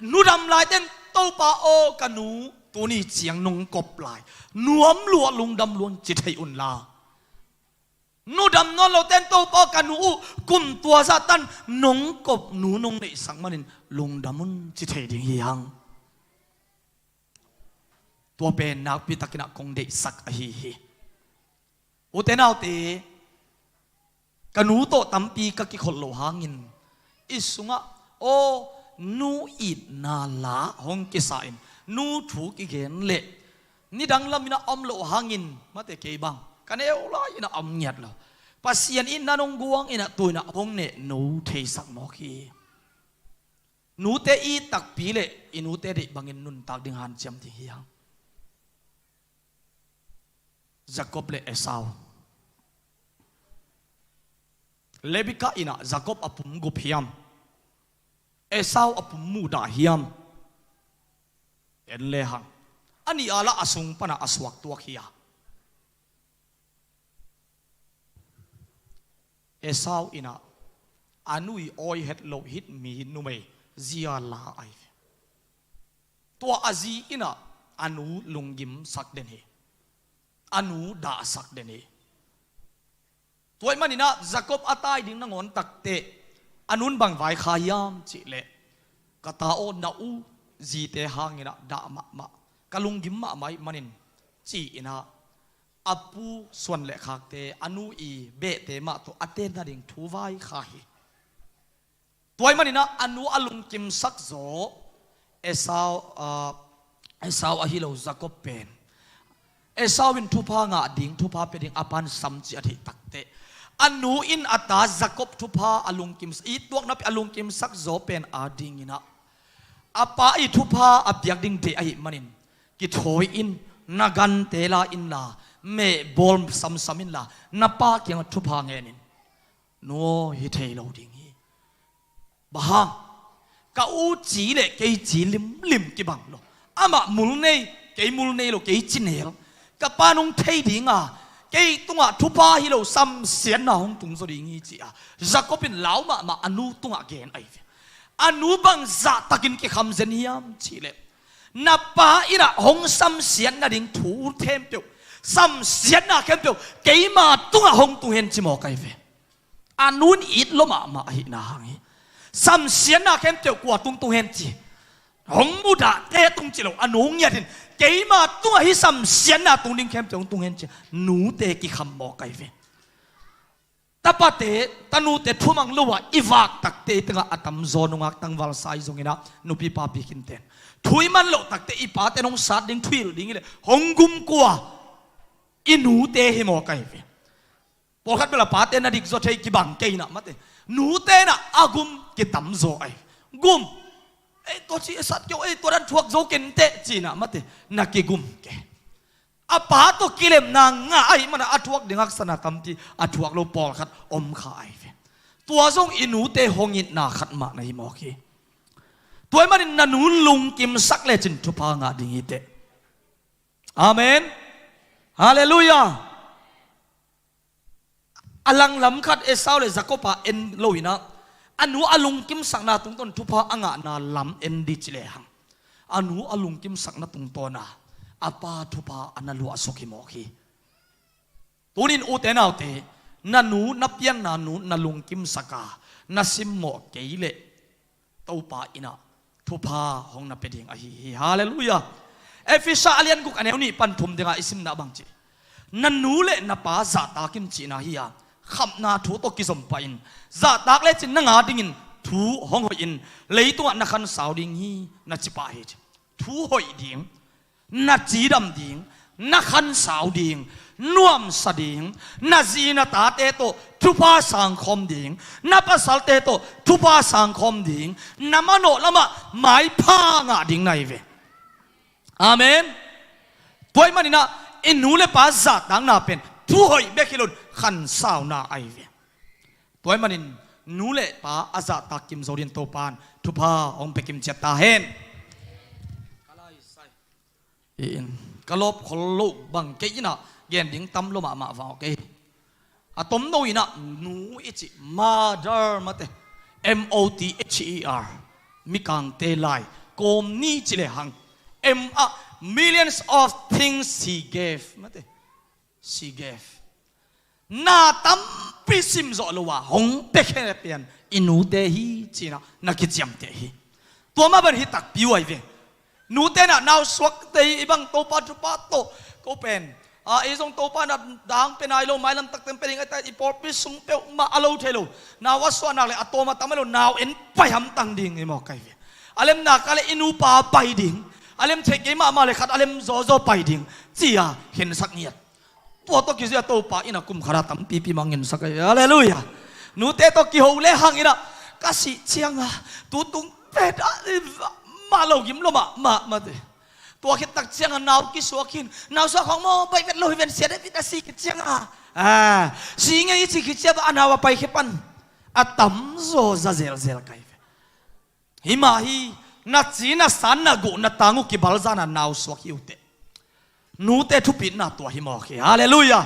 Nu dam laite in, Topa aw, ka nu tuni ciang nong kop lai, nuam lua, lungdam lua in ci thei un la. Nu dam nawn lote in, Topa aw, ka nu uh kum tua zah tan nong kop nu nong neihsak manin lungdam un ci thei ding hi hang. Tua pen nakpi takin ah kong deihsak ahi hi. Ute naute, ka nu tawh tampi ka kikholh loh hangin i sungah aw, nu itna la hong kisa in, nu thu kigen leh nidang lamin ah om loh hangin, mate, kei bang ka neu lai-in ah om ngiat lo. Pasian itna nong guang in ah tu-in ah hong neh no theisak mawk hi. Nute it takpi leh i nute deih bangin nuntak ding hanciam ding hi hang. Jacob le Esau. Rebekah in ah Jacob a pum gup hiam, Esau a pum mudah hiam? En lehang, a nih a lah a sung panah a suak tuak hi a. Esau in ah a nu i awi het loh hit mi numei zi a la ahi ve. Tua a zi in ah a nu lunggimsak den hi. A nu dahsak den hi. Tua ahih manin ah Jacob a tai ding nangawn takteh a nun bang vaikha hiam cih leh, ka ta aw, na u zite hangin ah dah mahmah, ka lunggim mahmah ahih manin, ci-in ah a pu suan le khakte, a nu i behte mah tawh a tenna ding thu vaikha hi. Tua ahih manin ah a nu a lungkimsak zaw Esau, ah, Esau ahi lo, Jacob pen. Esau in thupha ngah ding, thupha pia ding a pan sam ci a theih takteh, a nu in a ta Jacob thupha a lungkimsak, it tuak napi a lungkimsak zaw pen adingin ah a pa i thupha a piak ding deih ahih manin, kithawi in, na gante la inla, mehbawl samsam inla, na pa kiangah thupha ngen in. Nu aw, hi thei lo ding hi. Bang hang? Ka u ci le kei ci limlim kibang lo. Amah mul nei, kei mul nei lo, kei ci nel. Ka pa nung thei ding a, kei tungah thupha hi lo, samsiatna hong tung zaw ding hi, ci a Jacob in lau mahmah a nu tungah gen ahi ve. A nu bang zahtakin kikham zen hiam cih leh, na pa in ah hong samsiat nading thu khempeuh, samsiatna khempeuh keima tungah hong tung hen, ci mawk ahi ve. A nu in it lua mahmah ahihna hang hi. Samsiatna khempeuh kua tung tung hen ci, hong mudahte tung ci lo, a nu ngiat in, keima tungah hih samsiatna tung ding khempeuh hong tung hen ci, nute kikham mawk ahi ve. Tapate, tanute thumang lo a i vak takte i tengah a tamzaw nungak tangvalsa i zongin ah, nupi papi khinten thu i man loh takte i pate nong sat ding, thuhilh ding i leh hong gum kua? I nute hi mawk ahi ve. Pawlkhat bel a pate na dik zaw thei, kibang kei in ah, mate, nute in ah a gum kitamzaw ahi. Gum, ei, tua ci e sat kei o, ei, tua dan thuak zo kei inteh, ci-in ah, mate, na kigum kei. A pa tawh kilemna ngah ahih manin a thuak ding haksatna tampi, a thuak lo pawlkhat om kha ahi ve. Tua zong i nute hong itna khat mah na hi mawk hi. Tua ahih manin na nu lungkimsak lecin thupha ngah ding hi teh. Amen. Halleluiah. A langlam khat Esau le Jacob a en lo in ah, a nu a lungkimsakna tungtawn thupha a ngahna lam en dih ci lehang, a nu a lungkimsakna tungtawn a, a pa thupha a na luahsuk hi mawk hi. Tunin ute naute, na nu na pianna nu na lungkimsak a, na simmawh kei leh Topa in ah thupha hong na pia ding ahi hi. Halleluiah. Efesa a lian guk a neu nih pan thum dingah i simna bang ci, na nu le na pa zahtak in cihna hi a, khamna thu tawh kizom pah in, zahtak lecin nang a dingin thu hong hoih in leitungah na khansau ding hi, na ci pah hi ci. Thu hoih ding, na cidam ding, na khansau ding, nuamsa ding, na zi na tate tawh thupha sangkhawm ding, na pasalte tawh thupha sangkhawm ding, na manawh lamah maipha ngah ding na hi ve. Amen. Tua ahih maninah i nu le pa zahtakna pen thu hoih bek hi loin khansauna ahi ve. Tua ahih manin nu le pa a zahtak kim zo dingin Topan thupha hong pia kim ciat ta hen. Ka lawp khol loh bang kei inah gen ding tam lo mahmah vang aw kei. A tomno inah nu i cih mother mate, M O T H E R, mikangte lai kawm ni ci lehang, M ah millions of things she gave mate, she gave. Na tampi sim zawh lo a hong pia khia pian i nute hi cinah na kiciamteh hi. Tua mah bang hi takpi uh ahi ve. Nute nah nau suakte i bang Topa thupha tawh ko pen a ei zong Topa na dang pe nai lo, mailam takte pia ding ahi ta, i pawlpi sung peuhmah a lo thei lo. Nau a suahnak le a tawm a tam ahi lo, nau en pai hamtang ding i mawk ahi ve. A lem nak a le i nupa pai ding, a lem theih kei mahmah le khat a lem zawzaw pai ding ci-a khensak ngiat. Tua tawh kizia Topa in a kum khat a tampipi mah ngensak ahi. Halleluiah. Nute tawh kiho lehang inah ka sih cianga tutung pet a mah lo gim lo mahmah mate. Tua khit tak cianga nau kisuak khin, nau suak khawng maw baih vet lo hi ven sia deh vit a si khit cianga, a, si ngei i ci khit cianga a nau a pai khia pan a tamzaw za zelzel ka hi ve. Hi mah hi, na ci na san na guh na tang uh kibalzana nau suak hi uh teh. Nute thupitna tua hi mawk hi. Halleluiah.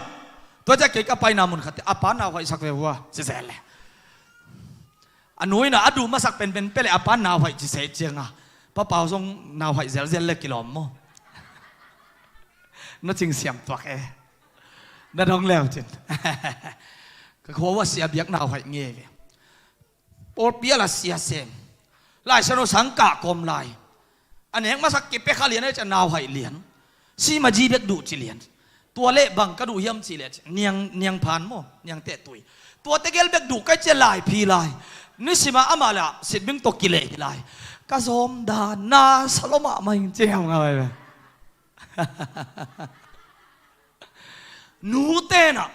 Tua ciah kei ka paina mun khatte a pa nau haihsak ve hua ci zel le. A nu inah a duh masak penpen pia le a pa nau haih ci seh cianga, pa Pau zong nau haih zelzel le kilawm maw? Na cing siam tuak e. Na dong leu cin. Ka khua uh a sia biak nau haih nge ve. Pawlpi a la sia sem. Laisiangtho sang kah kawm lai. A nek masak kipia kha lian a ci a nau haih lian. Sima ji bek duh ci lian. Tua leh bang ka duh hiam cih leh ci niang, niang phan maw, niang tehtui. Tua tegel bek duh kai cia laiphi lai. Nisima amah le ah sitbing tawh kileh hi lai. Ka zawm dan na sa lo mahmah ing ci hiam ngau ai ve. Nute nah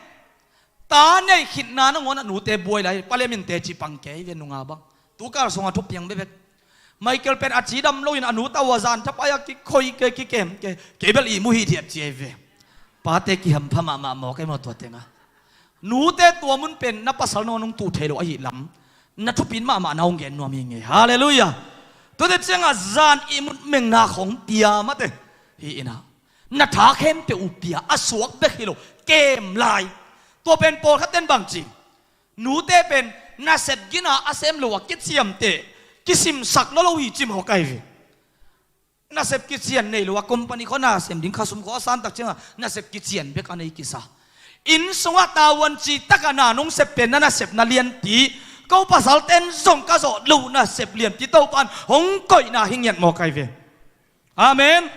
ta nei khitna nangawnah nute buai lai, palem in teci pang kei ve nunga bang. Tukal sungah thupiang bekbek. Michael pen a cidam loin a nu tau a zan thapai a kikhoi ke kikem ke kei bel ihmu hithiat ci ei ve. Pate kihampha mahmah maw kei maw tua tenga. Nute tua mun pen na pasal nangawn hong tuh thei lo ahi lam na thupit mahmah na hong gen nuam hi ngei. Halleluiah. Tuate ciangah zan ihmut mengna khong pia mate hi inah. Na tha khempeuh uh pia a suak bek hi lo, kem lai. Tua pen pawlkhat ten bang ci, nute pen nasep gina a sem lo a kiciamteh, kisimsak lo lo hi ci mawk ai ve. Nasep kician nei lo a company khua nasem ding khasum khua a santak cianga nasep kician bek a nei kisa. Inn sungah tavuan ci taka na nong sep pen na nasep na lianpi. Ko pasal ten zong ka zawh loh nasep lianpi Topan hong koihna hi ngiat mawk ai ve. Amen.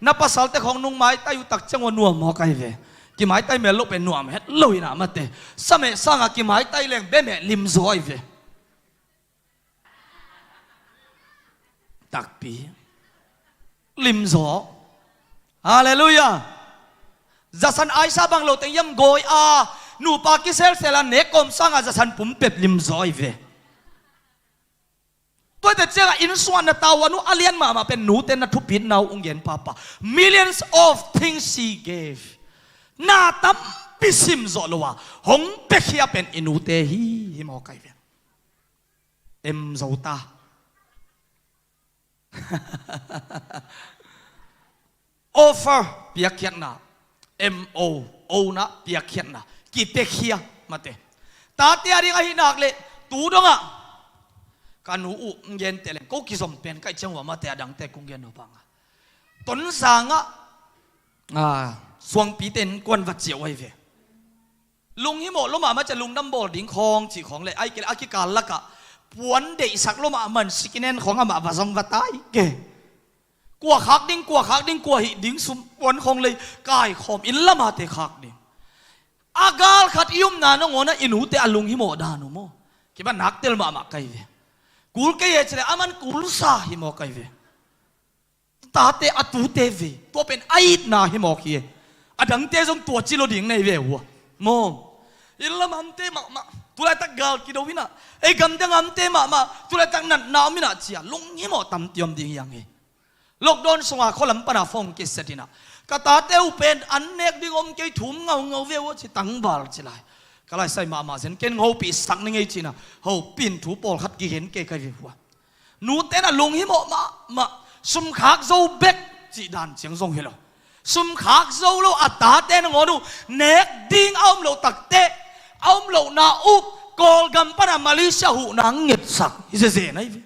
Na pasalte khawng nung maitai uh tak ciang uh nuam mawk ai ve. Kimaitai mel loh pen nuam het lo inah mate. Sameh sangah kimaitai leng bemeh limzaw ai ve. Takpi. Limzaw. Halleluiah. Zasan aisa bang lo teng yam gawi a nupa kiselsel a nek kawm sangah zasan pumpep limzaw ai ve. Tuate ciangah inn sungah na tavuan uh a lian mahmah pen nute na thupitna uh hong gen papa. Millions of things she gave. Na tampi sim zawh lo a hong piakhia pen i nute hi, hi mawk ai ve. Em zo ta. Offer piakkhiatna, M O, O na piakkhiatna, kipiakhia mate. Tate a ding ahi nak leh tu dongah ka nu uh n gen teh leng ko kizom pen kaih ciang uh a mate a dangte kong gen uh bangah Tonzangah, a, suangpite in kuan vat ciah uh ahi ve. Lunghimawh lomah macia lungdam bawl ding khawng cih khawng le ahi kei le a kikal lakah puan deihsak lomah man sikinen khawng amah va zong va tai ke. Kua khak ding, kua khak ding, kua hih ding sum puan khawng lei kaikhawm inn lamate khak ding. A gal khat i upna nangawnah i nute a lunghimawh dan uh maw? Kiba naktel mahmah kai ve. Kul kei e ci leh aman kulsa hi mawk ai ve. Tate a tute ve, tua pen a itna hi mawk hi e. A dangte zong tua ci lo ding nei ve uh a. Maw, inn lam amte mahmah tulaitak gal kido inah, ei gamdang amte mahmah tulaitak natna om inah cia lunghimawh tampi om ding hi ang hi. Lockdown sunga khualam pana phone kiset inah, ka tate uh pen an nek ding om kei, thum ngaungau ve uh a ci, tangval ci lai. Ka laisai mahmah zen, ken hopih sak ni ngei cinah, hopih in thu pawlkhat kigen kei kai ve uh a. Nute na lunghimawh mahmah, sumkhak zo bek cih dan ciang zong hi lo. Sumkhak zo lo a tate nangawn uh nek ding a om loh takteh, a om lohna uh Kawlgam pana Malaysia huhna ngetsak hi zeze na hi ve.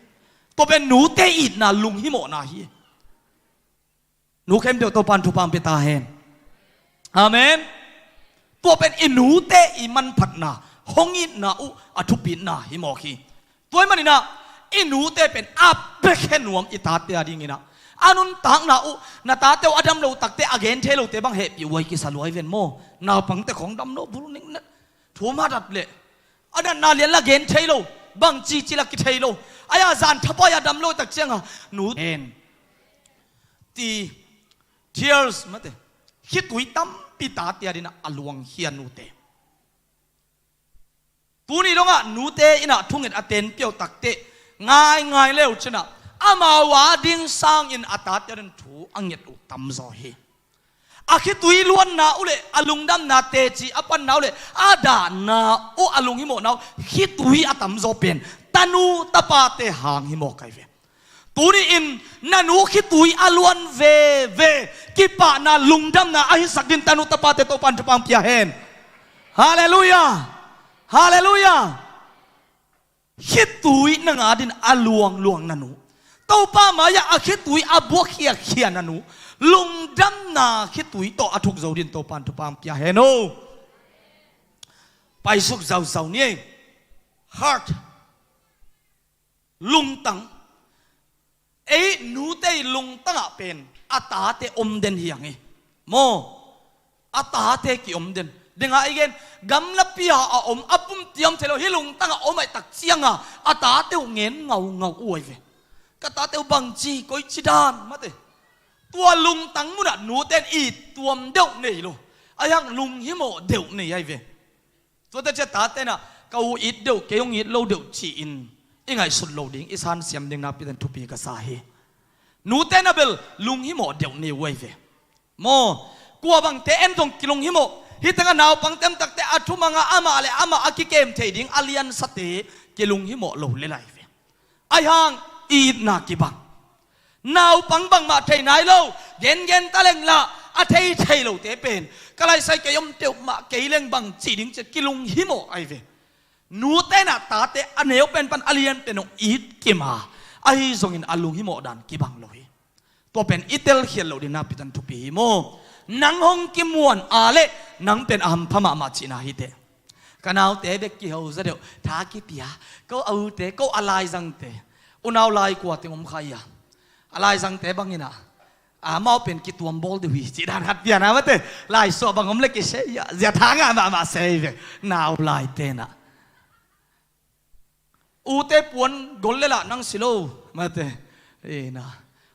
Tua pen nute itna lunghimawhna hi. Nu khempeuh Topan thupha pia ta hen. Amen. Tua pen i nute i manphatna, hong itna uh a thupitna hi mawk hi. Tua ahih maninah i nute pen a bek he nuam i tate a dinginah. A nuntakna uh, na tate uh a dam lo takte a gen thei lote bang hehpih uh ai kisa luai ven maw. Naupangte khong dam lo bul ning na thum hadat leh a natna lian la gen thei lo, bang cici la kithei lo. Ai-a zan thapai a dam lo tak cianga nu en ti tears mate, khitui tampi tate a dinah a luangkhia nute. Tuni dongah nute inah thunget a tenpiau takteh ngaingai leu cinah amau a ding sangin a tate a din thu a nget uh tamzaw hi. A khitui luanna uh le a lungdamna teci a panna uh le a dahna uh a lunghimawhna uh khitui a tamzaw pen tanu tapate hang hi mawk ai ve. Tuni-in na nu khitui a luan veve kipahna lungdamna a hisak din tanu tapate Topan thupha pia hen. Halleluiah. Halleluiah. Khitui na nga din a luangluang na nu, Topa mai-ah a khitui a buak khiakhia na nu, lungdamna khitui tawh a thuk zo din Topan thupha pia hen o. Paisuk zauzau ni ei. Heart. Lungtang. Ei nute i lungtangah pen a tate om den hi ang hi. Maw, a tate ki om den. Dengah i gen, gamlapi-a a om a pumpi om thei lo hi, lungtangah om aih tak cianga a tate uh ngen ngaungau uh ai ve. Ka tate uh bangci koici dan mate. Tua lungtang munah nute in it tuam deuh nei lo. Ai hang lunghimawh deuh nei ai ve. Tuate cia tate inah ka u it deuh, kei hong it lo deuh ci-in i ngaihsut lo ding, i sansiam ding nakpi ten thupi ka sa hi. Nute na bel lunghimawh deuh nei uh ai ve. Maw, kua bangte en zong kilunghimawh. Hih tengah naupang temtakte a thumanga amah le amah a kikem thei ding a liansate kilunghimawh lo le lai ve. Ai hang itna kibang. Naupang bangmah thei nai lo, gengen taleng lah a thei thei lote pen ka laisai kei om teuh mah kei leng bang cih ding cia kilunghimawh ai ve. Nute inah tate a neu pen pan a lian pen hong it kima, ahi zongin a lunghimawh dan kibang lo hi. Tua pen i telkhial loh ding nakpi tan thupi hi maw. Nang hong kimuan a leh nang pen a hampha mahmah cihna hi teh. Ka naute bek kiho zaw deuh, tha kipia, ko a ute, ko a laizangte, unau lai kua teng om kha ia. A laizangte bangin ah, amau pen kituam bawl deuh hi cih dan khat piana mate. Laisuah bang om le kisei ia, zia tha ngah mahmah sei ve. Nau laite nah, ute puan gol le lah nang si lo mate. Ina,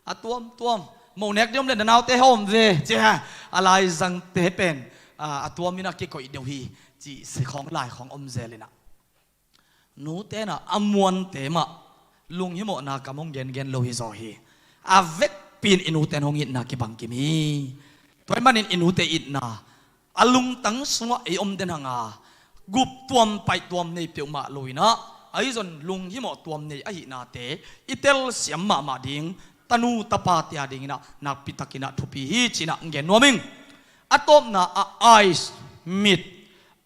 a tuamtuam, mo nek ding om le na naute hawm ve cia, a laizangte pen a tuamin a kikoih deuh hi cih si khawng lai khawng om zel inah. Nute nah a muante mah lunghimawhna kam hong gengen lo hi zaw hi. A vekpi in i nute in hong itna kibang kim hi. Tua ahih manin i nute itna a lungtang sungah ei om den hanga, gup tuam paih tuam nei peuhmah lo inah, ahi zong lunghimawh tuam nei ahihnate i telsiam mahmah ding, tanu tapate a dinginah nakpi takinah thupi hi cinah gen nuam ing. A tawpna a eyes, mit,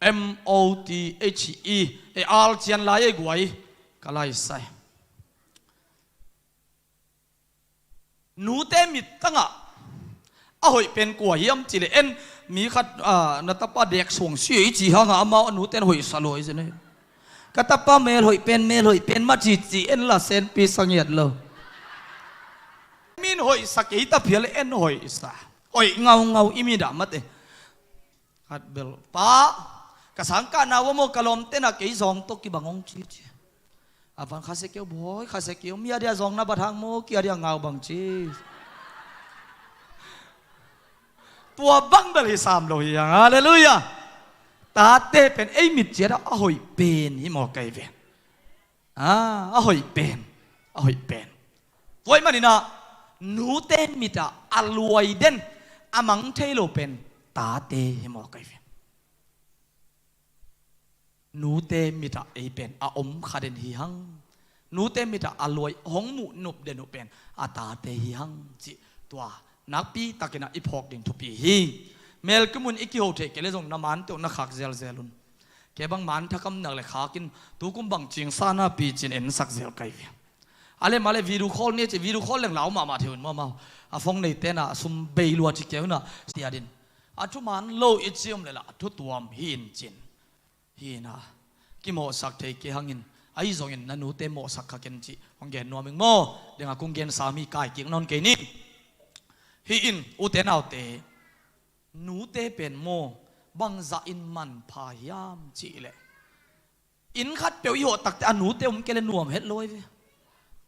M O T H E, e al cian lai ei guai, ka laisai. Nute mittangah a hoih pen kua hiam cih leh en, mi khat, ah, na tapa dek suang si ei ci hangah amau a nute in hoihsa lo ei zen ei. Ka tapa mel hoih pen, mel hoih pen mah ci ci en la senpi sa ngiat lo. Min hoihsa kei ta phial en hoihsa. Hoih ngaungau i mi dah mate. Khat bel, pa, ka sangkahna uh a maw ka lawmte nah kei zawng tawh kibang hong ci ci. A van khasia keu bawi, khasia keu, mi a dia zong na bat hang maw, ki a dia ngau bang ci. Tua bang bel hi sam lo hi hang. Halleluiah. Tate pen ei mit ciat ah a hoih pen hi maw kai ve. A hoih pen, a hoih pen. Tua ahih manin ah nute mit ah a luai den, a mang thei lo pen tate hi maw kai ve. Nute mit ah ei pen a om kha den hi hang. Nute mit ah a luai hong muh nop den uh pen a tate hi hang cih tua nakpi takin ah i phawk ding thupi hi. Mel kimun i kiho theih kei le zong na mante uh na khak zelzel un. Kei bang man thakam nak le khakin tukum bang cingsa na picin ensak zel kai ve. A le ma le video call ni ci, video call leng lau mahmah thei un maw maw. A phone neite na sum bei lua ci kei un a sia din. A thuman lo i ci om le lah a thu tuam hi in cin. Hi in a kimawhsak thei kei hangin ahi zongin na nute mawhsak kha ken cih hong gen nuam ing maw. Deng a kong gensa mi kai kik nawn kei ni. Hi in ute naute, nute pen maw bangzah in manpha hiam cih leh, inn khat peuh i hawh takte a nute om kei le nuam het lo ahi ve.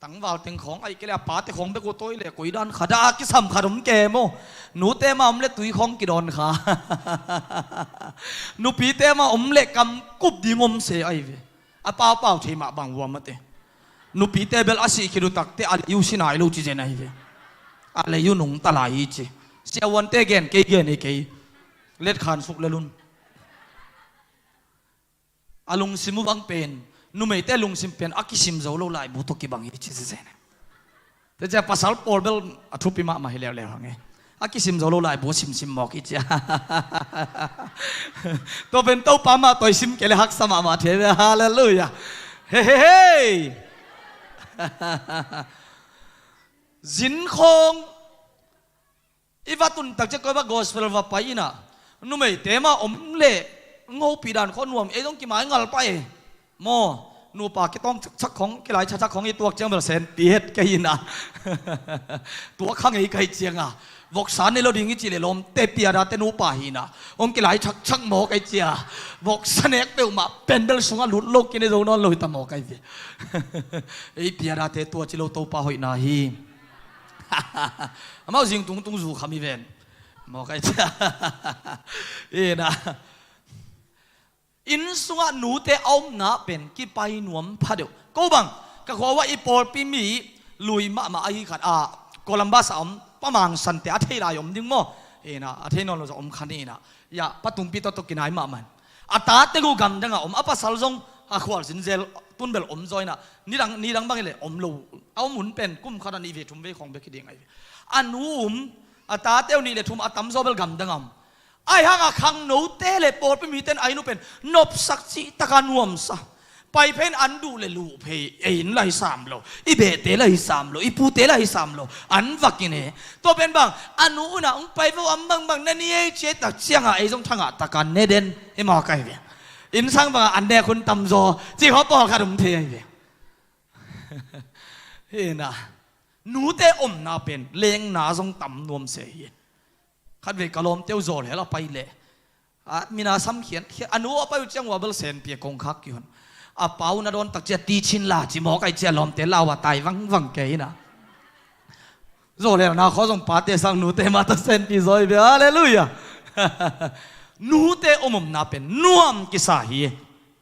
Tangval teng khawng ahi kei le a pate khawng bek uh tawi le koi dan khat ah a kisam khat om kei maw. Nute mah om le tui khawng kidawn kha. Nupite mah om le kam kup ding om se ahi ve. A paupau thei mah bang uam a te. Nupite bel a sih khit uh takte a lei uh si nai lo ci zen ahi ve. A lei uh nungta lai hi ci. Siavuante gen kei gen hi kei. Let khan suk lel un. A lungsim uh bang pen, numeite lungsim pen a kisim zo lo laibu tawh kibang hi ci zen. Te cia pasal pawl bel a thupi mahmah hi leuleu hang e. A kisim zo lo laibu simsim mawk hi cia. Tua pen Topa mah tawi sim kei le haksa mahmah thei ve. Halleluiah. Hei hei hei. Zin khawng i va tun tak ciang koi va gospel va pai in ah, numeite mah om leh ngopi dan khawng nuam, ei zong kimai ngal pah e. Maw, nupa kitawng chakchak khawng, kilai chakchak khawng i tuak ciang bel senpi het kei in ah. Tuak kha ngei kai ciang a, voksa nei lo ding i cih leh lawmte piadate nupa hi in ah, hong kilai chakchak maw kai cia. Voksa nek peuhmah pen bel sungah lut lo kine zo nawn lo hi ta maw kai ve. Ei piadate tua ci lo Topa hoihna hi. Amau zing tungtung zu kham hi ven. Mawk ai cia. Ina. Inn sungah nute a omna pen kipai nuam pha deuh. Ko bang, ka khua uah i pawlpi mi lui mahmah ahi khat a, Columbus a om, Pa Mang Sante a thei lai om ding maw? Ina, a thei nawn lo zong om kha ni ina. Ya, Pa Tungpi tawh tawh kinai mahmah in. A tate gu gamdang a om, a pasal zong a khualzin zel tun bel om zaw ina. Nidang, nidang bang i le om lo. A om hun pen kum khat a nih vei thum vei khawng bek hi ding ahi ve. A nu um, a tate uh nih le thum a tamzaw bel gamdang a om. Ahi hang a khangnote le pawlpi mite in a inn uh pen nopsak cih taka nuamsa. Pai phein an duh le luh phei, ei inn la hi sam lo, i behte la hi sam lo, i pute la hi sam lo, an vak i ne. Tua pen bang, a nu un a hong pai vo am bangbang na ni ei ci ei tak ciangah ei zong thangah taka ne den, i mawk ahi ve. Inn sang bangah an nek hun tamzaw, cih khawng pawlkhat om thei ahi ve. Hi na, nute omna pen lengna zong tam nuam se hi. Khatvei ka lawmte uh zawlhel a pai leh, a, mina sam khian, khian, a nu a pai uh ciang ua bel senpi a kongkhak kihon. A pa uh na dawn tak cia ti chin la ci mawk ai cia lawmte lau a tai vangvang kei ina. Zawlhelna khaw zong pate sang nute mah ta senpi zaw hi ve. Halleluiah. Nute om omna pen nuam kisa hi.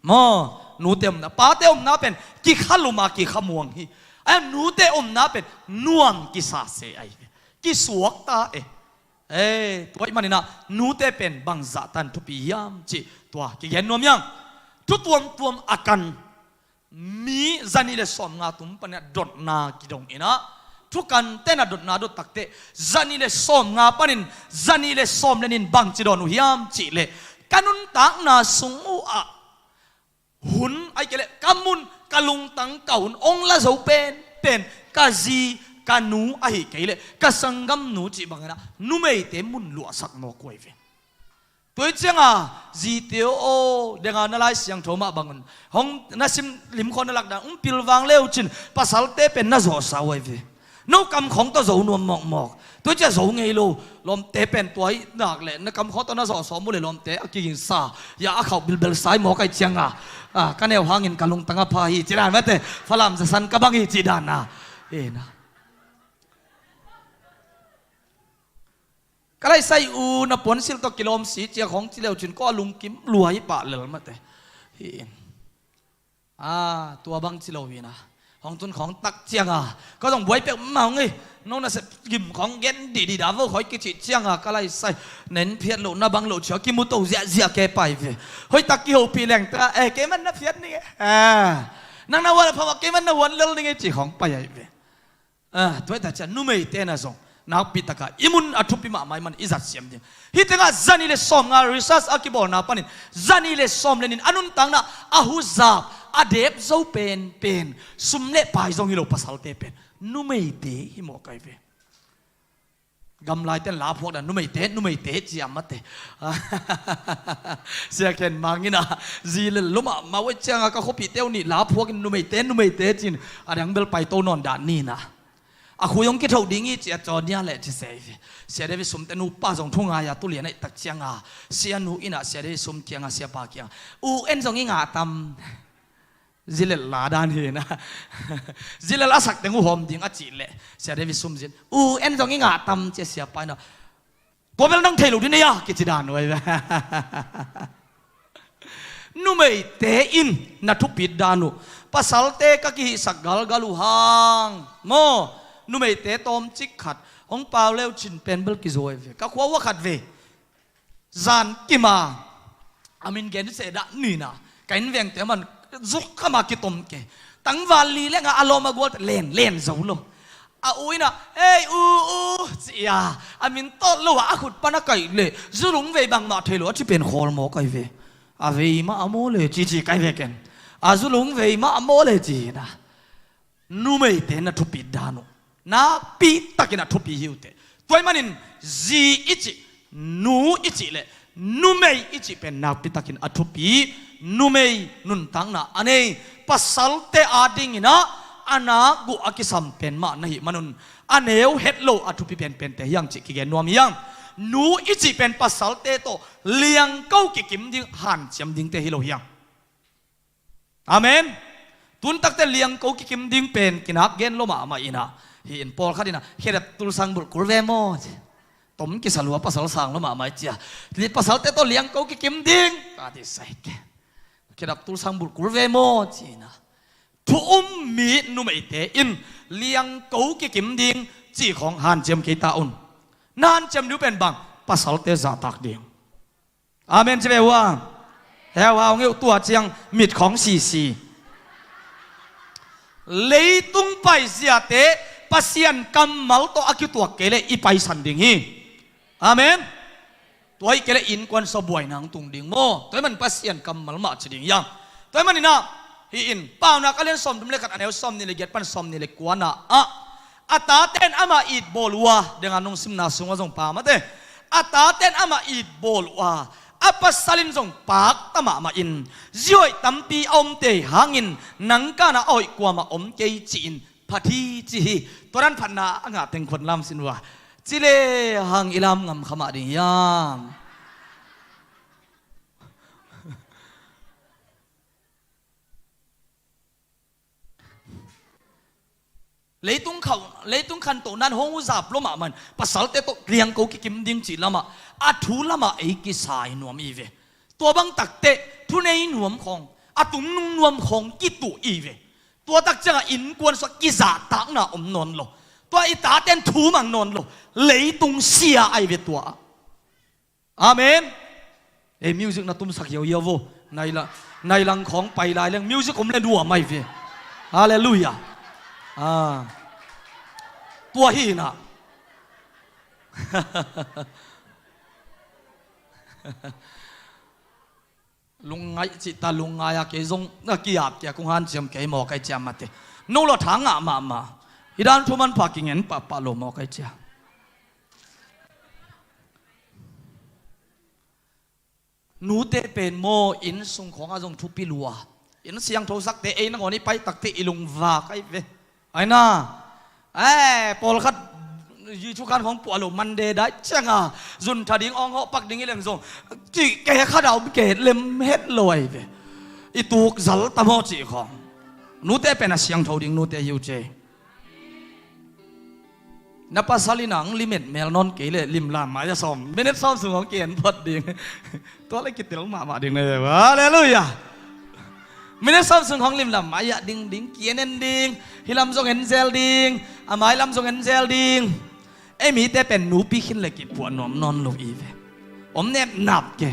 Maw, nute omna, pate omna pen kikha lum a kikha muang hi. A nute omna pen nuam kisa se ahi ve. Kisuak ta e. Ei, tua ahih manin ah nute pen bangzah tan thupi hiam cih tua kigen nuam hiang. Thu tuamtuam a kan mi zanih le sawmnga tum panin ah dotna kidong in ah, thukan ten ah dotna dot takteh zanih le sawmnga panin zanih le sawm le nih in bangci dawn uh hiam cih leh, ka nuntakna sung uh ah hun ahi kei leh ka mun, ka lungtang, ka hun hong la zo penpen ka zi, ka nu ahi kei leh ka sanggamnu cih bangin ah numeite mun luahsak mawk uh ahi ve. Tua hi cianga zite aw, denga na Lai Siangtho mah bangun hong na sim limkhawng na lakdan hong pilvang leu cin pasalte pen na zawhsa uh ahi ve. No kam khawng tawh zo nuam mawkmawk. Tua ciah zo ngei lo, lawmte pen tua i nak leh na kam khawng tawh na zawh sawm uh leh lawmte a kigingsa, ya a khauh bilbel sai maw kai cianga, a, ka neu hangin ka lungtang a pha hi ci dan mate, Falam zasan ka bang hi ci dan a. Ina. Ka laisai u na puansilh tawh kilawm si cia khawng ci leu cin kua lungkim luai pah lel mate. Hi in. A, tua bang ci lo hi na. Hong tun khawng tak cianga ka zong buai pek mau ngei. No na sep gim khawng gen didi da vo khoi kici cianga ka laisai. Nen phiat lo na bang lo cia kimu to ziahziah ke pai ve. Hoi tak kihopih leng ta, eh, kei man na phiat ni nge. A, nang na huan a pha mah kei man na huan lel ni nge ci khawng pai ai ve. A, tua hi ta ciah numeite na zong nakpi taka i mun a thupi mahmah i man i zat siam ding. Hih tengah zanih le sawmnga research a kibawlna panin zanih le sawm le nih a nuntakna a huzap a dep zo penpen sum le pai zong hi lo pasalte pen numeite hi mawk ai ve. Gamlaite in la phuak dan numeite, numeite ciam mate. Sia khen mangin a zi le lum a mau cianga ka khuapihte uh nih la phuakin numeite, numeite cin a dang bel pai to nawn dan ni na. A khui hong kitho ding hi ci a caw nia leh ci se hi. Sia David Sum te nupa zong thu ngai a tu lian a i tak cianga sia nu inn ah Sia David Sum kianga sia pa kianga u en zong i ngah tam. Zilel la dan hi na. Zilel a sak teng uh hawm ding a cih leh Sia David Sum zin u en zong i ngah tam ci a sia pa ina. Tua bel nang thei lo ding nei a kici dan uh ai ve. Numeite in na thupit dan uh. Pasalte ka kihihsak galgal uh hang maw? Numeite tawmcik khat hong pau leu cin pen bel kizaw ai ve. Ka khua uh a khat ve. Zan kim a a min gen se dah nina ka inn vengte man zuk kama kitom ke. Tangval li le nga a lawm a gual len len zo lo. A u ina, "Ei u, u," ci a, a min tawt lo a a khut pan a kaih le zulung vei bangmah thei lo a ci pen khawl maw kai ve. A vei mah a maw le ci ci kai ve ken. A zulung vei mah a maw le ci na. Numeite na thupit dan uh nakpi takin a thupi hi uh teh. Tua ahih manin zi i cih, nu i cih le numei i cih pen nakpi takin a thupi. Numei nuntakna a nei pasalte adingin ah a nak guh a kisam pen mah na hih manun a neu het lo a thupi penpente hiang cih kigen nuam hiang. Nu i cih pen pasalte tawh liangko kikim ding hanciam dingte hi lo hiang. Amen. Tun takte liangko kikim ding pen kinak gen lo mahmah ina. Hi in pawlkhat ina khedap tulsang bulh kul ve maw ci. Tom kisa lua pasal sang lo mahmah i cia. Li pasalte tawh liangko kikim ding ka ti sai ke. Khedap tulsang bulh kul ve maw ci ina. Thu um mi numeite in liangko kikim ding ci khawng hanciam kei ta un. Na hanciam ding uh pen bang pasalte zahtak ding. Amen ci ve ua. Heu hau ngeu tua ciang mit khawng sisi. Leitung paiziate Pasian kammal tawh a kituak kei le i paisan ding hi. Amen. Tua hi kei le innkuan sabuai nang tung ding maw? Tua hi man Pasian kammal mah ci ding hiang. Tua hi man ina hi in Paunak a lian sawmthum le khat a neu sawmnih le giat pan sawmnih le kuana ah a taten amah it bawl uh a, dengah nungsimna sungah zong pamate. A taten amah it bawl uh a, a pasal in zong pakta mahmah in zihoih tampi a omte hangin nang kanah a hoih kuamah om kei ci-in phat hi ci hi. Tua dan phatna a ngah teng khuan lam sin uh a, ci le hang i lam ngam kha mah ding hiam? Leitung khauh, leitung khantohna in hong huzap lo mahmah in pasalte tawh liangko kikim ding cih lamah a thu lamah ei kisai nuam i ve. Tua bang takteh thunei nuam khawng a tumnung nuam khawng kituh i ve. Tua tak ciangah innkuan sua kizahtakna om nawn lo. Tua i taten thu mang nawn lo. Leitung sia ai ve tua. Amen. Ei music na tumsak hiauhiau vo. Nailang khawng pai lai leng music om le nuam ai ve. Halleluiah. Tua hi na. Lungngai cihta lungngai a kei zong a kiap kia kung hanciam kei maw kai ciam mate. No lo tha ngah mahmah. Hi dan thu manpha kingen pahpah lo maw kai cia. Nute pen maw inn sung khawngah zong thupi lua. Inn siangtho sakte ei nangawn i pai takte i lungva kai ve. Aina. Eh, pawlkhat Jesu khan khawng puah lo Monday dai cianga zun tha ding awng hawh pak ding i leng zong cih ke khat a om ke lem het lo ahi ve. I tuk zal ta maw cih khawng. Nute pen a siangtho ding nute hi uh ce. Na pasal in ang limit mel nawn kei leh limlam mai a sawm minit sawm sung hong kian phot ding. Tua le kitel mahmah ding le. Halleluiah. Minit sawm sung hong limlam mai ah ding ding kian en ding. Hi lam zong en zel ding. A mai lam zong en zel ding. Ei mite pen nupi khin le kipuah nuam nawn lo i ve. Om nep nap ke.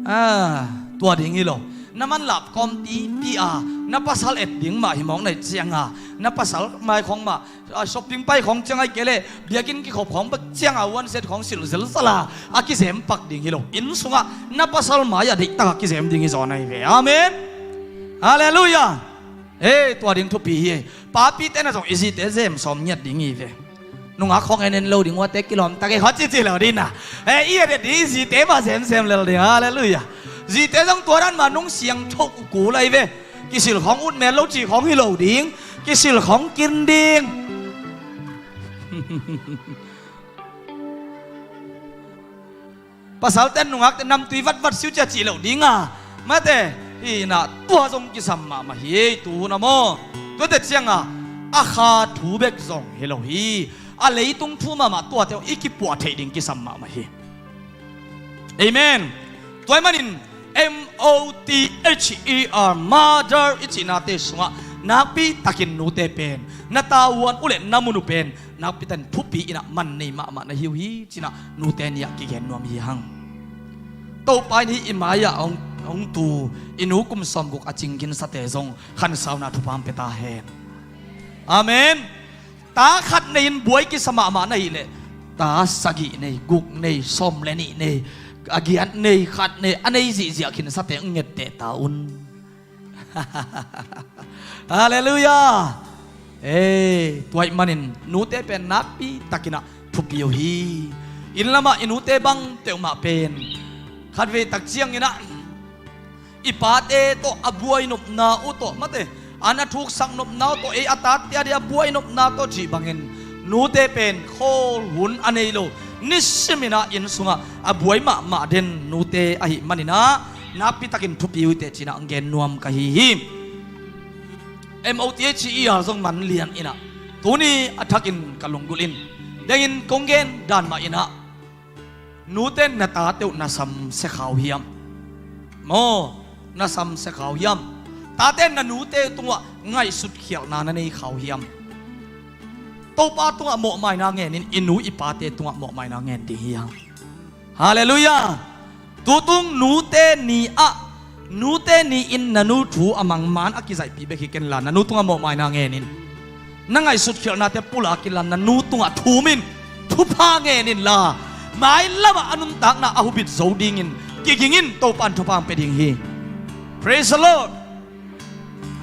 Ah, tua ding hi lo. Na manlap kawm tipi a na pasal et ding mah hi mawk nai cianga na pasal mai khawng mah, ah, shopping pai khawng ciang ai kei leh biakinn kikhop khawng bek cianga one set khawng silh zelzala a kizem pak ding hi lo. Inn sungah na pasal mai a deihtak a kizem ding hi zaw nai ve. Amen. Halleluiah. Ei, tua ding thupi hi. Papite na zong i zite zem sawm ngiat ding hi ve. Nungak khawng en en lo ding uate kilawm tak e khawng cici lo ding na. E, i et et ding i zite mah semsem lel ding. Halleluiah. Zite zong tua dan mah nung siangtho uh kul ahi ve. Kisil khawng ut mel lo ci khawng hi lo ding. Kisil khawng kin ding. Pasalte nungakte namtui vatvat siu cia cih loh dinga mate hi inah tua zong kisam mahmah hi. Tu hun a maw, tuate cianga a kha thu bek zong hi lo hi. A leitung thu mahmah tuate i kipuah theih ding kisam mahmah hi. Amen. Tua ahih manin M O T H E R, mother i cihnate sungah nakpi takin nute pen na tavuan uh le na mun uh pen nakpi takin thupi inah man nei mahmah na hi uh hi, cinah nute ni-ah kigen nuam hi hang. Topa in hih i mai-ah hong, hong tu i nu kum sawmguk a cingkinsate zong khansauna thupha hong pia ta hen. Amen. Ta khat nei in buai kisa mahmah na hih leh ta sagih nei, guk nei, sawm le nih nei, a giat nei, khat nei, a nei zihziah khinsate hong ngetteh ta un. Halleluiah. Ei, tua ahih manin nute pen nakpi takinah thupi uh hi. Inn lamah i nute bang peuhmah pen khatvei tak cianginah i pate tawh a buai nopna uh tawh mate, an a thuksak nopna uh tawh, ei a tate a dih a buai nopna tawh cih bangin nute pen khawl hun a nei lo, nisiminah inn sungah a buai mahmah den nute ahih maninah nakpi takin thupi uh hi teh cinah gen nuam ka hi hi. M O T H E R zong man lian inah tuni a thakin ka lunggulh in dengin kong gen dan mah inah nute na tate uh na samsia kha uh hiam? Maw, na samsia kha uh hiam? Tate na nute tungah ngaihsut khialhna na nei kha uh hiam? Topa tungah mawhmaina ngenin i nu i pate tungah mawhmaina ngen ding hi hang. Halleluiah. Tutung nute ni-ah nute ni-in na nu thu a mangman a kizaihpih bek hi kenla na nu tungah mawhmaina ngenin, na ngaihsut khialhnate pulak inla na nu tungah thumin thupha ngeninla mailamah a nuntakna a hubit zo dingin kigingin Topa in thupha hong pia ding hi. Praise the Lord.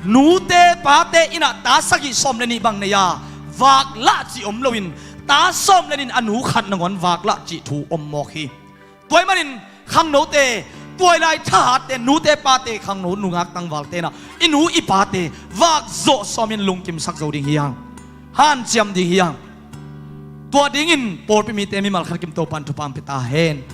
Nute pate inah ta sagih sawm le nih bang nei-a vaklah cih om loin ta sawm le nih in a nu khat nangawn vaklah cih thu om mawk hi. Tua ahih manin khangnote, tuailai thahatte, nute pate, khangno nungak tangvalte inah i nu i pate vakzawh sawmin lungkimsak zo ding hi hang. Hanciam ding hi hang. Tua dingin pawlpi mite mimal khat kim Topa in thupha hong pia ta hen.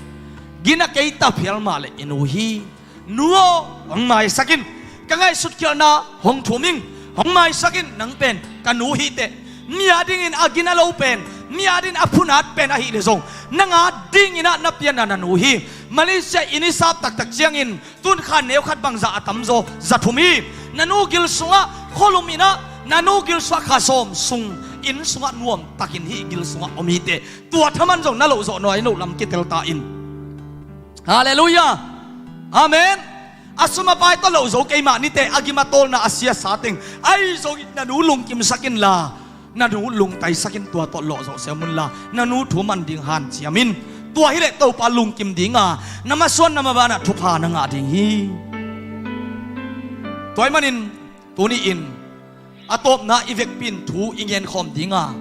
Gina kei ta phial mah le i nu hi. Nu aw, hong maisak in. Ka ngaihsut khialhna hong thum ing. Hong maisak in, nang pen ka nu hi teh. Mi a dingin a gina lo pen, mi a dingin a phunat pen ahih leh zong nang a dinginah na pianna na nu hi. Malaysia inn i sap taktak ciangin tun kha neu khat bangzah a tamzaw za thum hi. Na nu gil sungah khualum inah na nu gil sungah kha sawm sung inn sungah nuam takin hih gil sungah om hi teh. Tua thaman zong na lohzawh nawn lo lam kitel ta in. Halleluiah. Amen. A sum a pai tawh loh zo keimah nite a gim a tawlna a siasa teng ahi zongin na nu lungkimsak inla na nu lungtaisak in tua tawh lawhzawh sem unla na nu thu man ding hanciam in. Tua hileh Topa lungkim dinga na masuan na mabanah thupha na ngah ding hi. Tua ahih manin tuni-in a tawpna i vekpi in thu i ngenkhawm dinga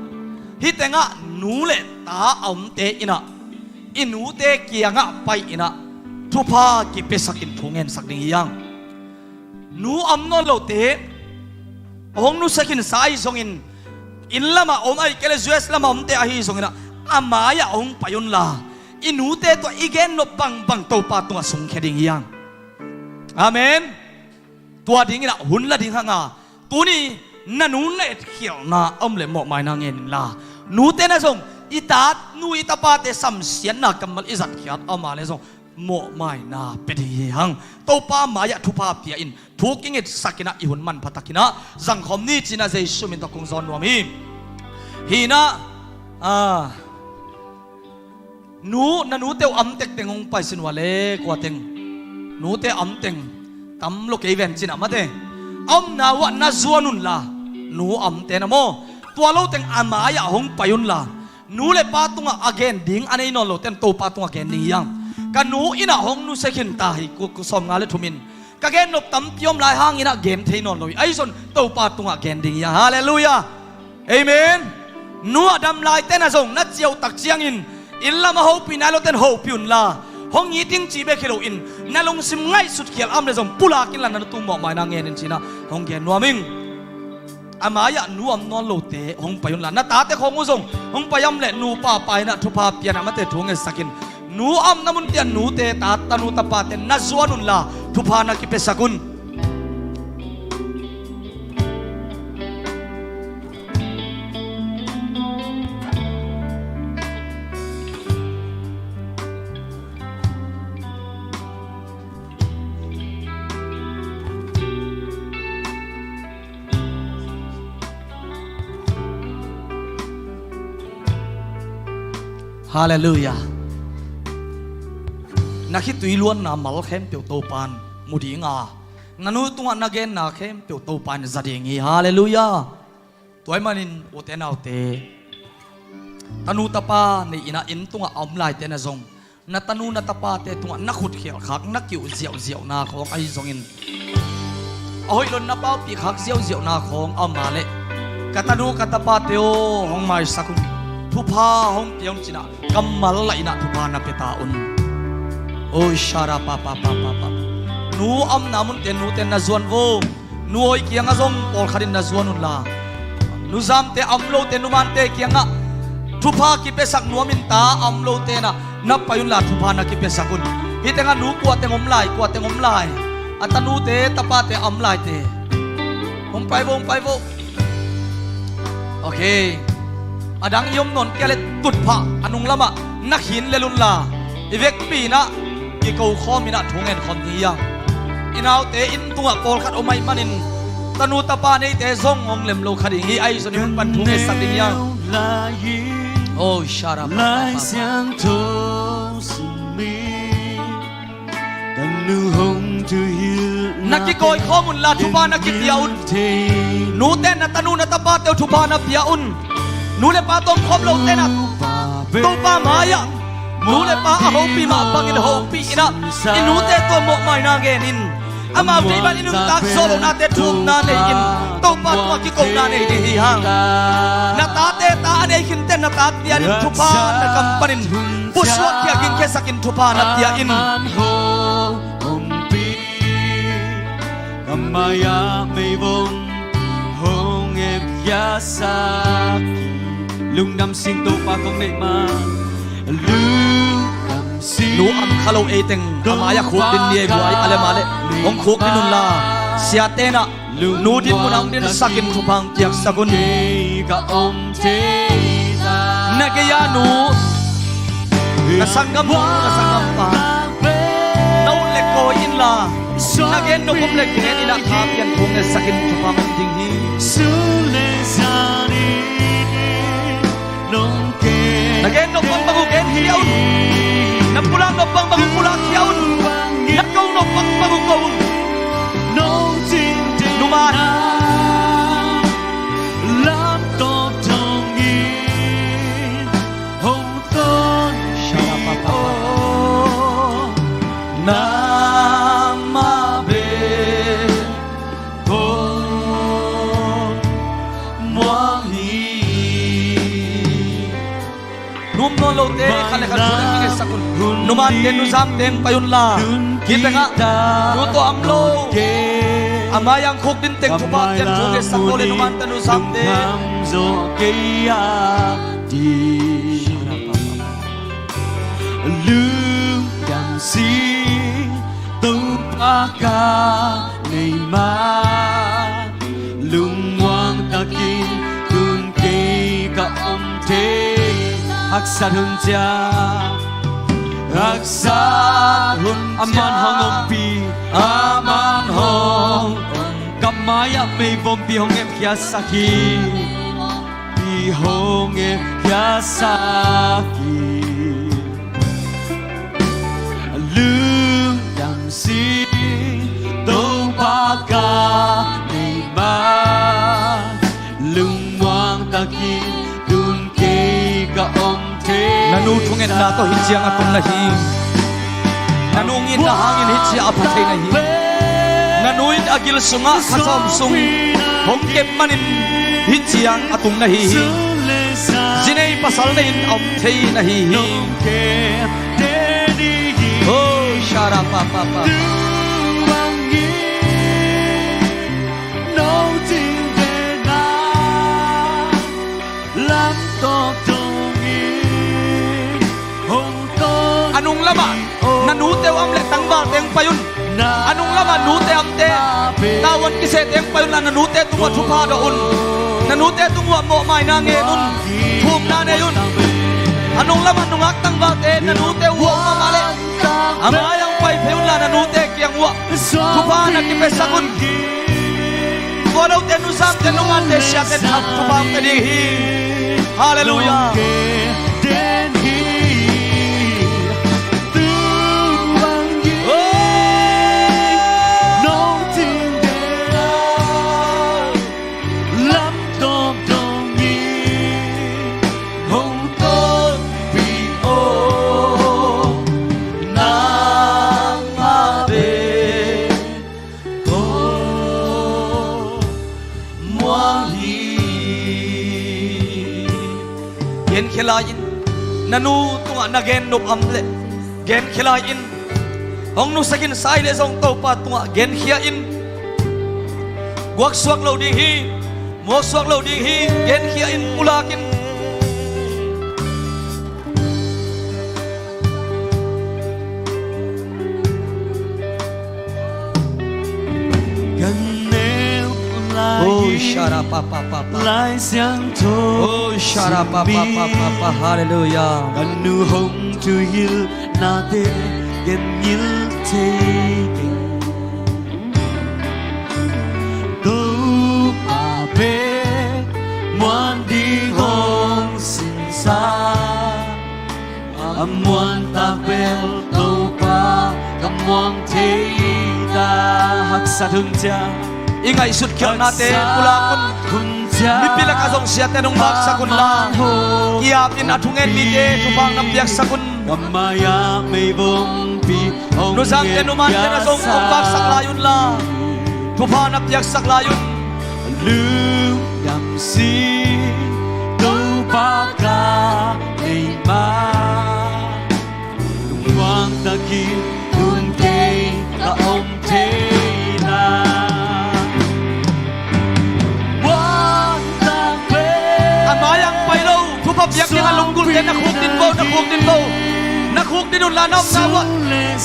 hih tengah nu le ta a omte inah i nute kiangah pai inah thupha kipiasakin thu ngensak ding hi hang. Nu a om nawn lote a hong nusia khinsa ahi zongin inn lamah om, ahih kei leh U S lamah omte ahi zongin ah, a mai-ah hong pai unla, i nute tawh i gen nop bangbang Topa tungah sungkhia ding hi hang. Amen. Tua dingin ah hun la ding hang a, tuni na nu na etkhialhna a om leh mawhmaina ngen inla, nute na zong i ta, nu i tapate samsiatna kammal i zatkhiat a om a leh zong mawhmaina pia ding hi hang. Topa mai-ah thupha pia in, thu kingitsak in ah i hun manpha takin ah zangkhawm ni ci-in ah Jesu min tawh kong zawn nuam hi. Hi in ah, a, nu, na nute uh am tekteng hong pai sin uh a leh, kua teng, nute am teng tam lo kei ven ci-in ah mate, a omna uh ah na zuan unla, nu amte na maw, tua lo teng a mai-ah hong pai unla, nu le pa tungah a gen ding a nei nawn lote in Topa tungah gen ding hi hang. Ka nu in ah hong nusia khin ta hi, ku, ku sawmnga le thum in. Ka gen nop tampi om lai hangin ah gen thei nawn lo hi. Ahi zong Topa tungah gen ding hi hang. Halleluiah. Amen. Nu a dam laite na zong na ciautak ciangin inn lamah hopih nai lote in hopih unla, hong it ing cih bek hi loin na lungsim ngaihsut khial a om leh zong pulak inla, na nute uh mawhmaina ngen in ci-in ah hong gen nuam ing. A mai-ah nu om nawn lote hong pai unla, na tate khawng uh zong hong pai a om leh nupa pa in ah thupha pia in ah mate, thu ngetsak in. Nu a omna munte ah nute, ta, tanu tapate na zuan unla, thupha na kipiasak un. Halleluiah. Na khitui luanna mal khempeuh Topa in mu ding a, na nu tungah na genna khempeuh Topa in za ding hi. Halleluiah. Tua ahih manin ute naute, tanu tapa nei in ah inn tungah a om laite na zong, na tanu na tapate tungah na khutkhialh khak, na ki-uh ziauziauna khawng ahi zongin, a hoih lo-in na paupih khak ziauziauna khawng a om a leh, ka tanu ka tapate aw, hong maisak un, thupha hong pia un ci-in ah kammal la in ah thupha na pia ta un. Oi, sharapapapapapa. Nu a omna munte nute in na zuan vo. Nu awi kiangah zong pawlkhat in na zuan unla, nuzamte a om lote, numante kiangah thupha kipiasak nuam in, ta a om lote in ah na pai unla, thupha na kipiasak un. Hih tengah nu kua teng om lai, kua teng om lai? A tanute tapate a om laite, hong pai vo, hong pai vo. Ok. A dang i om nawn kei a leh tutphah a nung lamah na khin lel unla, i vekpi in ah kiko khawm in ah thu ngen khawm ding hi hang. I naute inn tungah pawlkhat om ahih manin tanu tapa neite zong hong lem lo kha ding hi. Ahi zongin hun pan thu ngetsak ding hi hang. Oh, sharapapapapa. Na kikawi khawm unla, thupha na kipia un. Nute in na tanu na tapate uh thupha na pia un. Nu le pa tawm khawm lote in ah Topa mai-ah nu le pa a hopih mah bangin hopih in ah, i nute tungah mawhmaina ngen in. Amau deih bangin i nuntak zawh lohnate thu upna nei in, Topa tungah kikona nei ding hi hang. Na tate ta a nei khinte in na tate adingin thupha na kam panin pusuak khia, gingkhiasak in, thupha na pia in. Ka mai-ah meivong hong epkhiasak hi. Lungdam sing, Topa kong neih ma. Lungdam sing. Nu a om kha lo ei teng a mai-ah khukdin ni ei buai a leh, mah leh hong khukdin unla, siate in ah nu dinmun ah hong dinsak in thupha hong piaksak un. Ka om thei ta. Na gei-a nu, na sanggam nu, na sanggam pa, na ut leh kawi inla, na gen nop om leh gen in ah, tha pian thu ngetsak in thupha hong ding hi. Na gen nop bangbang uh genkhia un. Na pulak nop bangbang uh pulakkhia un. Na ko nop bangbang uh ko un. Numan, lamtawp thongin hong ton hi aw. Nangmah bek thong muang hi. Nu om nawn lote khat le khat thu na kingetsak un. Numante, nuzamte hong pai unla, hih tengah nu tawh a om lo, A mai-ah khukdin teng thupha piak thu ngetsak ko le numan tanu samte. Zawh kei a di. Lungdam si Topa ka nei ma. Lungmuang takin tun kei ka om thei. Haksat hun cia. Haksat hun cia. A man hong ompi. A man hong om. Ka mai-ah meivompi hong ngemkhiasak hi. Pi hong ngemkhiasak hi. Lungdam si Topa ka nei ma. Lungmuang takin tun kei ka om thei. Na nu thungetna tawh hih ciang a tung na hi. Na nu ngitna hangin hih ciang a pha thei na hi. Na nu in a gil sungah kha sawm sung hong kep manin hih ciang a tung na hi hi. Zi nei pasal na in a om thei na hi hi. Oh, sharapapapa. A nung lamah na nute uh a om leh tangvalte hong pai un. A nung lamah nute a omte tavuan kisete hong pai unla, na nute tungah thupha dawh un. Na nute tungah mawhmaina ngen un. Thumna nei un. A nung lamah nungak tangvalte na nute uh a om mahmah leh a mai-ah hong pai phei unla, na nute kiang uh ah thupha na kipiasak un. Tua lote nusamte nungakte siate thupha hong pia ding hi. Halleluiah. Muang hi. Genkhia lai in. Na nu tungah na gen nop a om leh genkhia lai in. Hong nusak in, sai leh zong Topa tungah genkhia in. Guaksuak lo ding hi. Muaksuak lo ding hi. Genkhia in, pulak in. Kan neu lai. Oh, sharapapapa. Lai Siangtho. Oh, sharapapapa. Halleluiah. Kan nu hong thuhilhnate kan ngil thei keng. Topa pen muan ding hong sinsa. A muan tak bel Topa ka muang thei ta. Haksat hun cia. I ngaihsut khialhnate pulak un. Haksat hun cia. Mipi lakah zong siate nong vaksak unla. Ka man hong. Kiap in a thungen mite thupha na piaksak un. Ka mai-ah meivompi hong ngen. Nuzangte numante na zong hong vaksak lai unla. Thupha na piaksak lai un. Lungdam si Topa ka nei ma. Lungmuang takin tun kei ka om thei na. Muang tak pen. A mai-ah hong pai lo. Thupha piak dingah lunggulhte na khukdin vo, na khukdin vo. Na khukdin unla, na omna uh ah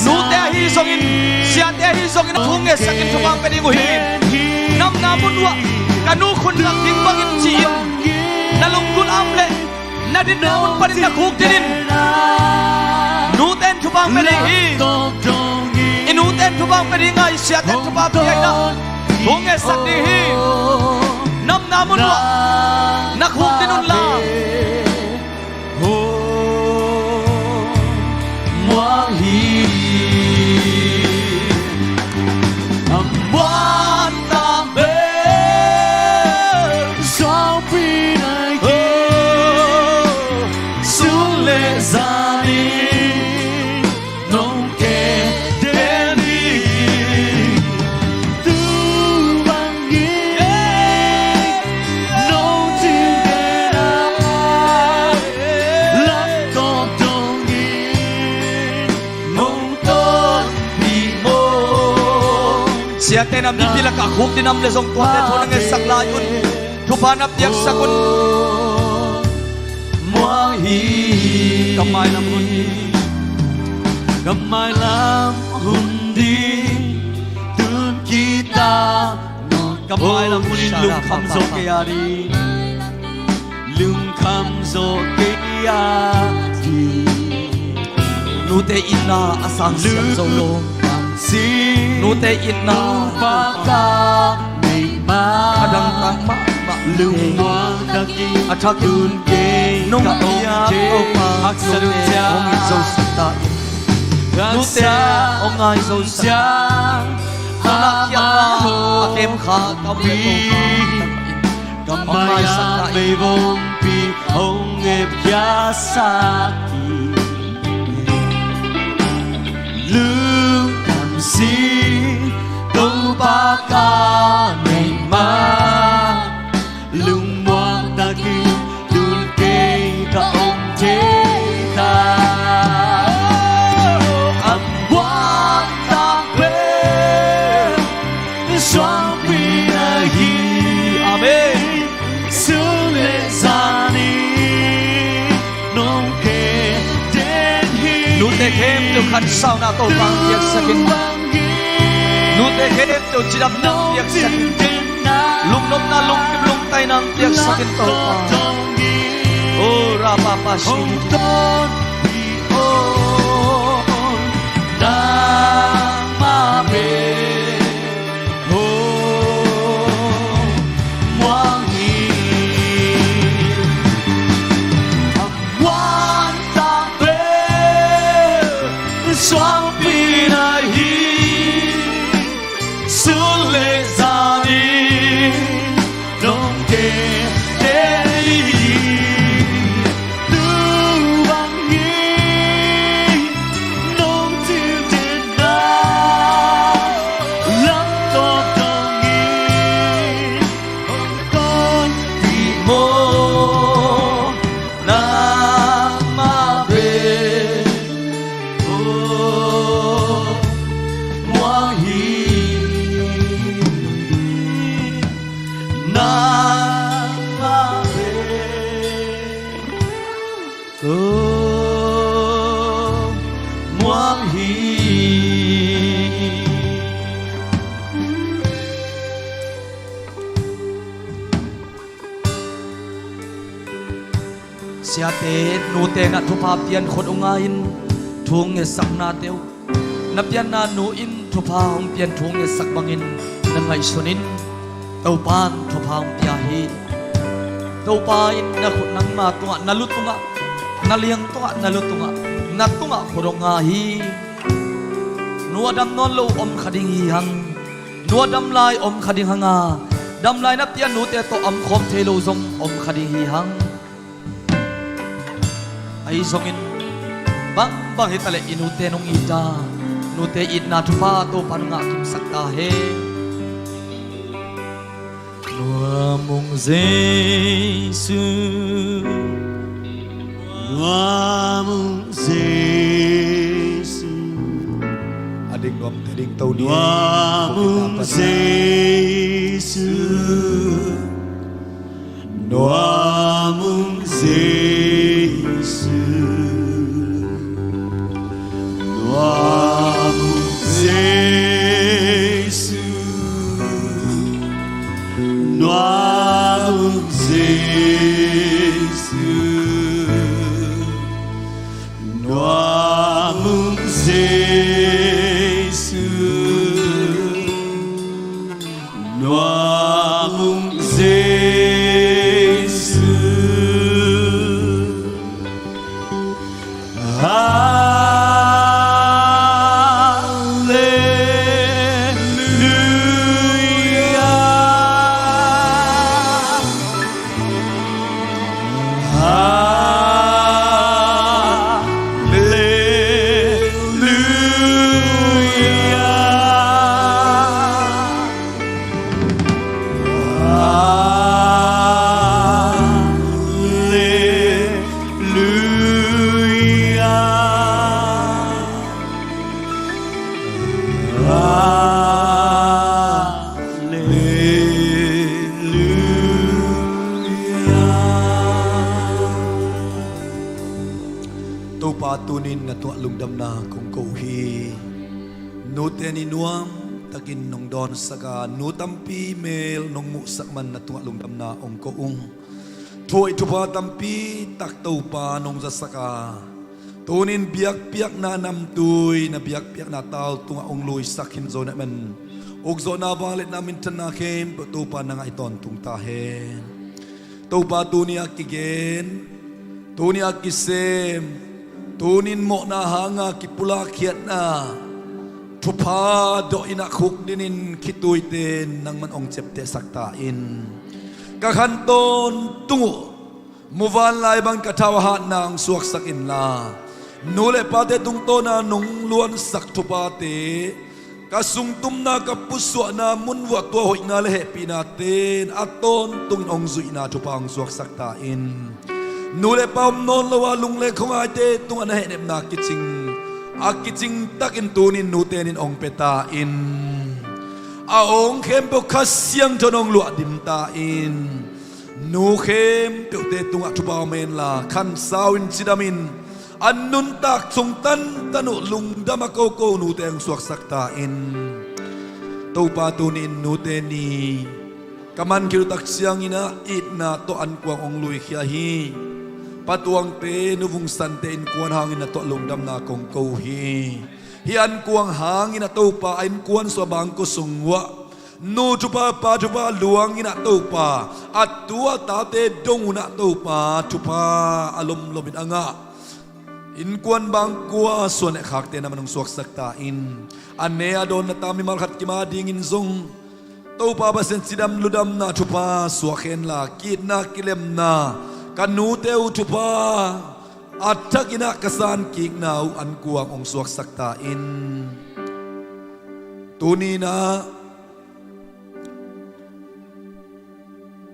nute ahi zongin, siate ahi zongin a thu ngetsakin thupha pia ding uh hi. Na omna mun uh ah ka nu khut lak ding bangin ci-in na lunggulh a om leh na dinna mun panin na khukdin in. Nute in thupha pia ding hi. I nute in thupha pia ding a, i siate in thupha pia in ah thu ngetsak ding hi. Na omna mun uh ah na khukdin unla. Muang hi. A muan tak pen. Suangpi nai kei. Sun le zan in nong kem den hi. Tu bang in nong cing den a. Siate na mipi lakah khuk ding nam le zong tuate thu na ngetsak lai un. Thupha na piaksak un. Muang hi. Ka mailam hun hi. Ka mailam hun ding tun kita. Ka mailam hun in lungkham zo kei a ding. Lungkham zo kei a ding. Nute itna a sang siang zo lo. Nute itna a dangtak mahmah. Lungmuang takin a thakin nong piak Topa, nute hong it zo sak ta in. Nute hong ngai zo sak ta in. Nuna khiatna a kem kha ka um le Topa. Ka mailam meivompi hong epkhiasak hi. Lungkhamsin Topa ka neih mah. Lungmuang takin tun kei ka om thei ta. A muang tak pen suangpi na hi. Amen. Sun le zan in nong kem den hi. Nute khempeuh khansauna Topa hong piaksak in. Nute khempeuh cidamna hong piaksak in. Lungnopna, lungkim, lungtaina hong piaksak in Topa. O Rapa Pa si. Nangmah pen muang hi. A muang tak pen suangpi na hi. Sun le zan in nong kem den hi. Tu bang hi. Nong cin den na lam tawp dong hi. Hong tonpih maw. Nangmah pen muang hi. Nangmah pen muang hi. Siate, nute na thupha pian khut uh ngai-in thu ngetsak nate uh. Na pianna nu in thupha hong pian thu ngetsak bangin na ngaihsun in. Topa in thupha hong pia hi. Topa in na khut nangma tungah, na lu tungah, na liang tungah, na lu tungah, na tungah khut hong nga hi. Nu a dam nawn lo om kha ding hi hang. Nu a dam lai om kha ding hang a, dam lai na pian nute tawh om khawm thei lo zong om kha ding hi hang. Ahi zongin bangbang hitaleh i nute nong it a, nute itna thupha Topa in ngah kimsak ta hen. Nuam ung Jesu, nuam ung Jesu. A ding nuam, a ding to ni. Nuam ung Jesu. Nuam ung Jesu, nuam ung Jesu, nuam ung Jesu. Nuam ung Jesu, nuam ung Jesu. Halleluia. Halleluia. Lungdamna kong ko uh hi. Nute ni nuam takin nong dawnsak a, nu tampi mel nong muhsak man na tungah lungdamna hong ko ung. Thuhoih thupha tampi tak Topa nong zasak a, tunin biakpiakna namtui na biakpiakna tau tungah hong luisak hi zo na man, ukzawhna, vangliatna, minthanna khempeuh Topa nangah i tawntung ta hen. Topa, tuni a kigen, tuni a kisem, tunin mawhna hanga kipulak khiatna thupha dawh in a khukdin in khituite nangman hong ciaptehsak ta in. Ka khan tawntung uh muvanlai bang ka thau a hatna hong suaksak inla, nu le pate tungtawna nong luansak thuphate, ka sungtumna, ka pusuahna mun vuah tua hoihna le hehpihnate in a tawntungin hong zuihna thupha hong suaksak ta in. Nu le pa om nawn lo a lungleng khuangaite tungah na hehnepna kicing, a kicing takin tunin nute nin hong pia ta in. A awng khempeuh Kha Siangtho in hong luahdim ta in. Nu khempeuhte tungah thupha om henla, khansau in, cidamin, an nuntak sung tantan uh lungdam a koko nute hong suaksak ta in. Topa, tuni in nute ni ka man khit uh tak ciangin ah itna tawh ankuang hong luikhia hi. Pa Tuangte, Nu Vung Sante innkuan hangin na tawh lungdamna kong ko uh hi. Hih ankuang hangin ah Topa, a innkuan sung, a bangkua sung uah nu thupha, pa thupha luangin ah Topa, a tu a tate dong un ah Topa, thupha a lomlomin a ngah innkuan bangkua, suan le khakte na man hong suaksak ta in. A ne a dawn na ta mimal khat kim a dingin zong Topa Pasian cidam ludamna thupha suak henla, ki-itna kilemna, ka nute uh thupha a thakin ah ka sankikna uh ankuang hong suaksak ta in. Tuni in ah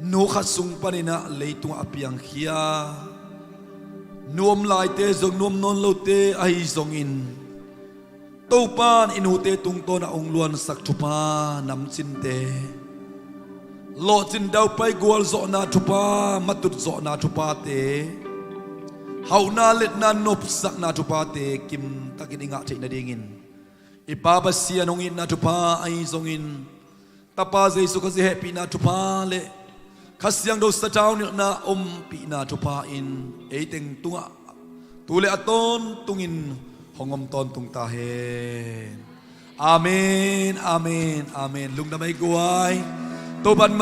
nu khat sung panin ah leitungah a piangkhia nu om laite zong, nu om nawn lote ahi zongin, Topa in i nute tungtawn ah hong luansak thupha namcinte, lawhcin daupai gualzawhna thupha, matut zawhna thuphate, hauhna letna nopsakna thuphate kimtakin i ngah theih nadingin, i Pa Pasian hong itna thupha ahi zongin, Tapa Jesu Khazih hehpihna thupha le Kha Siangtho sathau nilhna ompihna thupha in eiteng tungah tu le a tawntungin hong om tawntung ta hen. Amen, amen, amen. Lungdam ei guai. Topan